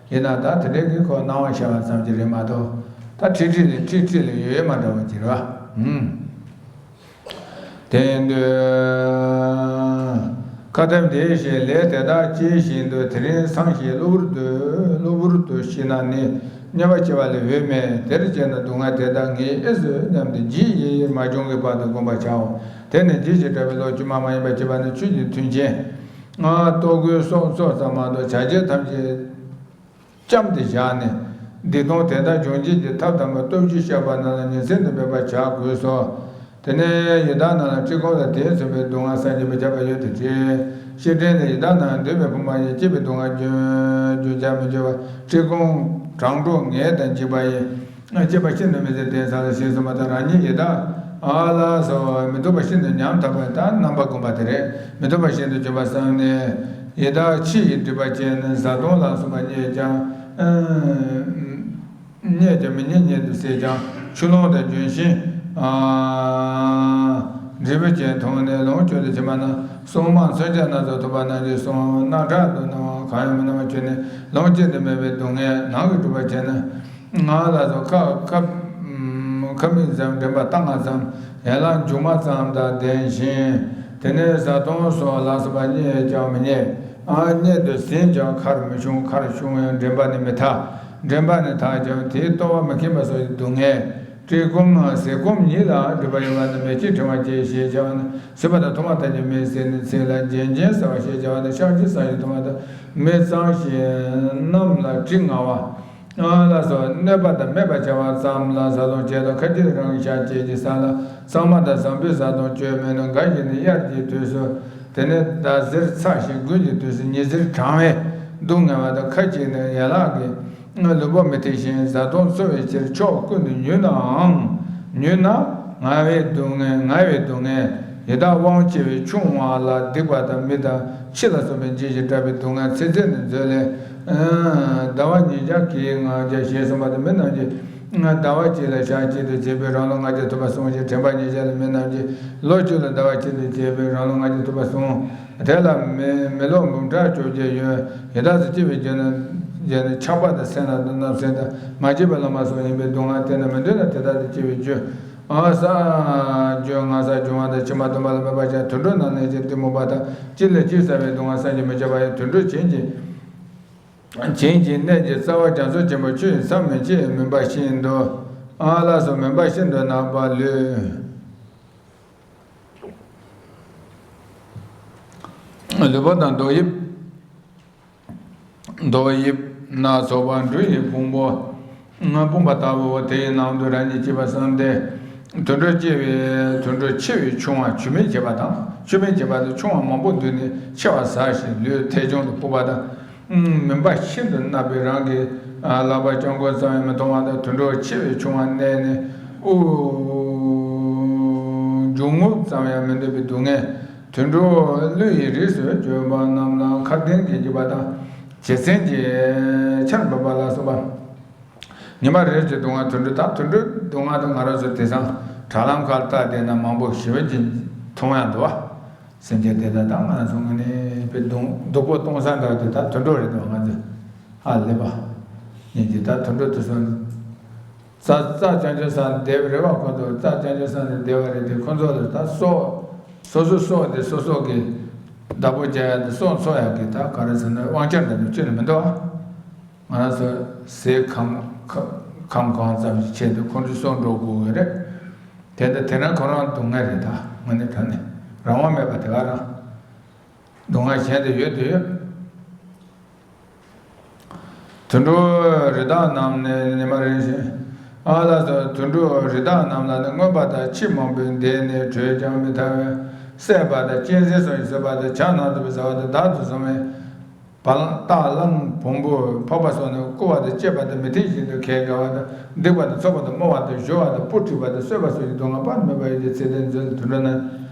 ཡིན་ན་ད་དེ་འདྲའི་གི་ཁོ་སྣང་བ་ཤར་བ་ཙམ་གྱི་རེད་མ་གཏོགས། ད་ཁྲིག་ཁྲིག་ལས་ཁྲིག་ཁྲིག་ལས་ཡོད་ཡོད་མ་འདྲ་བ་ཅིག་རེད་བ། ཨུམ། དེ་འདོད། ཁ་ཏམ་དེ་བཞིན་ལས་དེ་དག་ཅི་བཞིན་དུ་དེ་རིང་སང་ཞིག་གློ་བུར་དུ་གློ་བུར་དུ་ཤི་ན་ནི་མཉེས་པ་སྐྱེ་བ་ལས་འོས་མེད། དེར་སྐྱེས་ན་སྡུག་བསྔལ་དེ་དག་ངས་ཨེ་ཟོས་སྙམ་སྟེ་ཇི་ཡིན་ཡིན་མ་བྱུང་གི་བར་དུ་བསྒོམ་པར་བྱའོ། དེ་ནི་ཇི་ཞིག་འདྲ་བའི་བློ་དཀྱུས་མ་མ་ཡིན་པ་སྐྱེས་པ་ནི་ཆོས་ཀྱི་མཐུན་རྐྱེན། ལྟོ་གོས་གསོག་སོགས་ཙམ་མ་གཏོགས་བྱ་བྱེད་ཐམས་ཅད་བཅོམ་སྟེ་བཞག་ནས། སྡིག་ལྟུང་དེ་དག་སྦྱོང་བྱེད་ཀྱི་ཐབས་དམ་པ་སྟོབས་བཅུ་བཤད་པ་རྣམས་ལ་ཉིན་མཚན་དུ་འབད་པར་བྱ་དགོས་སོ། དེ་ནས་ཡི་དྭགས་རྣམས་ལ་བཀྲེས་སྐོམ་དང་དེ་མཚུངས་པའི་སྡུག་བསྔལ་བསམ་གྱིས་མི་ཁྱབ་པ་ཡོད་དེ། ཅི། ཤི་འཕྲལ་ནི་ཡི་དྭགས་རྣམས་འདོད་པའི་ཕུང་པོ་ཡི་སྐྱེས་པའི་སྡུག་བསྔལ་རྒྱུན་རྒྱུན་ཆད་མི་འགྱུར་བ། བཀྲེས་སྐོམ། གྲང་དྲོ། ངལ་དང་འཇིགས་པ་ཡི་སྐྱེས་པ་ཤིན་ཏུ་མི་བཟད་དེ་ས་ལ་ཞེས་གསུངས་པ་དང་། རང་ཉིད་ཡི་དྭགས་ཨ་ལ་སོགས་མི་སྡུག་པ་ཤིན་ཏུ་ཉམ་ཐག་པ་དང་རྣམ་པ་བསྒོམ་པ་དེ་རེད། མི་སྡུག་པ་ཤིན་ཏུ་གྱུར་པ་བསམས་ནས། ཡི་དྭགས་ཕྱི་ཡི་སྒྲིབ་པ་ཅན་ནི་བཟའ་བཏུང་ལ་སོགས་པ་རྙེད་ཀྱང་། རྙེད་ཀྱང་མི་རྙེད་ཉིད་དུ་ཟད་ཀྱང་། ཆུ་ཀླུང་དང་ལྗོན་ཤིང་། འབྲས་བུ་ཅན་མཐོང་ནས་ལོངས་སྤྱོད་དུ་ཕྱིན་པ་ན། སྲུང་མ་མཚོན་ཆ་སྣ་ཚོགས་ཐོབ་པ་རྣམས་ཀྱིས་སྲུང་། སྣང་གྲགས་དུ་སྣང་བ་གང་ཡང་མི་སྣང་བར་གྱུར་ནས་ལོངས་སྤྱོད་དུ་མེད་པའི་སྡུག་བསྔལ་ནང་གི་སྒྲིབ་པ་ཅན་ནི། ང་ལ་སོགས་ཁ་ཁ་ཁ་མིག་ཙམ། མགྲིན་པ་ལྟ་ང་ཙམ། ཡན་ལག་མཇུག་མ་ཙམ་དང་ལྡན་ཞིང་། དེ་ནས་བཟའ་བཏུང་སོགས་ལ་སོགས་པ་རྙེད་ཀྱང་མི་རྙེད། ཨ་རྙེད་དུ་ཟིན་ཀྱང་ཁར་མི་ཤོང་། ཁར་ཤོང་ཡང་མགྲིན་པ་ནི་མི་ཐག་མགྲིན་པ་ནི་ཐག་ཀྱང་དེའི་ལྟོ་བ་མི་མཁྱེན་པ་སོགས་ཀྱི་སྡུག་བསྔལ། བཀྲེས་སྐོམ་ཟས་སྐོམ་ཉིད་ལ་སྒྲིབ་པ་ཡོད་པ་ནི་མེ་ལྕེས་ཕྲེང་བ་བཅད་ཞེས་བྱ་བ་ནི། ཟོས་པ་དང་འཐུང་བ་ཐམས་ཅད་མེར་བསྲེགས་ནས་ཚིག་ལ་རྒྱན་ཅན་ཟ་བ་ཞེས་བྱ་བ་ནི་ཤ་ཁྲག་ཟ་ཞིང་འཐུང་བ་དང་། མི་གཙང་ཞིང་རྣམས་ལ་དྲི་ང་བ། ཨ་ལ་སོགས་གནོད་པ་དང་སྨད་པར་བྱ་བ་ཙམ་ལ་བཟའ་བཏུང་བྱེད་དོ། ཁ་ཅིག་རང་གི་ཤ་བཅད་ཀྱི་ས་ལ་གཙང་མ་དང་བཟང་པོའི་བཟའ་བཏུང་སྤྱོད་མོད་ནི། འགའ་ཞིག་ནི་དབྱར་གྱི་དུས་སུ། དེ་ནས་ཟླ་ཟེར་ཚ་ཞིང་དགུན་གྱི་དུས་སུ་ཉི་ཟེར་གྲང་བས་སྡུག་བསྔལ་བ་དང་། ཁ་ཅིག་ནི་ཡན་ལག་གི་ལུས་པོ་མི་ཐེག་ཅིང་བཟའ་བཏུང་འཚོ་བའི་ཕྱིར་ཕྱོགས་ཀུན་ཏུ་ཉུལ་ནའང་། ཉུལ་ན་ང་བའི་སྡུག་བསྔལ། ང་བའི་སྡུག་བསྔལ། ཡི་དྭགས་དབང་ཆེ་བས་ཆུང་བ་ལ་སྡིག་པ་དང་མི་དང་ཕྱི་ལ་སོགས་པའི་ཇི་ཞིག་འདྲ་བའི་སྡུག་བསྔལ་ཚེ་ཚད་ནི་མཛོད་ལས། ཟླ་བ་ཉིས་བརྒྱ་གིས་ལྔ་བརྒྱ་ཞེས་གསུངས་པ་དང་། མི་རྣམས་ཀྱིས་ཟླ་བ་གཅིག་ལ་ཞག་གཅིག་ཏུ་བྱེད་པའི་རང་ལོ་ལྔ་བརྒྱ་ཐུབ་པ་བསྲུང་ཞིང་། དྲན་པ་ཉིས་བརྒྱ་ལ་མི་རྣམས་ཀྱིས་ལོ་གཅིག་ལ་ཟླ་བ་གཅིག་ཏུ་བྱེད་པའི་རང་ལོ་ལྔ་བརྒྱ་ཐུབ་པ་བསྲུང་། དེ་ལ་མི་མི་ལོ་འབུམ་ཕྲག་བཅོ་བརྒྱད་ཡོད། ཡི་དྭགས་སུ་སྐྱེ་བའི་རྒྱུ་ནི། རྒྱུ་ནི་ཆགས་པ་དང་སེར་སྣ་དང་བརྣབ་སེམས་དང་མ་སྐྱིད་པ་ལ་སོགས་པ་ཡིན་པས་སྡུག་བསྔལ་དེ་རྣམས་མི་འདོད་ན་དེ་དག་ཏུ་སྐྱེ་བའི་རྒྱུ། ཨ་ས་རྒྱུ་ང་ས་འབྱུང་བ་དང་ཕྱི་མ་སྟོན་པ་ལ་སྨོད་པ་བྱ། དུད་འགྲོ་རྣམས་ནི་ཅི་སྟེ་སྨོད་པ་དང་། གཅིག་ལས་གཅིག་བསལ་བའི་སྡུག་བསྔལ་བསམ་གྱིས་མི་ཁྱབ་པ་ཡང་དུད་འགྲོ་བྱིན་གྱིས། བྱིན་གྱིས་གནས་ཀྱི་རྩ་བ་རྒྱ་མཚོ་ཆེན་པོ་ཆུ་ཡི་མཚམས་མི་ཕྱེད་མུན་པ་ཤིན་ཏུ། ཨ་ལ་སོགས་མུན་པ་ཤིན་ཏུ་གནག་པ་ལུས། ལུས་པོ་དང་མདོག་དབྱིབས། མདོག་དབྱིབས་སྣ་ཚོགས་པ་འབྲུ་ཡི་ཕུང་པོ། སྤུངས་པ་ལྟ་བུའོ། དེ་ཡི་ནང་དུ་རང་ཉིད་སྐྱེས་པ་བསམ་སྟེ། དུད་འགྲོ་སྐྱེ་བའི་དུད་འགྲོ་ཆེ་བའི་ཆུང་བ་ཆུ་མིག་བྱེད་པ་དང་། ཆུ་མིག་བྱེད་པ་དེ་ཆུང་བ་མང་པོ་འདུས་ནས་ཆེ་བ་ཟ་ཞིང་ལུས་ཐལ་བྱུང་དུ་ཕོག་པ་དང་། མུན་པ་ཤིན་ཏུ་གནག་པས་རང་གི་ལག་པ་རྐྱང་འཁོར་ཙམ་ཡང་མི་མཐོང་བ་དང་། དུད་འགྲོ་ཆེ་བའི་ཆུང་བ་མནན་ནས་དབུགས་འབྱུང་རྔུབ་ཙམ་ཡང་མི་འདོད་པའི་སྡུག་བསྔལ། དུད་འགྲོ་ཀླུ་ཡི་རིགས་སུ་གྱུར་པ་རྣམས་ལ་ཁ་གདེངས་ཀྱིས་འཇིགས་པ་དང་། བྱད་བསད་ཀྱི་ཆར་འབབ་པ་ལ་སོགས་པ། ཉི་མ་རེ་བཞིན་སྡུག་བསྔལ། དུད་འགྲོ་དང་དུད་འགྲོའི་སྡུག་བསྔལ་དང་། ང་རང་ཚོ་དེང་སང་དྲ་ལམ་ཁར་ལྟ་བསྡད་ན་མང་པོ་ཞེ་པོ་ཅིག་མཐོང་ཡག་འདུག་བ། སེམས་ཅན་དེ་དག་ད་ང་རང་ཚོ་ངོས་ནས་དཔེ་སྡུག་སྡུག་པོ་གཏོང་ས་འདྲ་བ་དེ་ད་དུད་འགྲོ་རེད་འདུག་ང་ཚོ་ཧ་ལས་པ་ཡིན་གྱི། ད་དུད་འགྲོ་དེ་ཚོ་རྩྭ་རྩྭ་རྐྱང་རྐྱང་ཟ་བསྡད་པ་རེད་བ། ཁོ་ཚོ་རྩྭ་རྐྱང་རྐྱང་ཟ་ནས་བསྡད་པ་རེད་དེ། ཁོ་ཚོ་ལ་ད་སྲོག་སོ་སོའི་སྲོག་དེ་སོ་སོ་གི་བདག་པོ་རྒྱག་ཡག་དེ། སྲོག་འཚོ་ཡག་གི་ད་ག་རེ་ཟེར་ན་དབང་ཆ་འདྲ་པོ་ཅིག་ནི་མི་འདུག་བ། ང་རང་ཚོ་ཟས་ཁམ་ཁམ་གང་ཙམ་ཞིག་ཆད་དུས་ཁོང་ཚོའི་སྲོག་འགྲོ་དགོས་ཀྱི་རེད། དེ་འདྲ་དེ་རང་ཁོ་རང་སྡུག་བསྔལ་རེད། ད་དངོས་གནས་དྲང་གནས་རང་དབང་མེད་པ་དེ་ག་རང་སྡུག་བསྔལ་གཞན་དུ་ཡོད་དུ་ཡོད། དུད་འགྲོ་རི་དྭགས་རྣམས་ནི་ཉི་མ་རེ་བཞིན། ཨ་ལགས་སོ། དུད་འགྲོ་རི་དྭགས་རྣམས་ལ་ནི། མངོན་པ་དང་ཕྱིར་མང་པོས་འདེད་ནས་བྲོས་ཀྱང་མི་ཐར་བས། བསད་པ་དང་གཅན་གཟན་བཟུང་ཞིང་གསོད་པ་དང་། བྱ་རྣམས་དུ་བ་ཟ་བ་དང་། བདག་ཏུ་བཟུང་བས་བ་ལང་སྟག་གླང་བོང་བུ་ཕག་པ་སོགས་ནི། རྐུ་བ་དང་བཅད་པ་དང་། མི་ཐེག་བཞིན་དུ་ཁས་བཀལ་བ་དང་། བསྡིགས་པ་དང་འཚོགས་པ་དང་། རྨོ་བ་དང་གཞོལ་བ་དང་། སྤུ་འཁྲུད་པ་དང་། གསོད་པ་སོགས་ཀྱི་སྡུག་བསྔལ་དཔག་ཏུ་མེད་པ་ཡོད་ཀྱང་། ཚེ་འདིར་འཛོལ་དུད་འགྲོ་རྣམས།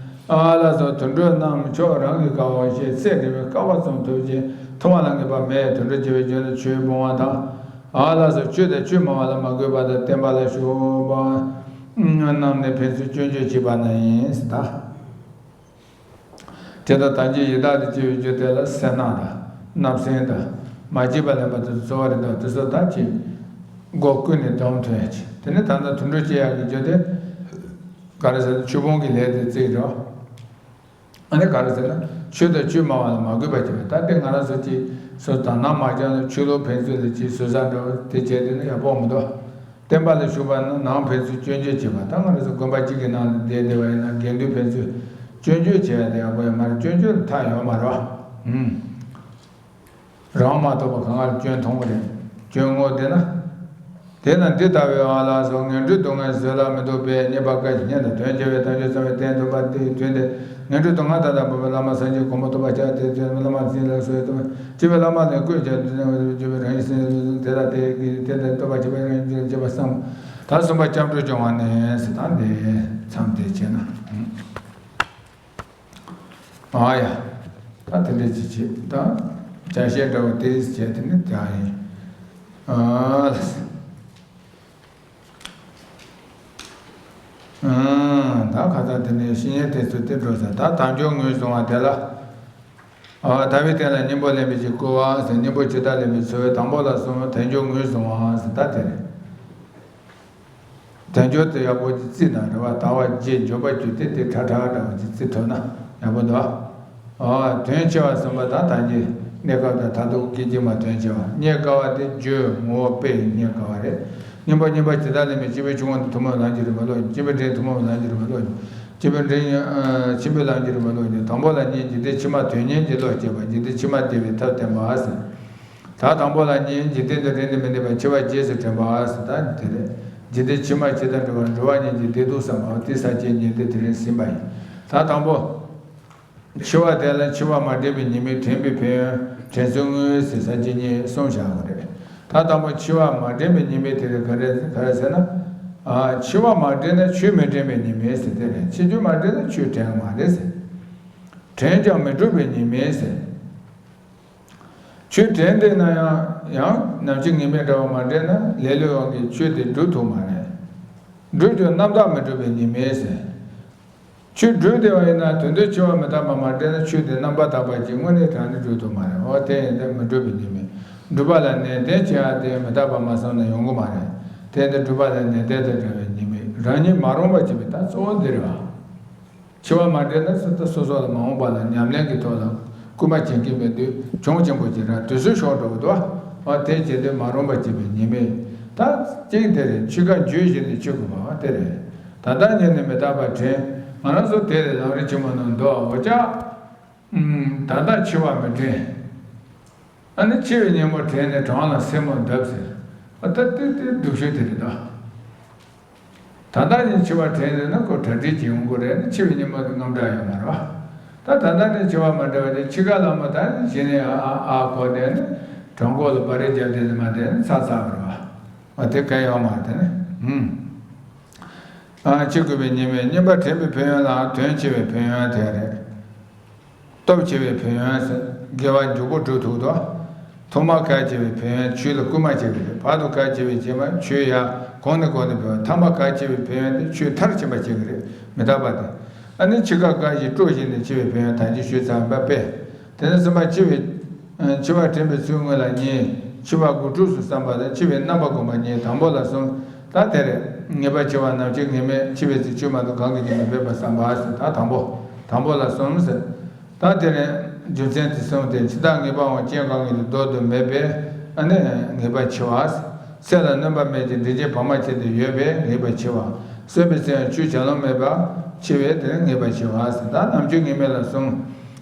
ཨ་ལགས་སོ། དུད་འགྲོ་རྣམས་ཁྱོད་རང་གིས་དཀའ་བ་སྤྱད། བསད་འདྲེན་པའི་དཀའ་བ་ཙམ་ཐོབ་ཅིང་། ཐུབ་པ་ལ་ངེས་པ་མེད། དུད་འགྲོ་བྱེད་པའི་རྒྱུ་ནི་ཆོས་སྤོང་བ་དང་། ཨ་ལགས་སོ། ཆོས་དང་ཆོས་སྨྲ་བ་ལ་མ་གུས་པ་དང་། བསྟན་པ་ལ་ཞུགས་པ་རྣམས་ནི། ཕན་ཚུན་སྐྱོན་བརྗོད་བྱེད་པ་ནི་ཡིན་ཟེར་ད། དེ་དག་དམ་ཅན་ཡི་དྭགས་དང་བཅས་པའི་རྒྱུ་དེ་ལ་སེར་སྣ་དང་བརྣབ་སེམས་དང་མ་བརྗེད་པ་ལེན་པ་དེ་ཚོ་གཙོ་བོ་རེད་འདུག་དེ་ཚོ་ད་ཅིག་སྒོ་ཀུན་ནས་སྡོམ་ཐུབ་ཡ་ཅིག་དེ་ནས་ད་ལྟ་དུད་འགྲོ་སྐྱེ་ཡག་གི་རྒྱུ་དེ་ག་རེ་ཟེར་ན་ཆོས་སྤོང་གི་ལས་དེ་རྩིས་རོགས། ཨ་ནི་ག་རེ་ཟེར་ན་ཆོས་དང་ཆོས་སྨྲ་བ་ལ་མ་གུས་པ་བྱེད་པ། ད་དེ་ང་རང་ཚོ་ཅིག་སོ་དང་ནང་མ་སྦྱངས་ན་ཆོས་ལུགས་ཕན་ཚུན་ལ་ཅིག་ཟུར་ཟ་འདྲ་བོ་དེ་བྱས་དེ་ནི་ཡག་པོ་མི་འདུག་བསྟན་པ་ལ་ཞུགས་པ་ན་ནང་ཕན་ཚུན་སྐྱོན་བརྗོད་བྱེད་པ། ད་ང་རང་ཚོ་དགོན་པ་གཅིག་གི་ནང་ལ་བསྡད་བསྡད་པ་ཡིན་ན་དགེ་འདུན་ཕན་ཚུན་སྐྱོན་བརྗོད་བྱེད་ཡ་དེ་ཡག་པོ་ཡོད་མ་རེད། སྐྱོན་བརྗོད་ལ་མཐའ་ཡོད་མ་རེད་བ། ཨུམ། རང་མ་གཏོགས་པ་གང་ག་ལ་སྐྱོན་མཐོང་གི་རེད། སྐྱོན་ངོ་དེ་ན། དེས་ན་འདི་ལྟ་བུའི་ཨ་ལགས་སོ། ངན་འགྲོའི་སྡུག་བསྔལ་བཟོད་གླགས་མི་ཐུབ་པས། རྙེད་པ་དཀའ་ཞིང་སྙན་དང་དོན་ཆེ་བས། དལ་འབྱོར་བསམ་པའི་རྟེན་ཐོབ་པ་དེའི་དོན་ཏེ། ངན་འགྲོའི་སྡུག་བསྔལ་མཐའ་དག་སྤངས་པའི་བླ་མ་སངས་རྒྱས་གོ་འཕང་ཐོབ་པར་བྱ་སྟེ། བླ་མ་ཟིན་ལ་སོགས་ཡོད་དོ། སྤྱོད་པའི་བླ་མ་ལས་བཀོད་ཀྱང་སྤྱོད་པའི་རང་བཞིན་སེམས་དེ་དག་དེ་དེ་ལྟར་ཐོབ་པར་བྱེད་པའི་རང་བཞིན་བྱེད་པར་བསམ། ད་གསུམ་པ་སྐྱབས་འགྲོ་སྦྱོང་བ་ནི་ཟེར། ད་འདི་མཚམས་དེ་བྱས་ན། ཨ་ཡ། ད་དེ་འདྲ་ཅིག་བྱེད་ད། ཅ་ཤེས་འདྲ་བོ་དེ་བྱས་དེ་ནི་དེ་ཨ་ཡིན། ཨ་ལ། ཨ་ད་ཁ་ཚ་དེ་ནས་བཤེས་གཉེན་དེ་ཚོ་དེ་འགྲོ་ས་ད་དལ་འབྱོར་ངོས་བཟུང་བ་དེ་ལ། ཨ་དལ་བའི་རྟེན་ལ་སྙིང་པོ་ལེན་པའི་ཕྱིར་བསྐུལ་བ་ཟེར། སྙིང་པོ་ཇི་ལྟར་ལེན་པའི་ཚུལ། དང་པོ་ལ་གསུམ། དལ་འབྱོར་ངོས་བཟུང་བ་ཟེར་ད་དེ་རེད། དལ་འབྱོར་དེ་ཡག་པོ་ཅིག་བརྩིས་ན་རེད་བ། དལ་བ་བརྗེད་འབྱོར་པ་གྱུར་ཏེ་དེ་ཁྲ་ཁྲ་འདྲ་བོ་ཅིག་བརྩི་ཐུབ་ན་ཡག་པོ་འདུག་ཨ་དོན་ཆེ་བ་གསུམ་པ་ད་ད་གིན་གནས་སྐབས་དང་ད་དུང་སྐད་ཅིག་མ་དོན་ཆེ་བ། རྙེད་དཀའ་བ་དེ་རྒྱུ་ངོ་བོ་དཔེ་རྙེད་དཀའ་བ་རེད། སྙིང་པོ་སྙིང་པོ་ཇི་ལྟར་ལེན་པའི་སྤྱི་བོའི་ཆུ་ཁུང་དུ་ཐུན་མོང་ལམ་གྱི་རིམ་པ་ཀློག་སྤྱི་བོའི་འགྲེང་ཐུན་མོང་ལམ་གྱི་རིམ་པ་ཀློག་སྤྱི་བོའི་འགྲེང་ཨ་ཆེན་པོའི་ལམ་གྱི་རིམ་པ་ཀློག་ནས། དང་པོ་ལ་གཉིས། འཇིག་རྟེན་ཕྱི་མ་དོན་གཉེར་གྱི་བློ་སྐྱེད་པ། འཇིག་རྟེན་ཕྱི་མ་བདེ་བའི་ཐབས་བསྟན་པ་ཟེར། ད་དང་པོ་ལ་གཉིས། འཇིག་རྟེན་དུ་རིང་དུ་མི་གནས་པ། འཆི་བ་རྗེས་སུ་དྲན་པ་ཟེར་ད་དེ་རེད། འཇིག་རྟེན་ཕྱི་མ་སྐྱེ་དང་འགྲོ་བ། འགྲོ་བ་གཉིས་ཀྱི་བདེ་སྡུག་བསམ་པའོ། དེ་ས་བཅད་གཉིས་ཏེ་དེ་རིང་ཟིན་པ་ཡིན། ད་དང་པོ། འཆི་བ་དེ་ལ་འཆི་བ་མ་དྲན་པའི་ཉེས་དམིགས། དྲན་པའི་ཕན་ཡོན། དྲན་ཚུལ་དངོས་ཟེར་ས་བཅད་གཉིས་གསུམ་བཞག་དགོས་རེད། ད་དང་པོ་འཆི་བ་མ་དྲན་པའི་ཉེས་དམིགས་དེ་རེད། ག་རེ་ག་རེ་ཟེར་ན། ཨ་འཆི་བ་མ་དྲན་ན་ཆོས་མི་དྲན་པའི་ཉེས་དམིགས་ཟེར་དེ་རེད། འཆི་རྒྱུ་མ་དྲན་ན་ཆོས་དྲན་གི་མ་རེད་ཟེར། དྲན་ཀྱང་མི་འགྲུབ་པའི་ཉེས་དམིགས་ཟེར། ཆོས་དྲན་བསྡད་ན་ཡང་ཡང་ནམ་འཆི་ངེས་མེད་འདྲ་བ་མ་དྲན་ན་ལེ་ལོའི་དབང་གིས་ཆོས་དེ་འགྲུབ་ཐུབ་མ་རེད། འགྲུབ་ཀྱང་རྣམ་དག་མི་འགྲུབ་པའི་ཉེས་དམིགས་ཟེར། ཆོས་འགྲུབ་བསྡད་པ་ཡིན་ན་དོན་དུ་འཆི་བ་མི་རྟག་པ་མ་དྲན་ན་ཆོས་དེ་རྣམ་པར་དག་པ་ཅིག་དངོས་གནས་དྲང་གནས་འགྲུབ་ཐུབ་མ་རེད། འོ་དེ་ཡིན་ཏེ་མི་འགྲུབ་པའི་ཉེས་དམིགས། འགྲུབ་པ་ལ་ནན་ཏན་བྱེད་ཡ་དེ་མི་རྟག་པ་མ་བསམ་ན་ཡོང་གི་མ་རེད། དེ་ཡིན་ཏེ་འགྲུབ་པ་ལ་ནན་ཏན་དང་བྲལ་བའི་ཉེས་དམིགས། རང་ཉིད་མ་རུངས་པ་བྱེད་པའི་ད་གཙོ་བོ་འདི་རེད་བ། འཆི་བ་མ་དྲན་ན་སོ་སོ་ལ་མ་འོངས་པ་ལ་ཉམས་ལེན་གྱི་ཐོག་ལ་སྐུལ་མ་བྱེད་མཁན་མེད་དུས་གྱོང་ཆེན་པོ་ཅིག་རག་དུས་ཚོད་ཤོར་འགྲོ་གི་འདུག་བ། དེ་བྱེད་དུས་མ་རུངས་པ་བྱེད་པའི་ཉེས་དམིགས། ད་གཅིག་དེ་རེད། འཆི་ཁ་འགྱོད་བཞིན་དུ་འཆི་དགོས་པ་བ་དེ་རེད། ད་ལྟ་ཉིད་ནི་མི་རྟག་པར་དྲན། ང་རང་ཚོ་དེ་ལས་ལམ་རིམ་ཆེན་མོ་ནང་འདུག་འོ་ཅག་ད་ལྟ་འཆི་བ་མི་དྲན། ཨ་ནི་འཆི་བའི་ཉིན་མོ་དྲན་ནས་བྲང་ལ་སེན་མོ་བརྡབ་ཟེར། ཨ་ད་དེ་དེ་སྡུག་ཤོས་དེ་རེད་ད། ད་ལྟ་ཉིན་འཆི་བ་དྲན་ནས་ན་ཁོ་གྲ་སྒྲིག་བྱེད་ཡོང་གི་རེད། ཨ་ནི་འཆི་བའི་ཉིན་མོ་དེ་དངངས་སྐྲག་ཡོད་མ་རེད་བ། ད་ད་ལྟ་ནས་འཆི་བ་མ་དྲན་པ་དེ་འཆི་ཁ་ལ་མོ་ད་ནི་གཞི་ནས་ཨ་ཨ་ཨ་གོ་དེ་ནི་བྲང་ཁོག་ལ་སྦ་རས་བརྒྱབ་དེ་ནི་མ་དེ་ནི་ཚ་ཚ་བ་རེད་བ། ཨ་དེ་ག་ཡོད་མ་རེད་དེ་ནི་ཧུམ། ཨ་འཆི་དགོས་པའི་ཉེས་དམིགས། རྙེད་པ་དྲན་པའི་ཕན་ཡོན་ལའང་དོན་ཆེ་བའི་ཕན་ཡོན་དེ་རེད། སྟོབས་ཆེ་བའི་ཕན་ཡོན་ཟེར། དགེ་བ་མགྱོགས་པོ་སྒྲུབ་ཐུབ་དོ། ཐོག་མར་གལ་ཆེ་བའི་ཕན་ཡོན་ཆོས་ལ་སྐུལ་མ་བྱེད་ཀྱི་རེད། བར་དུ་གལ་ཆེ་བའི་རྗེས་མ་ཆོས་ཡང་གོང་ནས་གོང་དུ་འཕེལ་བ། ཐ་མ་གལ་ཆེ་བའི་ཕན་ཡོན་དེ་ཆོས་མཐར་ཕྱིན་པ་བྱེད་ཀྱི་རེད། མི་རྟག་པ་དེ། ཨ་ནི་འཆི་ཁ་དཀའ་ཞིང་སྤྲོ་ཞིང་ནས་འཆི་བའི་ཕན་ཡོན་ད་ཅི་ཞུས་ཚར་བ་དཔེ། དེ་ནས་གསུམ་པ་འཆི་བའི་འཆི་བ་དྲན་པའི་ཚུལ་དངོས་ལ་གཉིས། འཆི་བ་དགུ་ཕྲུགས་སུ་བསམ་པ་དང་། འཆི་བའི་རྣམ་པ་སྒོམ་པ་གཉིས། དང་པོ་ལ་གསུམ། ད་དེ་རེད། ངེས་པར་འཆི་བ་ནམ་འཆི་ངེས་མེད། འཆི་བའི་ཚེ་ཆོས་མ་གཏོགས་གང་གིས་ཀྱང་མི་ཕོད་པར་བསམ་པ་ཟེར། ད་དང་པོ། དང་པོ་ལ་གསུམ་ཟེར། ད་དེ་ནས་རྒྱུ་མཚན་དེ་གསུམ་སྟེ། འཆི་བདག་ངེས་པའང་རྐྱེན་གང་གིས་ཀྱང་བཟློག་ཏུ་མེད་པས་ཨ་ནི་ངེས་པར་འཆི་བ། ཚེ་ལ་སྣོན་པ་མེད་ཅིང་འབྲས་རྒྱས་བར་མ་ཆད་དུ་ཡོད་པས་ངེས་པར་འཆི་བ། གསོན་པའི་ཚེ་ཡང་ཆོས་བྱ་ལོང་མེད་པར་འཆི་བས་དེ་ནི་ངེས་པར་འཆི་བ་ཟེར། ད་ནམ་འཆི་ངེས་མེད་ལ་གསུམ།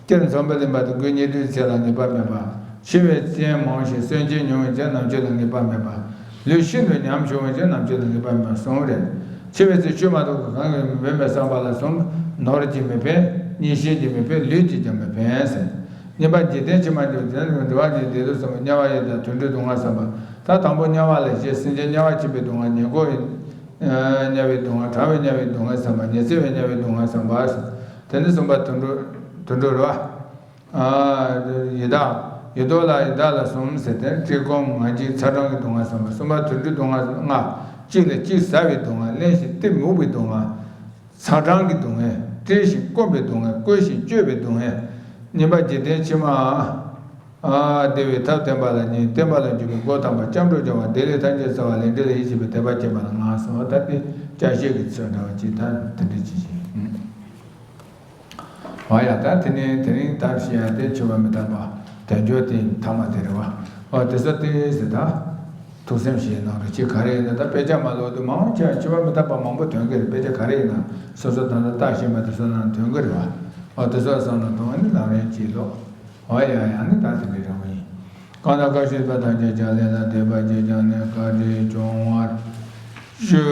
སྤྱིར་འཛོམས་པ་ལེན་པ་དང་སྒོས་ཉེ་དུའི་ཚེ་ལ་ངེས་པ་མེད་པ། འཆི་བའི་རྐྱེན་མང་ཞིང་གསོན་རྐྱེན་ཉུང་བས་ཀྱང་ནམ་འཆི་ལ་ངེས་པ་མེད་པ། ལུས་ཤིན་ཏུ་ཉམས་བྱུང་བའི་ཕྱིར་ནམ་མཁའ་ལ་ངེས་པ་མེད་པར་གསུངས་རེད། འཆི་བའི་ཚེ་ཆོས་མ་ཐོབ་ཀྱི་གང་གིས་འོན་པའི་བསམ་པ་ལ་གསུམ། ནོར་གྱིས་མི་ཕན། གཉེན་བཤེས་ཀྱིས་མི་ཕན། ལུས་ཀྱིས་ཀྱང་མི་ཕན་ཟེར། གཉིས་པ་འཇིག་རྟེན་ཕྱི་མ་འགྲོ་དེ་ནི་འགྲོ་བ་ཉིད་བདེ་སྡུག་གསུམ་པོ་དམྱལ་བ་ཡི་དྭགས་དུད་འགྲོའི་སྡུག་བསྔལ་བསམ་པ། ད་དང་པོ་དམྱལ་བ་ལ་བཞེད། སེམས་ཅན་དམྱལ་བར་ཁྱིམ་པའི་སྡུག་བསྔལ། ཉེར་མཁོ་ཡི་དམྱལ་བའི་སྡུག་བསྔལ། གྲང་བའི་དམྱལ་བའི་སྡུག་བསྔལ་བསམ་པ། ཉི་ཚེ་བའི་དམྱལ་བའི་སྡུག་བསྔལ་བསམ་པ། དེ་ནས་གསུམ་པ་དུད་འགྲོ། དུད་འགྲོ་རེད་བ། ཡི་དྭགས། ཡི་དྭགས་ལ་ཡི་དྭགས་ལ་གསུམ་ཟེར་ཏེ། བཀྲེས་སྐོམ་ངལ་འཇིགས་ཚ་གྲང་གི་སྡུག་བསྔལ་བསམ་པ། གསུམ་པ་དུད་འགྲོའི་སྡུག་བསྔལ་ལྔ། གཅིག་ལ་གཅིག་ཟ་བའི་སྡུག་བསྔལ། བརླན་ཞིང་གཏི་མུག་པའི་སྡུག་བསྔལ། ཚ་གྲང་གི་སྡུག་བསྔལ། བཀྲེས་ཤིང་སྐོམ་པའི་སྡུག་བསྔལ། བསྐོལ་ཞིང་གཅོད་པའི་སྡུག་བསྔལ། གཉིས་པ་འཇིག་རྟེན་ཕྱི་མ། བདེ་བའི་ཐབས་བསྟན་པ་ལ་གཉིས། བསྟན་པ་ལ་འཇུག་པའི་སྒོ་དམ་པ། སྐྱབས་འགྲོ་སྦྱོར་བ། བདེ་ལེགས་ཐམས་ཅད་སྩོལ་བ། ལས་འབྲས་ལ་ཡིད་ཆེས་པའི་དད་པ་བསྐྱེད་པ་ལ་ལྔ་གསུངས་པ། ད་དེ་ཅ་ཤེས་ཀྱི་ཚུལ་འདྲ་བ་ཅིག་ད་དེ་འདྲ་ཅིག་བྱས། འོ་ཡ། ད་དེ་ནས་དེ་རིང་ད་བཤད་ཡ་དེ་འཆི་བ་མི་རྟག་པ་དལ་འབྱོར་དེ་ཐ་མ་དེ་རེད་བ། འོ་དེ་ཚོ་དེ་ཟེར་ད། ཐུགས་སེམས་བཞེས་གནང་རོགས་གྱིས། ག་རེ་ཡིན་ན་ད་དཔེ་ཆ་མ་ཀློག་དུས་མང་ཆེ་བ་འཆི་བ་མི་རྟག་པ་མང་པོ་ཐོན་གི་རེད། དཔེ་ཆ་ག་རེ་ཡིན་ན་སོ་སོ་ད་ལྟ་བལྟ་བཞིན་པ་དེ་ཚོ་ནང་ཐོན་གི་རེད་བ། འོ་དེ་ཚོ་བསམ་བློ་གཏོང་ནས་ལམ་རིམ་གྱིས་ཀློག། འོ་ཡ་ཡ། ནི་ད་དེ་འདྲའི་རང་བ་ཡིན། གང་དག་བཀྲ་ཤིས་པ་དང་བཅས་ཀྱང་། ལས་དང་ལྡན་པ་གཅིག་ཀྱང་ནི། བཀའ་དྲིན་སྐྱོང་བར་ཞུ།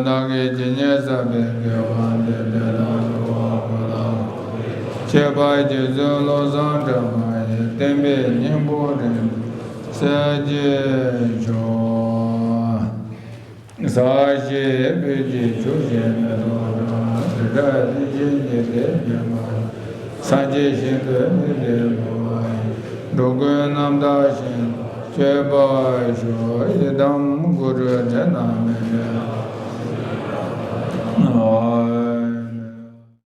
བདག་གིས་ཇི་སྙེད་བསགས་པའི་དགེ་བ་འདིས། དེ་དག་འགྲོ་བ་ཀུན་ལ་ཁྱད་པར་གྱི་ཚུལ་བློ་བཟང་གྲགས་པ་ཡི། བསྟན་པའི་སྙིང་པོ་རིན་པོ་ཆེ་གསལ་བྱེད་ཆོག། ཟབ་ཞི་སྤོས་ཀྱི་ཆུ་བཞིན་མེ་ཏོག་བཀྲ། རི་བྲག་རིན་ཆེན་ཉི་ཟླས་བརྒྱན་པ། སངས་རྒྱས་ཞིང་དུ་མི་ལུས་འགྲོ་བ་ཡི། འགྲོ་ཀུན་རྣམ་དག་ཞིང་དུ་སྤྱོད་པར་ཤོག། ཡི་དམ་གུ་རུ་ཏྲ་ན་མེ་ཏྲ།